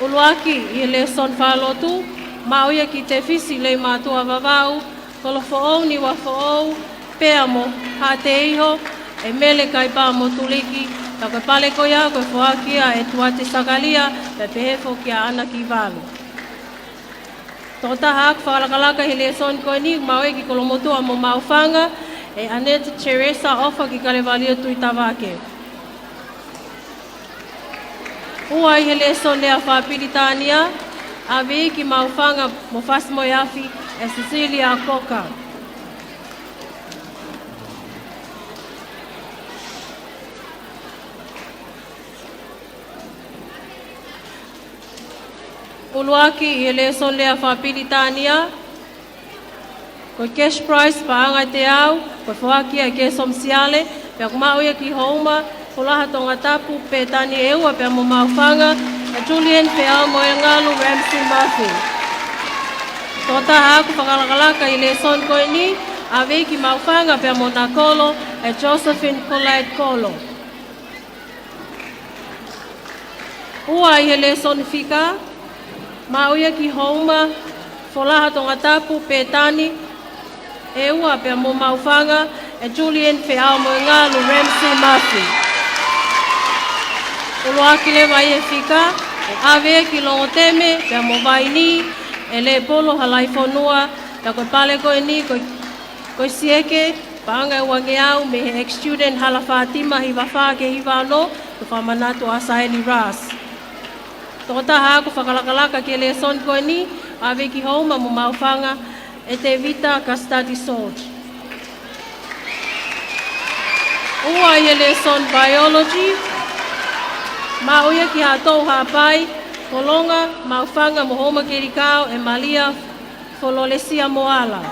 ʻUluaki ʻi he lēsoni fakalotu, maʻu ia ki Tefisi Leimātuʻa Vavaʻu, Kolofoʻou Niuafoʻou, pea mo Haʻateiho, ʻe Mele Kaipā Motuliki, pea ko e pale ko ia, ko e foaki ia ʻe Tuate Sakalia, pea pehē foki ʻa ʻAna Kivalu. Tokotaha ʻoku fakalakalaka he lēsoni ko eni, maʻu ia ki Kolomotuʻa mo Maʻufanga, ʻe Anete Teresa ʻOfa ki Kalevalio Tuʻitavake. Ua ʻi he lēsoni lea fakapilitānia, ʻave ki Maʻufanga mo Fasi mo e Afi, ʻe Cecilia Cocker. ʻUluaki ʻi he lēsoni lea fakapilitānia, ko e cash prize paʻanga ʻe teau, ko e foaki ia ʻe Kesomi Siale, pea ʻoku maʻu ia ki Houma, Folaha Tongatapu, Pētani ʻEua pea mo Maʻufanga, ʻe Julian Feau mo e Ngalu Ramsey Murphy. Tokotaha ʻoku fakalakalaka he lēsoni ko eni, ʻave ki Maʻufanga pea mo Nakolo, ʻe Josephine Colette Kolo. Ua ʻi he lēsoni fika, maʻu ia ki Houma, Folaha Tongatapu, Pētani ʻEua pea mo Maʻufanga, ʻe Julian Feau mo e Ngalu Ramsey Murphy. ʻUluaki leva ʻi he fika, ʻe ʻave ki Longoteme pea mo Vaini, ʻe Lēpolo Halaifonua, pea ko e pale ko eni, ko e, ko e sieke, Paʻanga ʻe uangeau mei he ex-student Hala Fātima hiva fā ki he hiva ono, ko e fakamanatu ʻa Saeli Ras. Tokotaha ako fakalakalaka ki he lēsoni ko eni, ʻave ki Houma mo Maʻufanga, ʻe Tevita Kastati Salt. Ua ʻi he lēsoni Biology, maʻu ia ki Haʻatoʻu Haʻapai, Kolonga, Maʻufanga mo Houma Kelikao, ʻe Malia Fololesia Moala.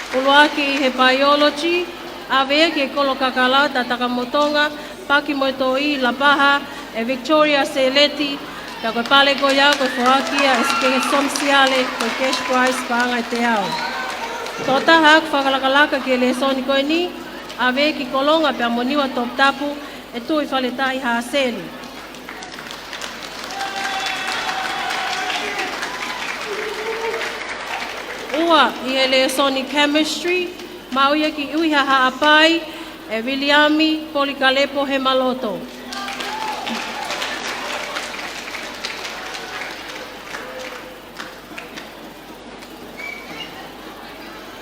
ʻUluaki ʻi he Biology, ʻave ia ki he Kolo Kakala, Tatakamotonga, Paki mo e Toʻi, Lapaha, ʻe Victoria Seleti, pea ko e pale ko ia ko e foaki ia ʻe Sikehe Somesiale, ko e cash prize paʻanga ʻe teau. Tokotaha ako fakalakalaka ki he lēsoni ko eni, ʻave ki Kolonga pea mo Niua Toputapu, ʻe Tui Faletahi Haseli. Ua ʻi he lēsoni Chemistry, maʻu ia ki ʻUiha Haʻapai, ʻe Viliami Polikalepo Hemaloto.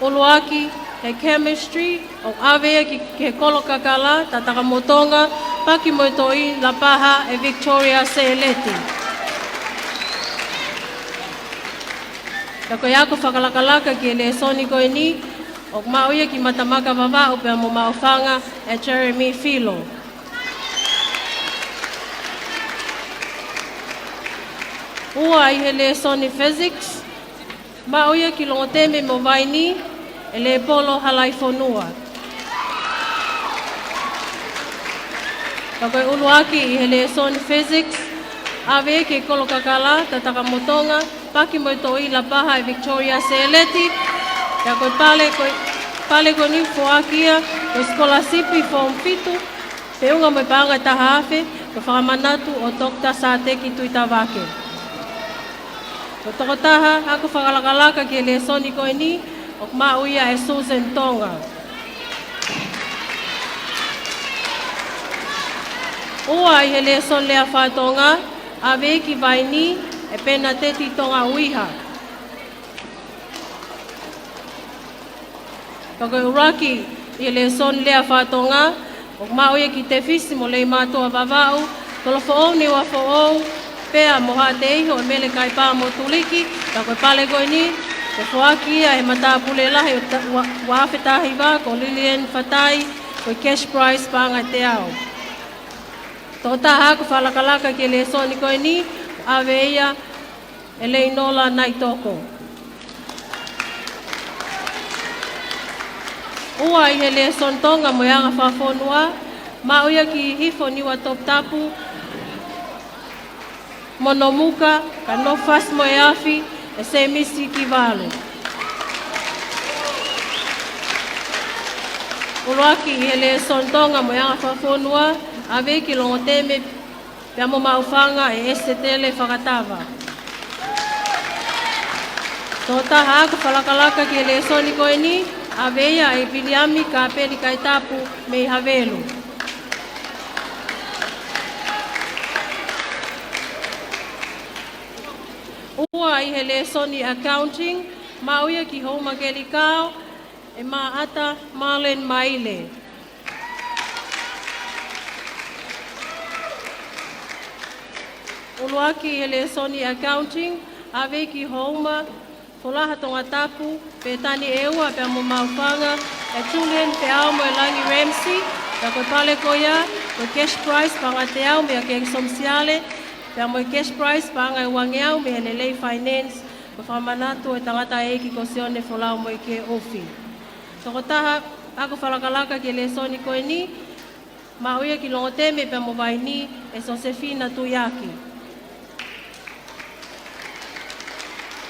ʻUluaki he Chemistry, ʻoku ʻave ia ki, ki he Kolo Kakala, Tatakamotonga, Paki mo e Toʻi, Lapaha, ʻe Victoria Seleti. Pea ko e ako fakalakalaka ki he lēsoni ko eni, ʻoku maʻu ia ki Matamaka Vavaʻu pea mo Maʻufanga, ʻe Jeremy Filo. Ua ʻi he lēsoni Physics, maʻu ia ki Longoteme mo Vaini, ʻe Lepolo Halaifonua. Pea ko e ʻuluaki ʻi he lēsoni Physics, ʻave ki he Kolo Kakala, Tatakamotonga, Paki mo e Toʻi, Lapaha, ʻe Victoria Seleti. Pea ko e pale ko, pale ko eni foaki ia ko e scholarship form fitu, feʻunga mo e paʻanga ʻe taha afe, ko e fakamanatu ʻo Doctor Sateki Tuʻitavake. Ko e tokotaha ako fakalakalaka ki he lēsoni ko eni, ʻoku maʻu ia ʻe Susan Tonga. Ua ʻi he lēsoni Lea Faka-Tonga, ʻave ki Vaini, ʻe Penateti Tonga ʻUiha. Pea ko e ʻuluaki ʻi he lēsoni Lea Faka-Tonga, ʻoku maʻu ia ki Tefisi mo Leimātuʻa Vavaʻu, Tolofoʻou Niuafoʻou, pea mo Haʻateiho, ʻe Mele Kaipā mo Tuliki. Pea ko e pale ko eni, ko e foaki ia ʻe he matāpule lahi ʻo ta-, ua, ua afe taha hiva, ko Lilian Fatai, ko e cash prize paʻanga ʻe teau. Tokotaha ako fakalakalaka ki he lēsoni ko eni, ʻave ia ʻe Leinola Naitoko. Ua ʻi he lēsoni Tonga mo e anga fakafonua, maʻu ia ki Hihifo Niua Toputapu, Monomuka, ka nofo fasi mo e afi, ʻe Semisi Kivalu. ʻUluaki ʻi he lēsoni Tonga mo e anga fakafonua, ʻave ki Longoteme pea mo Maʻufanga, ʻe Esetele Fakatava. Tokotaha ako fakalakalaka ki he lēsoni ko eni, ʻave ia ʻe Viliami Kapeli Kaitapu mei Havelu. Ua ʻi he lēsoni Accounting, maʻu ia ki Houma Kelikao, ʻe Maʻata Marlin Maile. ʻUluaki he lēsoni Accounting, ʻave ki Houma Folaha Tongatapu, Petani ʻEua pea mo Maʻufanga, ʻe Julian Feau mo e Langi Ramsey. Pea ko e pale ko ia, ko e cash prize paʻanga ʻe teau meia Keiki Somesiale, pea mo e cash prize paʻanga ʻe uangeau meia Lelei Finance, ko e fakamanatu ʻo e tangataʻeiki ko Sione Folau mo e ke ofi. Tokotaha ako fakalakalaka ki he lēsoni ko eni, maʻu ia ki Longoteme pea mo Vaini, ʻe Sosefina Tuiaki.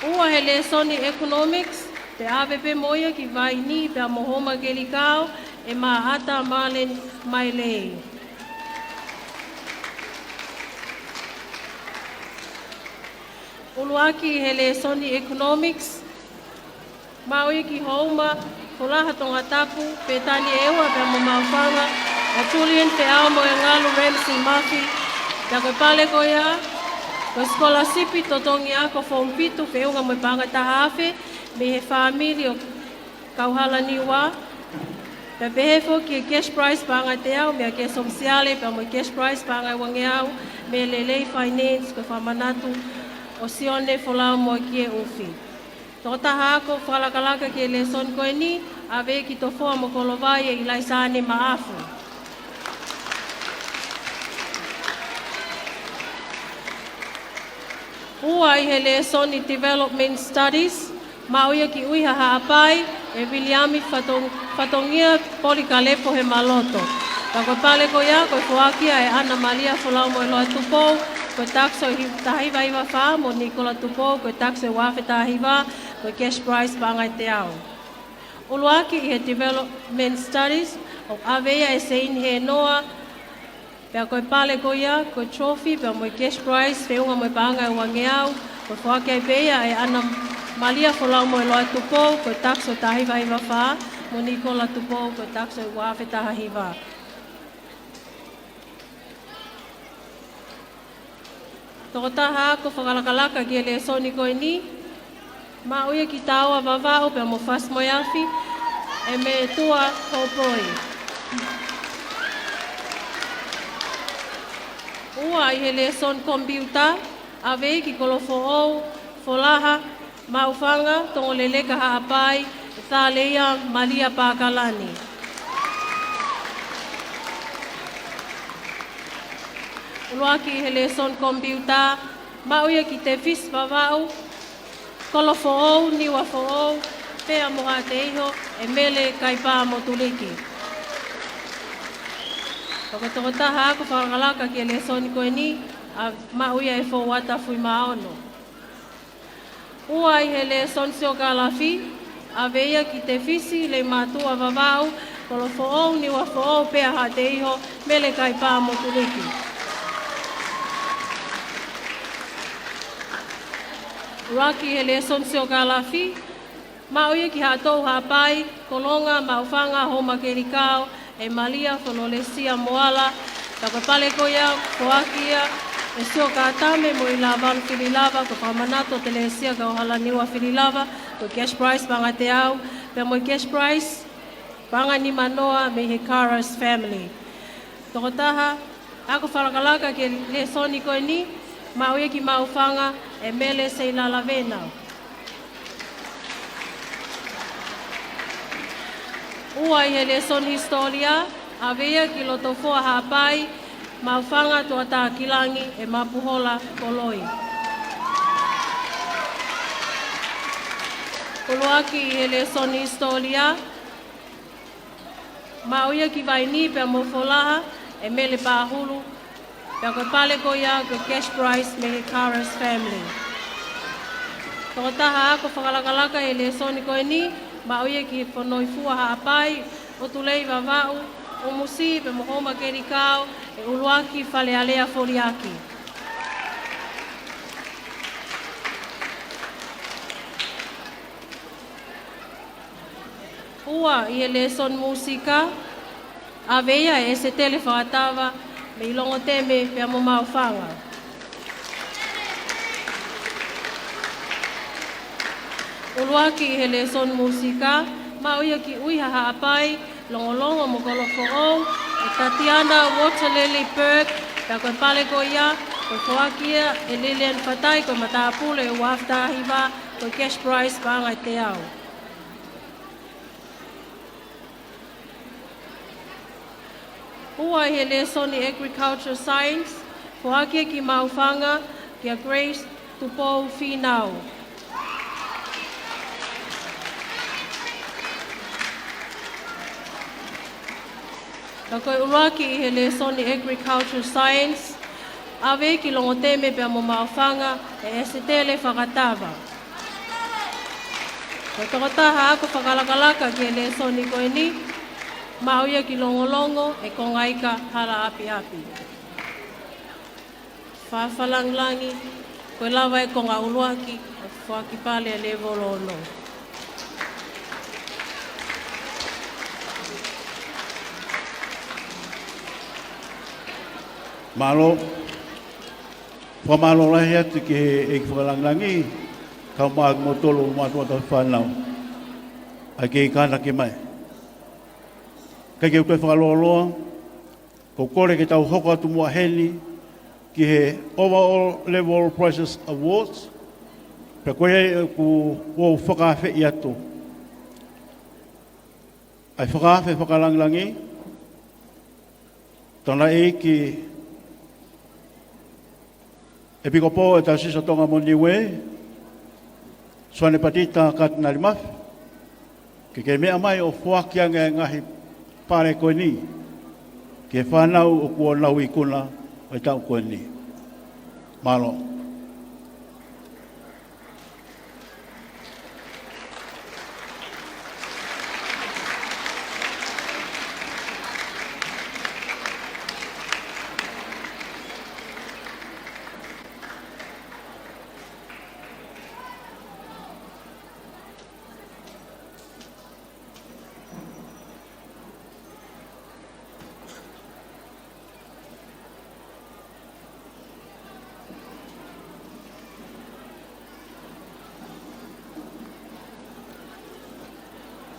Ua he lēsoni Economics, pea ʻave pē mo ia ki Vaini pea mo Houma Kelikao, ʻe Maʻata Marlin Maile. ʻUluaki he lēsoni Economics, maʻu ia ki Houma Folaha Tongatapu, Petani ʻEua pea mo Maʻufanga, ʻa Julian Feau mo e Ngalu Ramsey Mafi. Pea ko e pale ko ia, ko e sikolasipi totongi ako form fitu, feʻunga mo e paʻanga ʻe taha afe, mei he fāmili ʻo Kauhala Niua, pea pehē foki ki he cash prize paʻanga ʻe teau mei he Keso Misiale, pea mo e cash prize paʻanga ʻe uangeau mei he Lelei Finance, ko e fakamanatu ʻo Sione Folau Moekie ʻUfi. Tokotaha ako fakalakalaka ki he lēsoni ko eni, ʻave ia ki Tofoa mo Kolovai, ʻe ʻIlaisane Maʻafu. Ua ʻi he lēsoni Development Studies, maʻu ia ki ʻUiha Haʻapai, ʻe Viliami Fatong-, Fatongia Polikalepo Hemaloto. Pea ko e pale ko ia, ko e foaki ia ʻe ʻAna Malia Folau Moeloa Tupou, ko e tax ʻo hi-, taha hiva hiva fā, mo Nikola Tupou, ko e tax ʻo e ua afe taha hiva, ko e cash prize paʻanga ʻe teau. ʻUluaki ʻi he Development Studies, ʻoku ʻave ia ʻe Seini Henoa, pea ko e pale ko ia, ko e trophy, pea mo e cash prize, feʻunga mo e paʻanga ʻe uangeau, ko e foaki ai pē ia ʻe ʻAna Malia Folau Moeloa Tupou, ko e tax ʻo e taha hiva hiva fā, mo Nikola Tupou, ko e tax ʻo e ua afe taha hiva. Tokotaha ako fakalakalaka ki he lēsoni ko eni, maʻu ia ki Taoa Vavaʻu pea mo Fasi Moeafi, ʻe Metua Hopoi. Ua ʻi he lēsoni komipiuta, ʻave ia ki Kolofoʻou, Folaha, Maʻufanga, Tongoleleka Haʻapai, ʻe Taleia Malia Pakalani. ʻUluaki ʻi he lēsoni komipiuta, maʻu ia ki Tefisi Vavaʻu, Kolofoʻou, Niuafoʻou, pea mo Haʻateiho, ʻe Mele Kaipā Motuliki. Ko e tokotaha ako fakalakalaka ki he lēsoni ko eni, ʻa, maʻu ia ʻe Fouata Fuimaono. Ua ʻi he lēsoni siokālafi, ʻave ia ki Tefisi, Leimātuʻa Vavaʻu, Kolofoʻou, Niuafoʻou, pea Haʻateiho, Mele Kaipā Motuliki. ʻUluaki ʻi he lēsoni siokālafi, maʻu ia ki Haʻatoʻu Haʻapai, Kolonga, Maʻufanga, Houmakelikao, ʻe Malia Fololesia Moala, pea ko e pale ko ia, foaki ia ʻe Siokatame mo ʻIlavalu Fililava, ko e fakamanatu ʻo Telesia Kauhala Niua Fililava, ko e cash prize paʻanga ʻe teau, pea mo e cash prize paʻanga ʻe nimanoa mei he Karas family. Tokotaha ako fakalakalaka ki he lēsoni ko eni, maʻu ia ki Maʻufanga, ʻe Mele Seilala Vena. Ua ʻi he lēsoni hisitōlia, ʻave ia ki Lotofoa Haʻapai, Maʻufanga Tuʻatakilangi, ʻe Mapuhola Koloi. ʻUluaki ʻi he lēsoni hisitōlia, maʻu ia ki Vainī pea mo Folaha, ʻe Mele Pahulu, pea ko e pale ko ia ko e cash prize mei he Karas family. Tokotaha ako fakalakalaka ʻi he lēsoni ko eni, maʻu ia ki Fonoifua Haʻapai, ʻUtulei Vavaʻu, ʻUmusi pea mo Houmakelikao, ʻe ʻUluaki Falealea Foliaki. Ua ʻi he lēsoni mūsika, ʻave ia ʻe ʻEsetele Fakatava mei Longoteme pea mo Maʻufanga. ʻUluaki ʻi he lēsoni mūsika, maʻu ia ki ʻUiha Haʻapai, Longolongo mo Kolofoʻou, ʻe Tatiana Waterlily Burke, pea ko e pale ko ia, ko e foaki ia ʻe Lilian Fatai, ko e matāpule ʻe ua afe taha hiva, ko e cash prize paʻanga ʻe teau. Ua ʻi he lēsoni Agricultural Science, foaki ia ki Maʻufanga, kia Grace Tupou Fīnau. Ka ko e ʻuluaki ʻi he lēsoni Agricultural Science, ʻave ki Longoteme pea mo Maʻufanga ʻe ʻEsetele Fakatava. Ko e tokotaha ako fakalakalaka ki he lēsoni ko eni, maʻu ia ki Longolongo ʻe Kongaika Halaʻapiʻapi. Fakalangilangi, ko e lava e konga ʻuluaki ʻo e foaki pale ʻa e lēvolo ono. Mālō. Fakamālō lahi atu ki he ʻEiki Fakalangilangi, kae ʻumaʻā kimoutolu ʻo mātuʻa tau fānau. ʻAi ke kātaki mai. Kae ke u toe fakalōloa, ʻoku ou kole ke tau hoko atu muʻa heni ki he Overall Level Prizes Awards, pea ko ia ʻoku ou fakaafeʻi atu ʻa e fakaafe fakalangilangi, Tangataʻeiki ʻEpikopō ʻo e Taiosisi ʻo Tonga mo Niue, Suane Patita Katinali Mafi, ke ke meʻa mai ʻo foaki ange e ngaahi pale ko eni ki he fānau ʻoku nau ikuna ʻi he taʻu ko eni. Mālō.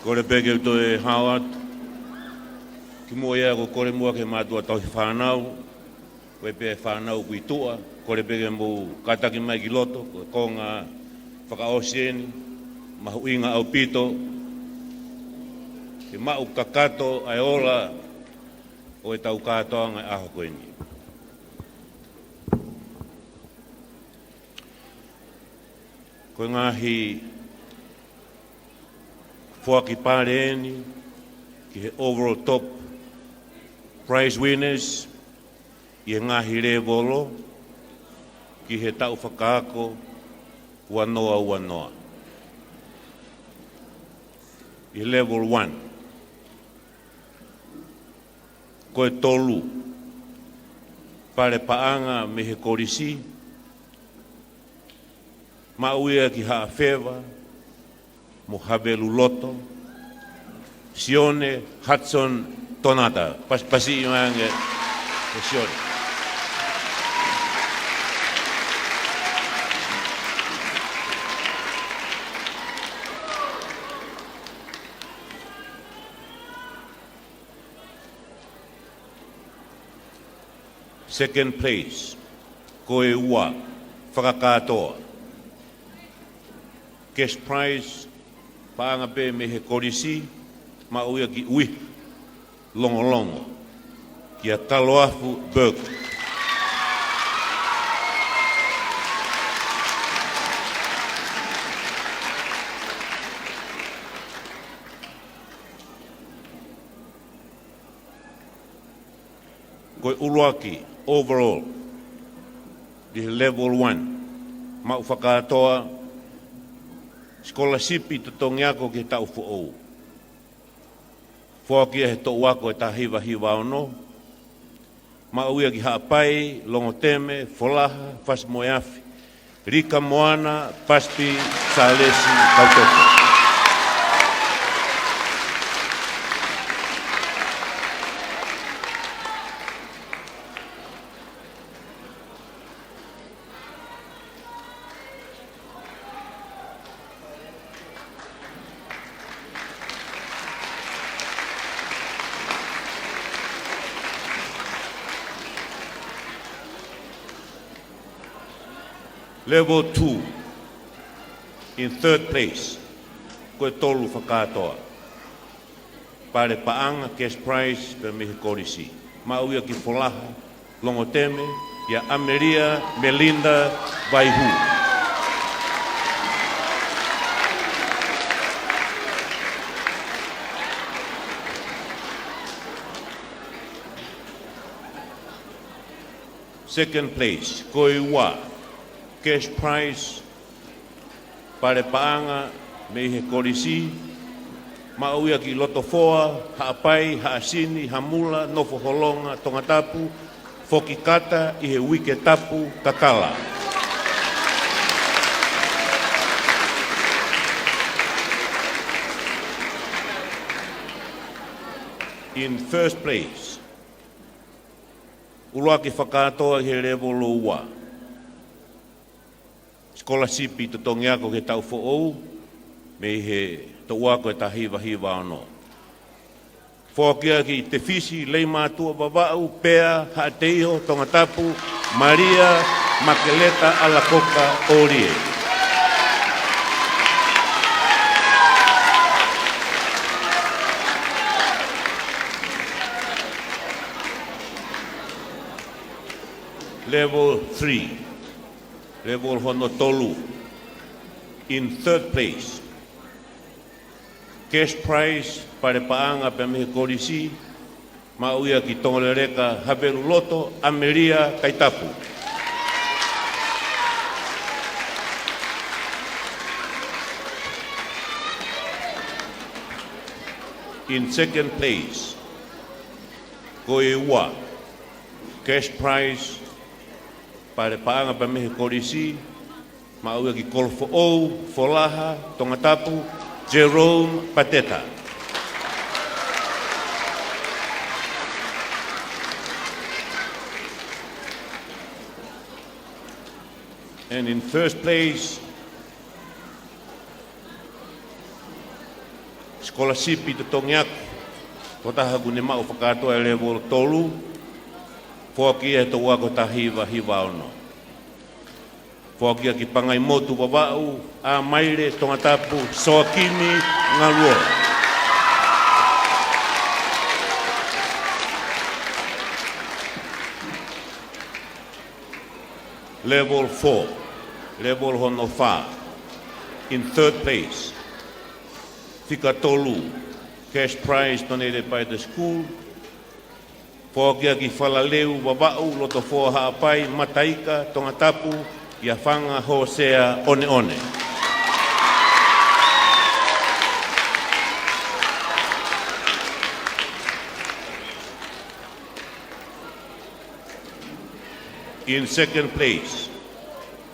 Kole pē ke u toe hao atu. Kimuʻa ia ʻoku ou kole muʻa ki he mātuʻa tauhi fānau, ko e pē fānau ʻoku ʻi tuʻa, kole pē ke mou kātaki mai ki loto, ko e konga fakaʻosi eni, mahuʻinga ʻaupito, ke maʻu kakato ʻa e ola ʻo e tau kātoanga ʻi he ʻaho ko eni. Ko e ngaahi foaki pale eni ki he overall top prize winners ʻi he ngaahi lēvolo ki he taʻu fakaako ua noa ua noa. ʻI he level one, ko e tolu pale paʻanga mei he kolisi, maʻu ia ki Haʻafeva mo Haveluloto, Sione Hudson Tonata. Pas-, pasiʻi mai ange ʻe Sione. Second place, ko e ua fakakātoa. Cash prize, paʻanga pē mei he kolisi, maʻu ia ki ʻUiha, Longolongo, kia Kaloafu Burke. Ko e ʻuluaki overall ʻi he level one, maʻu fakakātoa sikolasipi totongi ako ki he taʻu foʻou. Foaki ia ʻe he toʻu ako ʻe taha hiva hiva ono, maʻu ia ki Haʻapai, Longoteme, Folaha, Fasi-moe-Afi, Lika Moana, Pasipi Sālesi Kautoto. Level two, in third place, ko e tolu fakakātoa. Pale paʻanga cash prize pē mei he kolisi. Maʻu ia ki Folaha, Longoteme, kia ʻAmelia Melinda Vaihu. Second place, ko e ua, cash prize, pale paʻanga mei he kolisi, maʻu ia ki Lotofoa, Haʻapai, Haʻasini, Hamula, Nofoholonga, Tongatapu, Fokikata ʻi he uike tapu kakala. In first place, ʻuluaki fakakātoa ʻi he lēvolo ua, sikolasipi totongi ako ki he taʻu foʻou, Mei he toʻu ako ʻe taha hiva hiva ono. Foaki ʻaki ʻi Tefisi, Leimātuʻa Vavaʻu, Pea Haʻateiho, Tongatapu, Malia Makeleta ʻAlakoka ʻŌlie. Level three. Level hono tolu. In third place. Cash prize, pale paʻanga pea mei he kolisi, maʻu ia ki Tongoleleka Haveluloto, ʻAmelia Kaitapu. In second place, ko e ua, cash prize, pale paʻanga pea mei he kolisi, maʻu ia ki Kolofoʻou Folaha, Tongatapu, Jerome Pateta. And in first place, sikolasipi totongi ako, ko e taha ʻoku ne maʻu fakakātoa e level tolu, foaki ia he toʻu ako ʻe taha hiva hiva ono. Foaki ia ki Pangaimotu Vavaʻu, ʻAmaile, Tongatapu, Soakimi Ngaluola. Level four, level hono fā. In third place, fika tolu, cash prize donated by the school. Foaki ia ki Falaleu Vavaʻu, Lotofoa Haʻapai, Mataika, Tongatapu, ʻia Fanga Hosea ʻOneʻone. In second place,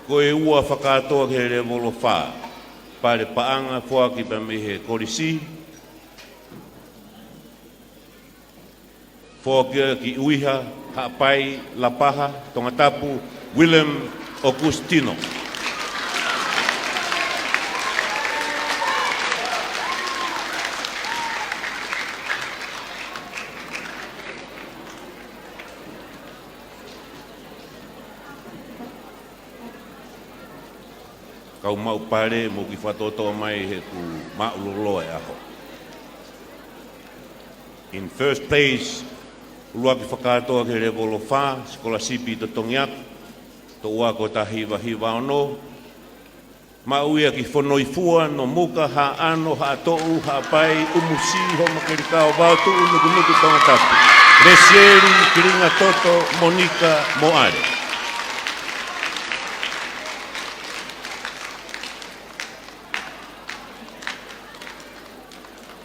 ko e ua fakakātoa ki he level fā, pale paʻanga foaki pea mei he kolisi, foaki ia ki ʻUiha Haʻapai Lapaha, Tongatapu, William Augustino. Kau maʻu pale, mou kiʻi fakatoʻotoʻo mai he ʻoku māʻulōloa e ʻaho. In first place, ʻuluaki fakakātoa ki he level fā, sikolasipi totongi ako, toʻu ako ʻe taha hiva hiva ono, maʻu ia ki Fonoifua, Nomuka, Haʻano, Haʻatoʻu, Haʻapai, ʻUmusi, Homokelikao, Vaotuʻu, Nukunuku, Tongatapu, Lesieli Kilingatoto Monika Moʻale.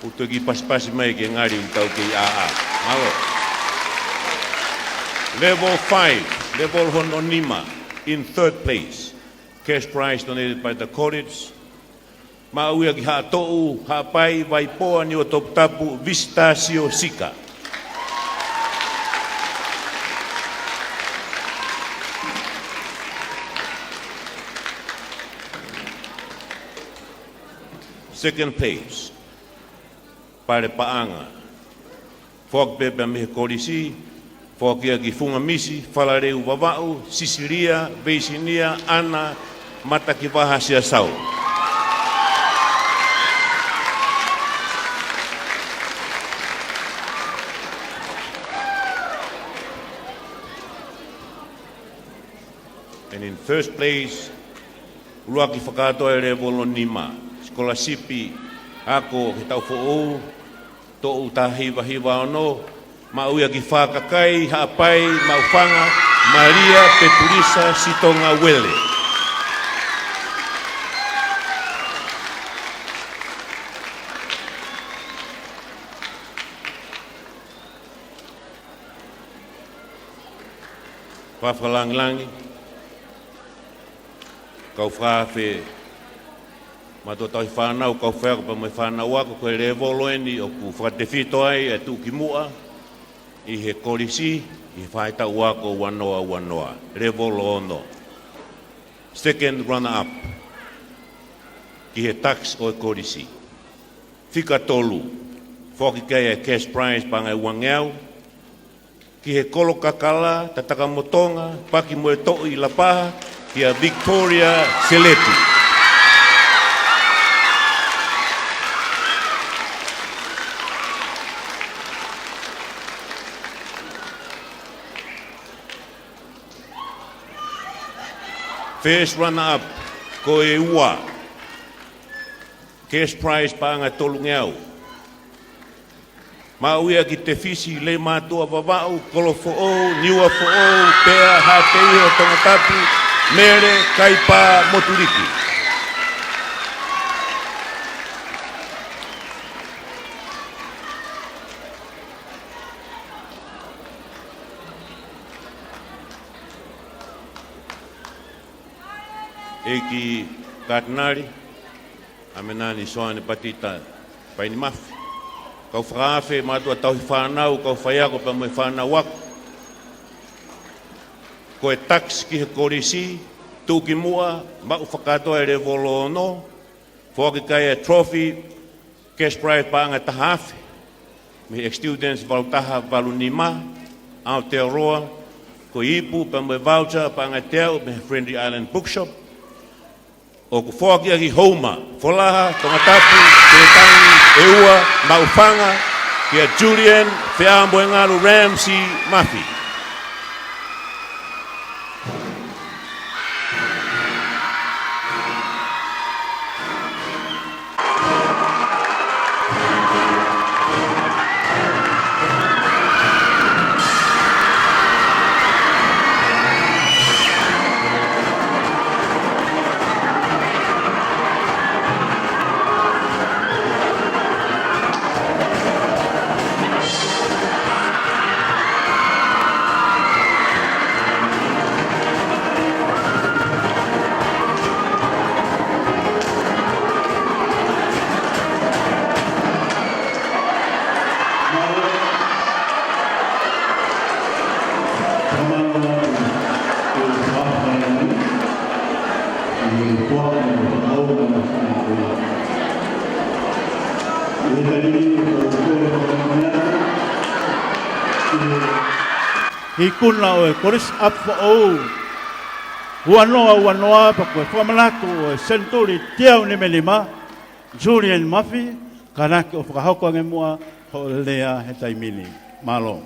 ʻOua te ke pasipasi mai ke ngali ʻoku tau kei ʻāʻā. Mālō. Level five, level hono nima, in third place. Cash prize donated by the college. Maʻu ia ki Haʻatoʻu, Haʻapai, Vaipoa, Niuatoputapu, Visitasio Sika. Second place, pale paʻanga. Foaki pē pea mei he kolisi, foaki ia ki Funga Misi, Falaleu Vavaʻu, Sisilia Veisinia ʻAna Matakivaha Siasau. And in first place, ʻuluaki fakakātoa e level nima, sikolasipi ako he taʻu foʻou, toʻu taha hiva hiva ono, maʻu ia ki Fakakai, Haʻapai, Maʻufanga, Malia Petulisa Sitonga Uele. Fakalāngilangi, kau fakaafe, mātuʻa tauhi fānau, kau faiako pea mo e fānau ako, ko e lēvolo eni ʻoku fakatefito ai e tuʻukimuʻa ʻi he kolisi ʻi he faʻahitaʻu ako ua noa ua noa, lēvolo ono. Second runner up. ki he tax ʻo e kolisi. Fika tolu, foaki ki ai e cash prize paʻanga ʻe uangeau ki he Kolo Kakala, Tataka mo Tonga, Paki mo e Toʻi, Lapaha, kia Victoria Seleti. First runner up, ko e ua, cash prize paʻanga ʻe tolungeau. Maʻu ia ki Tefisi, Leimātuʻa, Vavaʻu, Kolofoʻou, Niuafoʻou, Pea, Haʻapeio, Tongatapu, Mele, Kaipā mo Tuliki. ʻEiki Katinali, ʻAmenani Soane Patita Paini Mafi, kau fakaafe, mātuʻa tauhi fānau, kau faiako pea mo e fānau ako. Ko e tax ki he kolisi, tuʻukimuʻa, maʻu fakakātoa e lēvolo ono, foaki ki ai e trophy, cash prize paʻanga ʻe taha afe mei he ex-students valu taha valu nima, Aotearoa, ko e ipu pea mo e voucher paʻanga ʻe teau mei he Friendly Island Bookshop. ʻOku foaki ia ki Houma, Folaha, Tongatapu, Petangi, ʻEua, Maʻufanga, kia Julian Feamoengalu Ramsey Mafi. Ikuna ʻo e Kolisi ʻApifoʻou, ua noa ua noa, pea ko e fakamanatu ʻo e senituli teau nima nima, Julian Mafi, ka naʻa ke ʻo fakahoko ange muʻa hoʻo lea he taimi ni. Mālō.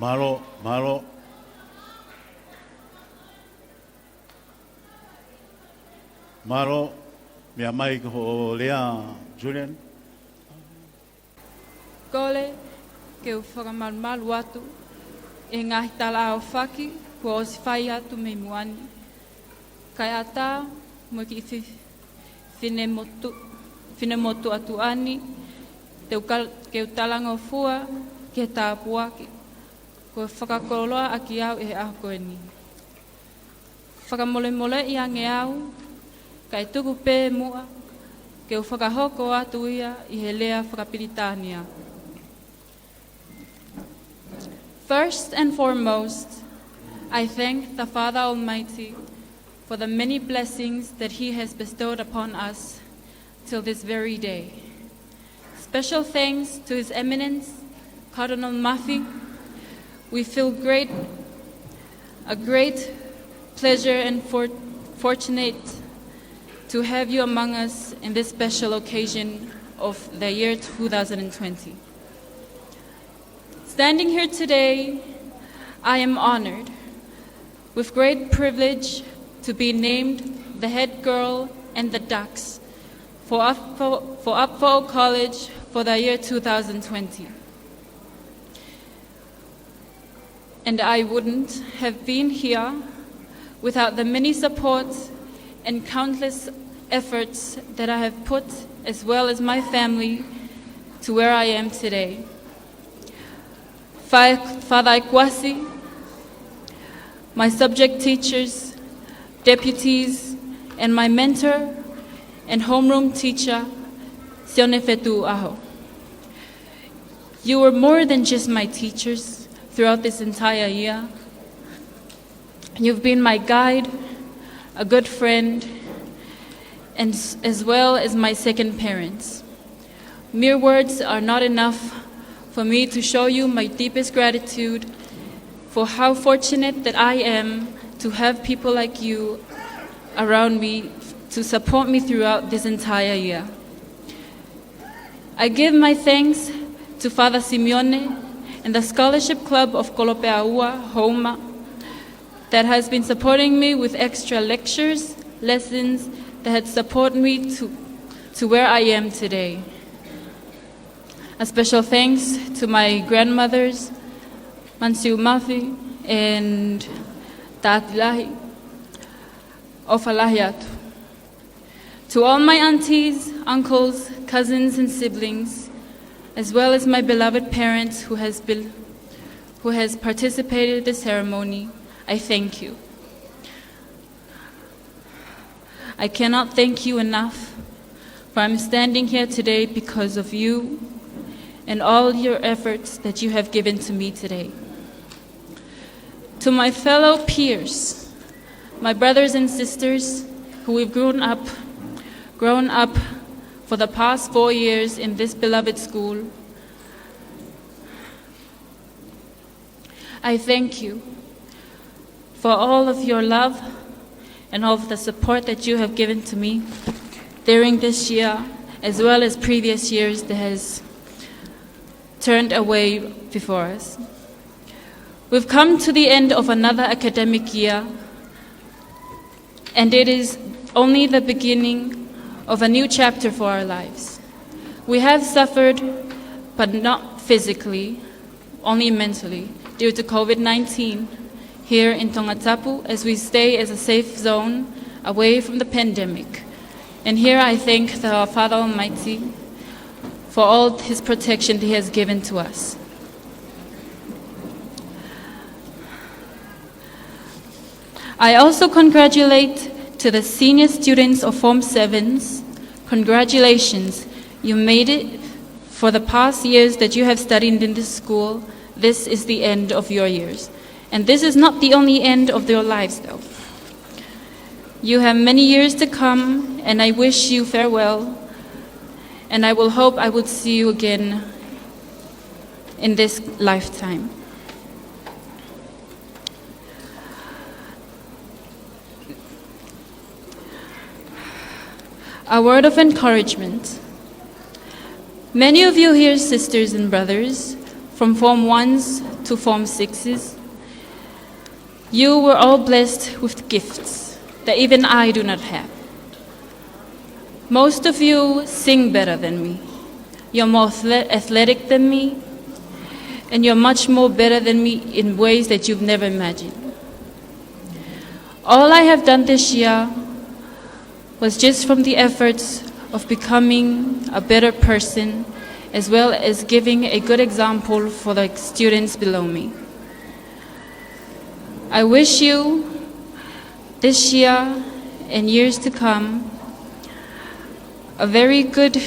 Mālō, mālō. Mālō, meʻa mai ki hoʻo lea, Julian. Kole ke u fakamalumalu atu ʻi he ngaahi tala ʻaofaki kuo ʻosi fai atu mei muʻa ni. Kae ʻatā mo e kiʻi fi-, finemotu-, finemotuʻa atu ʻeni, te u kal-, ke u talangofua ki he tāpuaki kuo fakakoloa ʻaki au ʻi he ʻaho ko eni. Fakamolemoleʻi ange au, kae tuku pē muʻa ke u fakahoko atu ia ʻi he lea fakapilitānia. First and foremost, I thank the Father Almighty for the many blessings that He has bestowed upon us till this very day. Special thanks to His Eminence, Cardinal Mafi. We feel great, a great pleasure and for-, fortunate to have you among us in this special occasion of the year two thousand twenty. Standing here today, I am honored with great privilege to be named the head girl and the dux for Ap-, for Apifoʻou College for the year two thousand twenty. And I wouldn't have been here without the many support and countless efforts that I have put, as well as my family, to where I am today. Fa-, Father Ikwasi, my subject teachers, deputies, and my mentor and homeroom teacher, Sione Fetuʻuʻaho. You were more than just my teachers throughout this entire year. You've been my guide, a good friend, and s-, as well as my second parents. Mere words are not enough for me to show you my deepest gratitude for how fortunate that I am to have people like you around me to support me throughout this entire year. I give my thanks to Father Simeone and the Scholarship Club of Kolopeaua, Houma, that has been supporting me with extra lectures, lessons that had supported me to, to where I am today. A special thanks to my grandmothers, Mansiu Mafi and Tati Lahi, ʻOfa Lahi Atu. To all my aunties, uncles, cousins, and siblings, as well as my beloved parents who has been, who has participated in this ceremony, I thank you. I cannot thank you enough, for I'm standing here today because of you and all your efforts that you have given to me today. To my fellow peers, my brothers and sisters who we've grown up, grown up for the past four years in this beloved school, I thank you for all of your love and all of the support that you have given to me during this year, as well as previous years that has turned away before us. We've come to the end of another academic year, and it is only the beginning of a new chapter for our lives. We have suffered, but not physically, only mentally, due to COVID nineteen here in Tongatapu, as we stay as a safe zone away from the pandemic. And here I thank the Father Almighty for all his protection he has given to us. I also congratulate to the senior students of Form Sevens. Congratulations, you made it. For the past years that you have studied in this school, this is the end of your years. And this is not the only end of your lives, though. You have many years to come, and I wish you farewell, and I will hope I will see you again in this lifetime. A word of encouragement. Many of you here, sisters and brothers, from Form Ones to Form Sixes, you were all blessed with gifts that even I do not have. Most of you sing better than me. You're more athle-, athletic than me, and you're much more better than me in ways that you've never imagined. All I have done this year was just from the efforts of becoming a better person, as well as giving a good example for the students below me. I wish you this year and years to come a very good,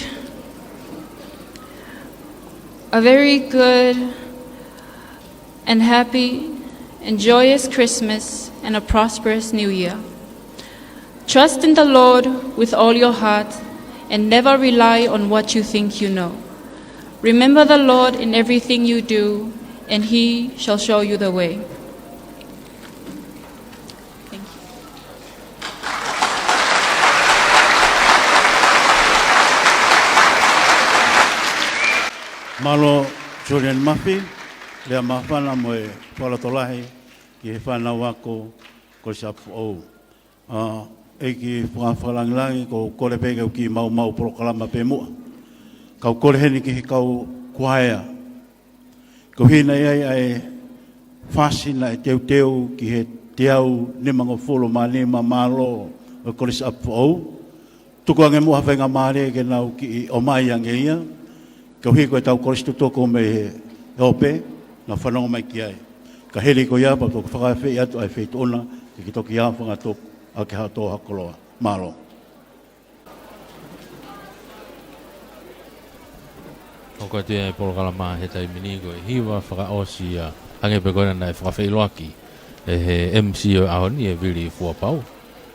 a very good and happy and joyous Christmas and a prosperous New Year. Trust in the Lord with all your heart and never rely on what you think you know. Remember the Lord in everything you do, and he shall show you the way. Thank you. Mālō Julian Mafi, lea māfana mo e fakalotolahi ki he fānau ako Kolisi ʻApifoʻou. ʻA, ʻEiki fakalangilangi, ko e kole pē ke u kiʻi maumau polokalama pē muʻa. Kau kole heni ki he kau kuaea. Ko e hina ia ʻa e fasi naʻe teuteu ki he teau nimangofulu mā nima mālō ʻo e Kolisi ʻApifoʻou. Tuku ange muʻa ha faingamālie ke nau kiʻi ʻomai ange ia, koeʻuhi ko ʻetau kolisi tutuku mei he ope, nau fanongo mai ki ai. Ka hili ko ia pea toki fakaafeʻi atu ʻa e feituʻu na, ke ke toki ʻā fangatupu ʻaki haʻo tō ha koloa. Mālō. ʻOku ʻi ai e polokalama he taimi ni ko e hiva fakaʻosi ia, hangē pē ko ena naʻe fakafeʻiloaki ʻe he M C ʻo e ʻaho ni, ʻe Vili Fuapau.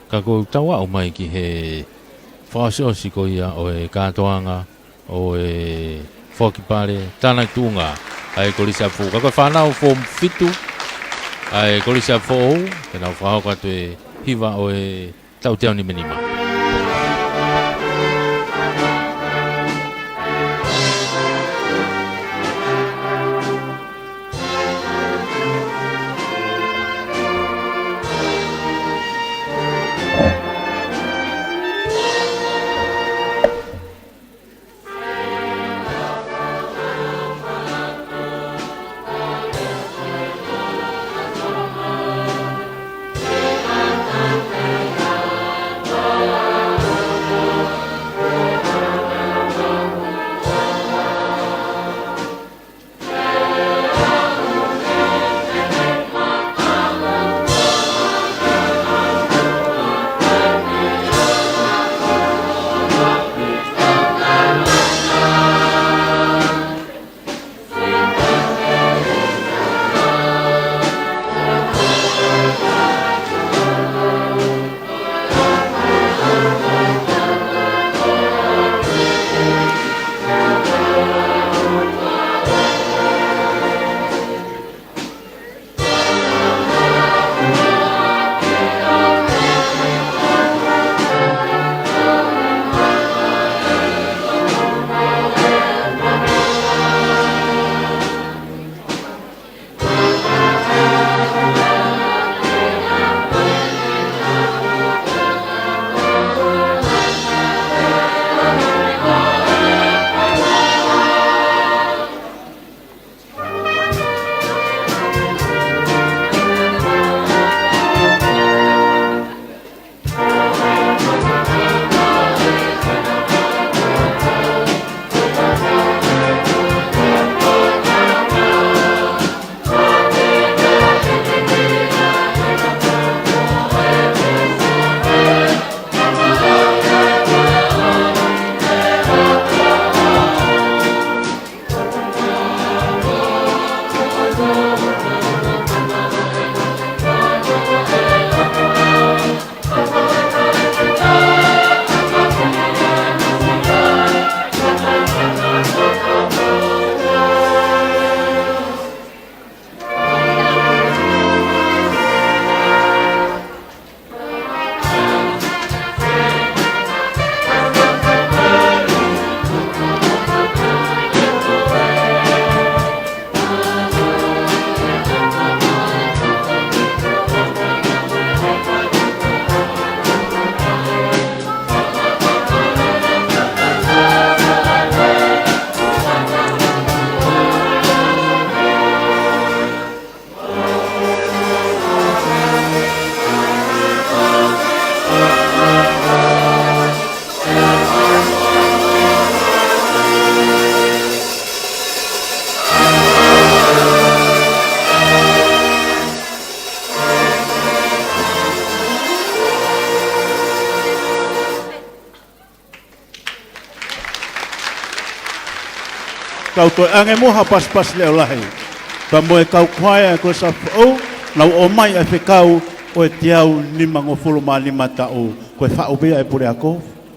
Ka ʻoku tau aʻu mai ki he fakaʻosiʻosi ko ia ʻo e kātoanga ʻo e foaki pale tānaki tuʻunga ʻa e Kolisi ʻApifoʻou. Ka ko e fānau Form fitu ʻa e Kolisi ʻApifoʻou, ke nau fakahoko atu e hiva ʻo e tauteaunimanima. Kau toe ʻange muʻa ha pasipasi leʻo lahi. Pea mo e kau kuaea ʻa e Kolisi ʻApifoʻou, nau ʻomai ʻa e fekau ʻo e teau nimangofulu mā nima taʻu, ko e faʻu pē ia ʻe he puleako,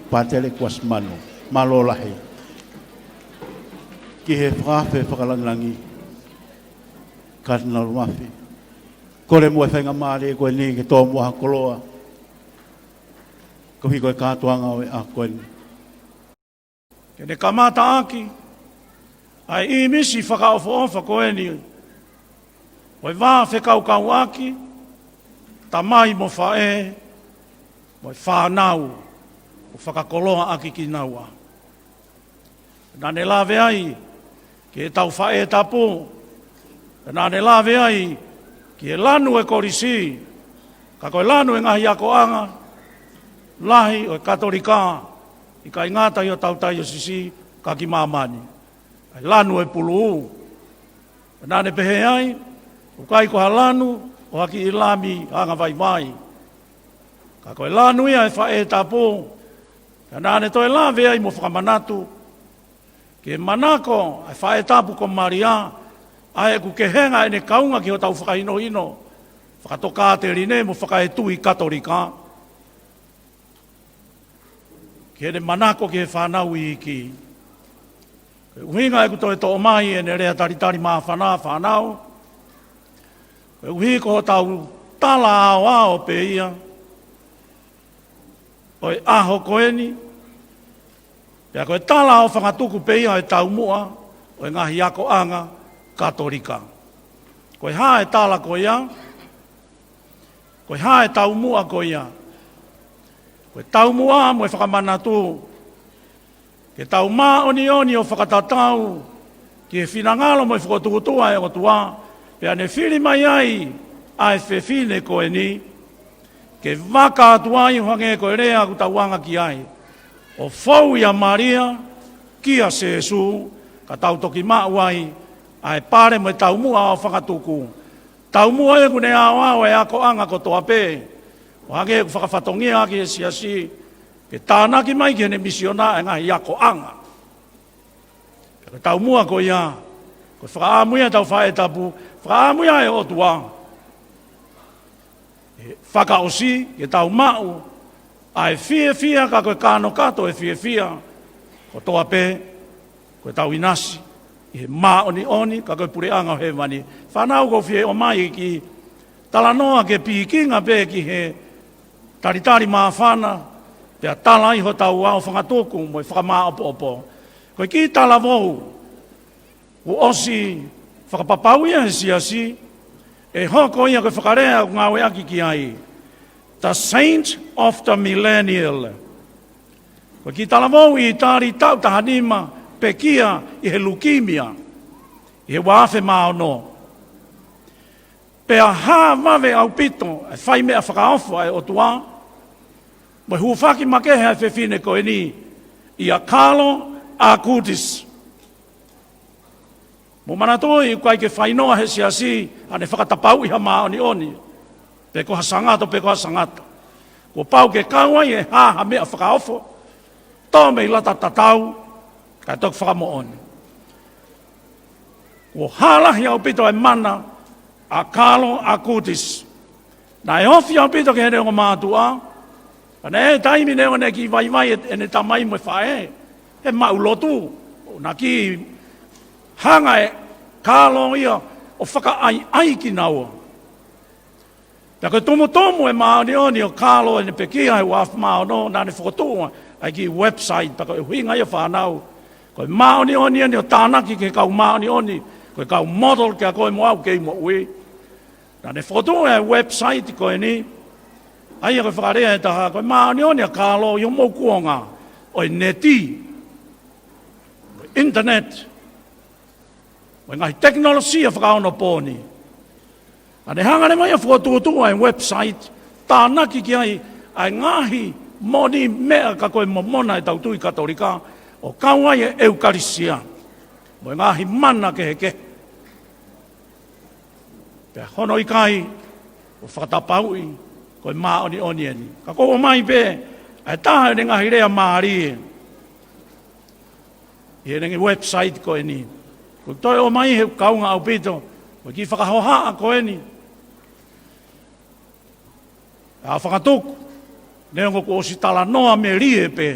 Pātele Kuasimanu. Mālō lahi. Ki he fakaafe fakalangilangi, Katinale Mafi. Kole muʻa e faingamālie ko eni ke tō muʻa ha koloa. Koeʻuhi ko e kātoanga ʻo e ʻaho ko eni. Ke ne kamata ʻaki ʻa e ʻīmisi fakaʻofoʻofa ko eni ʻo e vā fekaukauʻaki, tamai mo faʻē, mo e fānau, ʻo fakakoloa ʻaki kinaua. Naʻa ne lave ai ki heʻetau faʻē tapu, naʻa ne lave ai ki he lanu ʻo e kolisi, ka ko e lanu ʻo e ngaahi akoʻanga lahi ʻo e Katolika, ʻikai ngata ʻi hotau taiosisi ka ki māmani, ʻa e lanu ʻo e pulū. Naʻa ne pehē ai, ʻoku ʻikai ko ha lanu ʻo ha kiʻi lami angavaivai, ka ko e lanu ia ʻo e faʻē tapu. Pea naʻa ne toe lave ai mo fakamanatu ki he manako ʻa e faʻē tapu ko Malia, ʻa ʻeku kehenga ʻene kaunga ki hotau fakahinohino fakatokāteline mo fakaetui Katolika. ki heʻene manako ki he fānau iiki. Ko e ʻuhinga ʻeku toe toʻo mai ʻene lea talitali māfana, fānau, koeʻuhi ko hotau tala aoao pē ia ʻo e ʻaho ko eni, pea ko e tala aofangatuku pē ia ʻo e taumuʻa ʻo e ngaahi akoʻanga Katolika. Ko e hā e tala ko ia? Ko e hā e taumuʻa ko ia? Ko e taumuʻa mo e fakamanatu ke tau māʻoniʻoni ʻo fakatatau ki he finangalo mo e fokotuʻutuʻu ʻa e ʻOtua, pea ne fili mai ai ʻa e fefine ko eni, ke vaka atu ai ʻo hangē ko e lea ʻoku tau anga ki ai, ʻo fou ʻia Malia kia Sēsū, ka tau toki maʻu ai ʻa e pale mo e taumuʻa aofangatuku. Taumuʻa ia ʻoku ne aoao e akoʻanga kotoa pē, ʻo hangē ʻoku fakafatongia ʻaki ʻe he siasi, ke tānaki mai ki heʻene misiona e ngaahi akoʻanga. Pea ko e taumuʻa ko ia, ko e fakaʻamu ia ʻetau faʻē tapu, fakaʻamu ia ʻa e ʻOtua, ʻe fakaʻosi ke tau maʻu ʻa e fiefia, ka ko e kanokato e fiefia kotoa pē, ko ʻetau ʻinasi ʻi he māʻoniʻoni, ka ko e puleʻanga ʻo hēvani. Fānau, ʻoku ou fie ʻomai e kiʻi talanoa ke pikinga pē ki he talitali māfana, pea tala ai hotau aofangatuku mo e fakamāʻopoʻopo. Ko e kiʻi talavou kuo ʻosi fakapapauʻi ia ʻe he siasi, ʻe hoko ia ko e fakalea ʻoku ngāueʻaki ki ai, The Saint of the Millennial. Ko e kiʻi talavou ʻi ʻĪtali, taʻu taha nima, pekia ʻi he lukimia ʻi he ua afe mā ono. Pea hā vave ʻaupito e fai meʻa fakaofo ʻa e ʻOtua mo e hūfaki makehe ʻa e fefine ko eni ʻia Carlo Acutis. Mou manatuʻi, ʻoku ʻikai ke fainoa ʻe he siasi haʻane fakatapauʻi ha māʻoniʻoni, pe ko ha sangato, pe ko ha sangata. Kuo pau ke kau ai e hā ha meʻa fakaofo, tō mei lata tatau, kae toki fakamoʻoni. Kuo hā lahi ʻaupito e mana ʻa Carlo Acutis. Naʻe ofi ʻaupito ki heʻene ongo mātuʻa, pea naʻe ʻi ai e taimi neongo ʻene kiʻi vaivai ʻene tamai mo e faʻē he maʻu lotu, ʻo na kiʻi hanga ʻe Carlo ia ʻo fakaʻaiʻai kinaua. Pea ko e tumutumu e māʻoniʻoni ʻo Carlo ʻi heʻene pekia he ua afe mā ono, naʻa ne fokotuʻu ai e kiʻi website, pea ko e ʻuhinga ia, fānau, ko e māʻoniʻoni eni ʻo tānaki ki he kau māʻoniʻoni, ko e kau model kia koe mo au kei moʻui. Naʻa ne fokotuʻu e website ko eni, ʻa ia ko e fakalea ʻe taha, ko e māʻoniʻoni ʻa Carlo ʻi homou kuonga ʻo e neti, ʻo e internet, ʻo e ngaahi tekinolosia fakaonopooni. Naʻa ne hanga leva ia ʻo fokotuʻutuʻu ʻa e website, tānaki ki ai ʻa e ngaahi moʻoni meʻa ka ko e momona ʻetau tui Katolika, ʻo kau ai e ʻEukalisia mo e ngaahi mana kehekehe. Pea hono ʻikai ʻo fakatapauʻi ko e māʻoniʻoni eni. Ka ʻoku ou ʻomai pē ʻa e taha ʻene ngaahi lea mālie ʻi heʻene website ko eni. ʻOku ou toe ʻomai he ʻoku kaunga ʻaupito, ko e kiʻi fakahohaʻa ko eni. ʻA fakatuku, neongo kuo ʻosi talanoa melie pē,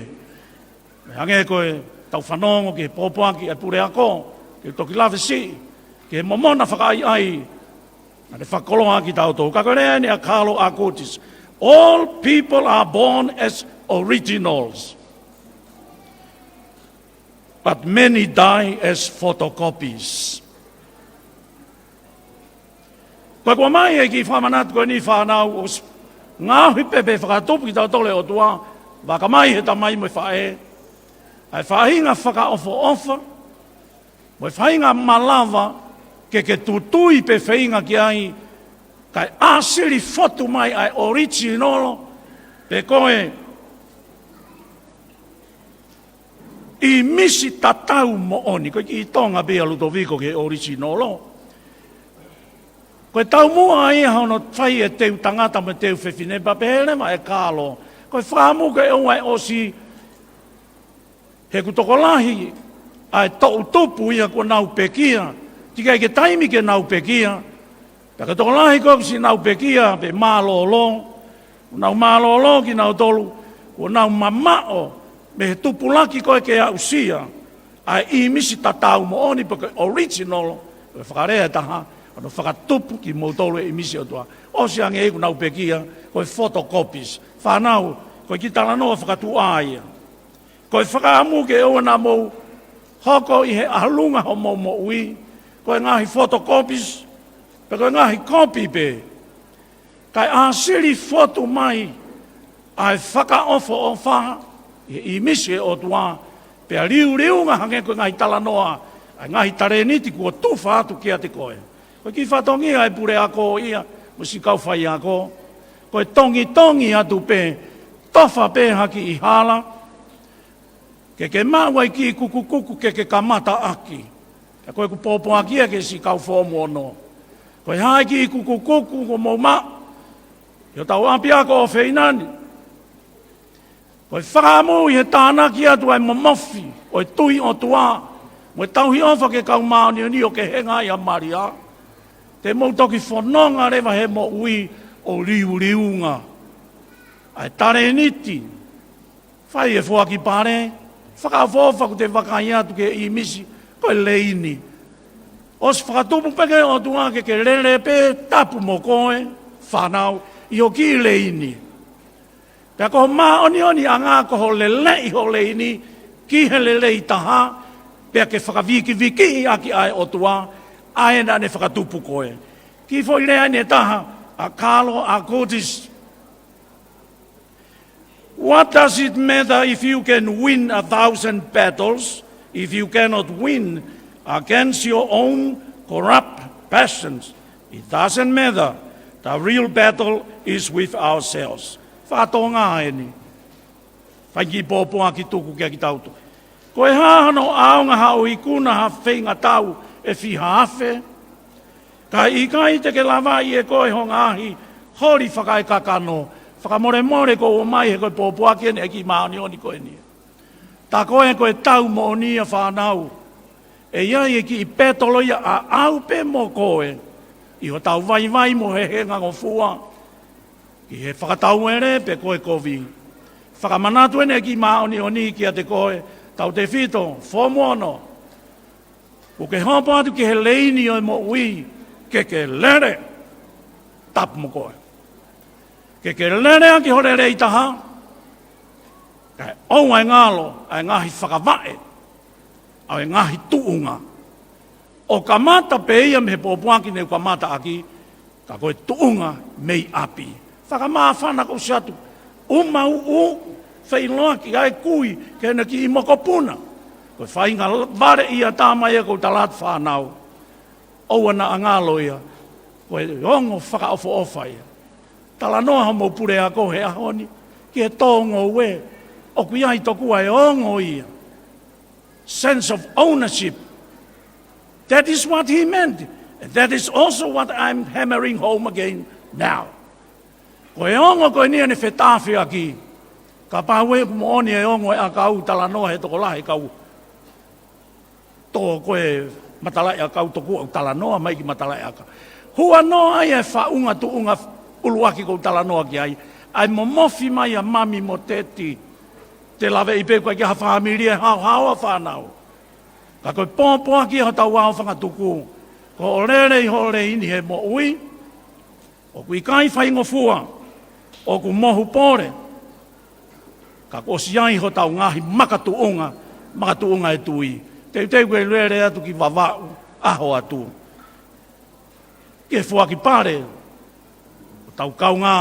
hangē ko ʻetau fanongo ki he pōpoaki ʻa e puleako, ke toki lave siʻi ki he momona fakaʻaiʻai naʻa ne fakakoloa ʻaki kitautolu. Ka ko e lea eni ʻa Carlo Acutis: "All people are born as originals, but many die as photocopies." Ko e ʻomai e kiʻi fakamanatu ko eni, fānau, ʻoku ngaohi pē pea fakatupu kitautolu ʻe he ʻOtua, vaka mai he tamai mo e faʻē, ʻa e faʻahinga fakaʻofoʻofa mo e faʻahinga malava ke ke tutui pe feinga ki ai, kae ʻāsili fotu mai ʻa e original, pe ko e ʻīmisi tatau moʻoni. Ko e kiʻi Tonga pē ia, Lutoviko, ki he original. Ko e taumuʻa ia hono fai e teu tangata mo e teu fefine, pea pehē leva ʻe Carlo, ko e fakaʻamu ke ʻoua ʻe ʻosi, he ʻoku tokolahi ʻa e toʻutupu ia kuo nau pekia, teʻeki ai ke taimi ke nau pekia. Pea ko e tokolahi ko ē kuo ʻosi nau pekia pe mālōlō, kuo nau mālōlō kinautolu, kuo nau mamaʻo mei he tupulaki ko ē ke aʻusia ʻa e ʻīmisi tatau moʻoni pe ko e original, ko e fakalea ʻe taha, ʻo ne fakatupu kimoutolu ʻe he ʻīmisi ʻo e ʻOtua. ʻOsi ange ʻeku nau pekia, ko e photocopies. Fānau, ko e kiʻi talanoa fakatuʻa ia. Ko e fakaʻamu ke ʻoua naʻa mou hoko ʻi he ʻalunga homou moʻui ko e ngaahi photocopies, pe ko e ngaahi kopi pē. Kae ʻāsili fotu mai ʻa e fakaʻofoʻofa ʻi he ʻīmisi ʻo e ʻOtua, pea liuliunga hangē ko e ngaahi talanoa ʻa e ngaahi talēniti kuo tufa atu kiate koe. Ko e kiʻi fatongia ʻa e puleako ia mo siʻi kau faiako, ko e tongitongi atu pē, tofa pē ha kiʻi hala, ke ke maʻu ʻa e kiʻi kukukuku ke ke kamata ʻaki. Ka ko ʻeku pōpoaki ia ki he siʻi kau foomu ono. Ko e hā e kiʻi kukukuku kuo mou maʻu ʻi hotau ʻapiako ʻofeina ni? Ko e fakaʻamu ʻi he tānaki atu ʻa e momofi ʻo e tui ʻOtua mo e tauhi ʻofa ki he kau māʻoniʻoni ʻo kehe ai ʻa Malia, te mou toki fononga leva he moʻui ʻo liuliunga ʻa e talēniti. Fai e foaki pale, fakaʻofoʻofa kuo te vakai atu ki he ʻīmisi, ko e leini. ʻOsi fakatupu pē ki he ʻOtua ke ke lele pē, tapu mo koe, fānau, ʻi ho kiʻi leini. Pea ko ho māʻoniʻoniʻanga ko hoʻo leleʻi ho leini ki he lelei taha, pea ke fakavikivikiʻi ʻaki ʻa e ʻOtua, ʻa ē naʻa ne fakatupu koe. Kiʻi foʻi lea ʻe taha ʻa Carlo Acutis. What does it matter if you can win a thousand battles if you cannot win against your own corrupt passions? It doesn't matter. The real battle is with ourselves. Fakatonga eni. Fai kiʻi pōpoaki tuku kia kitautolu. Ko e hā hano ʻaonga haʻo ikuna ha feingatau ʻe fiha afe, kae ʻikai te ke lavaʻi ʻe koe ho ngaahi holi fakaekakano? Fakamolemole kuo u ʻomai he ko e pōpoaki eni ʻa e kiʻi māʻoniʻoni ko eni. Tā ko ē ko e tau moʻoni ia, fānau. ʻE ʻi ai e kiʻi pētolo ia ʻaʻau pē mo koe ʻi hotau vaivai mo e hehengangofua ki he fakatauele pe ko e kovi. Fakamanatu eni ʻa e kiʻi māʻoniʻoni kiate koe, tautefito, foomu ono. Kuo ke hopo atu ki he leini ʻo e moʻui, ke ke lele, tapu mo koe. Ke ke lele ʻaki ho lelei taha, kae ʻoua ʻe ngalo ʻa e ngaahi fakavaʻe ʻa e ngaahi tuʻunga. ʻO kamata pē ia mei he pōpoaki ne u kamata ʻaki, ka ko e tuʻunga mei ʻapi. Fakamāfana, ʻoku ʻosi atu, ʻuma uʻu, feʻiloaki ʻa e kui ki heʻene kiʻi mokopuna. Ko e faingavale ia, tā mai ʻoku ou tala atu, fānau, ʻoua naʻa ngalo ia, ko e ongo fakaʻofoʻofa ia. Talanoa homou puleako he ʻaho ni ki he tō ngoue. ʻOku ʻi ai tokua e ongo ia, sense of ownership. That is what he meant. And that is also what I'm hammering home again now. Ko e ongo ko eni ʻene fetāfeaki. Kapau ʻoku moʻoni e ongo e ʻakau, talanoa he tokolahi e kau tō ko e matalaʻiʻakau, tokua ʻoku talanoa mai ki matalaʻiʻakau. Huanoa ai e faʻunga tuʻunga ʻuluaki ʻoku ou talanoa ki ai. ʻA e momofi mai ʻa mami mo teti. Te laveʻi pē ʻoku ʻikai ha fāmili ʻe haohaoa, fānau. Ka ko e pōpoaki ʻa hotau ao fangatuku. Ko hoʻo lele ʻi ho leini he moʻui, ʻoku ʻikai faingofua, ʻoku mohu pole, ka kuo ʻosi ʻi ai hotau ngaahi makatuʻunga, makatuʻunga e tui. Teuteu ke lele atu ki Vavaʻu, ʻaho atu. Ke foaki pale hotau kaungā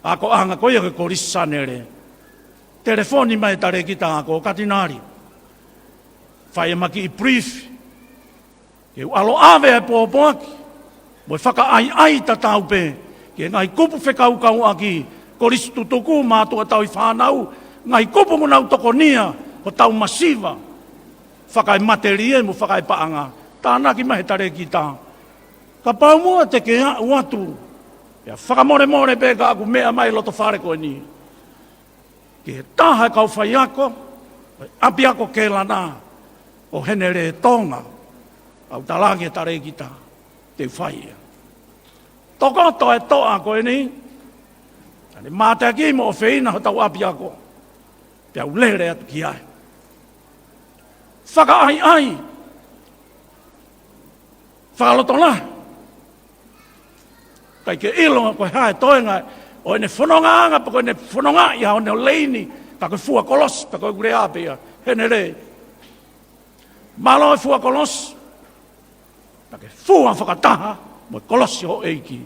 akoʻanga ko ia ko e Kolisi Sanele. Telefoni mai e talēkita ako, Katinali, fai ʻema kiʻi brief. Ke u ʻalu ʻo ʻave e pōpoaki mo e fakaʻaiʻai tatau pē ki he ngaahi kupu fekaukauʻaki, kolisi tutuku, mātuʻa tauhi fānau, ngaahi kupu ʻoku nau tokonia hotau masiva fakaematelie mo fakaepaʻanga. Tānaki mai he talēkita, kapau muʻa te ke aʻu atu, pea fakamolemole pē ka ʻoku meʻa mai loto fale ko eni ki he taha e kau faiako ʻo e ʻapiako Kelana, ʻo Henelē Tonga, ʻo tala ki he talēkita te u fai ia. Tokoto e toʻa ko eni, ʻa ʻene mateaki mo ʻofeina hotau ʻapiako. Pea u lele atu ki ai. Fakaʻaiʻai. Fakalotolahi. ʻIkai ke ʻilo ko e hā e toenga ʻo ʻene fonongaʻanga pe ko ʻene fonongaʻi ʻa hono leini, ka ko e fua kolosi, pe ko e kulea pē ia. Hene lei. Mālō e fua kolosi. Pea ke fua fakataha mo e kolosi ʻo e ʻEiki.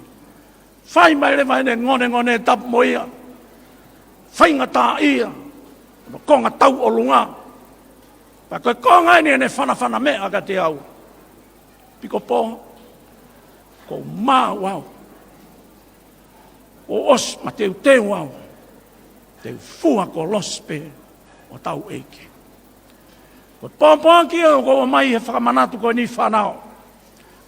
Fai mai leva ʻene ngonengone tapu mo ia. Faingataʻaʻia. Mo e konga tauʻolunga. Pea ko e konga eni ʻene fanafana meʻa kiate au. Epikopō, kuo u maʻu au. Kuo ʻosi mateuteu au. Te u fua kolosi pē ʻo tau ʻEiki. Ko e pōpoaki ʻoku ʻomai he fakamanatu ko eni fānau.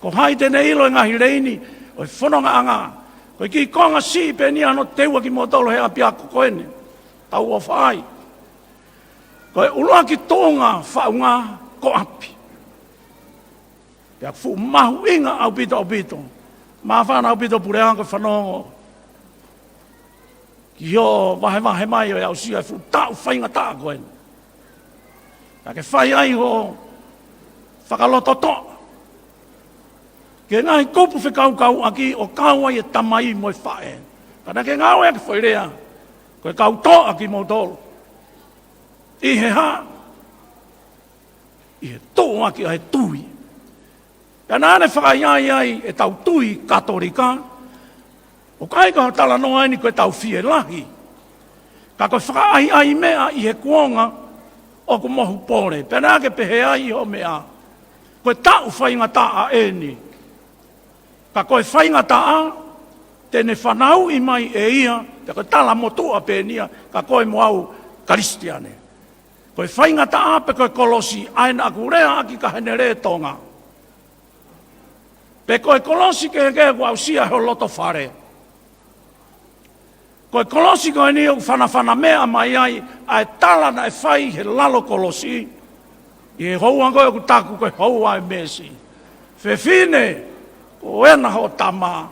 Ko hai te ne ʻilo e ngaahi leini ʻo e fonongaʻanga. Ko e kiʻi konga siʻi pē eni ʻa hono teua kimoutolu he ʻapiako ko eni. Tau ʻofa ai. Ko e ʻuluaki tuʻunga faʻunga ko ʻapi. Pea fuʻu mahuʻinga ʻaupito ʻaupito. Māfana ʻaupito puleako fanongo. Ki hoʻo vahevahe mai ʻo e aʻusia e fuʻu taʻu faingataʻa ko eni. Ka ke fai ai hoʻo fakalototoʻa. Ki he ngaahi kupu fekaukauʻaki ʻo kau ai e tamai mo e faʻē. Ka naʻa ke ngāueʻaki e foʻi lea. Ko e kau toʻa kimoutolu. ʻI he hā? ʻI he tuʻuaki ʻa e tui. Pea naʻa ne fakaʻaiʻai ai ʻetau tui Katolika, ʻoku ʻikai ko e talanoa eni ko ʻetau fielahi. Ka ko e fakaʻaiʻai meʻa ʻi he kuonga ʻoku mohu pole. Pea naʻa ke pehē ai ʻi hoʻo meʻa. Ko e taʻu faingataʻa eni. Ka ko e faingataʻa, te ne fanauʻi mai ʻe ia, pea ko e tala motuʻa pē eni ia, ka ko e mo au Kalisitiane. Ko e faingataʻa pe ko e kolosi, ʻa ē naʻa ku leaʻaki ka hene lē Tonga. Pe ko e kolosi kehekehe ʻoku aʻusia ho loto fale. Ko e kolosi ko eni ʻoku fanafana meʻa mai ai, ʻa e tala naʻe fai he lalo kolosi. ʻI he houa ko ē ʻoku taku ko e houa ʻo e mēsi. Fefine, ko ena ho tama.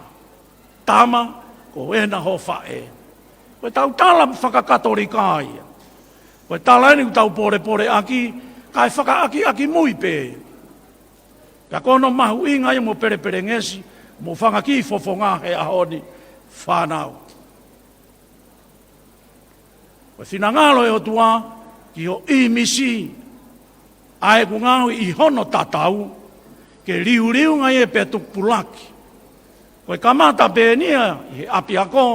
Tama, ko ena ho faʻē. Ko ʻetau tala fakakatolika ia. Ko e tala eni ʻoku tau polepole ʻaki, kae fakaʻakiʻakimui pē. Pea ko hono mahuʻinga ia mo pelepelengesi, mo fanga kiʻi fofonga he ʻaho ni fānau. Ko e finangalo ʻo e ʻOtua, ki ho ʻīmisi, ʻa ē ʻoku ngaohi ʻi hono tatau, ke liuliunga ia pea tupulaki. Ko e kamata pē eni ia ʻi he ʻapiako,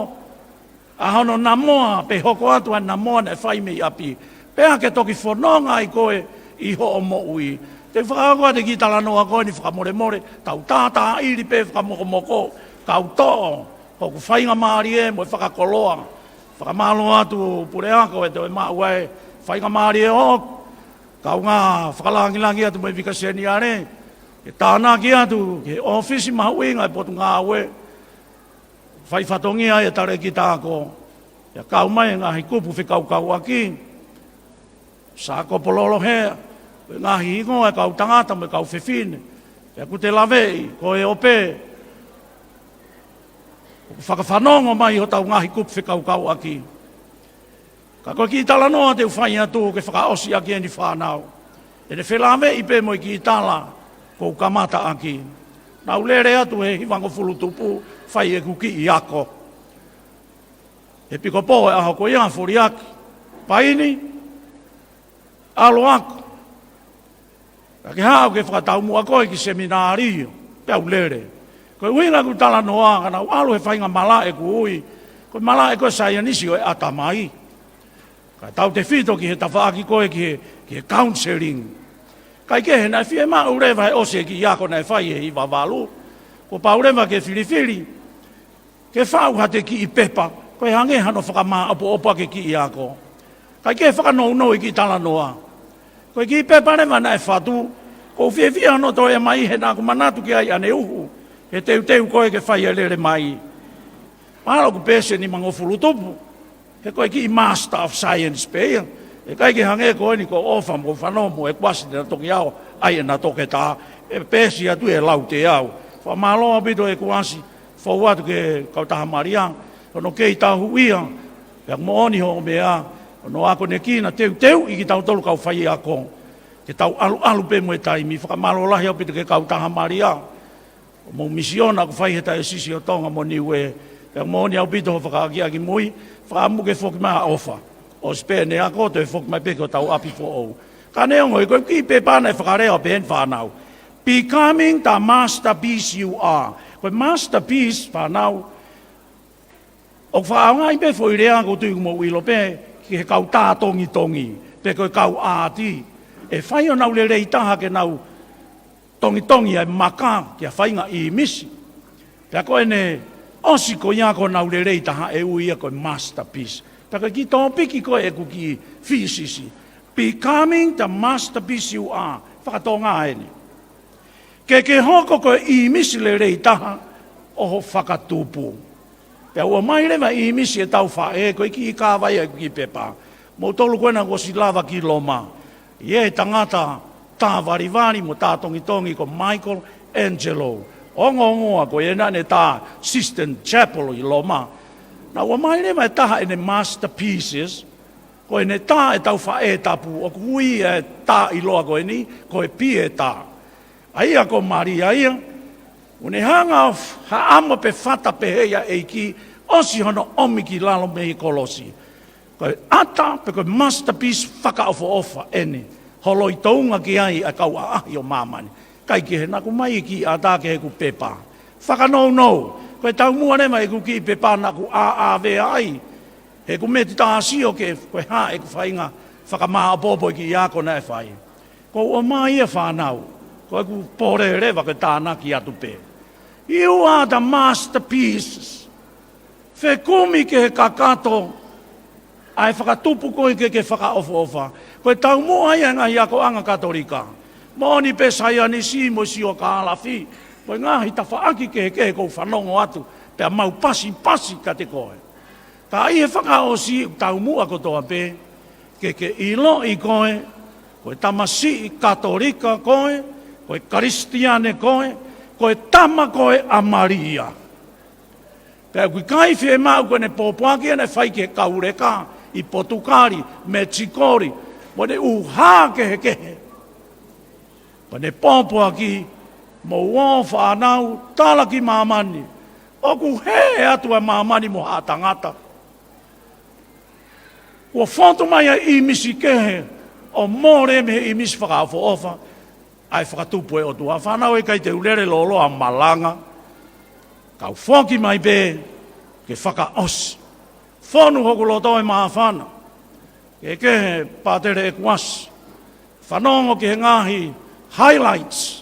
ʻa hono namoa pe hoko atu ʻa e namoa naʻe fai mei ʻapi. Pea ke toki fononga ai koe ʻi hoʻo moʻui. Te u fakahoko atu e kiʻi talanoa ko eni fakamolemole, tau tātāʻili pē fakamokomoko, kau toʻo, hoku faingamālie mo e fakakoloa. Fakamālō atu puleako ʻe toe maʻu ai e faingamālie ʻoku kaungā fakalāngilangi atu mo e Vikaseniale. Ke tānaki atu ki he ʻōfisi mahuʻinga e Potungāue. Fai fatongia e talēkita ako. Pea kau mai e ngaahi kupu fekaukauʻaki. Sākopo lolohea. Ko e ngaahi hingoa e kau tangata mo e kau fefine. Pea ʻoku te laveʻi, ko e ope. ʻOku fakafanongo mai hotau ngaahi kupu fekaukauʻaki. Ka ko e kiʻi talanoa te u fai atu ke fakaʻosi ʻaki eni fānau. ʻE ne felāveʻi pē mo e kiʻi tala ʻoku ou kamata ʻaki. Naʻa ku lele atu he hivangofulu tupu fai ʻeku kiʻi ako. He ʻepikopō e ʻaho ko ia foliaki. Paini. ʻAlu ako. Ka ke haʻu ke fakataumuʻa koe ki seminālio, pea u lele. Ko e ʻuhinga ʻeku talanoa, ka naʻa ku ʻalu he faingamalaʻe ʻoku ui, ko e malaʻe ko e saienisi ʻo e ʻatamai. Ka tautefito ki he tafaʻaki ko ē ki he, ki he counseling. Kae kehe naʻe fiemaʻu leva he ʻosi e kiʻi ako naʻe fai he hiva valu. Kuo pau leva ke filifili. Ke faʻu haʻate kiʻi pepa, ko e hangē hano fakamāʻopoʻopo ʻaki e kiʻi ako. Kae kehe fakanounou e kiʻi talanoa. Ko e kiʻi pepa leva naʻe fatu, ʻoku ou fiefia hono toe mai he naʻa ku manatu ki ai ʻaneuhu, he teuteu ko ē ke fai e lele mai. Mahalo ʻoku peesi ʻe nimangofulu tupu, he ko e kiʻi Master of Science pē ia. ʻE ʻikai ke hangē ko eni ko ʻOfa mo Fano mo ʻEkuasi naʻa nau toki ʻalu ai ʻenau toketā, ʻe peesi atu ʻe lauteau. Fakamālō ʻaupito ʻEkuasi, fou atu ki he kautaha Malia, hono kei tauhuʻia, pea moʻoni hoʻo meʻa, Hono akonekina teuteuʻi kitautolu kau faiako ke tau ʻaluʻalu pē mo e taimi. Fakamālō lahi ʻaupito ki he kautaha Malia ʻo e misiona ʻoku fai he Taiosisi ʻo Tonga mo Niuē. Pea moʻoni ʻaupito hoʻo fakaʻakiʻakimui. Fakaʻamu ke foki mai ʻa ʻOfa, ʻosi pē ʻene ako, toe foki mai pē ki hotau ʻapi foʻou. Ka neongo ia, ko e kiʻi pepa naʻe fakalea pehē ni, fānau: Becoming the masterpiece you are. Ko e masterpiece, fānau, ʻoku fakaʻaongaʻi pē foʻi lea, ʻoku ou tui ʻoku mou ʻilo pē, ki he kau tā tongitongi pe ko e kau ʻāti. ʻE fai honau lelei taha ke nau tongitongi ʻa e maka ki ha faʻahinga ʻīmisi. Pea ko ʻene ʻosi ko ia ko honau lelei taha, ʻe ui ia ko e masterpiece. Pea ko e kiʻi tōpiki ko ē ʻeku kiʻi thesis: Becoming the masterpiece you are. Fakatonga eni: Ke ke hoko ko e ʻīmisi lelei taha ʻo ho fakatupu. Pea ʻomai leva e ʻīmisi ʻetau faʻē, ko e kiʻi kavai ʻeku kiʻi pepa. Moutolu ko ena kuo ʻosi lava ki Loma, ʻi he tangata tā valivali mo tā tongitongi ko Michelangelo. Ongoongoa ko ena naʻá ne tā Sistine Chapel ʻi Loma. Naʻe ʻomai leva e taha ʻene masterpieces, ko ʻene tā ʻetau faʻē tapu, ʻoku ui e tā ʻiloa ko eni ko e Pieta. ʻA ia ko Malia ia, ʻoku ne hanga ʻo haʻamo pe fata pehē ʻi he ʻEiki, ʻosi hono ʻomi ki lalo mei he kolosi. Ko e ʻata pe ko e masterpiece fakaʻofoʻofa eni, holoi tounga ki ai ʻa e kau ʻaʻahi ʻo māmani. ʻIkai ke hē, naʻá ku ʻomai e kiʻi ʻata ki heʻeku pepa. Fakanounou, ko e taumuʻa leva ʻeku kiʻi pepa naʻá ku ʻāʻāvea ai, he ʻoku meti tā sio ki he, ko e hā ʻeku faʻahinga fakamāʻopoʻopo e kiʻi ako naʻe fai. Ko u ʻomai ia, fānau, ko ʻeku pole leva ko e tānaki atu pē: You are the masterpieces. Fekumi ki he kakato ʻa e fakatupu ko ē ke ke fakaʻofoʻofa. Ko e taumuʻa ia ʻa e ngaahi akoʻanga Katolika. Moʻoni pē saienisi mo e siokālafi, ko e ngaahi tafaʻaki kehekehe ʻoku ou fanongo atu pea mau pasipasi kiate koe. Ka ʻi he fakaʻosi, ʻoku taumuʻa kotoa pē ke ke ʻiloʻi koe ko e tamasiʻi Katolika koe, ko e Kalisitiane koe, ko e tama koe ʻa Malia. Pea ʻoku ʻikai fiemaʻu ko ʻene pōpoaki ia naʻe fai ki he kau leka ʻi Potukali, Mekisiko, mo ʻene ʻūhā kehekehe. Pea ne pōpoaki: Mou ō, fānau, tala ki māmani ʻoku hē atu ʻa māmani mo haʻa tangata. Kuo fotu mai ʻa e ʻīmisi kehe ʻo mole mei he ʻīmisi fakaʻofoʻofa ʻa e fakatupu ʻo e ʻOtua. Fānau, ʻe ʻikai te u lele lōloa malanga, ka u foki mai pē ke fakaʻosi. Fonu hoku loto ʻe māfana. Kehekehe, Pātele ʻEkuasi, fanongo ki he ngaahi highlights.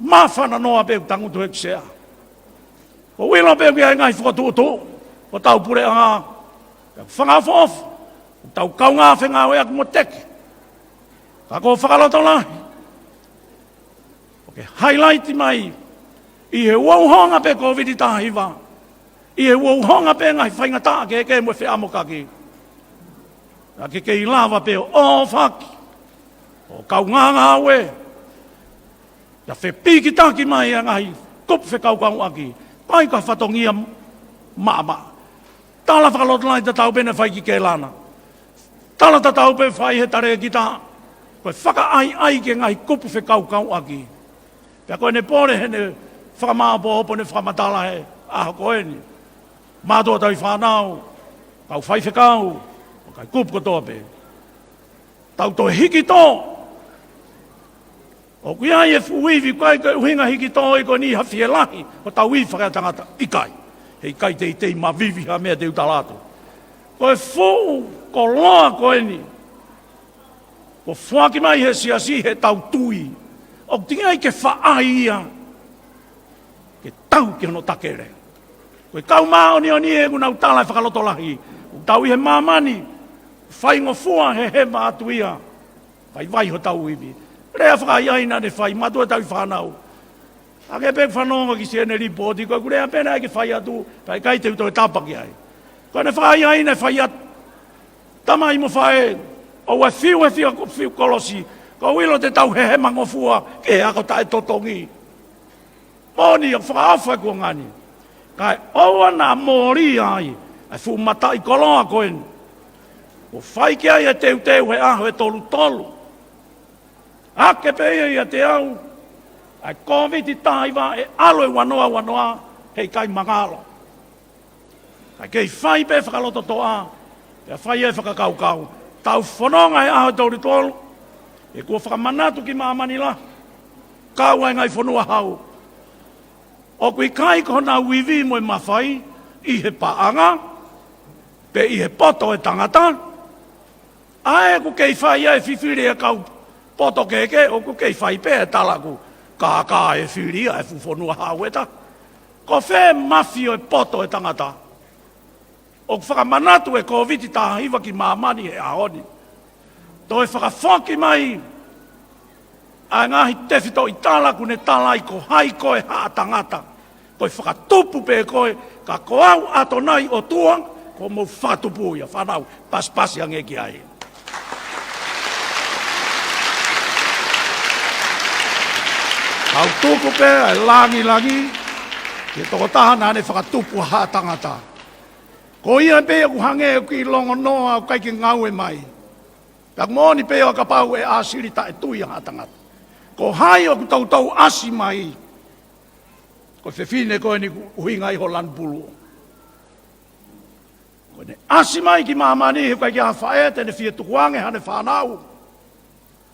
Māfana noa pē ʻeku tangutu heʻeku sea. Ko u ʻilo pē ʻoku ʻi ai e ngaahi fokotuʻutuʻu ʻo hotau puleʻanga, pea fakaʻofoʻofa, ʻoku tau kaungā fengāueʻaki mo teke. Ka ko e fakalotolahi, ʻoku ke highlight mai ʻi he uhouhonga pē Kōviti taha hiva, ʻi he uhouhonga pē ngaahi faingataʻa kehekehe mo e feʻamokaki, naʻá ke kei lava pē ʻo ʻōfaki, ʻo kaungā ngāue, ʻo fepikitaki mai ʻa e ngaahi kupu fekaukauʻaki, ʻai ko ha fatongia maʻamaʻa. Tala fakalotolahi tatau pē naʻe fai ki Kelana. Tala tatau pē fai he talēkita. Ko e fakaʻaiʻai ki he ngaahi kupu fekaukauʻaki. Pea ko ʻene pole heʻene fakamāʻopoʻopo, ne fakamatala he ʻaho ko eni: Mātuʻa, tauhi fānau, kau faifekau, ʻo e kakai kupu kotoa pē, tau toe hiki tō. ʻOku ʻi ai e fuʻu ivi, ʻikai ko e ʻuhinga hiki tō ia ko eni ha fielahi hotau ivi fakaetangata, ʻikai. He ʻikai teitei mavivi ha meʻa te u tala atu. Ko e fuʻu koloa ko eni kuo foaki mai he siasi heʻetau tui, ʻoku teʻeki ai ke faʻa ia ke tau ki hono takele. Ko e kau māʻoniʻoni ē ʻoku nau tala e fakalotolahi, ʻoku tau ʻi he māmani faingofua he hema atu ia, vaivai hotau ivi. Lea fakaʻaiʻai naʻá ne fai: Mātuʻa, tauhi fānau, ʻa ke pē fanongo ki siʻene lipooti, ko ʻeku lea pē naʻe ʻai ke fai atu, pea ʻikai te u toe tapa ki ai. Ko ʻene fakaʻaiʻai naʻe fai atu: Tamai mo faʻē, ʻoua ʻe fiu, ʻe fiu, fiu kolosi, ko u ʻilo te tau hehemangofua ki he ako taʻetotongi. Moʻoni, ʻoku fakaʻofa e kuonga ni. Kae ʻoua naʻa mōlia ai ʻa e fuʻu mataʻikoloa ko eni. Kuo fai ki ai e teuteu he ʻaho ʻe tolu tolu. ʻAke pē ia ʻiate au ʻa e Kōviti taha hiva ʻe ʻalu e ua noa ua noa, heʻikai mangalo. Kae kei fai pē fakalototoʻa, pea fai e fakakaukau. Tau fononga he ʻaho ʻe tolu tolu, he kuo fakamanatu ki māmani lahi, kau ai e ngaahi fonua hau, ʻoku ʻikai ko honau ivi mo e mafai ʻi he paʻanga, pe ʻi he poto ʻo e tangata. ʻA ē ʻoku kei fai ai e fifili ʻa e kau poto kehekehe, ʻoku kei fai pē e tala ʻoku kākā e fili ʻa e fuʻu fonua hau ʻe taha. Ko fē mafi ʻo e poto ʻo e tangata? ʻOku fakamanatu e Kōviti taha hiva ki māmani he ʻaho ni. Toe fakafoki mai ʻa e ngaahi tefitoʻi tala ʻoku ne tala ai ko hai koe, haʻa tangata. Ko e fakatupu pē koe, ka ko au ʻAtonai ʻOtua, kuo mou fakatupu ia. Fānau, pasipasi ange ki ai. Tau tuku pē ʻa e langilangi ki he tokotaha naʻa ne fakatupu ʻa haʻa tangata. Ko ia pē ʻoku hangē ʻoku kiʻi longonoa ʻoku ʻikai ke ngāue mai. Pea ʻoku moʻoni pē ʻo kapau ʻe ʻāsili taʻetui ʻa haʻa tangata. Ko hai ʻoku toutou ʻasi mai? Ko e fefine ko eni ʻoku ʻuhinga ai ho lanu pulu. Ko ʻene ʻasi mai ki māmani he ʻikai ke ʻi ai ha faʻē te ne fie tukuange haʻane fānau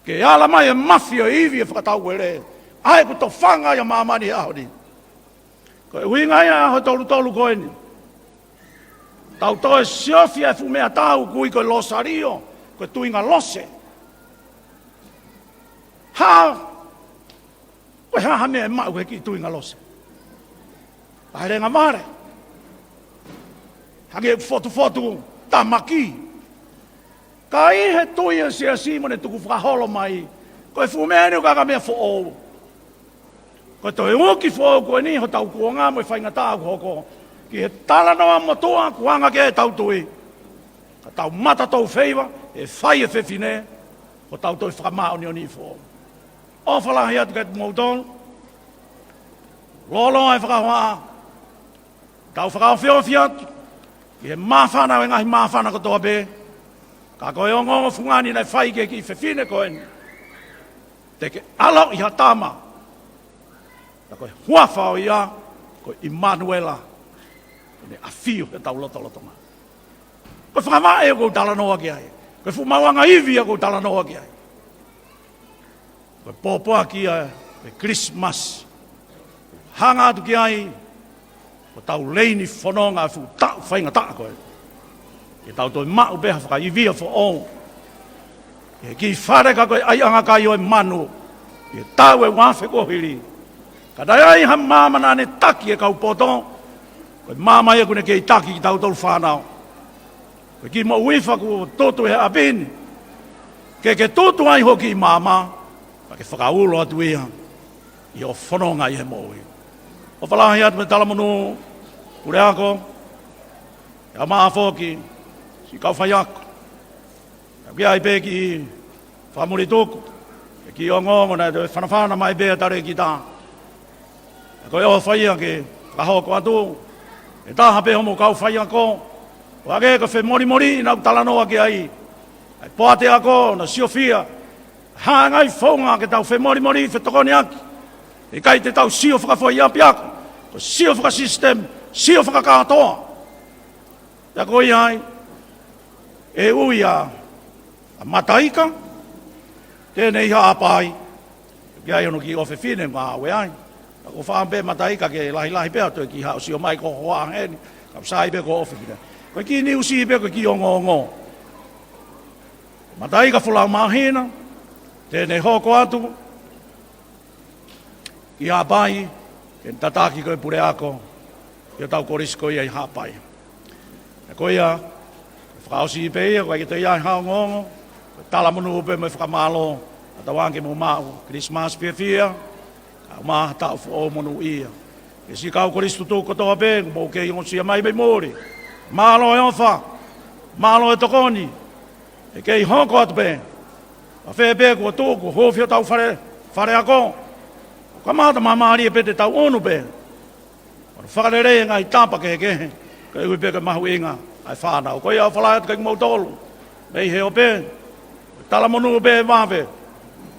ke ala mai e mafi ʻo e ivi ʻo e fakatauele, ʻa ē ʻoku tofanga ai ʻa māmani he ʻaho ni. Ko e ʻuhinga ia ʻo e ʻaho ʻe tolu tolu ko eni. Tau toe siofi ʻa e fuʻu meʻatau ʻoku ui ko e Losalio, ko e tuinga lose. Ha, ko e hā ha meʻa ʻe maʻu he kiʻi tuinga lose? Paelenga vale. Hangē ʻoku fotufotu tamaki. Ka ʻi he tui ʻa e siasi mo ʻene tukufakaholo mai, ko e fuʻu meʻa eni ʻoku ʻikai ko ha meʻa foʻou. Ko e toe uki foʻou ko eni hotau kuonga mo e faingataʻa ʻoku hoko ki he talanoa motuʻa ʻoku anga ki ai ʻetau tui. Ka tau mata toufeiva, ʻe fai e fefine, ko ʻetau toe fakamāʻoniʻoniʻi foʻou. ʻOfa lahi atu kiate kimoutolu. Lōloa e fakahohaʻa. Tau fakaofiofi atu ki he māfana ʻo e ngaahi māfana kotoa pē. Ka ko e ongoongo fungani naʻe fai ki he kiʻi fefine ko eni, te ke ʻaloʻi ha tama. Ka ko e huafa ʻo ia ko ʻImanuela. ʻEne ʻafio he ʻetau lotolotonga. Ko e fakavaʻe ʻoku ou talanoa ki ai. Ko e fuʻu maʻuʻanga ivi ʻoku ou talanoa ki ai. Ko e pōpoaki ia ʻo e Kilisimasi. Hanga atu ki ai ko ʻetau leini fononga ʻo e fuʻu taʻu faingataʻa ko ē. Ke tau toe maʻu pē ha fakaivia foʻou. Ke kiʻi fale ka ko e ʻaiʻanga kai ʻo e manu. Ke tau e ua afe kuo hili. Ka naʻe ʻi ai ha maama naʻa ne taki e kau poto. Ko e maama ia ʻoku ne kei taki kitautolu fānau. Ko e kiʻi moʻui faku tutu he ʻapi ni. Ke ke tutu ai hoʻo kiʻi maama, ka ke fakaulo atu ia ʻi hoʻo fononga ʻi he moʻui. ʻOfa lahi atu mo e talamonū, puleako, ʻa e maʻa foki, siʻi kau faiako. ʻOku ʻi ai pē kiʻi fakamulituku, ʻe kiʻi ongoongo naʻe toe fanafana mai pē ʻa Talēkita. Ka ko e ʻofa ia ke fakahoko atu. ʻE taha pē hoʻomou kau faiako, ʻo hangē ko e femolimoli naʻa ku talanoa ki ai. ʻA e poate ako, naʻa ku siofia. Hā e ngaahi founga ke tau femolimoli fetokoniʻaki. ʻIkai te tau sio fakafoʻi ʻapiako. Ko e sio fakasisitemi, sio fakakātoa. Pea ko ia ai, ʻe ui ʻa, ʻa Mataika, te ne ʻi Haʻapai, ʻoku ʻi ai hono kiʻi ʻofefine ngāue ai. Ka ko e fā pē Mataika ke lahilahi pē ʻa e toe kiʻi haʻu sio mai ko hoʻo ʻaho eni, ka ʻoku sai pē ko e ʻofefine. Ko e kiʻi niusi pē ko e kiʻi ongoongo. Mataika Folau Māhina, te ne hoko atu, ʻi Haʻapai, ke ne tataki ko e puleako, ʻi hotau kolisi ko ia ʻi Haʻapai. ʻA ko ia, fakaʻosi pē ia, ko e ʻikai ke toe ʻi ai ha ongoongo, ko e talamonū pē mo e fakamālō, ʻa tauange ke mou maʻu, Kilisimasi fiefia, kae ʻumaʻā ha taʻu foʻou monūʻia. Ki he siʻi kau kolisi tutuku kotoa pē, mou kei ongosia mai mei muli. Mālō e ʻofa, mālō e tokoni, ʻe kei hoko atu pē. Pea fē pē kuo tuʻu, kuo huufi hotau fale, faleako. Kamata māmālie pē te tau ʻunu pē. Ko hono fakalelei e ngaahi tapa kehekehe, koeʻuhi pē ko e mahuʻinga ʻa e fānau. Ko ia ʻofa lahi atu kiate kimoutolu. ʻEi he ope, talamonū pē vave,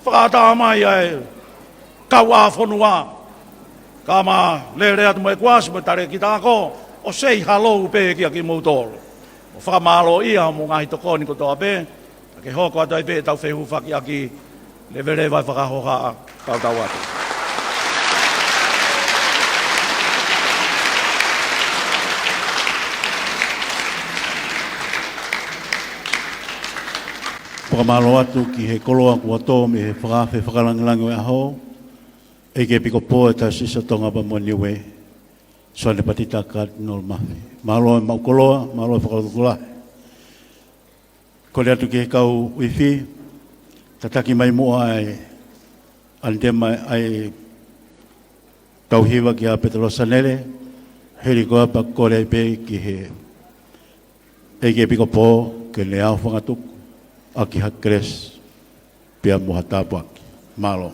fakaʻatā mai ʻa e kau ʻa fonua, ka ma lele atu mo e kuasi mo e tale ki tako, ʻo sei halou pē kia kimoutolu. ʻO fakamālōʻia mo e ngaahi tokoni kotoa pē, ke hoko atu ai pē ʻetau fehufakiʻaki, leveleva e fakahohaʻa, kau tau atu. Fakamālō atu ki he koloa kuo tō mei he fakaafe fakalāngilangi ʻo e ʻaho, ʻEiki Epikopō ʻo e Taiosisi ʻo Tonga pea mo Niue, Soane Patita Cardinal Mafi. Mālō e maʻu koloa, mālō e fakalotolahi. Kole atu ki he kau uifi, tataki mai muʻa ʻa e ʻanitema ʻa e tauhi vaki ʻa Petelō Sanele, hili ko ia pea kole pē ki he ʻEiki Epikopō ke ne aofangatuku ʻaki ha kelesi pea mo ha tāpuaki. Mālō.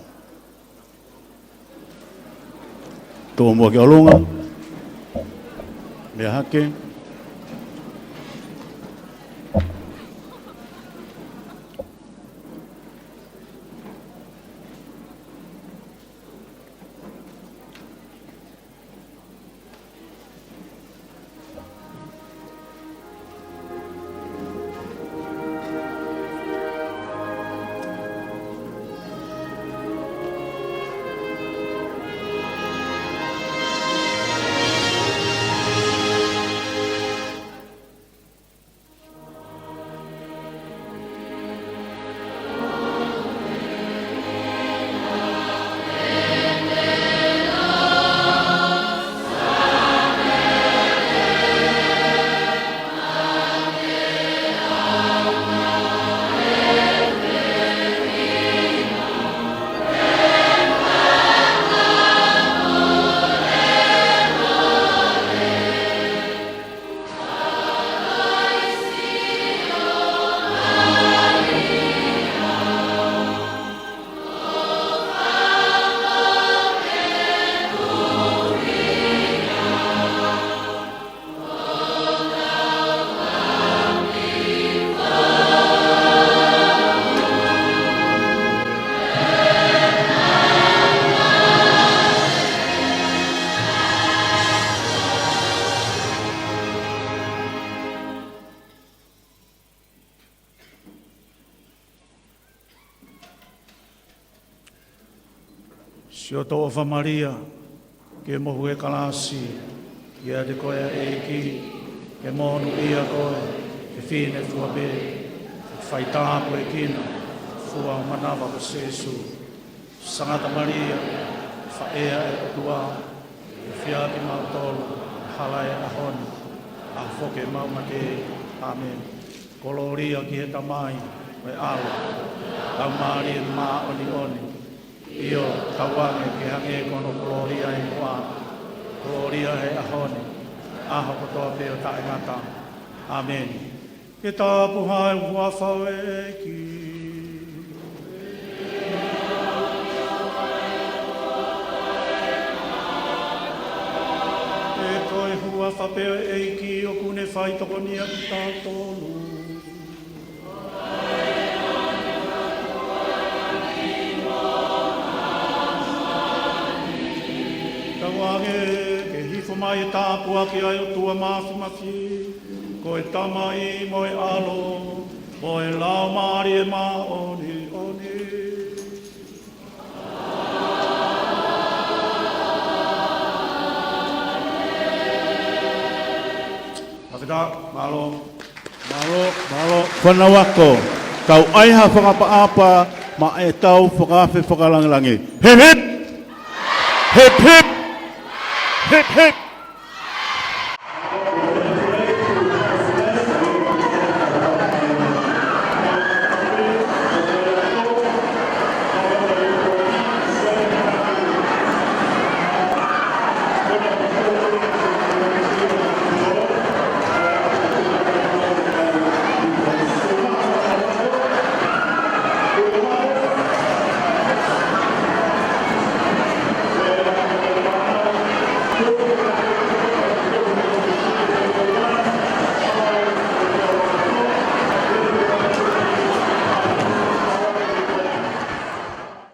Toʻo muʻa ki ʻolunga. Meʻa hake. Siʻoto ʻofa Malia, ke mohu e kalasi, ʻiate koe ʻa e ʻEiki, ke monūʻia koe, ʻe fefine fua pē, ʻe faitāpuekina, fua manava ko Sēsū. Sangata Malia, faʻē ʻa e ʻOtua, ʻofa kiate kimautolu, hala e ʻaho ni, ʻa e foki ʻemau mate, ʻāmeni. Kolōlia ki he Tamai, mo e ʻAlo, Laumālie Māʻoniʻoni. ʻIo, tauange ke hangē ko hono kolōlia ʻi muʻa, kolōlia he ʻaho ni, ʻaho kotoa pē ʻo taʻengata. ʻĀmeni. Ke tāpuhā e huafa ʻo e ʻEiki. ʻE ko e huafa pē ʻo e ʻEiki ʻoku ne faitokonia kitautolu. Tauange ke hifo mai e tāpuaki ʻa e ʻOtua Māfimafi, ko e Tamai mo e ʻAlo, mo e Laumālie Māʻoniʻoni. Fakafetaʻi, mālō. Mālō, mālō. Fānau ako, tau ʻai ha fakaʻapaʻapa maʻa ʻetau fakaafe fakalāngilangi. Hip, hip! Hip, hip! Hip, hip!